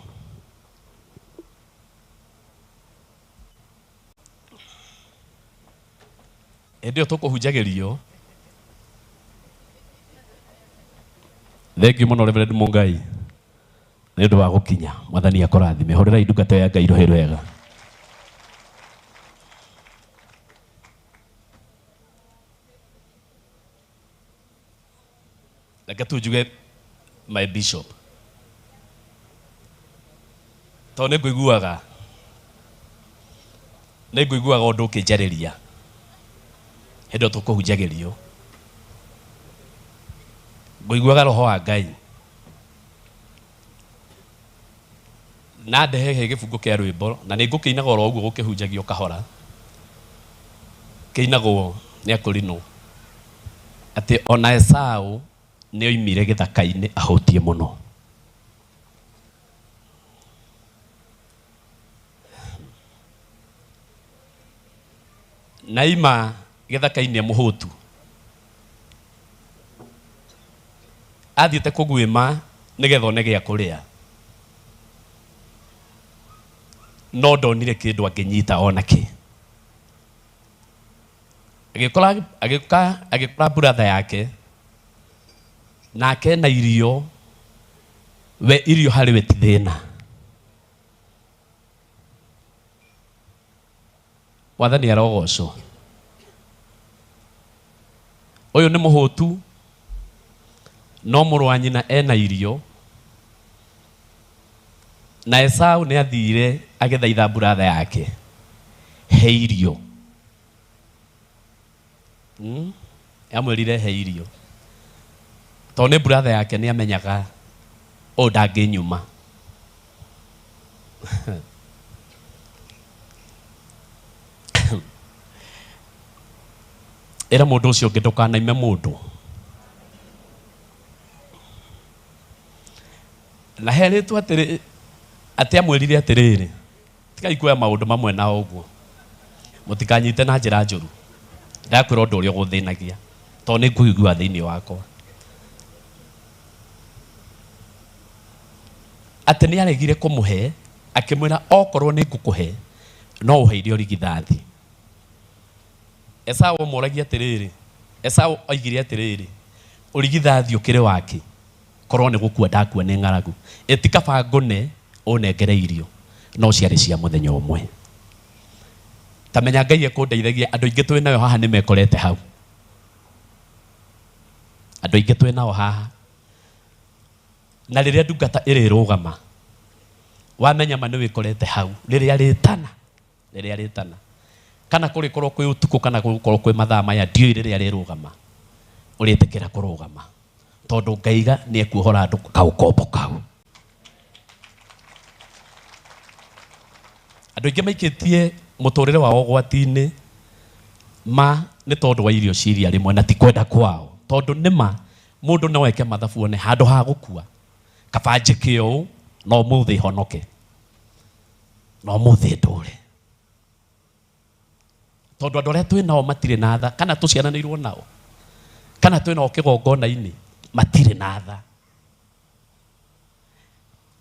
Hĩndĩ ĩyo tũkũhunjagĩrio. Thank you mũno Reverend Mungai nĩ ũndũ wa gũkinya. Mwathani akũrathime. Hũrĩrai ndungata ya Ngai rũhĩ rwega. Reke tu njuge my bishop, tondũ nĩ ngũiguaga ũndũ ũkĩnjarĩria hĩndĩ ĩyo tũkũhunjagĩrio. Ngũiguaga roho wa Ngai na ndehe gĩbungo kĩa rwĩmbo, na nĩ ngũkĩinaga oro ũguo gũkĩhunjagio kahora. Kĩinagwo nĩ Akũrinũ atĩ ona Esau nĩ oimire gĩthaka-inĩ ahũtiĩ mũno. Na ima gĩthaka-inĩ mũhũtu, athiĩte kũguĩma nĩgetha one gĩa kũrĩa, no ndonire kĩndũ angĩnyita ona kĩ. Agĩkora brother yake, nake na irio, we irio harĩ we ti thĩna. Wathani arogocwo. Ũyũ nĩ mũhũtu, no mũrũ wa nyina ena irio. Na Esau nĩ athire agĩthaitha brother yake he irio. Amwĩrire he irio tondũ nĩ brother yake nĩ amenyaga ũyũ ndangĩnyuma. Ĩra mũndũ ũcio ũngĩ ndũkanaime mũndũ. Na herĩtwo atĩrĩ, atĩ amwĩrire atĩrĩrĩ, tigai kuoya maũndũ mamwe na ũguo, mũtikanyite na njĩra njũru. Ndakwĩra ũndũ ũrĩa ũgũthĩnagia, tondũ nĩ ngũigua thĩinĩ wakwa. Atĩ nĩ aregire kũmũhe, akĩmwĩra okorwo nĩ ngũkũhe, no ũheire ũrigithathi. Esau amũragia atĩrĩrĩ, Esau oigire atĩrĩrĩ, ũrigithathi ũkĩrĩ wake, korwo nĩ gũkua ndakua nĩ ng'aragu, ĩti kaba ngũne ũnengere irio, no ciarĩ cia mũthenya ũmwe. Ta menya Ngai ekũndeithagia, andũ aingĩ twĩ nayo haha nĩ mekorete hau. Andũ aingĩ twĩ nao haha Na rĩrĩa ndungata ĩrĩrũgama, wamenya ma nĩ wĩkorete hau, rĩrĩa rĩtana, rĩrĩa rĩtana. Kana kũrĩkorwo kwĩ ũtukũ kana gũkorwo kwĩ mathaa maya, ndiũĩ rĩrĩa rĩrũgama, ũrĩtĩkĩra kũrũgama. Tondũ ngaiga nĩ ekuohora andũ kaũkombo kau. Andũ aingĩ maikĩtie mũtũrĩre wao ũgwati-inĩ ma nĩ tondũ wa irio cia iria rĩmwe na ti kwenda kwao. Tondũ nĩ ma mũndũ no eke mathabu one handũ ha gũkua kaba njĩke ũũ no ũmũthĩ honoke, no ũmũthĩ ndũre. Tondũ andũ arĩa twĩ nao matirĩ na tha, kana tũciaranĩirwo nao, kana twĩ nao kĩgongona-inĩ matirĩ na tha.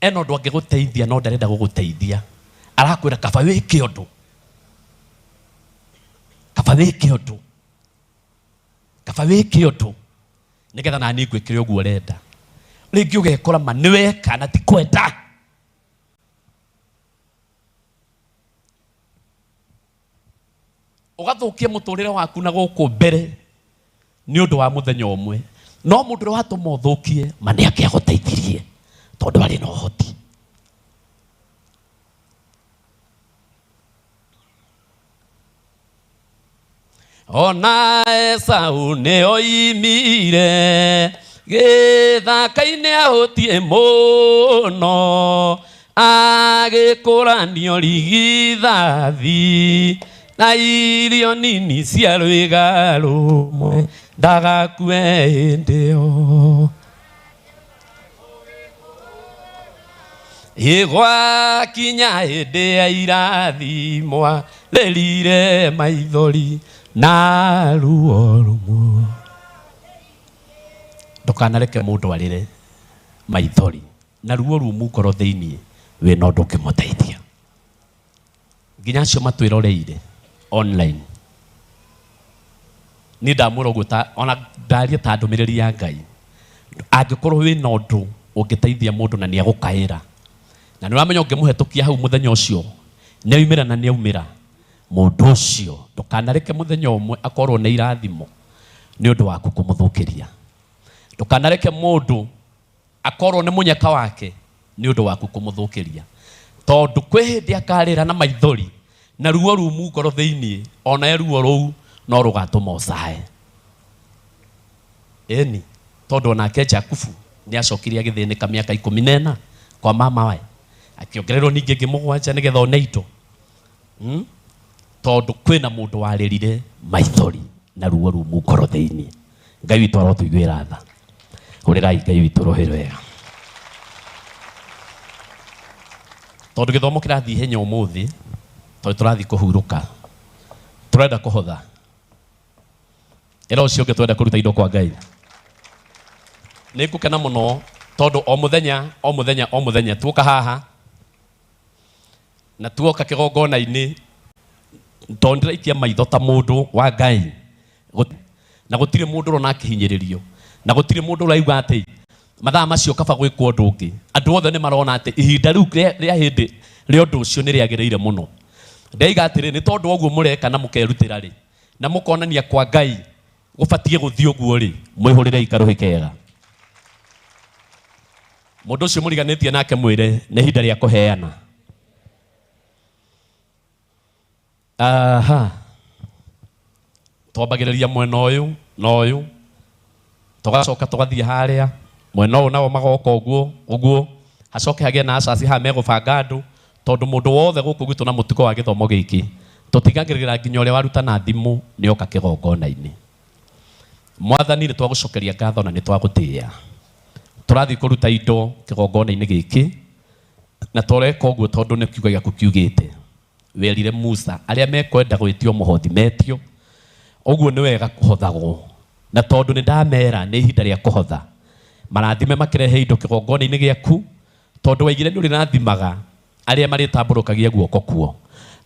Ena ũndũ angĩgũteithia no ndarenda gũgũteithia, arakwĩra kaba wĩke ũndũ, kaba wĩke ũndũ, kaba wĩke ũndũ nĩgetha nani ngwĩkĩre ũguo ũrenda. Rĩngĩ ũgekora ma nĩ weka na ti kwenda. Ũgathũkia mũtũrĩre waku na gũkũ mbere nĩ ũndũ wa mũthenya ũmwe. No mũndũ ũrĩa watũma ũthũkie ma nĩ angĩagũteithirie tondũ arĩ na ũhoti. Ona Esau nĩ oimire gĩthaka-inĩ ahũtie mũno, agĩkũranio rigithathi na irio nini cia rwĩga rũmwe, ndagakue hĩndĩ ĩyo. Ĩgwakinya hĩndĩ ya irathimwa rĩrire maithori na ruo rũmwe. Ndũkanareke mũndũ arĩre maithori na ruo rumu ngoro thĩinĩ, wĩna ũndũ ũngĩmũteithia. Nginya acio matwĩroreire online, niĩ ndamwĩra ũguo ta ona ndaria ta ndũmĩrĩri ya Ngai, angĩkorwo wĩna ũndũ ũngĩteithia mũndũ na nĩegũkaĩra, na nĩũramenya ũngĩmũhetũkia hau mũthenya ũcio nĩaumĩra na nĩaumĩra, mũndũ ũcio ndũkanareke mũthenya ũmwe akorwo nĩ irathimo nĩ ũndũ waku kũmũthũkĩria. Ndũkanareke mũndũ akorwo nĩ mũnyaka wake nĩ ũndũ waku kũmũthũkĩria, tondũ kwĩ hĩndĩ akarĩra na maithori na ruo rumu ngoro thĩinĩ, ona ruo rũu no rũgatũma ũcae. Ĩni, tondũ onake Jakubu nĩacokire agĩthĩnĩka mĩaka 14 kwa mama we, akĩongererwo ningĩ ĩngĩ 7 nĩgetha one indo. Tondũ kwĩna mũndũ warĩrire maithori na ruo rumu ngoro thĩinĩ. Ngai witũ arotũiguĩra tha. Hũrĩrai Ngai witũ rũhĩ rwega. Tondũ gĩthomo kĩrathiĩ ihenya ũmũthĩ, tondũ tũrathiĩ kũhurũka, tũrenda kũhotha. Ĩra ũcio ũngĩ twenda kũruta indo kwa Ngai. Nĩ ngũkena mũno tondũ o mũthenya, o mũthenya, o mũthenya tuoka haha na tuoka kĩgongona-inĩ, tondũ ndĩraikia maitho ta mũndũ wa Ngai. Na gũtirĩ mũndũ ũrona akĩhinyĩrĩrio, na gũtirĩ mũndũ ũraigua atĩ mathaa macio kaba gwĩkwo ũndũ ũngĩ. Andũ othe nĩ marona atĩ ihinda rĩu rĩa hĩndĩ rĩa ũndũ ũcio nĩ rĩagĩrĩire mũno. Ndaiga atĩrĩ, nĩ tondũ wa ũguo mũreka na mũkerutĩra rĩ, na mũkonania kwa Ngai gũbatiĩ gũthiĩ ũguo rĩ, mwĩhũrĩrei karũhĩ kega. Mũndũ ũcio mũriganĩtie nake mwĩre nĩ ihinda rĩa kũheana. Aha. Twambagĩrĩria mwena ũyũ na ũyũ, tũgacoka tũgathiĩ harĩa mwena ũyũ nao magoka ũguo ũguo, hacoke hagĩe na acaci haha megũbanga andũ, tondũ mũndũ wothe gũkũ gwitũ na mũtugo wa gĩthomo gĩkĩ tũtigagĩrĩra nginya ũrĩa warutana thimũ nĩoka kĩgongona-inĩ. Mwathani, nĩ twagũcokeria ngatho na nĩ twagũtĩĩa. Tũrathiĩ kũruta indo kĩgongona-inĩ gĩkĩ, na tũreka ũguo tondũ nĩ kiugo gĩaku kiugĩte. Werire Musa arĩa mekwenda gwĩtio mũhothi metio, ũguo nĩ wega kũhothagwo, na tondũ nĩ ndamera nĩ ihinda rĩa kũhotha, marathime makĩrehe indo kĩgongona-inĩ gĩaku, tondũ waigire nĩ ũrĩrathimaga arĩa marĩtambũrũkagia guoko kuo,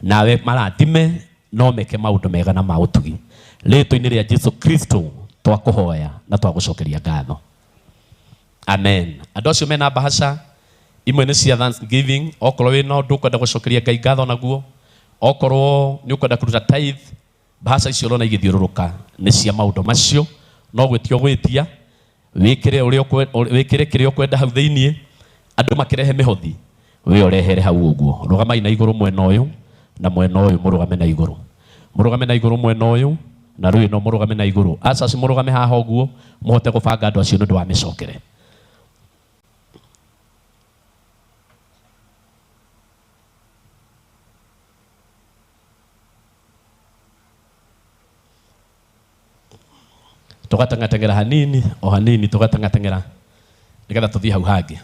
nawe marathime no meke maũndũ mega na ma ũtugi. Rĩĩtwa-inĩ rĩa Jesu Kristo twakũhoya na twagũcokeria ngatho. Amen. Andũ acio mena bahasha imwe nĩ cia Thanksgiving, okorwo wĩna ũndũ ũkwenda gũcokeria Ngai ngatho naguo, okorwo nĩ ũkwenda kũruta tithe, bahasha icio ũrona igĩthiũrũrũka nĩ cia maũndũ macio, no gwĩtio gwĩtia. Wikire uria wikire kiria ukwenda hau thiini andu makirehe mihothi we urehere hau uguo rugamai na iguru mwena uyu na mwena uyu murugame na iguru murugame na iguru mwena uyu na rui no murugame na iguru acaci murugame haha uguo muhote gubanga andu acio nundu wa micokere. Tugatengatengera hanini o hanini tugatengatengera nigetha tuthie hau hangi.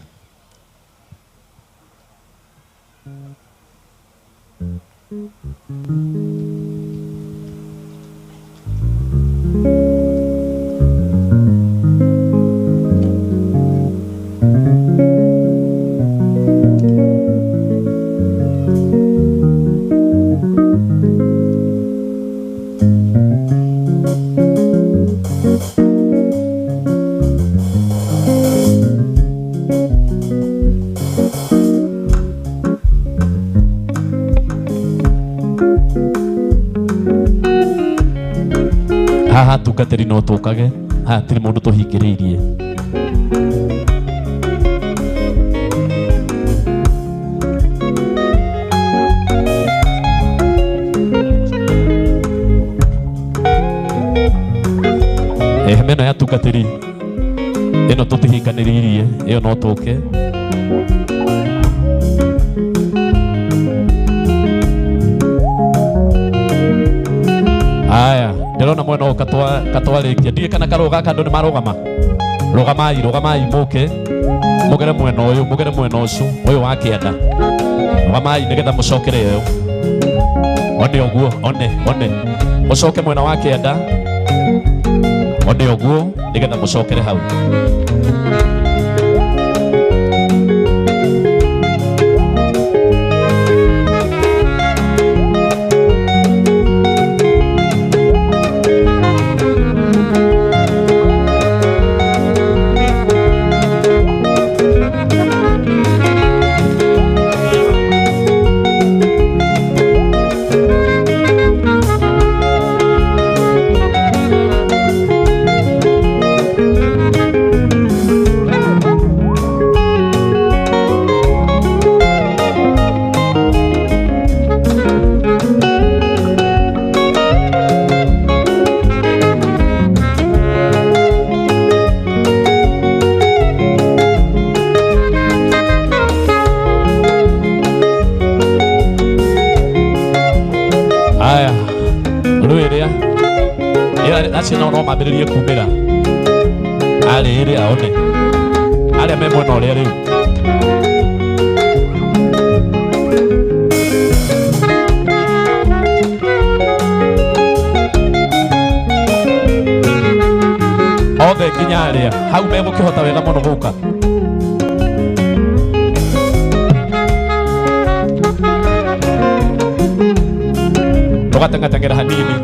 Haha tungatĩri no tũkage haha tiri mũndũ tũhingĩrĩirie. Hema ĩno ya tungatĩri ĩno tũtihinganĩrĩirie ĩyo no tũke. Aya ndĩrona mwena ũyũ katwarĩkia ndiũĩ kana karũga gaka andũ nĩ marũgama. Rũgamai rũgamai mũke mũgere mwena ũyũ mũgere mwena ũcio ũyũ wa kĩanda rũgamai nĩgetha mũcokere ĩyo one ũguo one one mũcoke mwena wa kĩanda one ũguo nĩgetha mũcokere hau. Acio nao no mambĩrĩrie kumĩra arĩ aone arĩa me mwena ũrĩa rĩu. Othe nginya arĩa hau megũkĩhota wega mũno gũka. Tũgatengatengera hanini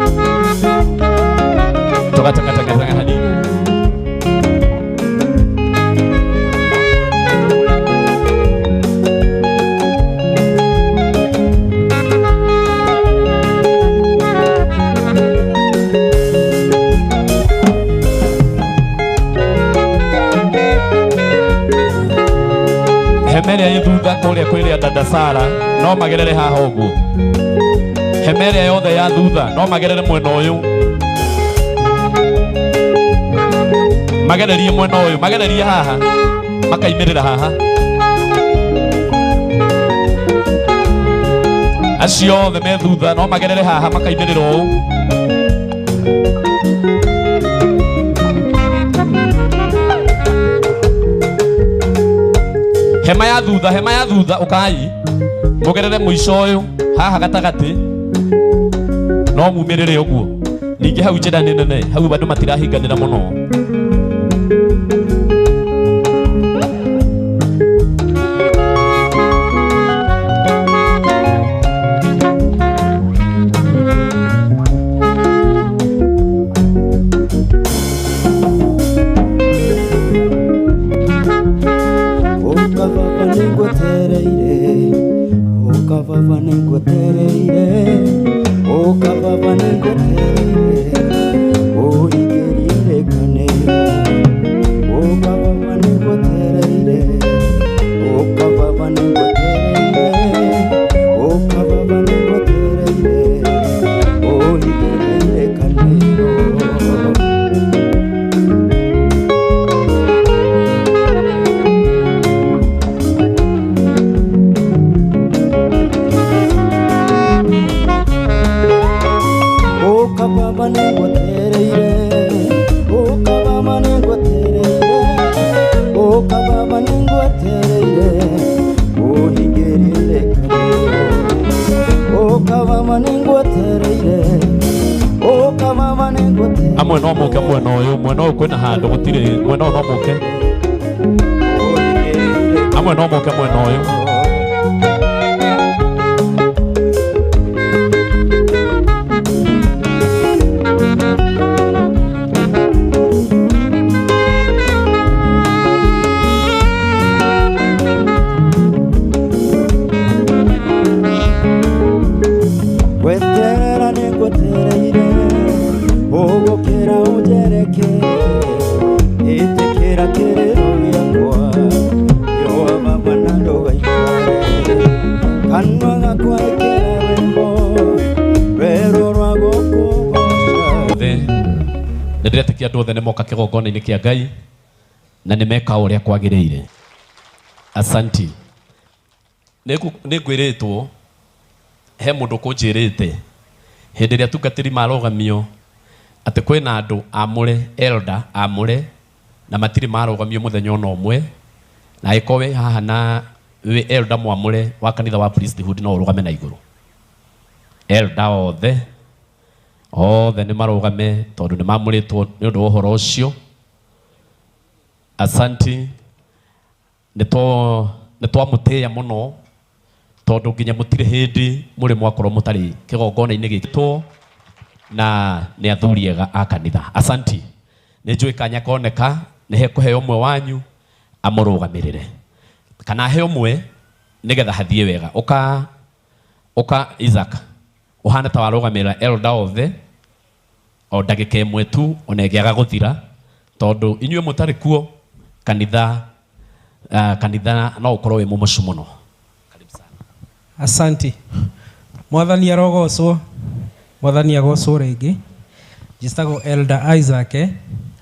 tugatengatengera hanini. Hema ĩrĩa ĩ thutha kũrĩa kwĩrĩa dada Sara no magerere haha ũguo. Hema ĩrĩa yothe ya thutha no magerere mwena ũyũ magererie mwena ũyũ magererie haha makaimĩrĩra haha acio othe me thutha no magerere haha makaimĩrĩra ũũ. Hema ya thutha ũkai mũgerere mũico ũyũ haha gatagatĩ no mumĩrĩre ũguo. Ningĩ hau njĩra nĩ nene hau andũ matirahinganĩra mũno. Ningwetereire, oh, baba nĩngwetereire, ũka baba nĩngwetereire, ũhingĩre irĩkanĩro. Ũka baba nĩngwetereire, ũka baba nĩngwetereire, ũka baba nĩngwetereire, ũhingĩrie irĩkanĩro. Ũka baba nĩngwetereire, ũka baba nĩngwetereire. Amwe no moke mwena ũyũ, mwena ũyũ kwĩna handũ gũtirĩ, mwena ũyũ no moke. Amwe no moke mwena ũyũ. Gweterera nĩngwetereire, ũgũkĩra ũnjerekere, ĩtĩkĩra kĩrĩro gĩakwa, riũa baba na ndũgaikare. Kanua gakwa ĩkĩra rwĩmbo, rwerũ rwa gũkũgooca. Othe nĩ ndĩretĩkia andũ othe nĩ moka kĩgongona-inĩ kĩa Ngai na nĩ meka o ũrĩa kwagĩrĩire. Asanti. Nĩ ngwĩrĩtwo he mũndũ kũnjĩrĩte hĩndĩ ĩrĩa atungatĩri marũgamio atĩ kwĩna andũ amũre, elder amũre, na matirĩ marũgamio mũthenya ona ũmwe, na angĩkorwo wĩ haha na wĩ elder mwamũre wa kanitha wa priesthood no ũrũgame na igũrũ. Elder othe othe nĩ marũgame tondũ nĩ mamũrĩtwo nĩ ũndũ wa ũhoro ũcio. Asanti. Nĩ twamũtĩĩa mũno tondũ nginya mũtirĩ hĩndĩ mũrĩ mwakorwo mũtarĩ kĩgongona-inĩ gĩkĩ na nĩ athuri ega a kanitha. Asanti. Nĩ njũĩ kanya koneka nĩ hekũheo ũmwe wanyu amũrũgamĩrĩre kana he ũmwe nĩgetha hathiĩ wega. Ũka ũka Isaac ũhana ta warũgamĩrĩra elder othe o ndagĩka ĩmwe tu ona ĩngĩaga gũthira tondũ inyuĩ mũtarĩ kuo kanitha kanitha no ũkorwo wĩ mũmocu mũno. Asanti. Mwathani arogocwo, mwathani agocwo rĩngĩ. Njĩtagwo Elder Isaac,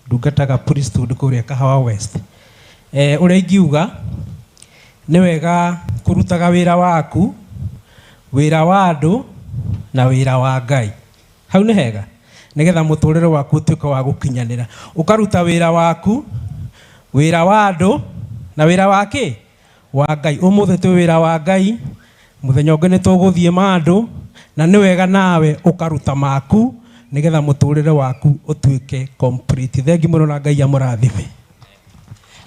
ndungataga priesthood kũrĩa Kahawa West. Ũrĩa ingiuga nĩ wega kũrutaga wĩra waku, wĩra wa andũ na wĩra wa Ngai. Hau nĩ hega nĩgetha mũtũrĩre waku ũtuĩke wa gũkinyanĩra. Ũkaruta wĩra waku, wĩra wa andũ na wĩra wa kĩ? Wa Ngai. Ũmũthĩ twĩ wĩra wa Ngai, mũthenya ũngĩ nĩ tũgũthiĩ ma andũ, na nĩ wega nawe ũkaruta maku nĩgetha mũtũrĩre waku ũtuĩke complete. Thengi mũno na Ngai amũrathime.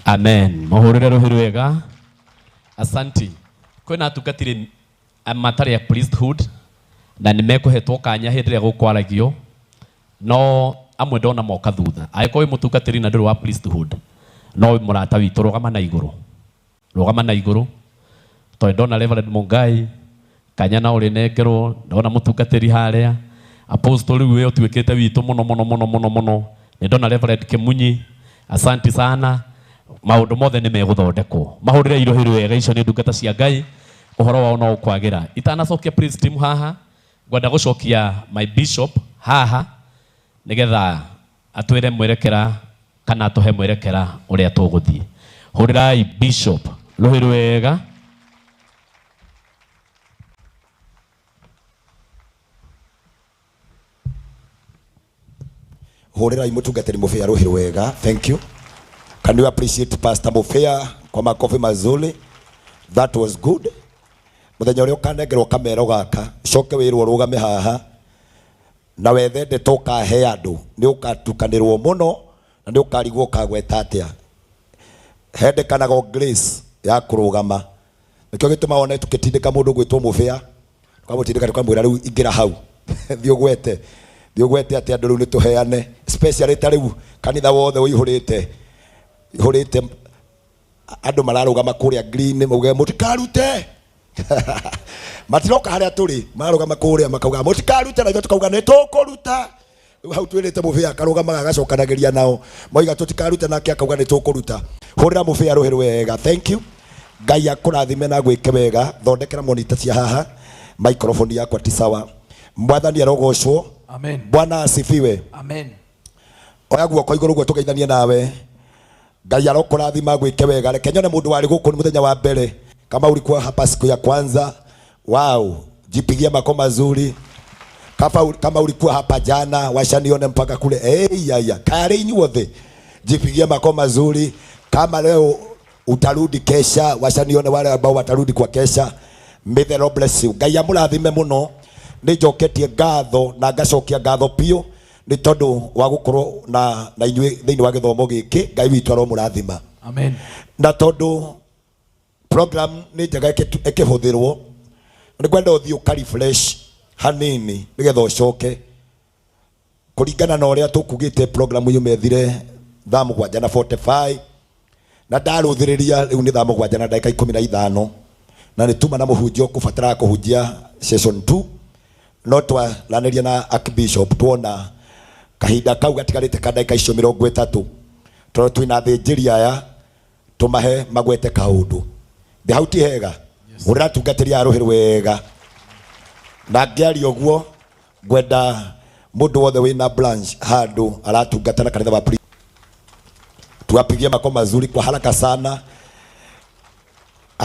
Amen. Mũhũrĩre rũhĩ rwega. Asanti. Kwĩna atungatĩri matarĩ a priesthood na nĩ mekũhetwo kanya hĩndĩ ĩrĩa gũkwaragio, no amwe ndona moka thutha. Angĩkorwo wĩ mũtungatĩri na ndũrĩ wa priesthood, no wĩ mũrata witũ, rũgama na igũrũ. Rũgama na igũrũ. Tondũ ndona Reverend Mungai kanya na ũrĩnengerwo, ndona mũtungatĩri harĩa Apostle rĩu we ũtuĩkĩte witũ mũno mũno mũno mũno mũno. Nĩ ndona Reverend Kimunyi, asanti sana. Maũndũ mothe nĩ megũthondekwo. Mahũrĩre irohĩ rwega, icio nĩ ndungata cia Ngai, ũhoro wao no ũkwagĩra. Itanacokia praise team haha, ngwenda gũcokia my bishop haha nĩgetha atwĩre mwerekera kana atũhe mwerekera ũrĩa tũgũthiĩ. Hũrĩrai bishop rũhĩ rwega. Hũrĩrai mũtungatĩri Mũbĩa rũhĩ rwega. Thank you. Can you appreciate Pastor Mũbĩa kwa makofi mazuri? That was good. Mũthenya ũrĩa ũkanengerwo kamero gaka, coke wĩrwo ũrũgame haha na wethe ndeto ũkahe andũ, nĩ ũkatukanĩrwo mũno na nĩ ũkarigwo ũkagweta atĩa. Hendekanaga grace ya kũrũgama. Nĩkĩo gĩtũmaga wone tũkĩtindĩka mũndũ gwĩtwo Mũbĩa, tũkamũtindĩka tũkamwĩra rĩu ingĩra hau. Thiĩ ũgwete. Thiĩ ũgwete atĩ andũ rĩu nĩ tũheane, especially ta rĩu kanitha wothe ũihũrĩte, ihũrĩte andũ mararũgama kũrĩa green mauge mũtikarute. Matiroka harĩa tũrĩ, mararũgama kũrĩa makauga mũtikarute, na ithuĩ tũkauga nĩ tũkũruta. Rĩu hau twĩrĩte Mũbĩa akarũgamaga agacokanagĩria nao, moiga tũtikarute, nake akauga nĩ tũkũruta. Hũrĩra Mũbĩa rũhĩ rwega. Thank you. Ngai akũrathime na gwĩke wega. Thondekera monitor cia haha, microphone yakwa ti sawa. Mwathani arogocwo. Amen. Bwana asifiwe. Amen. Oya guoko igũrũ guo tũgeithanie nawe. Ngai arokũrathima gwĩke wega. Reke nyone mũndũ warĩ gũkũ nĩ mũthenya wa mbere, kama ulikuwa hapa siku ya kwanza, wow, jipigie mako mazuri. Kama ulikuwa hapa jana, washanione mpaka kule. Hey, ya, ya. Kare inyuothe, jipigie mako mazuri. Kama leo utarudi kesha, washanione wale ambao watarudi kwa kesha. May the Lord bless you. Ngai amũrathime mũno. Nĩnjoketie ngatho na ngacokia ngatho biũ nĩ tondũ wa gũkorwo na inyuĩ thĩinĩ wa gĩthomo gĩkĩ. Ngai witũ aromũrathima. Amen. Na tondũ program nĩ njega ĩkĩhũthĩrwo, nĩ ngwenda ũthiĩ ũka refresh hanini nĩgetha ũcoke kũringana na ũrĩa tũkugĩte. Program yumethire thaa 7 na 45 na ndarũthĩrĩria rĩu nĩ thaa 7 na ndagĩka 15, na nĩ tuma na mũhunjia ũkũbataraga kũhunjia session 2, no twaranĩria na Archbishop tuona kahinda kau gatigarĩte ka ndagĩka icio 30, tondũ twĩna athĩnjĩri aya tũmahe magwete kaũndũ. Thĩ hau ti hega, ũratungatĩria arũhĩ wega. Na ngĩaria ũguo ngwenda mũndũ wothe wĩna branch handũ aratungata na kanitha wa tuwapigie mako mazuri kwa haraka sana.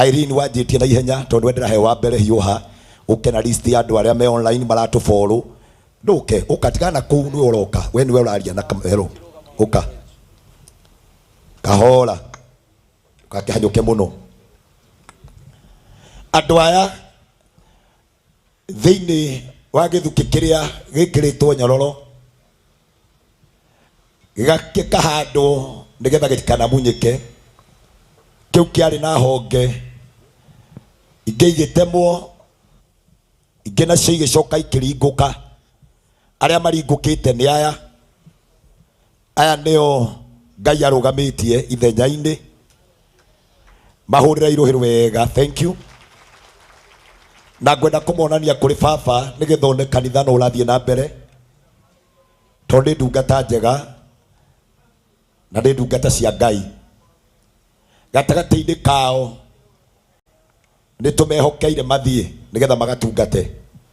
Irene wanjĩtie na ihenya tondũ we ndĩrahe wa mbere, hiũha ũke na list ya andũ arĩa me online maratũfollow. Ndũke ũkatigana na kũu, nĩwe ũroka, we nĩwe ũraria na kamero. Ũka kahora, ũgakĩhanyũke mũno. Andũ aya thĩinĩ wa gĩthukĩ kĩrĩa gĩkĩrĩtwo nyororo gĩkahandwo nĩgetha gĩtikanamunyĩke, kĩu kĩarĩ na honge ingĩ igĩtemwo, ingĩ nacio igĩcoka ikĩringũka. Arĩa maringũkĩte nĩ aya, aya nĩo Ngai arũgamĩtie ithenya-inĩ. Mahũrĩre irũhĩ wega, thank you. Na ngwenda kũmonania kũrĩ baba nĩgetha one kanitha no ũrathiĩ na mbere, tondũ nĩ ndungata njega na nĩ ndungata cia Ngai. Gatagatĩ-inĩ kao nĩ tũmehokeire mathiĩ nĩgetha magatungate.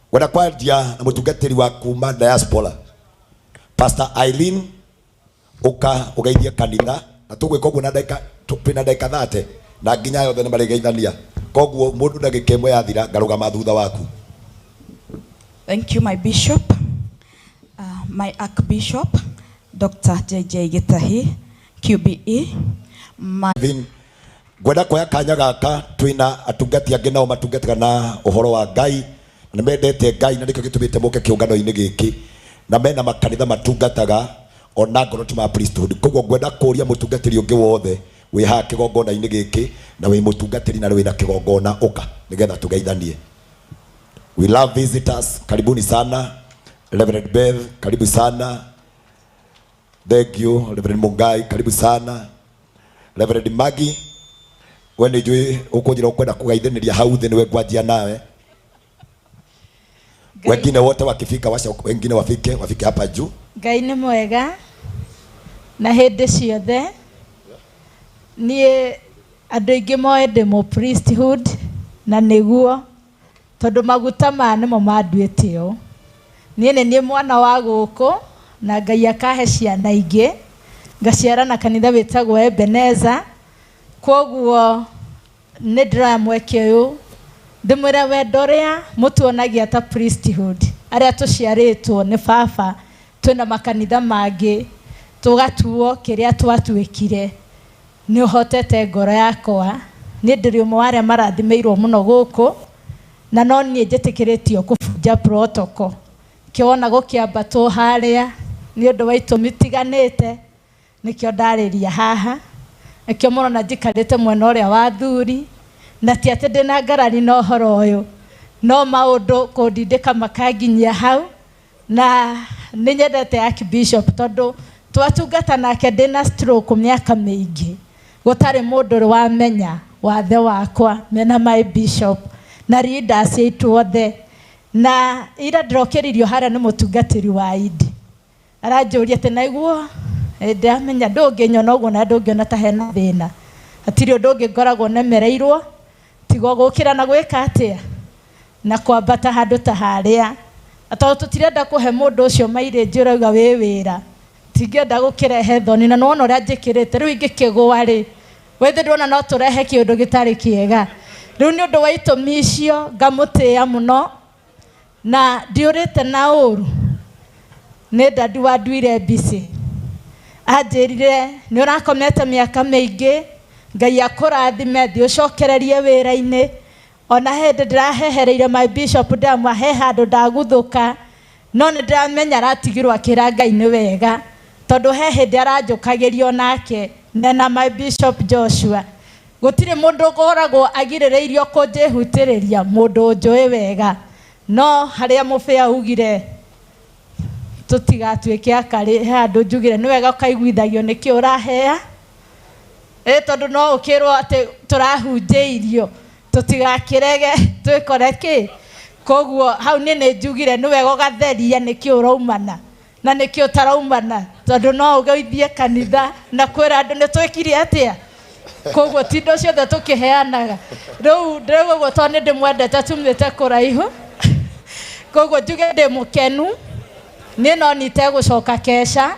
Ngwenda kwanjia na mũtungatĩri wa kuma diaspora, Pastor Eileen, ũka ũgeithie kanitha, na tũgwĩka ũguo na ndagĩka, twĩna ndagĩka 30 na nginya yothe nĩ marĩgeithania. Koguo mũndũ ndagĩka ĩmwe yathira ngarũgama thutha waku. Thank you, my bishop, my archbishop, Dr. JJ Gitahi, QBE. My Ngwenda kuoya kanya gaka twina atungati angĩ nao matungataga na ũhoro wa Ngai, na mendete Ngai na nĩkĩo gĩtũmĩte moke kĩũngano-inĩ gĩkĩ, na mena makanitha matungataga ona ngoro ti ma priesthood. Koguo ngwenda kũria mũtungatĩri ũngĩ wothe wĩ haha kĩgongona-inĩ gĩkĩ na wĩ mũtungatĩri na wĩna kĩgongona, ũka nĩgetha tũgeithanie. We love visitors. Karibuni sana. Reverend Beth, karibu sana. Thank you. Reverend Mungai, karibu sana. Reverend Maggie, we nĩ njũĩ ũkũnjĩra ũkwenda kũgeithĩrĩria hau thĩ, nĩwe ngwanjia nawe. Wengine wote wakifika, washa wengine wafike hapa juu. Ngai nĩ mwega na hĩndĩ ciothe. Niĩ andũ aingĩ moĩ ndĩ mũ priesthood na nĩguo tondũ maguta maya nĩmo manduĩte ũũ. Niĩ nĩ niĩ mwana wa gũkũ na Ngai akahe ciana ingĩ, ngaciara na kanitha wĩtagwo Ebeneza. Kwoguo nĩ ndĩroya mweke ũyũ ndĩmwĩre wendo ũrĩa mũtuonagia ta priesthood, arĩa tũciarĩtwo nĩ baba, twĩna makanitha mangĩ, tũgatuo kĩrĩa twatuĩkire. Nĩ ũhotete ngoro yakwa. Niĩ ndĩrĩ ũmwe wa arĩa marathimĩirwo mũno gũkũ, na no niĩ njĩtĩkĩrĩtio kũbunja protocol. Kĩwona gũkĩambatwo harĩa nĩ ũndũ wa itũmi itiganĩte, nĩkĩo ndarĩria haha. Nĩkĩo mũrona njikarĩte mwena ũrĩa wa athuri, na ti atĩ ndĩna ngarari na ũhoro ũyũ, no maũndũ kũndindĩka makanginyia hau. Na nĩ nyendete Archbishop tondũ twatungata nake ndĩna stroke mĩaka mĩingĩ, gũtarĩ mũndũ ũrĩ wamenya wathe wakwa mena my bishop na leaders aitũ othe. Na ira ndĩrokĩririo harĩa nĩ mũtungatĩri wa Idi, aranjũria atĩ naiguo ndĩramenya ndũngĩnyona ũguo na ndũngĩona ta hena thĩna, Hatirĩ ũndũ ũngĩ ngoragwo nemereirwo tiga gũkĩra na gwĩka atĩa na kwambata handũ ta harĩa. Na tondũ tũtirenda kũhe mũndũ ũcio mairĩnji ũrauga wĩ wĩra, tingĩenda gũkĩrehe thoni, na nĩwona ũrĩa njĩkĩrĩte rĩu ingĩkĩgũa rĩ, wethe ndĩrona no tũrehe kĩũndũ gĩtarĩ kĩega. Rĩu nĩ ũndũ wa itũmi icio ngamũtĩĩa mũno na ndiũrĩte na ũru. Nĩ ndadi wanduire mbici, anjĩrire nĩ ũrakomete mĩaka mĩingĩ, Ngai akũrathime, thiĩ ũcokererie wĩra-inĩ. Ona hĩndĩ ndĩrahehereire my bishop ndamwa he handũ ndaguthũka, no nĩ ndĩramenya aratigirwo akĩra Ngai nĩ wega, tondũ he hĩndĩ aranjũkagĩrio nake nena my bishop Joshua. Gũtirĩ mũndũ ũkoragwo agirĩrĩirio kũnjĩhutĩrĩria, mũndũ ũnjũĩ wega. No harĩa mũbĩa augire tũtigatuĩke akarĩ, he handũ njugire nĩ wega ũkaiguithagio nĩkĩ ũrahea, tondũ no ũkĩrwo atĩ tũrahunjĩirio tũtigakĩrege twĩkore kĩ. Koguo hau niĩ nĩ njugire nĩ wega ũgatheria nĩkĩ ũraumana na nĩkĩ ũtaraumana, tondũ no ũgeithie kanitha na kwĩra andũ nĩ twĩkire atĩa. Koguo ti indo ciothe tũkĩheanaga. Rĩu ndĩrauga ũguo tondũ nĩ ndĩmwendete tumĩte kũraihu. Koguo njuge ndĩ mũkenu, niĩ no nyite gũcoka keca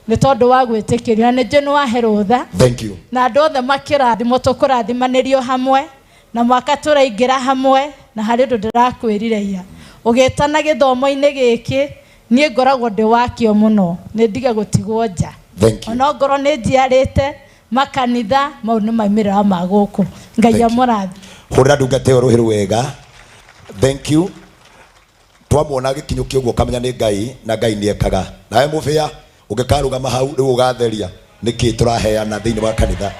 nĩ tondũ wa gwĩtĩkĩrio, na nĩ njũĩ nĩ wahe rũtha. Thank you. Na andũ othe makĩrathimwo, tũkũrathimanĩrio hamwe na mwaka tũraingĩra hamwe, na harĩ ũndũ ndĩrakwĩrire ira ũgĩtana gĩthomo-inĩ gĩkĩ, niĩ ngoragwo ndĩ wakĩo mũno, nĩ ndige gũtigwo nja. Thank you. Ona ngorwo nĩ njiarĩte makanitha mau nĩ maumĩrĩra ma gũkũ. Ngai Thank you. amũrathime. Hũrĩra ndungata ĩyo rũhĩ rwega. Thank you. Twamuona gĩkinyũkia ũguo ũkamenya nĩ Ngai na Ngai nĩ ekaga. Nawe mũbĩa ũngĩkarũgama hau rĩu ũgatheria nĩkĩ tũraheana thĩinĩ wa kanitha.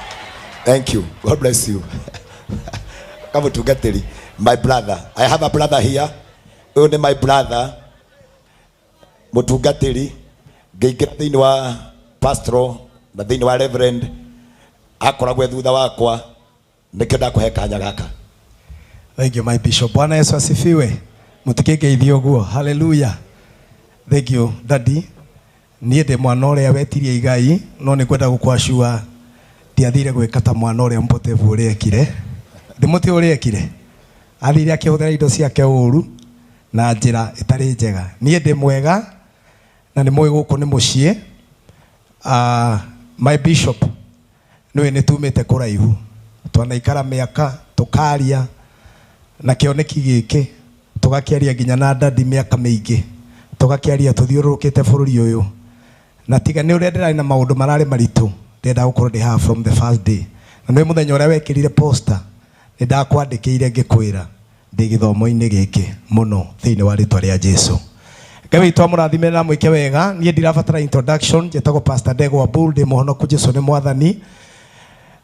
Thank you. God bless you. Kamũtungatĩri, my brother. I have a brother here. Ũyũ nĩ my brother mũtungatĩri, ngĩingĩra thĩinĩ wa pastoral na thĩinĩ wa reverend, akoragwo e thutha wakwa, nĩkĩo ndakũhe kanya gaka. Thank you, my bishop. Bwana Yesu asifiwe. Mutikĩngeithie ũguo. Hallelujah. Thank you, daddy. Niĩ ndĩ mwana ũrĩa wetirie igai, no nĩ ngwenda gũkwacua ndiathire gwĩka ta mwana ũrĩa mũpotevu ũrĩa ekire. Ndĩmũtiĩ ũrĩa ekire. Athire akĩhũthĩra indo ciake ũru na njĩra ĩtarĩ njega. Niĩ ndĩ mwega na nĩ mũĩ gũkũ nĩ mũciĩ. My bishop nĩwe nĩ tumĩte kũraihu, twanaikara mĩaka tũkaria na kĩoneki gĩkĩ, tũgakĩaria nginya na dadi mĩaka mĩingĩ, tũgakĩaria tũthiũrũrũkĩte bũrũri ũyũ, na tiga nĩ ũrĩa ndĩrarĩ na maũndũ mararĩ maritũ, ndĩrenda gũkorwo ndĩ haha from the first day. Na nĩ mũthenya ũrĩa wekĩrire poster, nĩ ndakwandĩkĩire ngĩkwĩra ndĩ gĩthomo-inĩ gĩkĩ mũno thĩinĩ wa rĩtwa rĩa Jesu. Ngai witũ amũrathime na amwĩke wega. Niĩ ndirabatara introduction, njĩtagwo Pastor Ndegwa Bull, ndĩ mũhonoku, Jesu nĩ mwathani.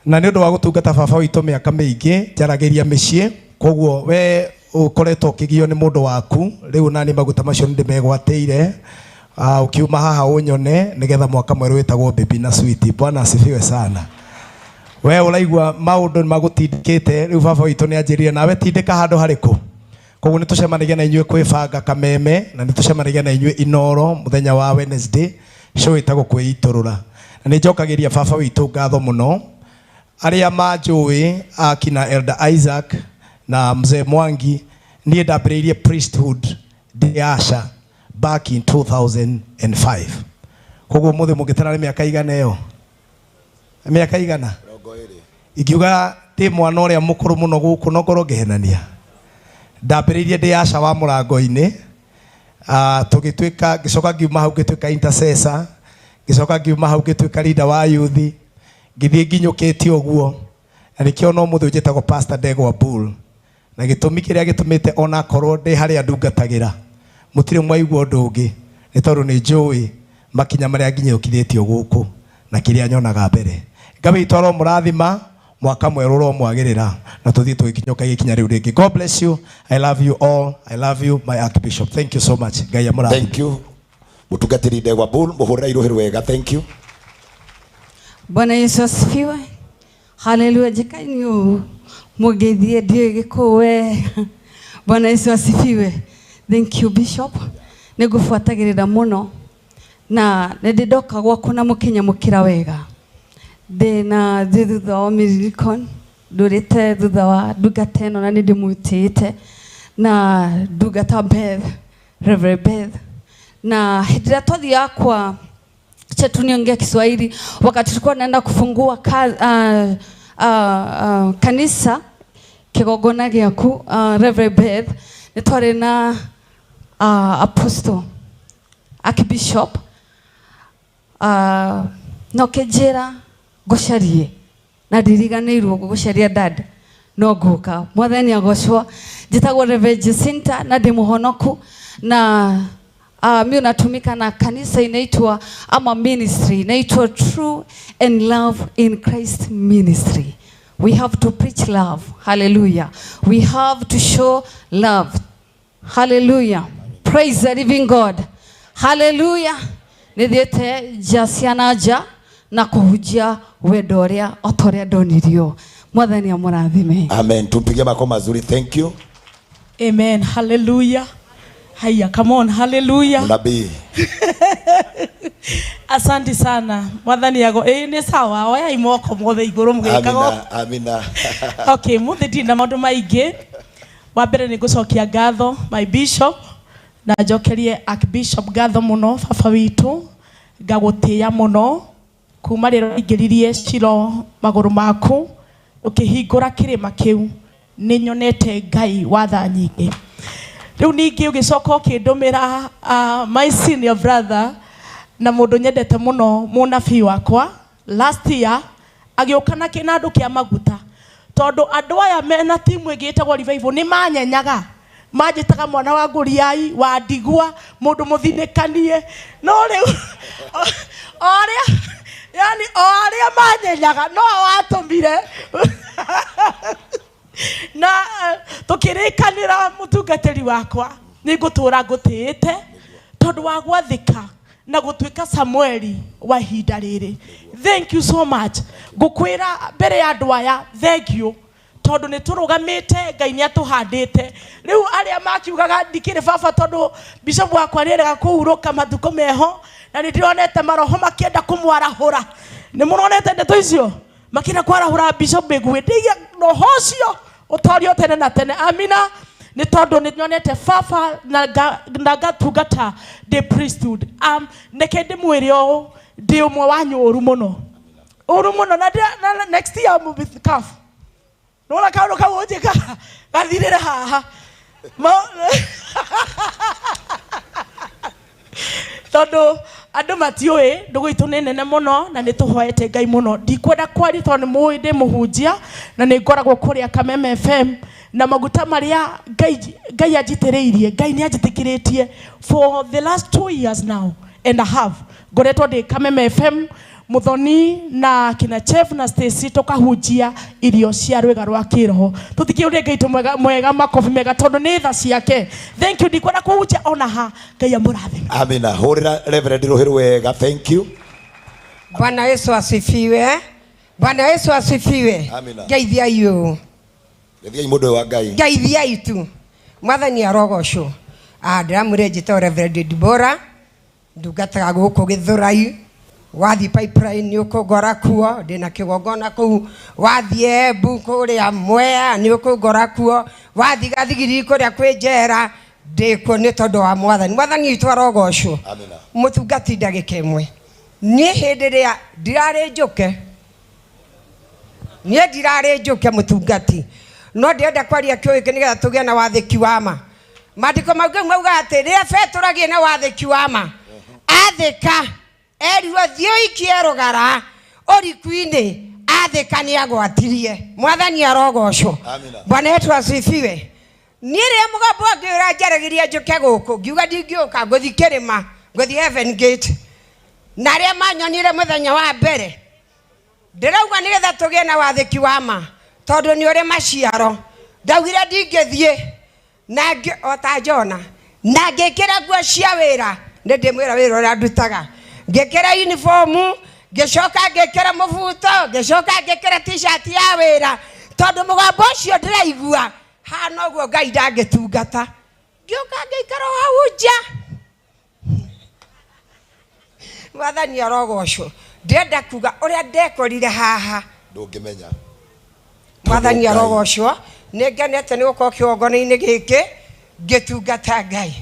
Na nĩ ũndũ wa gũtungata baba witũ mĩaka mĩingĩ, njaragĩria mĩciĩ, koguo we ũkoretwo ũkĩgio nĩ mũndũ waku, rĩu nani maguta macio nĩ ndĩmegwatĩire. Ũkiuma haha ũnyone nĩgetha mwaka mwerũ wĩtagwo Baby na Sweet. Bwana asifiwe sana. We ũraigua maũndũ nĩ magũtindĩkĩte, rĩu baba witũ nĩ anjĩrire nawe tindĩka handũ harĩkũ. Koguo nĩ tũcemanagia na inyuĩ kwĩbanga Kameme, na nĩ tũcemanagia na inyuĩ Inoro mũthenya wa Wednesday, show ĩtagwo kwĩitũrũra. Na nĩ njokagĩria baba witũ ngatho mũno. Arĩa manjũĩ akina Elder Isaac na Mzee Mwangi, niĩ ndambĩrĩirie priesthood ndĩ Asha back in 2005. Koguo mũthĩ mũngĩtara nĩ mĩaka igana ĩyo? Mĩaka igana? Ingiuga ndĩ mwana ũrĩa mũkũrũ mũno gũkũ no ngorwo ngĩhenania. Ndambĩrĩirie ndĩ Asha wa mũrango-inĩ, tũgĩtuĩka, ngĩcoka ngiuma hau ngĩtuĩka intercessor, ngĩcoka ngiuma hau ngĩtuĩka leader wa youth, ngĩthiĩ nginyũkĩtie ũguo. Na nĩkĩo no mũthĩ njĩtagwo Pastor Ndegwa Bull. Na gĩtũmi kĩrĩa gĩtũmĩte ona korwo ndĩ harĩa ndungatagĩra, mũtirĩ mwaigua ũndũ ũngĩ, nĩ tondũ nĩ njũĩ makinya marĩa nginyũkithĩtio gũkũ na kĩrĩa nyonaga mbere. Ngai witũ aromũrathima, mwaka mwerũ ũromwagĩrĩra, na tũthiĩ tũgĩkinyũka gĩkinya rĩu rĩngĩ. God bless you. I love you all. I love you, my Archbishop. Thank you so much. Ngai amũrathime. Thank you. Mũtungatĩri Ndegwa Bull, mũhũrĩre irũhĩ rwega. Thank you. Bwana Yesu asifiwe. Haleluya. Jikaini ũũ mũngĩthiĩ ndiũĩ gĩkũũ we. Bwana Yesu asifiwe. Thank you Bishop. Nĩngũbuatagĩrĩra mũno na nĩ ndĩ ndoka gwaku na mũkĩnyamũkĩra wega. Ndĩna ndĩ thutha wa Mirikon ndũrĩte thutha wa ndungata ĩno na nĩ ndĩmwĩtĩte na ndungata Beth, Reverend Beth, na hĩndĩ ĩrĩa twathiaga kwa acha tu niongea Kiswahili. Wakati tulikuwa naenda kufungua kanisa kigongona gĩaku, Reverend Beth, nĩ twarĩ na apostle archbishop, na ũkĩnjĩra ngũcarie na ndiriganĩirwo gũgũcaria dad no ngũka. Mwathani agocwo. Njĩtagwo Reverend Jacinta na ndĩ mũhonoku na mi natumika na kanisa inaitwa ama ministry inaitwa True and Love in Christ Ministry. We have to preach love. Hallelujah. We have to show love. Hallelujah. Praise the living God. Hallelujah. Nithiĩte nja cia na nja na kũhunjia wendo ũrĩa o ta ũrĩa ndonirio. Mwathani amũrathime. Amen. Tumpigie makofi mazuri. Thank you. Amen. Hallelujah. Haya, come on. Hallelujah. Nabii. Asante sana. Mwathani yago, nĩ sawa. Oya imoko mothe igũrũ mũgĩkaga. Amina, amina. Okay, mũthĩ ndirĩ na maũndũ maingĩ. Wa mbere nĩ ngũcokia ngatho my bishop na njokerie archbishop ngatho mũno baba witũ, ngagũtĩĩa mũno kuma rĩrĩa waingĩririe Shilo magũrũ maku ũkĩhingũra kĩrĩma kĩu, nĩ nyonete Ngai wa tha nyingĩ. Rĩu ningĩ ũgĩcoka ũkĩndũmĩra, my senior brother na mũndũ nyendete mũno mũnabii wakwa last year agĩũka na kĩnandũ kĩa maguta, tondũ andũ aya mena timu ĩngĩ ĩtagwo revival nĩ manyenyaga, manjĩtaga mwana wa ngũriai wa ndigwa, mũndũ mũthinĩkanie. No rĩu o arĩa, yani o arĩa manyenyaga no watũmire na tũkĩrĩkanĩra mũtungatĩri wakwa nĩ ngũtũra ngũtĩĩte tondũ wa gwathĩka na gũtuĩka Samueli wa ihinda rĩrĩ. Thank you so much. Ngũkwĩra mbere ya andũ aya thank you, tondũ nĩ tũrũgamĩte, Ngai nĩ atũhandĩte. Rĩu arĩa makiugaga ndikĩrĩ baba tondũ bishop wakwa nĩerega kũhurũka matukũ meho, na nĩ ndĩronete maroho makĩenda kũmwarahũra. Nĩ mũronete ndeto icio makĩenda kwarahũra bishop Mĩgwĩ? Ndĩiga roho ũcio ũtorio tene na tene. Amina. Nĩ tondũ nĩ nyonete baba na ngatungata the priesthood. Neke ndĩmwĩre ũũ, ndĩ ũmwe wa nyũru mũno, ũru mũno, na next year I'm with CAF. Nona kaũndũ kau ũnjĩka gathirĩre haha. Tondũ andũ matiũĩ ndũgũ itũ nĩ nene mũno na nĩ tũhoete Ngai mũno. Ndikwenda kwaria tondũ nĩ mũĩ ndĩ mũhunjia na nĩ ngoragwo kũrĩa Kameme FM, na maguta marĩa Ngai anjitĩrĩirie, Ngai nĩ anjĩtĩkĩrĩtie for the last 2 years now and a half. Ngoretwo ndĩ Kameme FM, Muthoni na kina Chef na Stacy tukahunjia irio cia rwĩga rwa kĩroho. Tũtikĩũrie Ngai tũ mwega makobi mega tondũ nĩ tha ciake. Thank you, ndikwenda kũhunjia ona ha. Ngai amũrathime. Amina. Hũrĩra Reverend rũhĩ rwega. Thank you. Bwana Yesu asifiwe. Bwana Yesu asifiwe. Amina. Ngeithiai ũũ. Ngeithiai mũndũ ũyũ wa Ngai. Ngeithiai tu. Mwathani arogocwo. Ndĩramwĩra njĩtagwo Reverend Deborah, ndungataga gũkũ Gĩthũrai. Wathiĩ pipeline nĩ ũkũngora kuo, ndĩna kĩgongona kũu. Wathiĩ Embu kũrĩa Mwea nĩ ũkũngora kuo. Wathiĩ Gathigiri kũrĩa kwĩ njera ndĩkuo nĩ tondũ wa Mwathani. Mwathani witũ arogocwo. Amina. Mũtungati ndagĩka ĩmwe. Niĩ hĩndĩ ĩrĩa ndirarĩ njũke, niĩ ndirarĩ njũke mũtungati, no ndĩrenda kwaria kĩũĩ kĩ nĩgetha tũgĩe na wathĩki wa ma. Maandĩko mauga mauga atĩ rĩrĩa Petero agĩe na wathĩki wa ma, athĩka erirwo thiĩ ũikie rũgara ũriku-inĩ, athĩka nĩ agwatirie. Mwathani arogocwo. Amina. Bwana wetu asifiwe. Niĩ rĩrĩa mũgambo angĩũra njaragĩria njũke gũkũ, ngiuga ndingĩũka, ngũthiĩ kĩrĩma, ngũthiĩ Heaven Gate. Na arĩa manyonire mũthenya wa mbere, ndĩrauga nĩgetha tũgĩe na wathĩki wa ma, tondũ nĩ ũrĩ maciaro. Ndaugire ndingĩthiĩ, na o ta Jona, na ngĩkĩra nguo cia wĩra, nĩ ndĩmwĩra wĩra ũrĩa ndutaga. Ngĩkĩra uniform, ngĩcoka ngĩkĩra mũbuto, ngĩcoka ngĩkĩra t-shirt ya wĩra, tondũ mũgambo ũcio ndĩraigua hana ũguo Ngai ndangĩtungata. Ngĩũka ngĩikara o hau nja. Mwathani arogocwo. Ndĩrenda kuga ũrĩa ndekorire haha Ndũngĩmenya. Mwathani Ngai. arogocwo. Nĩ ngenete nĩ gũkorwo kĩgongona-inĩ gĩkĩ ngĩtungata Ngai.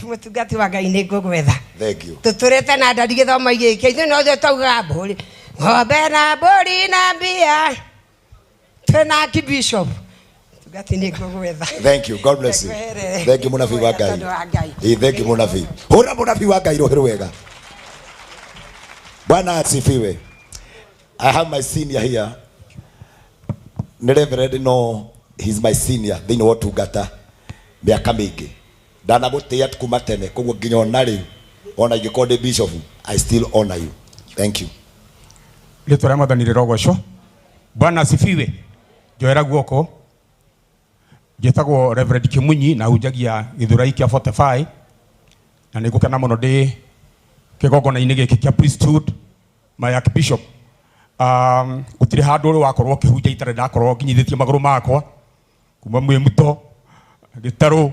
Mũtungati wa Ngai nĩ ngũgwetha. Thank you. Tũtũrĩte na ndari gĩthomo gĩkĩ, ithuĩ no ithuĩ twaugaga mbũri, ng'ombe na mbũri na mbia. Twĩna Archbishop. Mũtungati nĩ ngũgwetha. Thank you. God bless you. Ngweherere. Thank you mũnabii wa Ngai. Tondũ wa Ngai. Ĩ, thank you mũnabii. Hũra mũnabii wa Ngai rũhĩ rwega. Bwana asifiwe. I have my senior here. Nĩ Reverend no he's my senior thĩinĩ wa ũtungata mĩaka mĩingĩ. Ndanagũtĩĩa kuma tene koguo nginya ona rĩu ona ingĩkorwo ndĩ bishop I still honor you. Thank you. Rĩtwa rĩa Mwathani rĩrogocwo. Bwana asifiwe. Njoera guoko. Njĩtagwo Reverend Kimunyi na hunjagia Gĩthũrai kĩa 45 na nĩ ngũkena mũno ndĩ kĩgongona-inĩ gĩkĩ kĩa priesthood my archbishop. Gũtirĩ handũ ũrĩ wakorwo ũkĩhunjia itarĩ ndakorwo nginyithĩtie magũrũ makwa kuma Mwĩmuto, Gĩtarũ,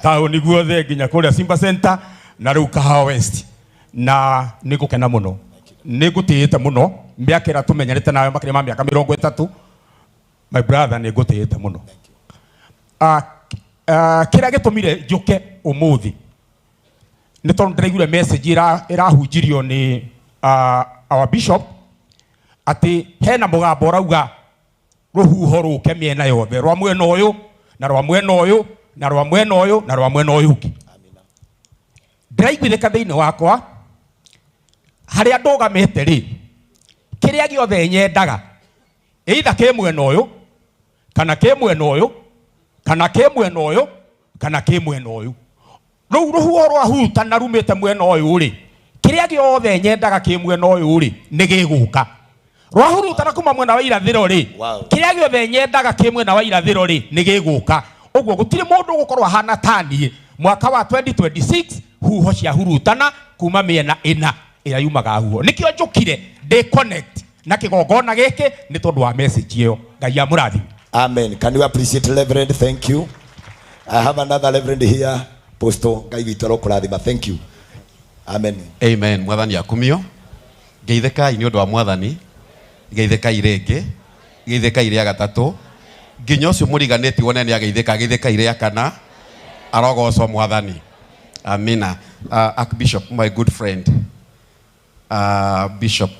taũni guothe nginya kũrĩa Simba Center na rĩu Kahawa West, na nĩ ngũkena mũno, nĩ ngũtĩĩte mũno mĩaka ĩrĩa tũmenyerete nayo makĩria ma mĩaka 30. My brother, nĩ ngũtĩĩte mũno. Kĩrĩa gĩtũmire njũke ũmũthĩ nĩ tondũ ndĩraiguire message ĩrahunjirio nĩ our bishop atĩ hena mũgambo ũrauga rũhuho rũke mĩena yothe, rwa mwena ũyũ na rwa mwena ũyũ na rwa mwena ũyũ na rwa mwena ũyũ ũngĩ. Ndĩraiguithĩka thĩinĩ wakwa harĩa ndũgamĩte rĩ, kĩrĩa gĩothe nyendaga either kĩ mwena ũyũ kana kĩ mwena ũyũ kana kĩ mwena ũyũ kana kĩ mwena ũyũ. Rũu rũhuho rwahurutana rumĩte mwena ũyũ rĩ, kĩrĩa gĩothe nyendaga kĩ mwena ũyũ rĩ nĩ gĩgũka. Rwahurutana kuma mwena wa irathĩro rĩ, kĩrĩa gĩothe nyendaga kĩ mwena wa irathĩro rĩ nĩ gĩgũka. Ũguo gũtirĩ mũndũ ũgũkorwo ahana ta niĩ mwaka wa 2026 huho ciahurutana kuma mĩena ĩna ĩrĩa yumaga huho. Nĩkĩo njũkire ndĩ connect na kĩgongona gĩkĩ nĩ tondũ wa message ĩyo. Ngai amũrathime. Amen. Can you appreciate Reverend? Thank you. I have another Reverend here. Posto Ngai witũ arokũrathima. Thank you. Amen. Amen. Mwathani akumio. Ngeithĩkai nĩ ũndũ wa Mwathani. Ngeithĩkai rĩngĩ. Ngeithĩkai rĩa gatatũ. Nginya ũcio mũriganĩtie wone nĩ ageithĩka, geithĩkai rĩa kana. Arogocwo Mwathani. Amina. Archbishop, my good friend. Bishop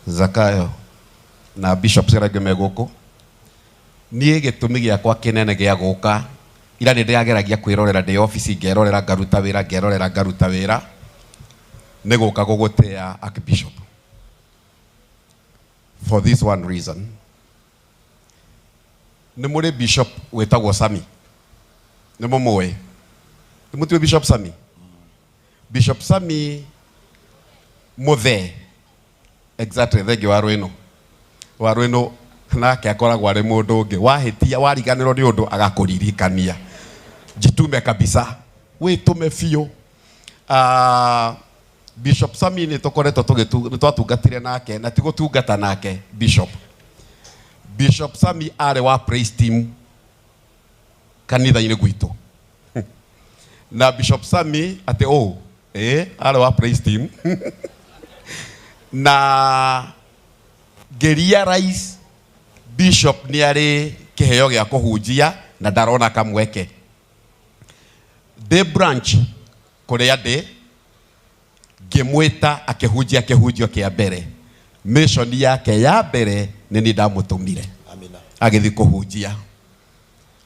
Zakayo na Bishop Serenge me gũkũ. Niĩ gĩtũmi gĩakwa kĩnene gĩa gũka, ira nĩ ndĩrageragia kwĩrorera ndĩ obici, ngerorera ngaruta wĩra, ngerorera ngaruta wĩra, nĩ gũka gũgũtĩa Archbishop. For this one reason. Nĩ mũrĩ Bishop wĩtagwo Sami. Nĩ mũmũĩ? Nĩ mũtiũĩ Bishop Sami? Bishop Sami Muthee. Exactly, thengi wa Rwĩnũ. Wa Rwĩnũ nake akoragwo arĩ mũndũ ũngĩ. Wahĩtia, wariganĩrwo nĩ ũndũ agakũririkania. Jitume kabisa. Wĩtũme biũ. Bishop Sami nĩ tũkoretwo tũgĩtu-, nĩ twatungatire nake, na ti gũtungata nake Bishop. Bishop Sami arĩ wa praise team kanitha-inĩ gwitũ. Na Bishop Sami atĩ ũ, arĩ wa praise team. Na ngĩrealize Bishop nĩ arĩ kĩheo gĩa kũhunjia na ndarona kamweke. Ndĩ branch kũrĩa ndĩ, ngĩmwĩta akĩhunjia kĩhunjio kĩa mbere. Mission yake ya mbere nĩ niĩ ndamũtũmire. Amina. Agĩthiĩ kũhunjia.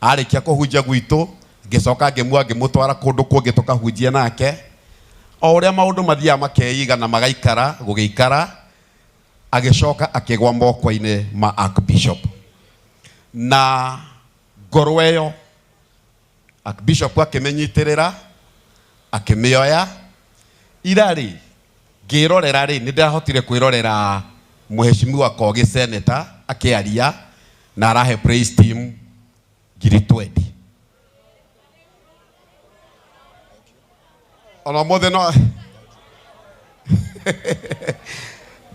Arĩkia kũhunjia gwitũ, ngĩcoka ngĩmua ngĩmũtwara kũndũ kũngĩ tũkahunjia nake. O ũrĩa maũndũ mathiaga makeiga na magaikara, gũgĩikara, agĩcoka akĩgwa moko-inĩ ma Archbishop. Na ngoro ĩyo Archbishop akĩmĩnyitĩrĩra, akĩmĩoya. Ira rĩ, ngĩrorera rĩ, nĩ ndĩrahotire kwĩrorera Mheshimiwa Kogi Senator akĩaria na arahe praise team ngiri twendi. Ona ũmũthĩ no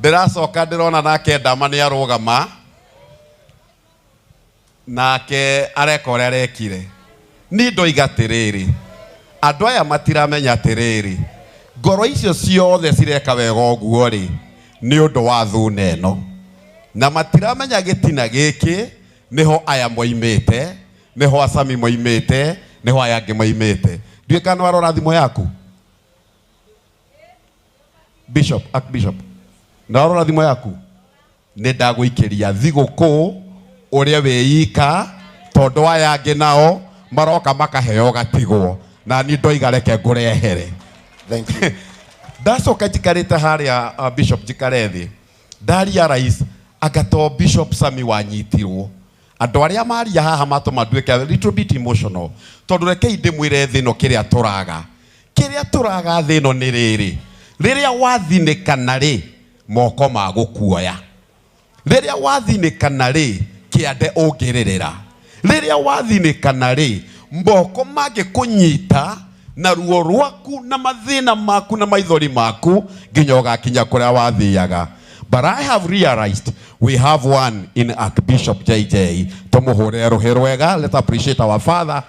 ndĩracoka ndĩrona nake Ndama nĩ arũgama nake areka ũrĩa arekire. Niĩ ndoiga atĩrĩrĩ, andũ aya matiramenya atĩrĩrĩ, Ngoro icio ciothe cireka wega ũguo rĩ, nĩ ũndũ wa thuna ĩno. Na matiramenya gĩtina gĩkĩ nĩho aya moimĩte, nĩho acami moimĩte, nĩho aya angĩ moimĩte. Ndiũĩ kana nĩwarora thimũ yaku? Bishop, Archbishop. Nĩwarora thimũ yaku? Nĩ ndagũikĩria thigũkũ ũrĩa wĩika tondũ aya angĩ nao maroka makaheo gatigwo na niĩ ndoiga reke ngũrehere. Thank you. Ndacoka njikarĩte harĩa Bishop njikare thĩ ndaria rais anga to Bishop Sami wanyitirwo andũ arĩa maria haha matũma nduĩke a little bit emotional tondũ rekei ndĩmwĩre thĩ ĩno kĩrĩa tũraga kĩrĩa tũraga thĩ ĩno nĩ rĩrĩ rĩrĩa wathinĩkana rĩ moko magũkuoya rĩrĩa wathinĩkana rĩ kĩande ũngĩrĩrĩra rĩrĩa wathinĩkana rĩ moko mangĩkũnyita na ruo rwaku na mathĩna maku na maithori maku nginya ũgakinya kũrĩa wathiaga. But I have realized we have one in Archbishop JJ. Tũmũhũrĩre rũhĩ rwega. Let's appreciate our father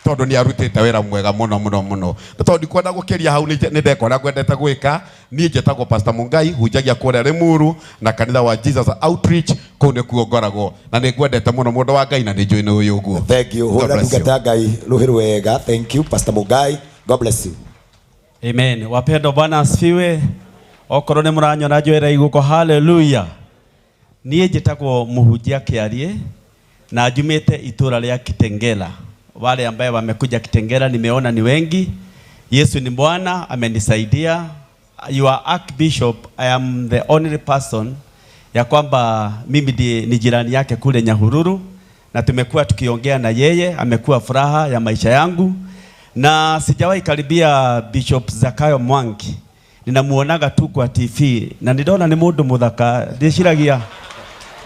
tondũ nĩ arutĩte wĩra mwega mũno mũno mũno. Na tondũ ndikwenda gũkĩria hau nĩ ndeka ũrĩa ngwendete gwĩka. Niĩ njĩtagwo Pastor Mungai, hunjagia kũrĩa Limuru na kanitha wa Jesus Outreach, kũu nĩkuo ngoragwo na nĩ ngwendete mũno mũndũ wa Ngai na nĩ njũĩ nĩ ũĩ ũguo. Thank you. God Hũra bless you. ndungata ya Ngai rũhĩ rwega. Thank you Pastor Mungai. God bless you. Amen. Wapendwa, Bwana asifiwe. Okorwo nĩ mũranyona njoere igũko, haleluya. Niĩ njĩtagwo Mũhunjia Kĩarie na njumĩte itũra rĩa Kitengela. Wale ambaye wamekuja Kitengela nimeona ni wengi. Yesu ni Bwana, amenisaidia. Your Archbishop, I am the only person ya kwamba mimi ni jirani yake kule Nyahururu na tumekuwa tukiongea na yeye, amekuwa furaha ya maisha yangu na sijawahi karibia Bishop Zakayo Mwangi. Ninamuonaga tu kwa TV na nindona ni mundu muthaka,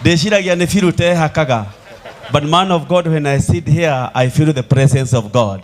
ndiciragia ni biru tehakaga. But man of God, when I sit here, I feel the presence of God.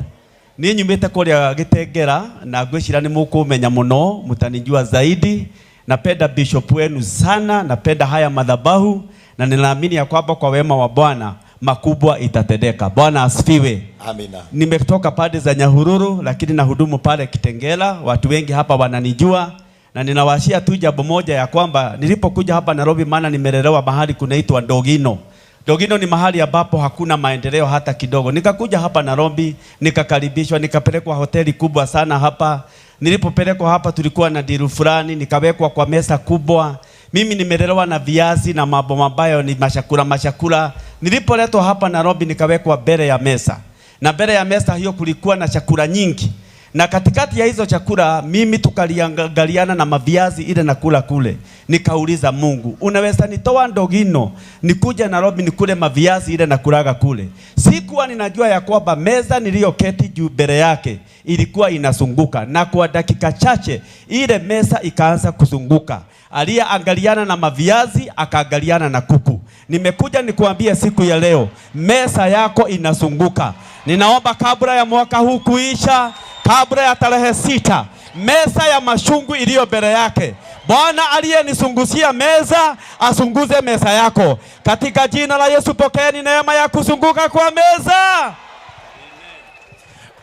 Niĩ nyumĩte kũrĩa Gĩtengera na ngwĩciria nĩ mũkũmenya mũno, mũtanijua zaidi. Napenda bishop wenu sana, napenda haya madhabahu na ninaamini ya kwamba kwa wema wa Bwana makubwa itatendeka. Bwana asifiwe. Amina. Nimetoka pande za Nyahururu lakini nahudumu pale Kitengela. Watu wengi hapa wananijua na ninawashia tu jambo moja ya kwamba nilipokuja hapa Nairobi, maana nimelelewa mahali kunaitwa Ndogino. Ndogino ni mahali ambapo hakuna maendeleo hata kidogo. Nikakuja hapa Nairobi, nikakaribishwa, nikapelekwa hoteli kubwa sana hapa. Nilipopelekwa hapa tulikuwa na diru fulani, nikawekwa kwa meza kubwa. Mimi nimelelewa na viazi na mambo mabaya ni mashakula mashakula. Nilipoletwa hapa Nairobi nikawekwa mbele ya meza. Na mbele ya meza hiyo kulikuwa na chakula nyingi. Na katikati ya hizo chakula mimi tukaliangaliana na maviazi ile nakula kule. Nikauliza Mungu, unaweza nitoa Ndogino nikuje Nairobi nikule maviazi ile nakulaga kule? Sikuwa ninajua ya kwamba meza niliyoketi juu mbele yake ilikuwa inasunguka, na kwa dakika chache ile meza ikaanza kuzunguka. Aliyeangaliana na maviazi akaangaliana na kuku. Nimekuja nikuambie siku ya leo, meza yako inasunguka. Ninaomba kabla ya mwaka huu kuisha, kabla ya tarehe 6, meza ya mashungu iliyo mbele yake, Bwana aliyenisungusia meza asunguze meza yako. Katika jina la Yesu, pokeeni neema ya kusunguka kwa meza.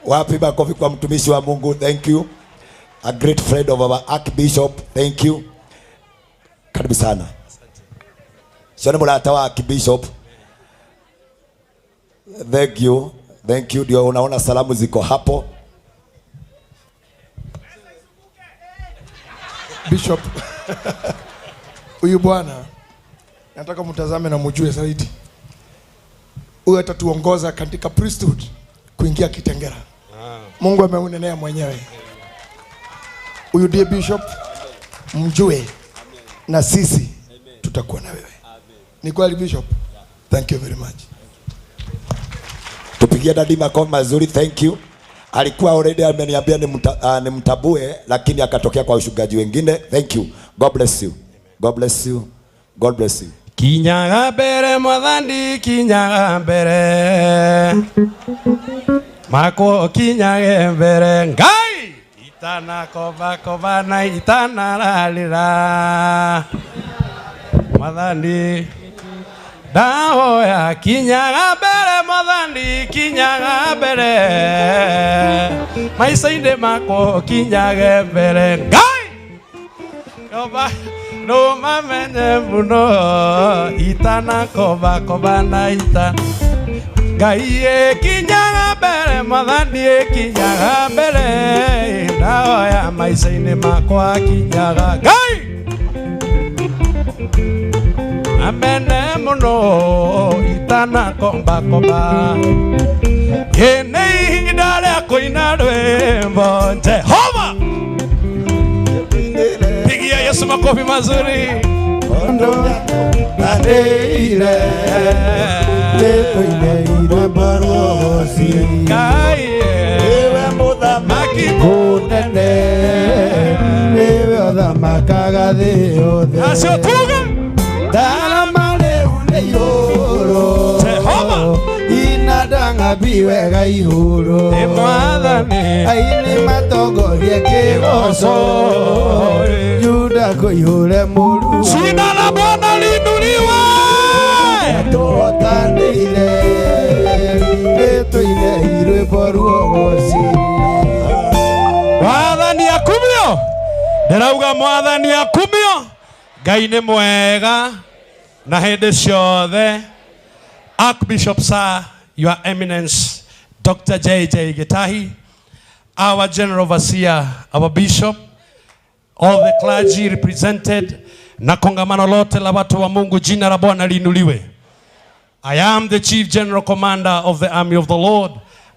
Wapi makofi kwa mtumishi wa Mungu. Thank you. A great friend of our Archbishop. Thank you. Karibu sana. Sione murata wa Archbishop. Thank you. Thank you. Ndio unaona salamu ziko hapo. Bishop, huyu bwana nataka mtazame na mjue zaidi. Huyu atatuongoza katika priesthood kuingia Kitengela. Mungu ameunenea mwenyewe. Huyu ndiye bishop, mjue na sisi tutakuwa na wewe. Ni kweli bishop? Thank you very much. Tupigie dadi makofi mazuri. Thank you. Alikuwa already ameniambia nimtabue, lakini akatokea kwa ushugaji wengine. Thank you. God bless you. God bless you. God bless you. Kinyaga mbere mwathani, kinyaga mbere. Mako kinyage mbere Ngai. Itana koba koba na itana lalira. Mwathani Ndahoya kinyaga mbere mwathani kinyaga mbere maica-inĩ makwa kinyage mbere Ngai Koba nũmamenye mũno itanakobakoba na ita Ngai ĩkinyaga mbere mwathani ĩkinyaga mbere ndahoya maica-inĩ makwa kinyaga Ngai amene mũno itanakombakomba ĩ nĩ ihinda rĩa kũina rwĩmbo Jehova. Pigia Yesu makofi mazuri. Ngai Niwe mũthamaki mũnene niwe ũthamakaga thĩ yothe acio tuge ndarama rĩu nĩ ihũrũ Jehova inanda ng'ambi wega ihũrũ nĩ mwathani aini matongorie kĩgoco Juda kũihũre mũru Jina la Bwana liinuliwe. Tũhotanĩire nĩtũine rwĩmbo ruogoci Mwathani akumio ndĩrauga mwathani akumio Ngai nĩ mwega na hĩndĩ ciothe. Archbishop Sir, Your Eminence Dr. J.J. Gitahi, our General Overseer, our Bishop, all the clergy represented na kongamano lote la watu wa Mungu, jina la Bwana liinuliwe. I am the Chief General Commander of the Army of the Lord,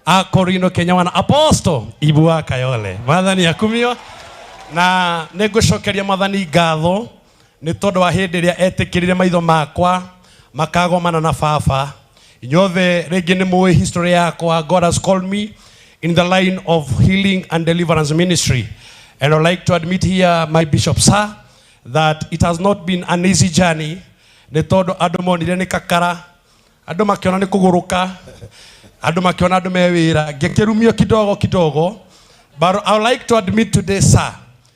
Akorino Kenyawana, Apostle Ibua Kayole. Mwathani akumio na nĩngũcokeria mwathani ngatho nĩ tondũ wa hĩndĩ ĩrĩa etĩkĩrire maitho makwa makagomana na baba. Inyuothe rĩngĩ nĩ mũĩ history yakwa. God has called me in the line of healing and deliverance ministry. And I'd like to admit here, my bishop, sir, that it has not been an easy journey. Nĩ tondũ andũ monire nĩ kakara, andũ makĩona nĩ kũgũrũka, andũ makĩona andũ me wĩra, ngĩkĩrumio kidogo kidogo. But I would like to admit today, sir,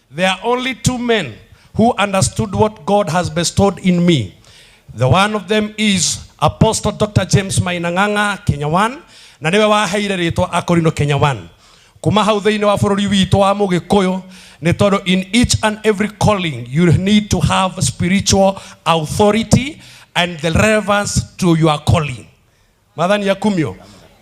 there are only two men who understood what God has bestowed in me. The one of them is Apostle Dr. James Mainang'ang'a, Kenya One, na niwe waheire rĩtwa Akorino Kenya One. Kuma hau thĩinĩ wa bũrũri witũ wa Mũgĩkũyũ, nĩ tondũ in each and every calling you need to have spiritual authority and the relevance to your calling. Mwathani akumio.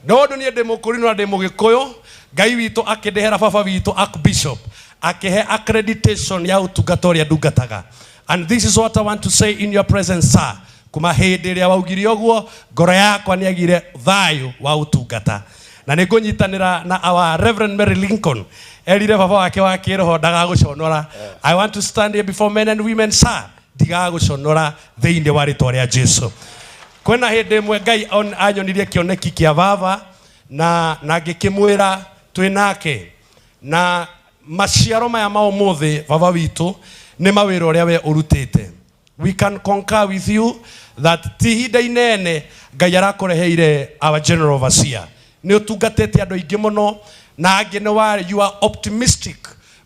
No ũndũ niĩ ndĩ Mũkũrinũ na ndĩ Mũgĩkũyũ, Ngai witũ akĩndehera baba witũ Archbishop, akĩhe accreditation ya ũtungata ũrĩa ndungataga. And this is what I want to say in your presence, sir. Kuma hĩndĩ ĩrĩa waugire ũguo, ngoro yakwa nĩagire thayũ wa ũtungata. Na nĩngũnyitanĩra na our Reverend Mary Lincoln. Erire baba wake wa kĩroho ndagagũconora. I want to stand here before men and women, sir. Ndigagũconora thĩinĩ wa rĩtwa rĩa Jesu. Kwĩna hĩndĩ ĩmwe Ngai anyonirie kĩoneki kĩa baba na ngĩkĩmwĩra twĩ nake. Na maciaro maya ma ũmũthĩ baba witũ nĩ mawĩra ũrĩa we ũrutĩte. We can concur with you that ti ihinda inene Ngai arakũreheire our general overseer. Nĩ ũtungatĩte andũ aingĩ mũno na angĩ nĩ warĩ, you are optimistic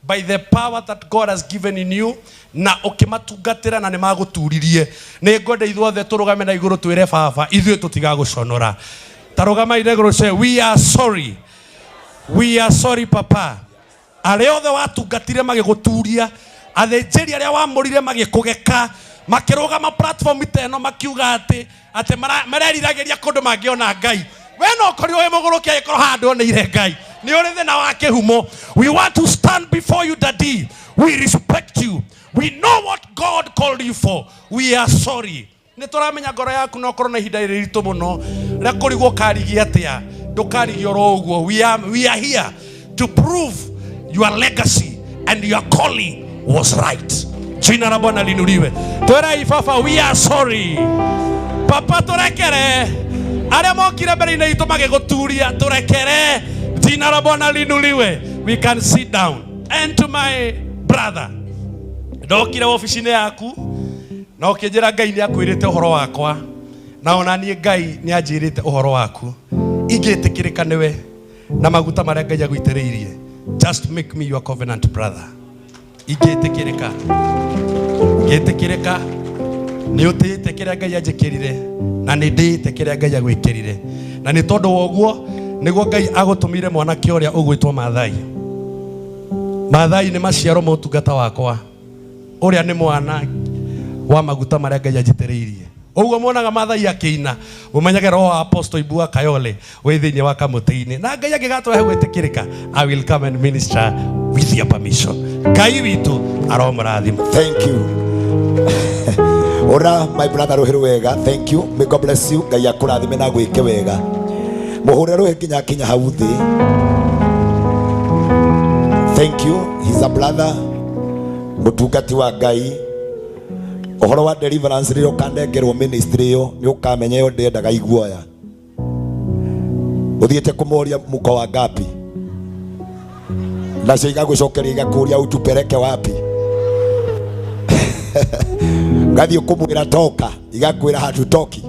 by the power that God has given in you na ũkĩmatungatĩra na nĩ magũturirie. Nĩ ngwenda ithuothe tũrũgame na igũrũ twĩre baba ithuĩ tũtigagũconora. Ta rũgamai na igũrũ say we are sorry. We are sorry papa. Arĩa othe watungatire magĩgũturia, athĩnjĩri arĩa wamũrire magĩkũgeka, makĩrũgama platform ta ĩno makiuga atĩ mareriragĩria kũndũ mangĩona Ngai. We no ũkorirwo wĩ mũgũrũki angĩkorwo handũ oneire Ngai. Nĩ ũrĩ thĩna wa kĩhumo. We want to stand before you, Daddy. We respect you. We know what God called you for. We are sorry. Nĩ tũramenya ngoro yaku no ũkorwo na ihinda rĩritũ mũno rĩa kũrigwo ũkarigia atĩa. Ndũkarigie oro ũguo. We are here to prove your legacy and your calling was right. Jina la Bwana liinuliwe. Twerai baba, we are sorry. Papa tũrekere. Arĩa mokire mbere-inĩ itũ magĩgũturia, tũrekere. Jina la Bwana liinuliwe. We can sit down. And to my brother, ndokire ofici-inĩ yaku na ũkĩnjĩra Ngai nĩ akwĩrĩte ũhoro wakwa, na ona niĩ Ngai nĩ anjĩrĩte ũhoro waku. Ingĩtĩkĩrĩka nĩwe na maguta marĩa Ngai agũitĩrĩirie, just make me your covenant brother. Ingĩtĩkĩrĩka, ingĩtĩkĩrĩka, Nĩ ũtĩĩte kĩrĩa Ngai anjĩkĩrire na nĩ ndĩĩte kĩrĩa Ngai agwĩkĩrire. Na nĩ tondũ wa ũguo nĩguo Ngai agũtũmire mwanake ũrĩa ũgwĩtwo Maathai. Maathai nĩ maciaro ma ũtungata wakwa ũrĩa nĩ mwana wa maguta marĩa Ngai anjitĩrĩirie. Ũguo muonaga Maathai akĩina ũmenyage roho wa Apostle Ibua Kayole wĩ thĩinĩ wa kamũtĩ-inĩ na Ngai angĩgatũhe gwĩtĩkĩrĩka, I will come and minister with your permission. Ngai witũ aromũrathima. Thank you. Ora my brother ruhi wega. Thank you. May God bless you. Ngai akũrathime na gwĩke wega. Mũhũre rũhĩ nginya kinya hau thĩ. Thank you. He's a brother. Mũtungati wa Ngai. Ũhoro wa deliverance rĩrĩa ũkanengerwo ministry ĩyo nĩ ũkamenya ĩyo ndĩendaga iguoya. Ũthiĩte kũmoria mũko wa ngapi nacio igagũcokeria igakũria utupeleke wapi. Ngathiĩ kũmwĩra toka igakwĩra hatutoki.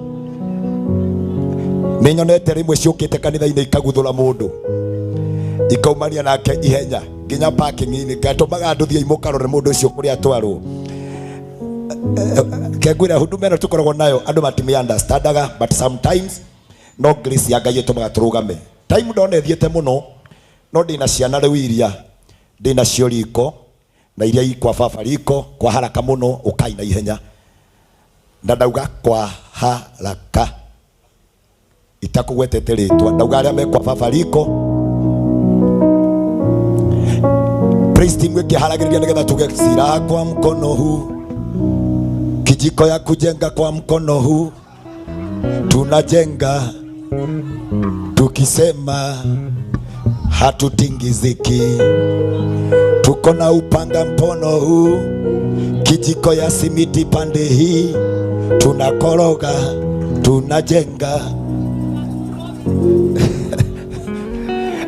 Nĩ nyonete rĩmwe ciũkĩte kanitha-inĩ ikaguthũra mũndũ ikaumania nake ihenya nginya parking-inĩ, ngatũmaga andũ thiĩ mũkarore mũndũ ũcio kũrĩa atwarwo. Kengwĩra huduma ĩno tũkoragwo nayo andũ matimĩ understandaga, but sometimes no grace ya Ngai ĩtũmaga tũrũgame. Time ndona ĩthiĩte mũno no ndĩna ciana rĩu iria ndĩna cio riko na iria ikwa baba riko kwa haraka mũno ũkai na ihenya na ndauga kwa haraka itakũgwetete rĩtwa ndauga arĩa me kwa baba riko. Praise team ĩkĩharagĩrĩria nĩgetha tuge silaha kwa mkono huu, kijiko ya kujenga kwa mkono huu, tunajenga tukisema hatutingiziki, tuko na upanga mkono huu, kijiko ya simiti pande hii, tunakoroga tunajenga.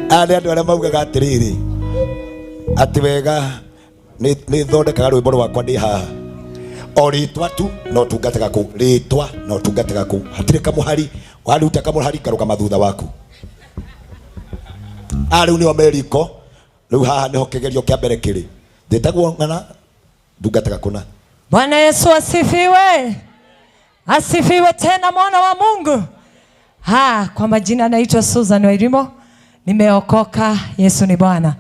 Arĩa andũ arĩa maugaga atĩrĩrĩ atĩ wega nĩ thondekaga rwĩmbo rwakwa ndĩ haha o rĩtwa tu no tungataga kũu, rĩtwa no tungataga kũu, hatirĩ kamũhari waruta kamũhari karũgama thutha waku. Rĩu nĩo meriko rĩu haha nĩho kĩgerio kĩa mbere kĩrĩ ndĩtagwo ng'ana ndungataga kũna. Bwana Yesu asifiwe, asifiwe tena mwana wa Mungu. Ha, kwa majina naitwa Susan Wairimo, nimeokoka, Yesu ni Bwana.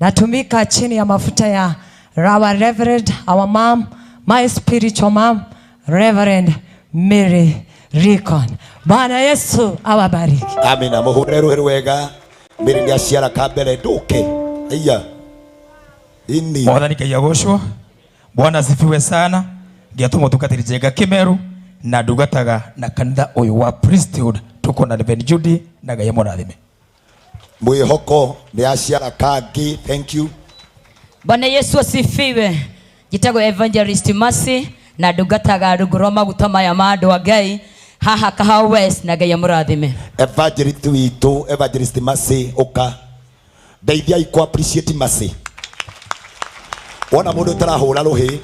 Natumika chini ya mafuta ya our Reverend, our mom, my spiritual mom, Reverend Mary Rikon. Bwana Yesu awabariki. Amina. Muhure ruhe wega. Mary nĩ aciara ka mbere nduke. Aya. Ini. Mwathani Ngai agocwo. Bwana asifiwe sana. Ngiatũmwo tungatĩri Njenga Kĩmeru na ndungataga na kanitha ũyũ wa priesthood tuko na Reverend Judy na Ngai amũrathime. Mwĩhoko nĩ aciara kangi. Thank you. Bwana Yesu asifiwe. Njĩtagwo Evangelist Mercy na ndungataga rungu rwa maguta maya ma andũ a Ngai haha Kahawa West na Ngai amũrathime. Evangelist witũ Evangelist Mercy ũka ndeithiai ku appreciate Mercy. Wona mũndũ ũtarahũra rũhĩ,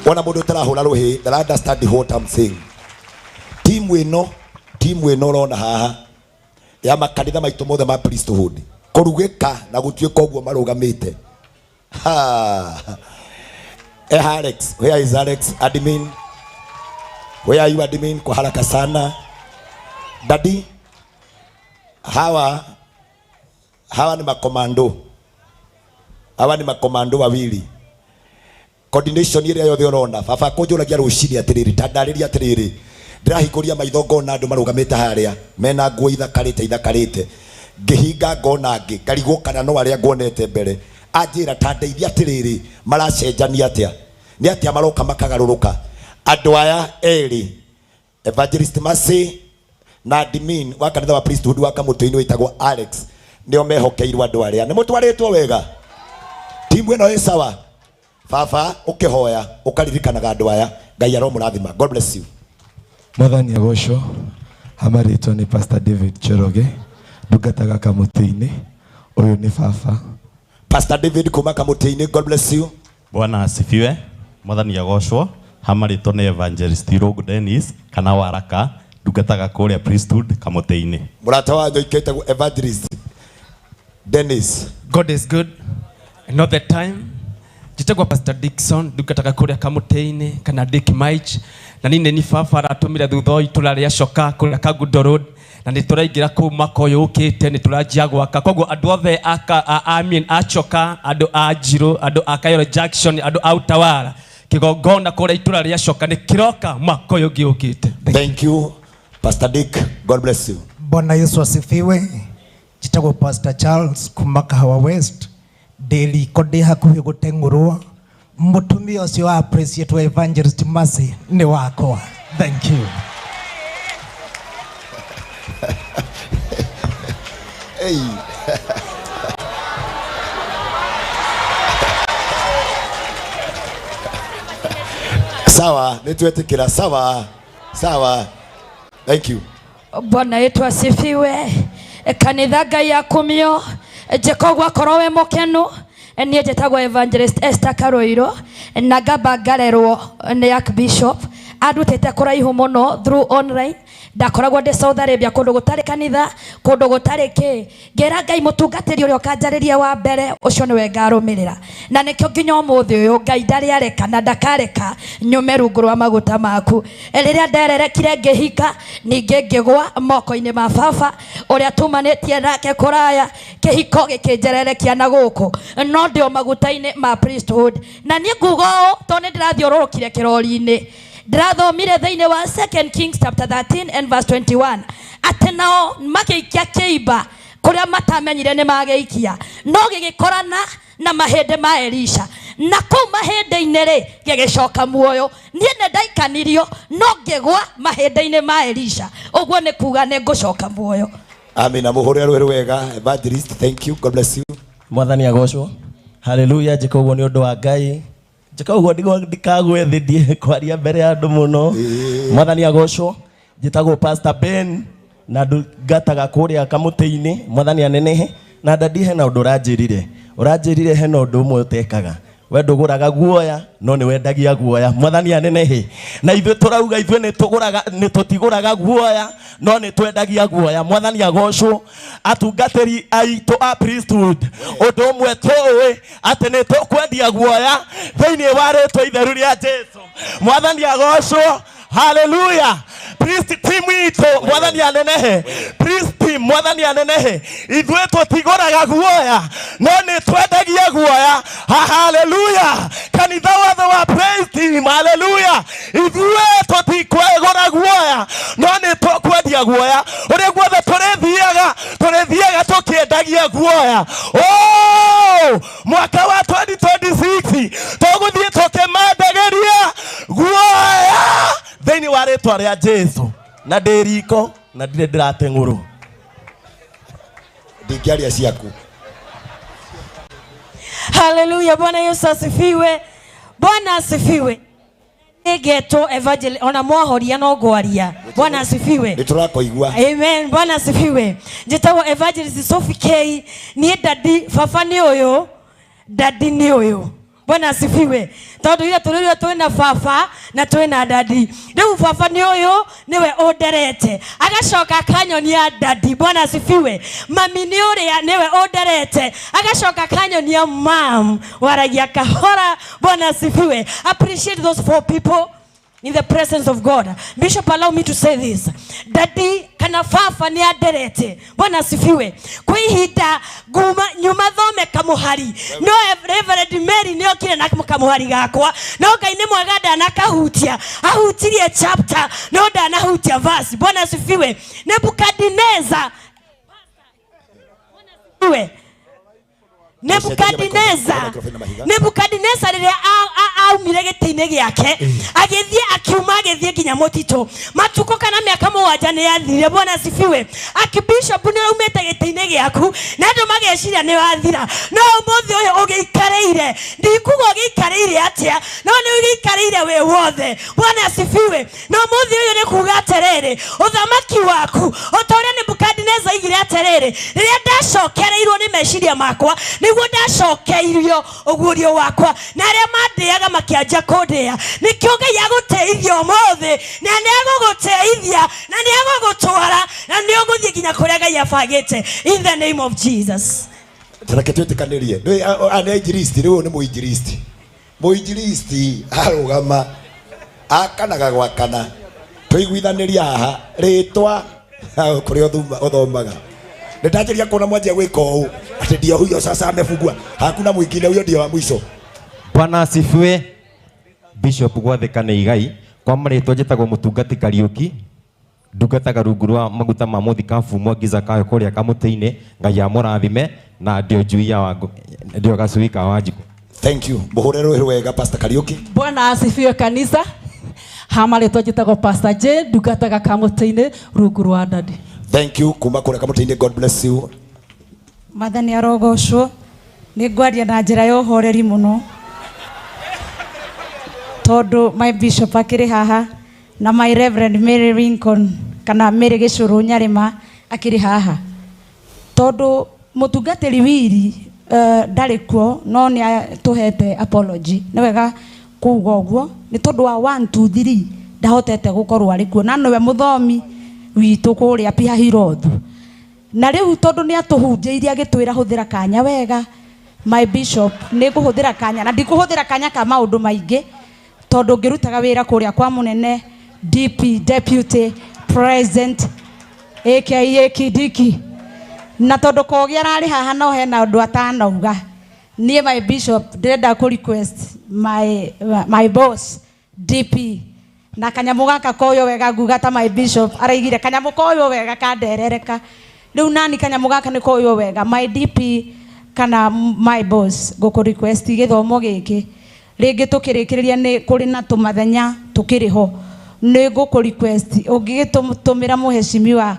wona mũndũ ũtarahũra rũhĩ ndara understand what I'm saying. Timu ĩno ũrona haha ya makanitha maitũ mothe ma priesthood kũrugĩka na gũtuĩka ũguo marũgamĩte. Ha. Alex, where is Alex? Admin. Where are you admin? Kwa haraka sana. Daddy, hawa ni makomando. Hawa ni makomando wawili. Coordination ĩrĩa yothe ũrona. Baba kũnjũragia rũcinĩ atĩrĩrĩ, ta ndarĩria atĩrĩrĩ. Ndĩrahingũria maitho ngona andũ marũgamĩte harĩa mena nguo ithakarĩte. Ngĩhinga ngona angĩ, ngarigwo kana no arĩa nguonete mbere. Anjĩra ta ndeithia atĩrĩrĩ, maracenjania atĩa? Nĩ atĩa maroka makagarũrũka? Andũ aya erĩ, Evangelist Mercy na admin wa kanitha wa priesthood wa Kamũtĩ-inĩ wĩtagwo Alex, nĩo mehokeirwo andũ arĩa. Nĩ mũtwarĩtwo wega? Timu ĩno ĩ sawa? Baba ũkĩhoya ũkaririkanaga andũ aya. Ngai aromũrathima. God bless you. Mwathani agocwo. Amarĩtwo nĩ Pastor David Njoroge, ndungataga Kamũtĩ-inĩ. Ũyũ nĩ baba. Pastor David kuma Kamũtĩ-inĩ, God bless you. Bwana asifiwe. Mwathani agocwo. Hamarĩtwo nĩ Evangelist Irũngũ Dennis kana Waraka, ndungataga kũrĩa priesthood Kamũtĩ-inĩ. Mũrata wa Njoki etagwo Evangelist Dennis. God is good and all the time. Njĩtagwo Pastor Dickson, ndungataga kũrĩa Kamũtĩ-inĩ kana Dick Mike, na niĩ nĩ ni baba aratũmire thutha wa itũra rĩa Coka kũrĩa Kangundo Road, na nĩ tũraingĩra kũu mwaka ũyũ ũkĩte, nĩ tũranjia gwaka. Koguo andũ othe a I mean, a Coka, andũ a Njirũ, andũ a Kayole Junction, andũ a Utawala, kĩgongona kũrĩa itũra rĩa Coka nĩ kĩroka mwaka ũyũ ũngĩ ũkĩte. Thank you, Pastor Dick. God bless you. Bwana Yesu asifiwe. Njĩtagwo Pastor Charles kuma Kahawa West. Ndĩ riko ndĩ hakuhĩ gũteng'ũrwo. Mũtumia ũcio wa appreciate wa Evangelist Mercy nĩ wakwa. Thank you. Hey. Sawa, nĩtwetĩkĩra. Sawa, sawa. Thank you. Bwana yetu asifiwe. Kanitha Ngai akumio. Njĩka ũguo akorwo wĩ mũkenu. Niĩ njĩtagwo Evangelist Esther Karoiro na ngamba ngarerwo nĩ Archbishop. Andutĩte kũraihu mũno through online. Ndakoragwo ndĩ Saudi Arabia kũndũ gũtarĩ kanitha, kũndũ gũtarĩ kĩ. Ngĩra Ngai mũtungatĩri ũrĩa ũkanjarĩria wa mbere ũcio nĩwe ngarũmĩrĩra. Na nĩkĩo nginya ũmũthĩ ũyũ Ngai ndarĩ areka na ndakareka nyume rungu rwa maguta maku. Rĩrĩa ndererekire ngĩhika, ningĩ ngĩgwa moko-inĩ ma baba ũrĩa tumanĩtie nake kũraya, kĩhiko gĩkĩnjererekia na gũkũ, no ndĩ o maguta-inĩ ma priesthood. Na niĩ nguga ũũ tondũ nĩ ndĩrathiũrũrũkire kĩrori-inĩ. Ndĩrathomire thĩinĩ wa 2 Kings chapter 13 and verse 21 atĩ nao makĩikia kĩimba kũrĩa matamenyire nĩ magĩikia, no gĩgĩkorana na mahĩndĩ ma Elisha, na kũu mahĩndĩ-inĩ rĩ gĩgĩcoka muoyo. Niĩ nĩ ndaikanirio no ngĩgwa mahĩndĩ-inĩ ma Elisha, ũguo nĩ kuga nĩ ngũcoka muoyo. Amina. Mũhũrĩre rũhĩ rwega. Evangelist, thank you. God bless you. Mwathani agocwo. Haleluya. Njĩka ũguo nĩ ũndũ wa Ngai. Njĩka ũguo nĩguo ndikagwe thĩ ndiĩ kwaria mbere ya andũ mũno. Mwathani agocwo. Njĩtagwo Pastor Ben na ndungataga kũrĩa Kamũtĩ-inĩ. Mwathani anenehe. Na dadi hena ũndũ ũranjĩrire. Ũranjĩrire hena ũndũ ũmwe ũtekaga. We ndũgũraga guoya no nĩ wendagia guoya. Mwathani anenehe. Na ithuĩ tũrauga ithuĩ nĩ tũgũraga, nĩ tũtigũraga guoya no nĩ twendagia guoya. Mwathani agocwo. Atungatĩri aitũ a priesthood, ũndũ ũmwe tũĩ atĩ nĩ tũkwendia guoya thĩinĩ wa rĩtwa itheru rĩa Jesu. Mwathani agocwo. Haleluya. Priest team itũ, Mwathani anenehe. Priest team, Mwathani anenehe. Ithuĩ tũtigũraga guoya no nĩ twendagia guoya. Haleluya. Kanitha wothe wa praise team, haleluya. Ithuĩ tũtikwegũra guoya no nĩ tũkwendia guoya. Ũrĩa guothe tũrĩthiaga, tũrĩthiaga tũkĩendagia guoya. Oh, mwaka wa 2026 tũgũthiĩ tũkĩmendagĩria guoya thĩinĩ wa rĩtwa rĩa Jesu. Na ndĩ riko na ndirĩ ndĩrateng'ũrwo. Ndingĩaria ciaku. Haleluya. Bwana Yesu asifiwe. Bwana asifiwe. Nĩngetwo Evangel, ona mwahoria no ngwaria. Bwana asifiwe. Nĩ tũrakoigua. Amen. Bwana asifiwe. Njĩtagwo Evangelist Sophie K. Niĩ dadi, baba nĩ ũyũ, dadi nĩ ũyũ. Bwana asifiwe. Tondũ ithuĩ tũrĩ twĩna baba na twĩna dadi. Rĩu baba nĩ ũyũ, nĩwe ũnderete. Agacoka akanyonia dadi. Bwana asifiwe. Mami nĩ ũrĩa, nĩwe ũnderete. Agacoka akanyonia mam. Waragia kahora. Bwana asifiwe. Appreciate those four people in the presence of God. Bishop, allow me to say this. Daddy kana baba nĩ anderete. Bwana asifiwe. Kwĩ ihinda nguma nyuma thome kamuhari. No Reverend Mary nĩ okire na kamuhari gakwa. No Ngai nĩ mwega ndanakahutia. Ahutirie chapter no ndanahutia verse. Bwana asifiwe. Nebukadnezar. Asifiwe. Nebukadnezar rĩrĩa aumire gĩtĩ-inĩ gĩake, agĩthiĩ akiuma agĩthiĩ nginya mũtitũ. Matukũ kana mĩaka 7 nĩ yathirire. Bwana asifiwe. Archbishop nĩ aumĩte gĩtĩ-inĩ gĩaku na andũ mageciria nĩ wathira, no ũmũthĩ ũyũ ũgĩikarĩire, ndikuga ũgĩikarĩire atĩa, no nĩ ũgĩikarĩire wĩ wothe. Bwana asifiwe. Na ũmũthĩ ũyũ nĩ kuga atĩrĩrĩ, ũthamaki waku o ta ũrĩa Nebukadnezar aigire atĩrĩrĩ, rĩrĩa ndacokereirwo nĩ meciria makwa, nĩguo ndacokeirio ũguũrio wakwa, na arĩa mandĩaga makĩanjia kũndĩa. Nĩkĩo Ngai agũteithia ũmũthĩ, na nĩ agũgũteithia, na nĩ agũgũtwara, na nĩ ũgũthiĩ nginya kũrĩa Ngai abangĩte. In the name of Jesus. Reke twĩtĩkanĩrie. Nĩ ainjiristi, rĩu ũyũ nĩ mũinjiristi. Mũinjilisti arũgama akanaga gwakana tũiguithanĩria haha rĩtwa kũrĩa ũthomaga. Nĩndanjĩria kuona mwanjia gwĩka ũũ atĩ ndio huyo sasa amefungua, hakuna mwingine, huyo ndio wa mwisho. Bwana asifiwe. Bishop gwathĩka nĩ igai kwa marĩtwa njĩtagwo mũtungati Kariũki, ndungataga rungu rwa maguta ma mũthikabu Mwangi Zakayo kũrĩa Kamũtĩ-inĩ. Ngai amũrathime na ndio njui ya wangu, ndio gacui ka Wanjikũ. Thank you. Mũhũre rũhĩ wega Pastor Kariũki. Bwana asifiwe kanitha. Ha marĩtwa njĩtagwo Pastor Jane, ndungataga Kamũtĩ-inĩ rungu rwa Daddy. Thank you kuma kũrĩa Kamũtĩ-inĩ. God bless you. Mwathani arogocwo. Nĩ ngwaria na njĩra ya ũhoreri mũno tondũ my bishop akĩrĩ haha na my reverend Mary Lincoln kana Mary Gĩcũrũ Nyarĩma akĩrĩ haha, tondũ mũtungatĩri Wiri ndarĩ kuo no nĩ atũhete apology. Nĩ wega kuuga ũguo nĩ tondũ wa 1 2 3 ndahotete gũkorwo arĩ kuo na nĩwe mũthomi witũ kũrĩa Pihahirothu. Na rĩu tondũ nĩ atũhunjĩirie agĩtwĩra hũthĩra kanya wega, my bishop nĩ ngũhũthĩra kanya na ndikũhũthĩra kanya ka maũndũ maingĩ tondũ ngĩrutaga wĩra kũrĩa kwa mũnene DP Deputy President aka Kindiki, na tondũ Kogi ararĩ haha no hena ũndũ atanauga. Niĩ my bishop ndĩrenda kũ request my boss DP na kanyamũ gaka koywo wega nguga ta my bishop araigire kanyamũ koywo wega kanderereka. Rĩu nani kanyamũ gaka nĩ koywo wega, my DP kana my boss ngũkũ request gĩthomo gĩkĩ rĩngĩ tũkĩrĩkĩrĩria nĩ kũrĩ na tũmathenya tũkĩrĩ ho, nĩ ngũkũ request ũngĩgĩtũmĩra mũheshimiwa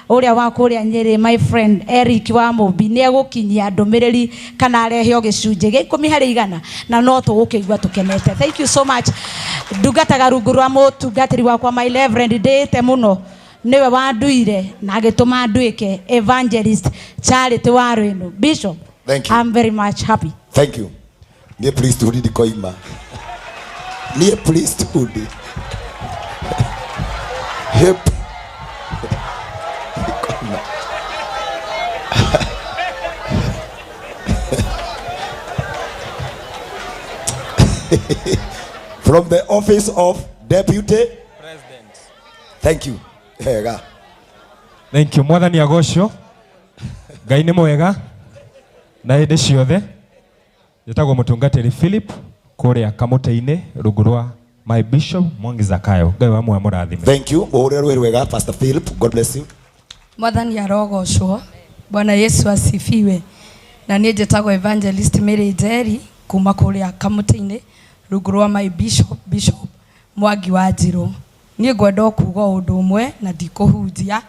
ũrĩa wa kũrĩa Nyĩrĩ my friend Eric wa Mũmbi nĩ egũkinyia ndũmĩrĩri kana arehe o gĩcunjĩ gĩa 10 harĩ 100 na no tũgũkĩigua tũkenete. Thank you so much. Ndungataga rungu rwa mũtungatĩri wakwa my reverend ndĩĩte mũno, nĩwe wanduire na agĩtũma nduĩke evangelist Charity wa Rwĩnũ. Bishop, thank you. I'm very much happy. Thank you. Niĩ priesthood ndikoima. Niĩ priesthood. Hip. From the office of Deputy President. Thank you. Hega. Thank you. Mwathani agocwo. Ngai nĩ mwega na hĩndĩ ciothe. Njĩtagwo mũtungatĩri Philip kũrĩa Kamũtĩ-inĩ rungu rwa my bishop Mwangi Zakayo. Ngai wa muoyo mũrathime. Thank you. Mũhũre rũhĩ rwega Pastor Philip. God bless you. Mwathani arogocwo. Bwana Yesu asifiwe. Na niĩ njĩtagwo Evangelist Mary Njeri kuma kũrĩa Kamũtĩ-inĩ rungu rwa my bishop, Bishop Mwangi wa Njirũ. Niĩ ngwenda o kuga ũndũ ũmwe na ndikũhunjia,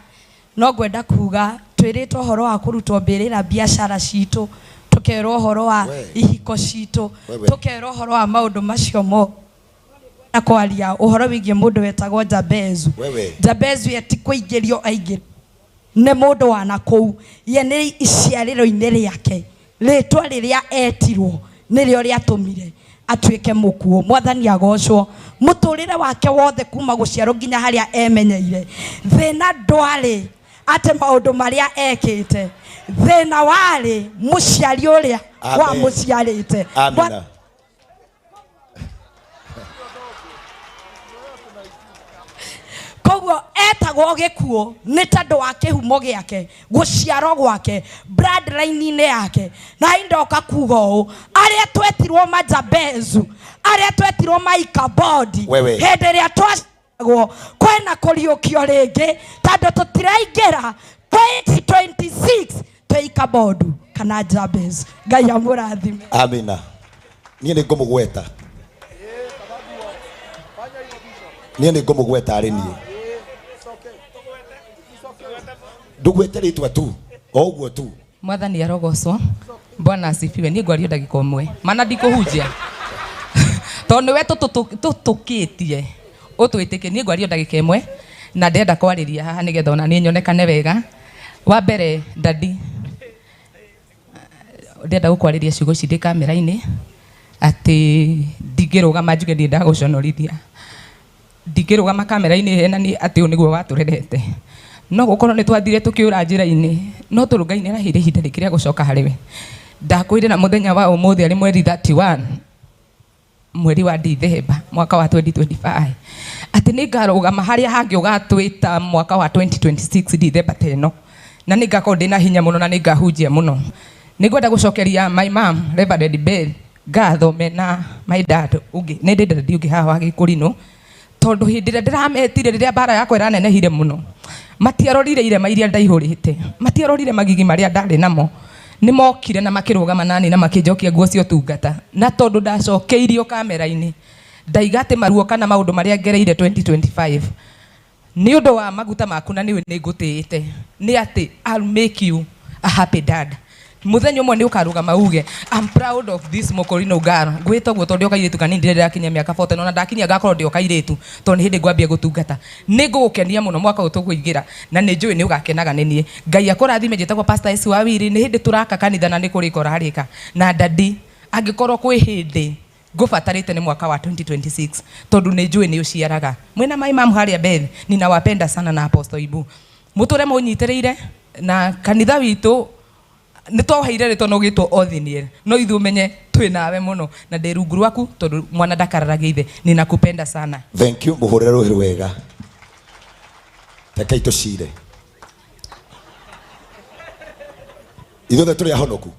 no ngwenda kuga twĩrĩtwo ũhoro wa kũrutwo mbĩrĩra biacara citũ, tũkerwo ũhoro wa ihiko citũ, tũkerwo ũhoro wa maũndũ macio mo na kwaria ũhoro wĩgiĩ mũndũ wetagwo Jabezu. Jabezu ye ti kũingĩrio aingĩ, nĩ mũndũ wa nakũu, ye nĩ iciarĩro-inĩ rĩake rĩtwa rĩrĩa etirwo nĩrĩo rĩatũmire atuĩke mũkuũ. Mwathani agocwo. Mũtũrĩre wake wothe kuma gũciarwo nginya harĩa emenyeire, thĩna ndwarĩ atĩ maũndũ marĩa ekĩte, thĩna warĩ mũciari ũrĩa wamũciarĩte. Amina. Koguo etagwo gĩkuũ nĩ tondũ wa kĩhumo gĩake, gũciarwo gwake, bloodline-inĩ yake. Na ndoka kuga ũũ, arĩa twetirwo Majabezu, arĩa twetirwo Maikabodi, hĩndĩ ĩrĩa twaciaragwo kwĩna kũriũkio rĩngĩ, tondũ tũtiraingĩra 2026 twĩ Ikabodu kana Jabezu. Ngai amũrathime. Amina. Niĩ nĩ ngũmũgweta. Niĩ nĩ ngũmũgweta arĩ niĩ. Ndũgwete rĩtwa tu, o ũguo tu. Mwathani arogocwo. Bwana asifiwe. Niĩ ngwaria ndagĩka ũmwe mana ndikũhunjia tondũ nĩwe tũtũkĩtie ũtwĩtĩkie. Niĩ ngwaria ndagĩka ĩmwe na ndĩrenda kwarĩria haha nĩgetha ona niĩ nyonekane wega. Wa mbere dadi, ndĩrenda gũkwarĩria ciugo ici ndĩ kamera-inĩ atĩ ndingĩrũgama njuge niĩ ndagũconorithia, ndingĩrũgama kamera-inĩ henanie atĩ ũyũ nĩguo watũrerete. No gũkorwo nĩ twathire tũkĩũra njĩra-inĩ, no tondũ Ngai nĩ araheire ihinda rĩngĩ rĩa gũcoka harĩ we. Ndakwĩrĩra mũthenya wa ũmũthĩ arĩ mweri 31 Mweri wa Dithemba mwaka wa 2025 atĩ nĩ ngarũgama harĩa hangĩ ũgatwĩta mwaka wa 2026 Dithemba ta ĩno, na nĩ ngakorwo ndĩna hinya mũno na nĩ ngahunjia mũno. Nĩ ngwenda gũcokeria my mom Reverend Bell ngatho mena my dad ũngĩ, nĩ ndĩ dad ũngĩ haha wa Gĩkũrinũ, tondũ hĩndĩ ĩrĩa ndĩrametire rĩrĩa mbara yakwa ĩranenehire mũno, matiarorire irema iria ndaihũrĩte, matiarorire magigi marĩa ndarĩ namo, nĩ mokire na makĩrũgama nani na makĩnjokia nguo cia ũtungata. Na tondũ ndacokeirio kamera-inĩ, ndaiga atĩ maruo kana maũndũ marĩa ngereire 2025 nĩ ũndũ wa maguta maku na nĩwe nĩ ngũtĩĩte, nĩ atĩ I'll make you a happy dad. Muthenya ũmwe nĩ ũkarũgama uge I'm proud of this Mokorino girl. Ngwĩta ũguo tondũ ndĩ o kairĩtu kanini, ndirĩ ndĩrakinyia mĩaka 40, na ndakinyia ngakorwo ndĩ o kairĩtu, tondũ nĩ hĩndĩ ngwambia gũtungata. Nĩ ngũgũkenia mũno mwaka ũyũ tũkũingĩra, na nĩ njũĩ nĩ ũgakenaga nĩ niĩ. Ngai akũrathime. Njĩtagwo Pastor S wa Wiri. Nĩ hĩndĩ tũraka kanitha na nĩ kũrĩka ũrarĩka. Na dadi, angĩkorwo kwĩ hĩndĩ ngũbatarĩte nĩ mwaka wa 2026, tondũ nĩ njũĩ nĩ ũciaraga. Mwĩna my mom harĩa Beth, ninawapenda sana, na Apostle Ibu, mũtũre mũnyitĩrĩire. Na kanitha witũ nĩ twaheire rĩtwa no gĩtwo Othniel, no ithuĩ ũmenye twĩ nawe mũno na ndĩ rungu rwaku, tondũ mwana ndakararagia ithe. Ninakupenda sana. Thank you. Muhurire ruhi rwega. Rekei tũcire ithuothe tũrĩ ahonoku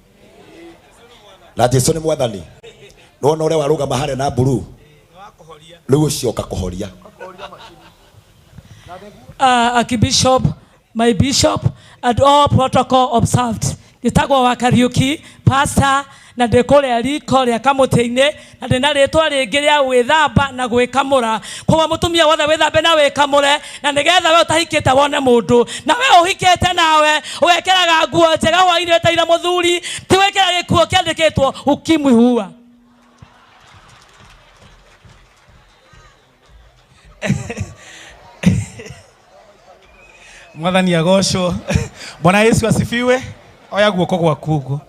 na Jesu nĩ mwathani. Nĩwona ũrĩa warũgama harĩa na mburu rĩu ũcio ũka kũhoria. Archbishop, my bishop, and all protocol observed. Njĩtagwo wa Kariuki, pastor, na ndĩ kũrĩa riko rĩa kamũtĩ-inĩ, na ndĩna rĩtwa rĩngĩ rĩa gwĩthamba na gwĩkamũra. Koguo mũtumia wothe wĩthambe na wĩkamũre, na nĩgetha we ũtahikĩte wone mũndũ, na we ũhikĩte nawe ũgekĩraga nguo njega hwainĩ wetereire mũthuri, ti gwĩkĩra gĩkuo kĩandĩkĩtwo ukimwi huwa. Mwathani agocwo. Bwana Yesu asifiwe. Oya guoko gwaku ũguo.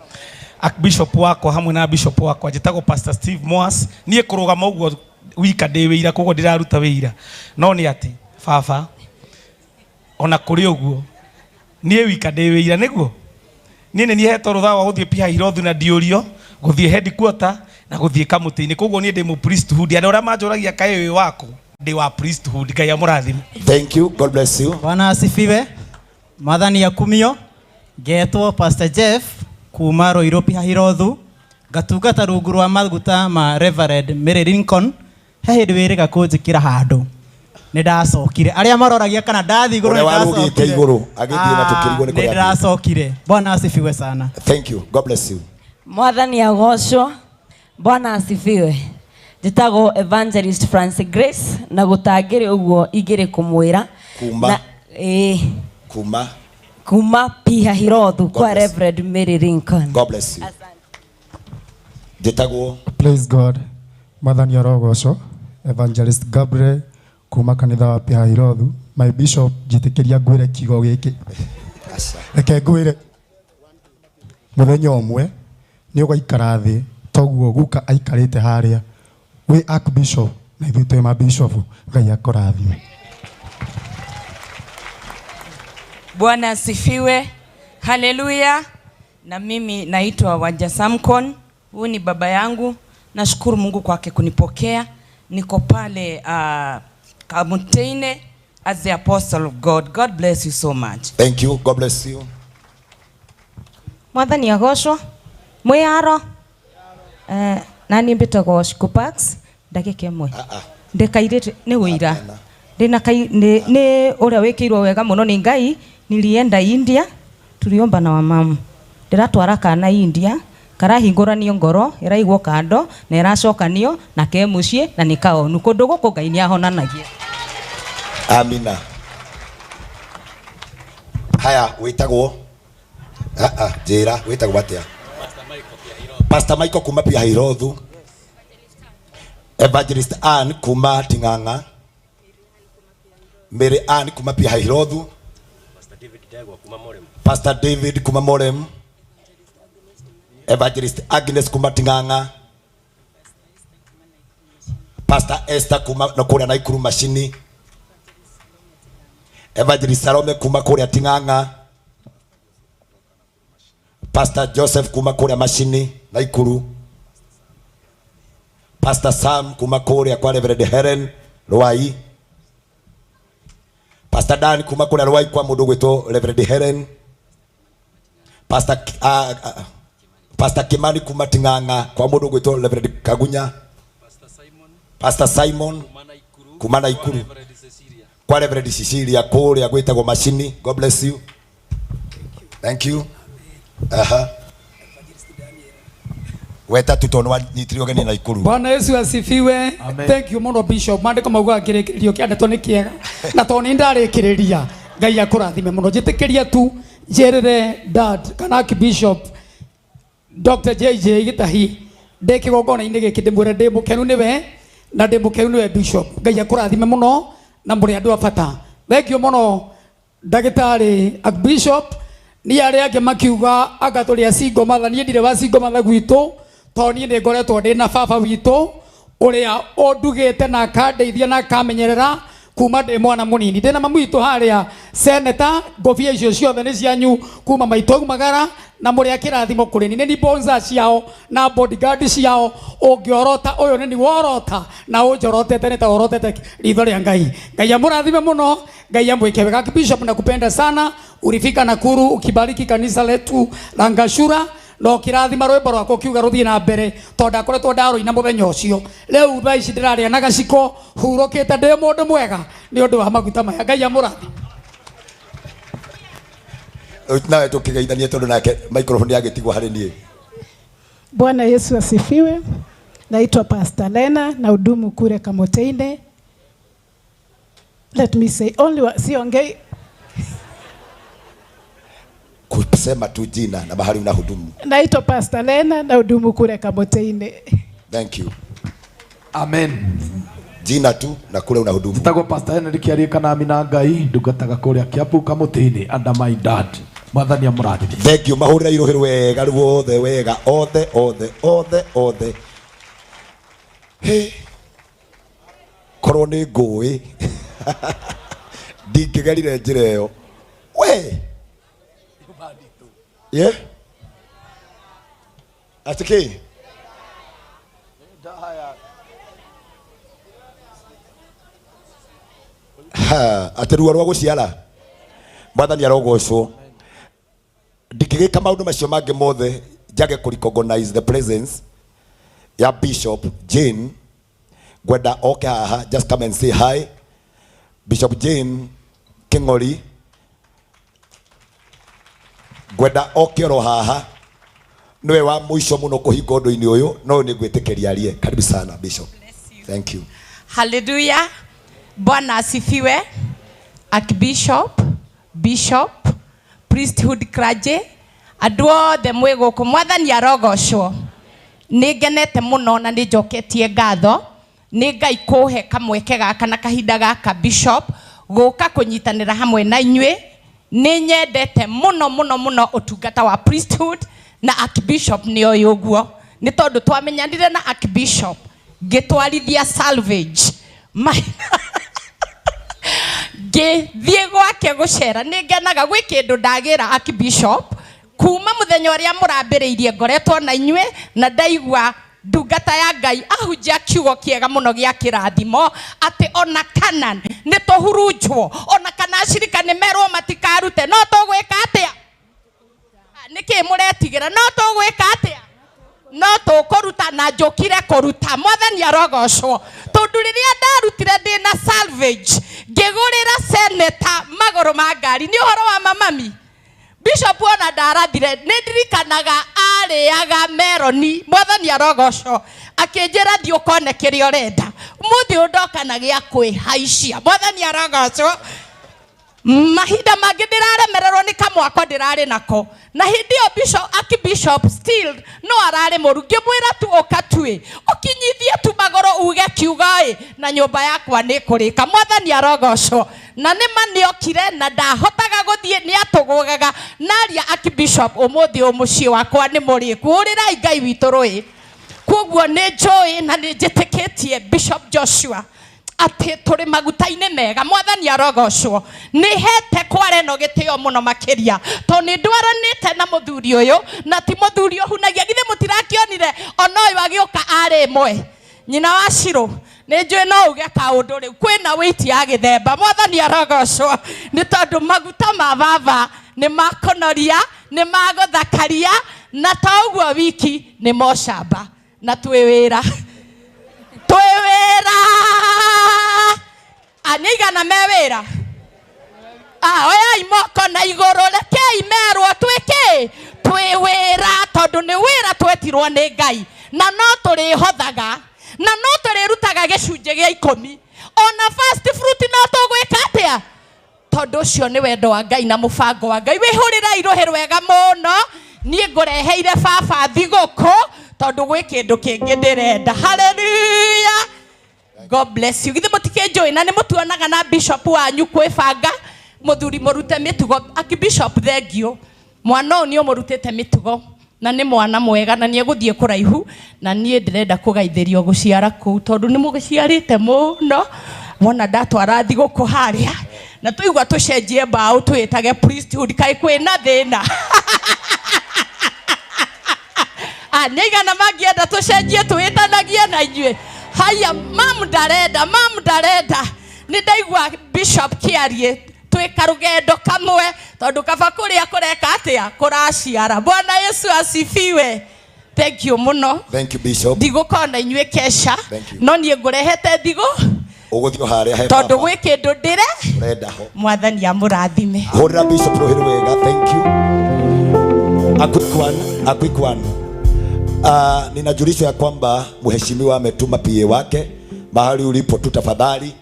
Archbishop wakwa hamwe na bishop wakwa, njĩtagwo Pastor Steve Moas. Niĩ kũrũgama ũguo wika ndĩ wĩira, koguo ndĩraruta wĩira, no nĩ atĩ baba, ona kũrĩ ũguo niĩ wika ndĩ wĩira, nĩguo niĩ nĩ niĩ hetwo rũtha wa gũthiĩ Pihahirothu na ndiũrio, gũthiĩ headquarter na gũthiĩ kamũtĩ-inĩ. Koguo niĩ ndĩ mũ priesthood. Andũ arĩa manjũragia kaĩ wĩ waku, ndĩ wa priesthood. Ngai amũrathime. Thank you. God bless you. Bwana asifiwe. Mwathani akumio. Ngetwo Pastor Jeff kuma Ruiru Pihahirothu, ngatungata rungu rwa maguta ma Reverend Mary Lincoln. He hĩndĩ wĩrĩga kũnjĩkĩra handũ, nĩ ndacokire. Arĩa maroragia kana ndathi igũrũ, Ũrĩa nĩ warũgĩte ndacokire. igũrũ agĩthiĩ na tũkĩrigwo nĩ Nĩ kũrĩa athiĩ. ndĩracokire. Bwana asifiwe sana. Thank you. God bless you. Mwathani agocwo. Bwana asifiwe. Njĩtagwo Evangelist Francis Grace, na gũtangĩrĩ ũguo ingĩrĩ kũmwĩra. Kuma. Na, ĩĩ. Kuma. Kuma Pihahirothu kwa God bless you. Reverend Mary Lincoln. God bless you. Njĩtagwo Praise God. Mwathani arogocwo. Evangelist Gabriel kuma kanitha wa Pihahirothu. My bishop, njĩtĩkĩria ngwĩre kiugo gĩkĩ. Aca. Reke ngwĩre, mũthenya ũmwe nĩ ũgaikara thĩ toguo guka aikarĩte harĩa wĩ archbishop na ithuĩ twĩ mabishop. Ngai akũrathime. Bwana asifiwe. Haleluya. Na mimi naitwa Wanja Samkon. Huyu ni baba yangu. Nashukuru Mungu kwake kunipokea. Niko pale Kamuteine as the apostle of God. God bless you so much. Thank you. God bless you. Mwathani agocwo. Mwĩyaro. Nani mbĩtagwo Shiko Parks, ndagĩka ĩmwe. Ndĩ kairĩtu nĩ wĩira. Ndĩna kai nĩ ũrĩa wĩkĩirwo wega mũno nĩ Ngai. Nilienda India, tuliomba na wamamu. Ndĩratwara kana India, karahingũranio ngoro, ĩraigwo kando na ĩracokanio na ke mũciĩ na nĩ kaonu. Kũndũ gũkũ Ngai nĩ ahonanagia. Amina. Haya, wĩtagwo? Njĩra, wĩtagwo atĩa? Pastor Michael kuma Pihahirothu. Evangelist Ann kuma Ting'ang'a. Mary Ann kuma Pihahirothu. Pastor David kuma Morem. Evangelist Agnes kuma Ting'ang'a. Pastor Esther kuma na kũrĩa Naikuru Machini. Evangelist Salome kuma kũrĩa Ting'ang'a. Pastor Joseph kuma kũrĩa Machini Naikuru. Pastor Sam kuma kũrĩa kwa Reverend Helen Rwai. Pastor Dan kuma kũrĩa Rwai kwa mũndũ ũgwĩtwo Reverend Helen. Pastor Pastor Kimani kuma Ting'ang'a kwa mũndũ ũgwĩtwo Reverend Kagunya. Pastor Simon kuma Naikuru kwa Reverend Cecilia kũrĩa gwĩtagwo Macini. God bless you. Thank you. Aha. Weta tu tondũ wanyitire ũgeni Naikuru. Bwana Yesu asifiwe. Amen. Thank you muno Bishop. Maandĩko maugaga kĩrĩkĩrĩrio kĩa ndeto nĩ kĩega. Na tondũ nĩ ndarĩkĩrĩria, Ngai akũrathime mũno. Njĩtĩkĩria tu njĩrĩre dad kana Archbishop Dr. JJ Gitahi ndĩ kĩgongona-inĩ gĩkĩ ndĩmwĩre ndĩ mũkenu nĩwe na ndĩ mũkenu nĩwe Bishop. Ngai akũrathime mũno na mũrĩ andũ a bata. Thank you mũno ndagĩtarĩ Archbishop. Niĩ arĩa angĩ makiuga anga tũrĩ a single mother, niĩ ndirĩ wa single mother gwitũ tondũ niĩ nĩ ngoretwo ndĩ na baba witũ ũrĩa ũndugĩte na akandeithia na akamenyerera kuma ndĩ mwana mũnini. Ndĩ na mamu witũ harĩa seneta, ngũbia icio ciothe nĩ cianyu kuma maitũ aumagara na mũrĩ a kĩrathimo kũrĩ niĩ. Nĩ ni bonza ciao na bodyguard ciao. Ũngĩorota ũyũ nĩ ni worota na ũnjorotete nĩ ta worotete ritho rĩa Ngai. Ngai amũrathime mũno, Ngai amwĩke wega. Bishop, nakupenda sana. Ulifika Nakuru ukibariki kanisa letu la Ngashura na ũkĩrathima rwĩmbo rwakwa ũkiuga rũthiĩ na mbere tondũ ndakoretwo ndarũina mũthenya ũcio. Rĩu thaa ici ndĩrarĩa na gaciko hurũkĩte ndĩ mũndũ mwega nĩ ũndũ wa maguta maya. Ngai amũrathime. Nawe tũkĩgeithanie tondũ nake microphone yagĩtigwo harĩ niĩ. Bwana Yesu asifiwe. Naitwa Pastor Lena na hudumu kule Kamoteine. Let me say only siongei kusema tu jina na mahali unahudumu. Naitwa Pastor Lena na hudumu kule Kamoteine. Thank you. Amen. Jina tu na kule unahudumu. Njĩtagwo Pastor Henry Kĩarĩka na Amina Ngai, ndungataga kũrĩa Kiambu Kamũtĩ-inĩ under my dad. Mwathani amũrathime. Thank you. Mahũrĩra irũhĩ wega ruothe wega othe othe othe othe. Hey. Korwo nĩ ngũĩ. Ndingĩgerire njĩra ĩyo. We. Yeah. Atĩ Ha, atĩ ruo rwa gũciara. Mwathani arogocwo. Ndingĩgĩka maũndũ macio mangĩ mothe njage kũ recognize the presence ya Bishop Jane. Ngwenda oke haha, just come and say hi. Bishop Jane King'ori. Ngwenda oke oro haha. Niwe wa mũico mũno kũhinga ũndũ-inĩ ũyũ, no nĩ ngwĩtĩkĩria arie. Karibu sana Bishop. Thank you. Hallelujah. Bwana asifiwe. Archbishop, Bishop, priesthood clergy, andũ othe mwĩ gũkũ, Mwathani arogocwo. Nĩ ngenete mũno na nĩ njoketie ngatho nĩ Ngai kũhe kamweke gaka na kahinda gaka Bishop gũka kũnyitanĩra hamwe na inyuĩ. Nĩ nyendete mũno mũno mũno ũtungata wa priesthood na Archbishop nĩ oĩ ũguo, nĩ tondũ twamenyanire na Archbishop ngĩtwarithia salvage ngĩthiĩ gwake gũcera. Nĩ ngenaga gwĩ kĩndũ ndagĩra Archbishop kuma mũthenya ũrĩa mũrambĩrĩirie ngoretwo na inyuĩ na ndaigua ndungata ya Ngai ahunjia kiugo kĩega mũno gĩa kĩrathimo atĩ ona kana nĩ tũhurunjwo, ona kana acirika nĩ merwo matikarute, no tũgwĩka atĩa? Nĩkĩ mũretigĩra? No tũgwĩka atĩa? No tũkũruta na njũkire kũruta. Mwathani arogocwo. Tondũ rĩrĩa ndarutire ndĩ na salvage ngĩgũrĩra seneta magũrũ ma ngari, nĩ ũhoro wa mamami Bishop ona ndarathire, nĩ ndirikanaga arĩaga meroni. Mwathani arogocwo. Akĩnjĩra thiĩ ũkone kĩrĩa ũrenda. Ũmũthĩ ũyũ ndoka na gĩa kwĩhaicia. Mwathani arogocwo. Mahinda mangĩ ndĩraremererwo nĩ kamwako ndĩrarĩ nako. Na hĩndĩ ĩyo Bishop, Archbishop still no ararĩ mũru. Ngĩmwĩra tu ũka tuĩ, ũkinyithie tu magũrũ uge kiugo ĩ, na nyũmba yakwa nĩ ĩkũrĩka. Mwathani arogocwo. Na nĩ ma nĩokire na ndahotaga gũthiĩ, nĩ atũgũgaga. Naria Archbishop ũmũthĩ ũyũ mũciĩ wakwa nĩ mũrĩku. Hũrĩrai Ngai witũ rũĩ. Koguo nĩ njũĩ na nĩ njĩtĩkĩtie Bishop Joshua atĩ tũrĩ maguta-inĩ mega. Mwathani arogocwo. Nĩ hete kware ĩno gĩtĩo mũno makĩria tondũ nĩ ndwaranĩte na mũthuri ũyũ, na ti mũthuri ũhunagia. Githĩ mũtirakĩonire ona ũyũ agĩũka arĩ ĩmwe? Nyina wa Shiro nĩ njũĩ no uge kaũndũ rĩu kwĩna wĩiti ya gĩthemba. Mwathani arogocwo nĩ tondũ maguta ma baba nĩ makonoria, nĩ magũthakaria, na to ũguo wiki nĩ mocamba na twĩ wĩra. Twĩ wĩra. Nĩ aigana me wĩra? Oyai moko na igũrũ, rekei merwo twĩ kĩ? Twĩ wĩra, tondũ nĩ wĩra twetirwo nĩ Ngai, na no tũrĩhothaga, na no tũrĩrutaga gĩcunjĩ gĩa 10, ona first fruit no tũgwĩka atĩa? Tondũ ũcio nĩ wendo wa Ngai na mũbango wa Ngai. Wĩhũrĩrei rũhĩ rwega mũno. Niĩ ngũreheire baba thigũkũ tondũ gwĩ kĩndũ kĩngĩ ndĩrenda. Hallelujah. God bless you. Githĩ mũtikĩnjũĩ na nĩ mũtuonaga na bishop wanyu kwĩbanga, mũthuri mũrute mĩtugo. Aki bishop thengio, mwana ũyũ nĩ ũmũrutĩte mĩtugo na nĩ mwana mwega na nĩ egũthiĩ kũraihu, na niĩ ndĩrenda kũgaithĩrio gũciara kũu tondũ nĩ mũgĩciarĩte mũno. Wona ndatwara thigũkũ harĩa na tũigua tũcenjie mbaũ twĩtage priesthood, kaĩ kwĩna thĩna? Nĩ aigana mangĩenda tũcenjie twĩtanagie na inyuĩ? Haya, mam ndarenda, mam ndarenda. Nĩ ndaigua bishop kĩarie twĩ karũgendo kamwe tondũ kaba kũrĩa kũreka atĩa? Kũraciara. Bwana Yesu asifiwe. Thank you mũno. Thank you Bishop. Ndigũkorwo na inyuĩ kesha. Thank you. No niĩ ngũrehete thigũ Ũgũthiĩ harĩa he tondũ baba. gwĩ kĩndũ ndĩre Ũrenda ho. Mwathani amũrathime. Hũrĩra Bishop rũhĩ rwega. Thank you. A quick one, a quick one. Ninajulishwa ya kwamba mheshimiwa ametuma PA wake mahali ulipo tu tafadhali.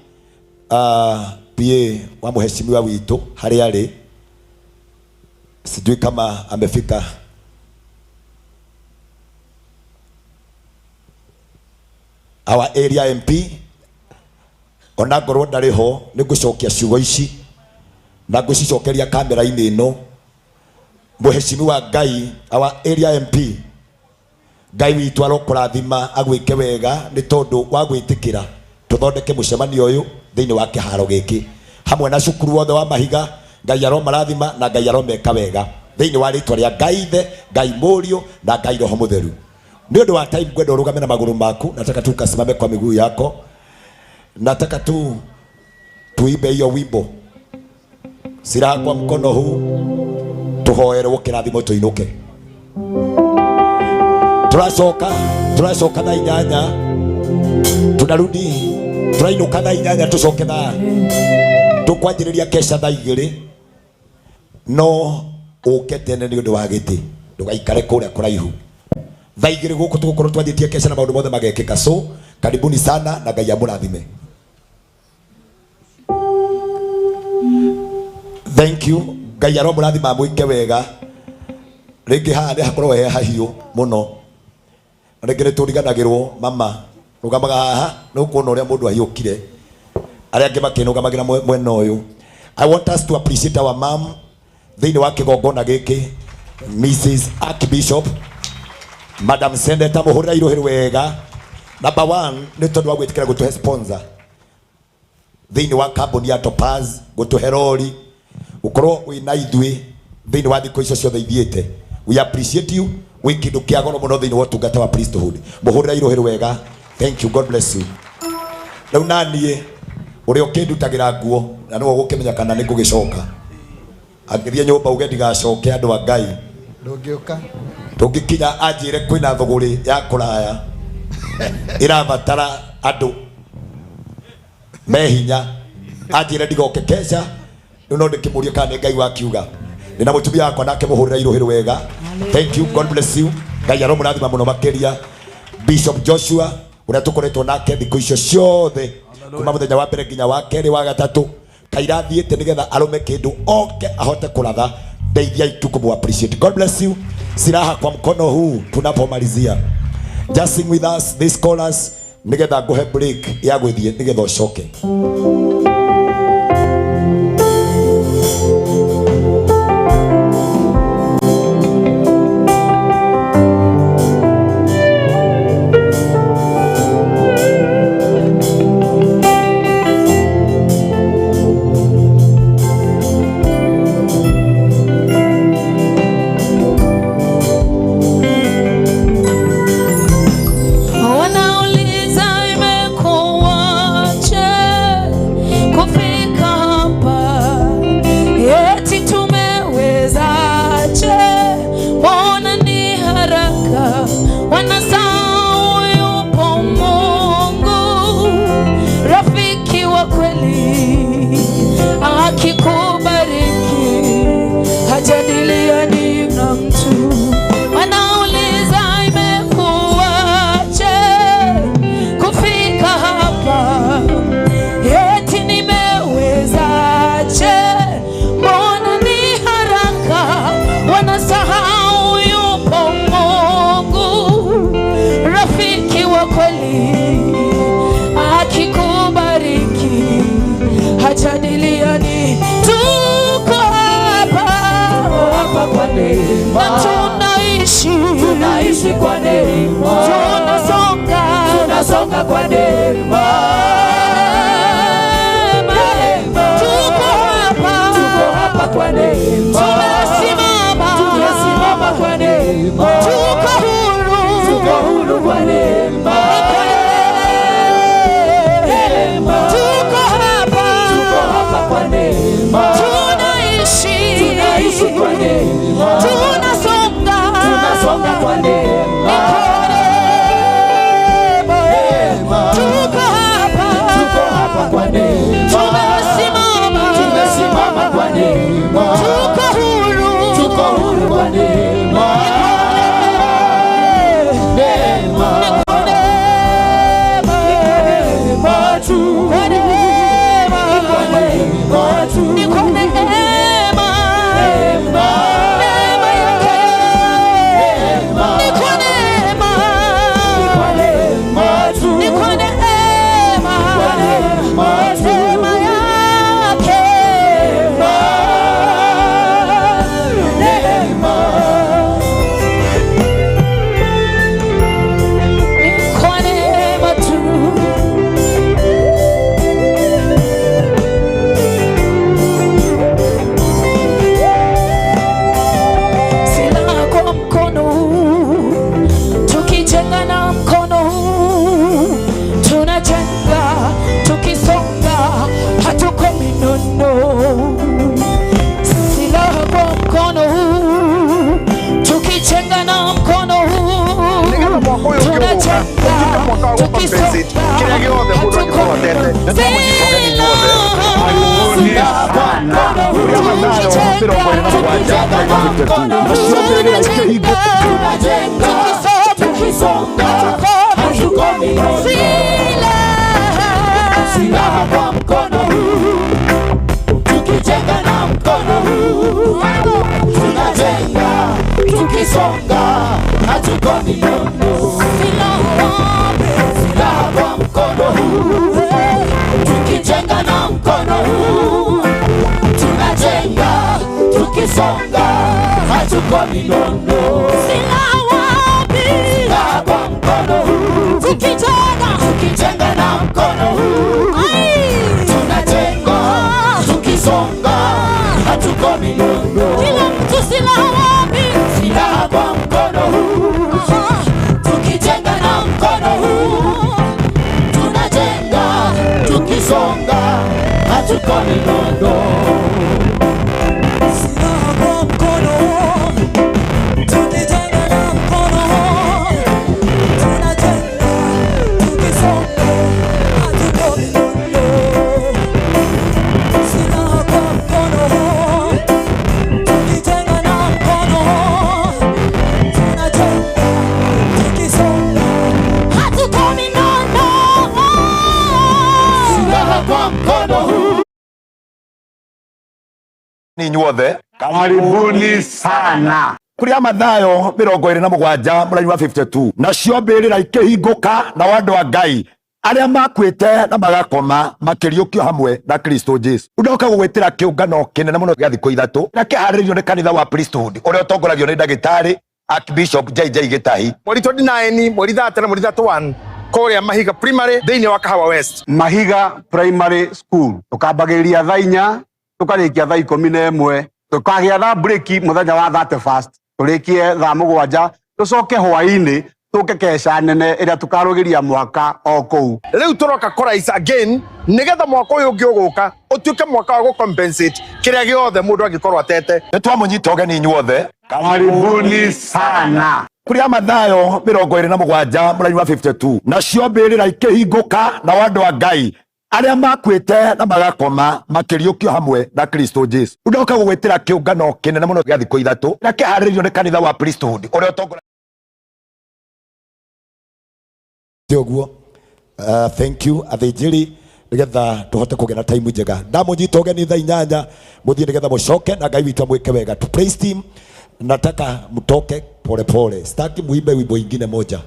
PA wa mheshimiwa witũ harĩa arĩ, sijui kama amefika. Our area MP ona ngorwo ndarĩ ho nĩ ngũcokia ciugo ici na ngũcicokeria kamera-inĩ ĩno. Mheshimiwa Ngai, our area MP, Ngai witũ arokũrathima agwĩke wega nĩ tondũ wa gwĩtĩkĩra tũthondeke mũcemanio ũyũ thĩinĩ wa kĩharo gĩkĩ hamwe na cukuru wothe wa Mahiga. Ngai aromarathima na Ngai aromeka wega thĩinĩ wa rĩtwa rĩa Ngai Ithe, Ngai Mũriũ na Ngai Roho Mũtheru. Nĩ ũndũ wa time ngwenda ũrũgame na magũrũ maku, nataka tu ukasimame kwa miguu yako, nataka tu tuimbe hiyo wimbo silaha kwa mkono huu, tuhoerwo kĩrathimo tũinũke. Tũracoka, tũracoka thaa inyanya, tunarudi, tũrainũka thaa inyanya, tũcoke thaa tũkwanjĩrĩria kesha thaa igĩrĩ. No ũke tene nĩ ũndũ wa gĩtĩ, ndũgaikare kũrĩa kũraihu. Thaa igĩrĩ gũkũ tũgũkorwo twanjĩtie kesha na maũndũ mothe magekĩka. So karibuni sana na Ngai amũrathime. Thank you. Ngai aromũrathima amwĩke wega. Rĩngĩ haha nĩ hakorwo he hahiũ mũno, na rĩngĩ nĩ tũriganagĩrwo. Mama rũgamaga haha nĩ ũkuona ũrĩa mũndũ ahiũkire, arĩa angĩ makĩnũgamagĩra mwena ũyũ. I want us to appreciate our mom thĩinĩ wa kĩgongona gĩkĩ, Mrs. Archbishop Madam Senator, mũhũrĩra irũhĩ wega. Number 1 nĩ tondũ wa gwĩtĩkĩra gũtũhe sponsor thĩinĩ wa kambuni ya Topaz, gũtũhe rori, gũkorwo wĩna ithuĩ thĩinĩ wa thikũ icio ciothe ithiĩte. We appreciate you. Wĩ kĩndũ kĩa goro mũno thĩinĩ wa ũtungata wa priesthood. Mũhũrĩra irũhĩ wega. Thank you. God bless you. Rĩu naniĩ ũrĩa ũkĩndutagĩra nguo na nĩwe ũgũkĩmenya kana nĩ ngũgĩcoka. Angĩthiĩ nyũmba uge ndigacoke, andũ a Ngai. Ndũngĩũka. Tũngĩkinya anjĩre kwĩna thũgũrĩ ya kũraya ĩrabatara andũ me hinya, anjĩre ndigoke kesha. Rĩu no ndĩkĩmũrie kana nĩ Ngai wakiuga. Ndĩna mũtumia wakwa nake, mũhũrĩra irũhĩ rwega. Thank you. God bless you. Ngai aromũrathima mũno makĩria. Bishop Joshua ũrĩa tũkoretwo nake thikũ icio ciothe kuma mũthenya wa mbere nginya wa kerĩ wa gatatũ, kaira athiĩte nĩgetha arũme kĩndũ oke ahote kũratha. Ndeithiai tu kũmũ appreciate. God bless you. Silaha kwa mkono huu tunapomalizia, just sing with us this chorus nĩgetha ngũhe break ya gwĩthiĩ nĩgetha ũcoke. Wanauliza neema. Na tunaishi, tunaishi kwa neema. Tunasonga, tunasonga kwa neema. Tuko hapa, tuko hapa kwa neema. Tumesimama, tumesimama kwa neema. Tuko huru, tuko huru kwa neema. Tuko hapa, tuko hapa kwa neema. Tunaishi, tunaishi kwa neema. Tunasonga, tunasonga kwa neema. Tuko hapa, tuko hapa kwa neema. Tumesimama, tumesimama kwa neema. Tuko huru, tuko huru kwa neema. Neema, neema tu, neema, neema tu, ni kwa neema, neema yake, ni kwa neema, ni kwa neema tu, ni kwa neema, neema yake, neema, ni kwa neema tu. Silaha kwa mkono huu, tukijenga na mkono huu, tunajenga tukisonga, hatukomi nono. Silaha kwa mkono huu, tukijenga na mkono huu, tunajenga tukisonga, hatukomi nono. Silaha kwa mkono huu, tukijenga na mkono huu, tunajenga tukisonga, hatukomi nono. Silaha kwa mkono huu, tukijenga na mkono huu, tunajenga tukisonga, hatukomi nono. Silaha kwa mkono huu, tukijenga na mkono huu, tunajenga tukisonga, hatukomi nono. Silaha kwa mkono huu, tukijenga na mkono huu, tunajenga tukisonga, hatukomi nono. Kila mtu silaha wapi? Silaha kwa mkono huu, tukijenga na mkono huu, tunajenga tukisonga, hatukomi nono. Silaha kwa mkono huu, tukijenga na mkono huu, tunajenga tukisonga, hatukomi nono. Silaha kwa mkono huu, tukijenga na mkono huu, tunajenga tukisonga, hatukomi nono. Silaha kwa mkono huu. Ni inyuothe karibuni sana kuria Mathayo 27 mũraini wa 52. Nacio mbĩrĩra ikĩhingũka, nao andũ a Ngai arĩa makuĩte na magakoma makĩriũkio hamwe na Kristo Jesu. Ndoka gũgwĩtĩra kĩũngano kĩnene mũno gĩa thikũ 3 na kĩharĩrĩirio nĩ kanitha wa Priesthood ũrĩa ũtongoragio nĩ ndagĩtarĩ Archbishop JJ Gĩtahi. Mweri 29, mweri 30 na mweri 31 kũrĩa Mahiga Primary thĩinĩ wa Kahawa West. Mahiga Primary School tukambagĩrĩria thaa 4 tukarĩkia thaa 11, tukagĩa na break mũthenya wa 31 tũrĩkie thaa 7, tũcoke hwaĩ-inĩ tũke keca nene ĩrĩa tũkarũgĩria mwaka o kũu. Rĩu tũroka kũraisa again nĩgetha mwaka ũyũ ũngĩ ũgũka ũtuĩke mwaka wa gũcompensate kĩrĩa gĩothe mũndũ angĩkorwo atete. Nĩ twamũnyita ũgeni inyuothe karibuni sana kuria Mathayo 27 mũraini wa 52. Nacio mbĩrĩra ikĩhingũka, nao andũ a Ngai arĩa makuĩte na magakoma makĩriũkio hamwe na Kristo Jesu. Ndoka gũgwĩtĩra kĩũngano kĩnene mũno gĩa thikũ 3 na kĩharĩrĩirio nĩ kanitha wa Priesthood ũrĩa ũtongoragio ũguo. Thank you athĩnjĩri nĩgetha tũhote kũgĩa na time njega. Ndamũnyita ũgeni thaa 8 mũthiĩ nĩgetha mũcoke na Ngai witũ amwĩke wega. To praise team, nataka mtoke pole pole. Sitaki muimbe wimbo ingine moja.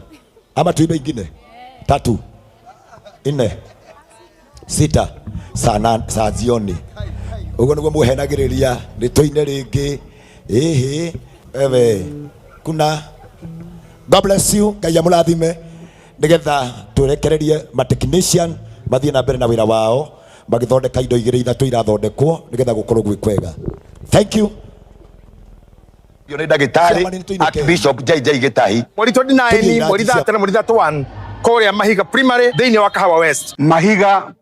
Ama tuimbe ingine? 3, 4, 6, saa 8, saa jioni. Uguo niguo muhenagĩrĩria nĩ tũine rĩngĩ. Ĩhĩ. Wewe kuna God bless you, Ngai amũrathime nĩgetha twerekererie ma technician mathiĩ na mbere na wĩra wao magĩthondeka indo igĩrĩ ithatũ irathondekwo nĩgetha gũkorwo gwĩ kwega. Thank you. Yo nĩ ndagĩtarĩ Archbishop JJ Gĩtahi. Mweri 29, mweri 30 na mweri 31 kũrĩa Mahiga Primary thĩinĩ wa Kahawa West. Mahiga.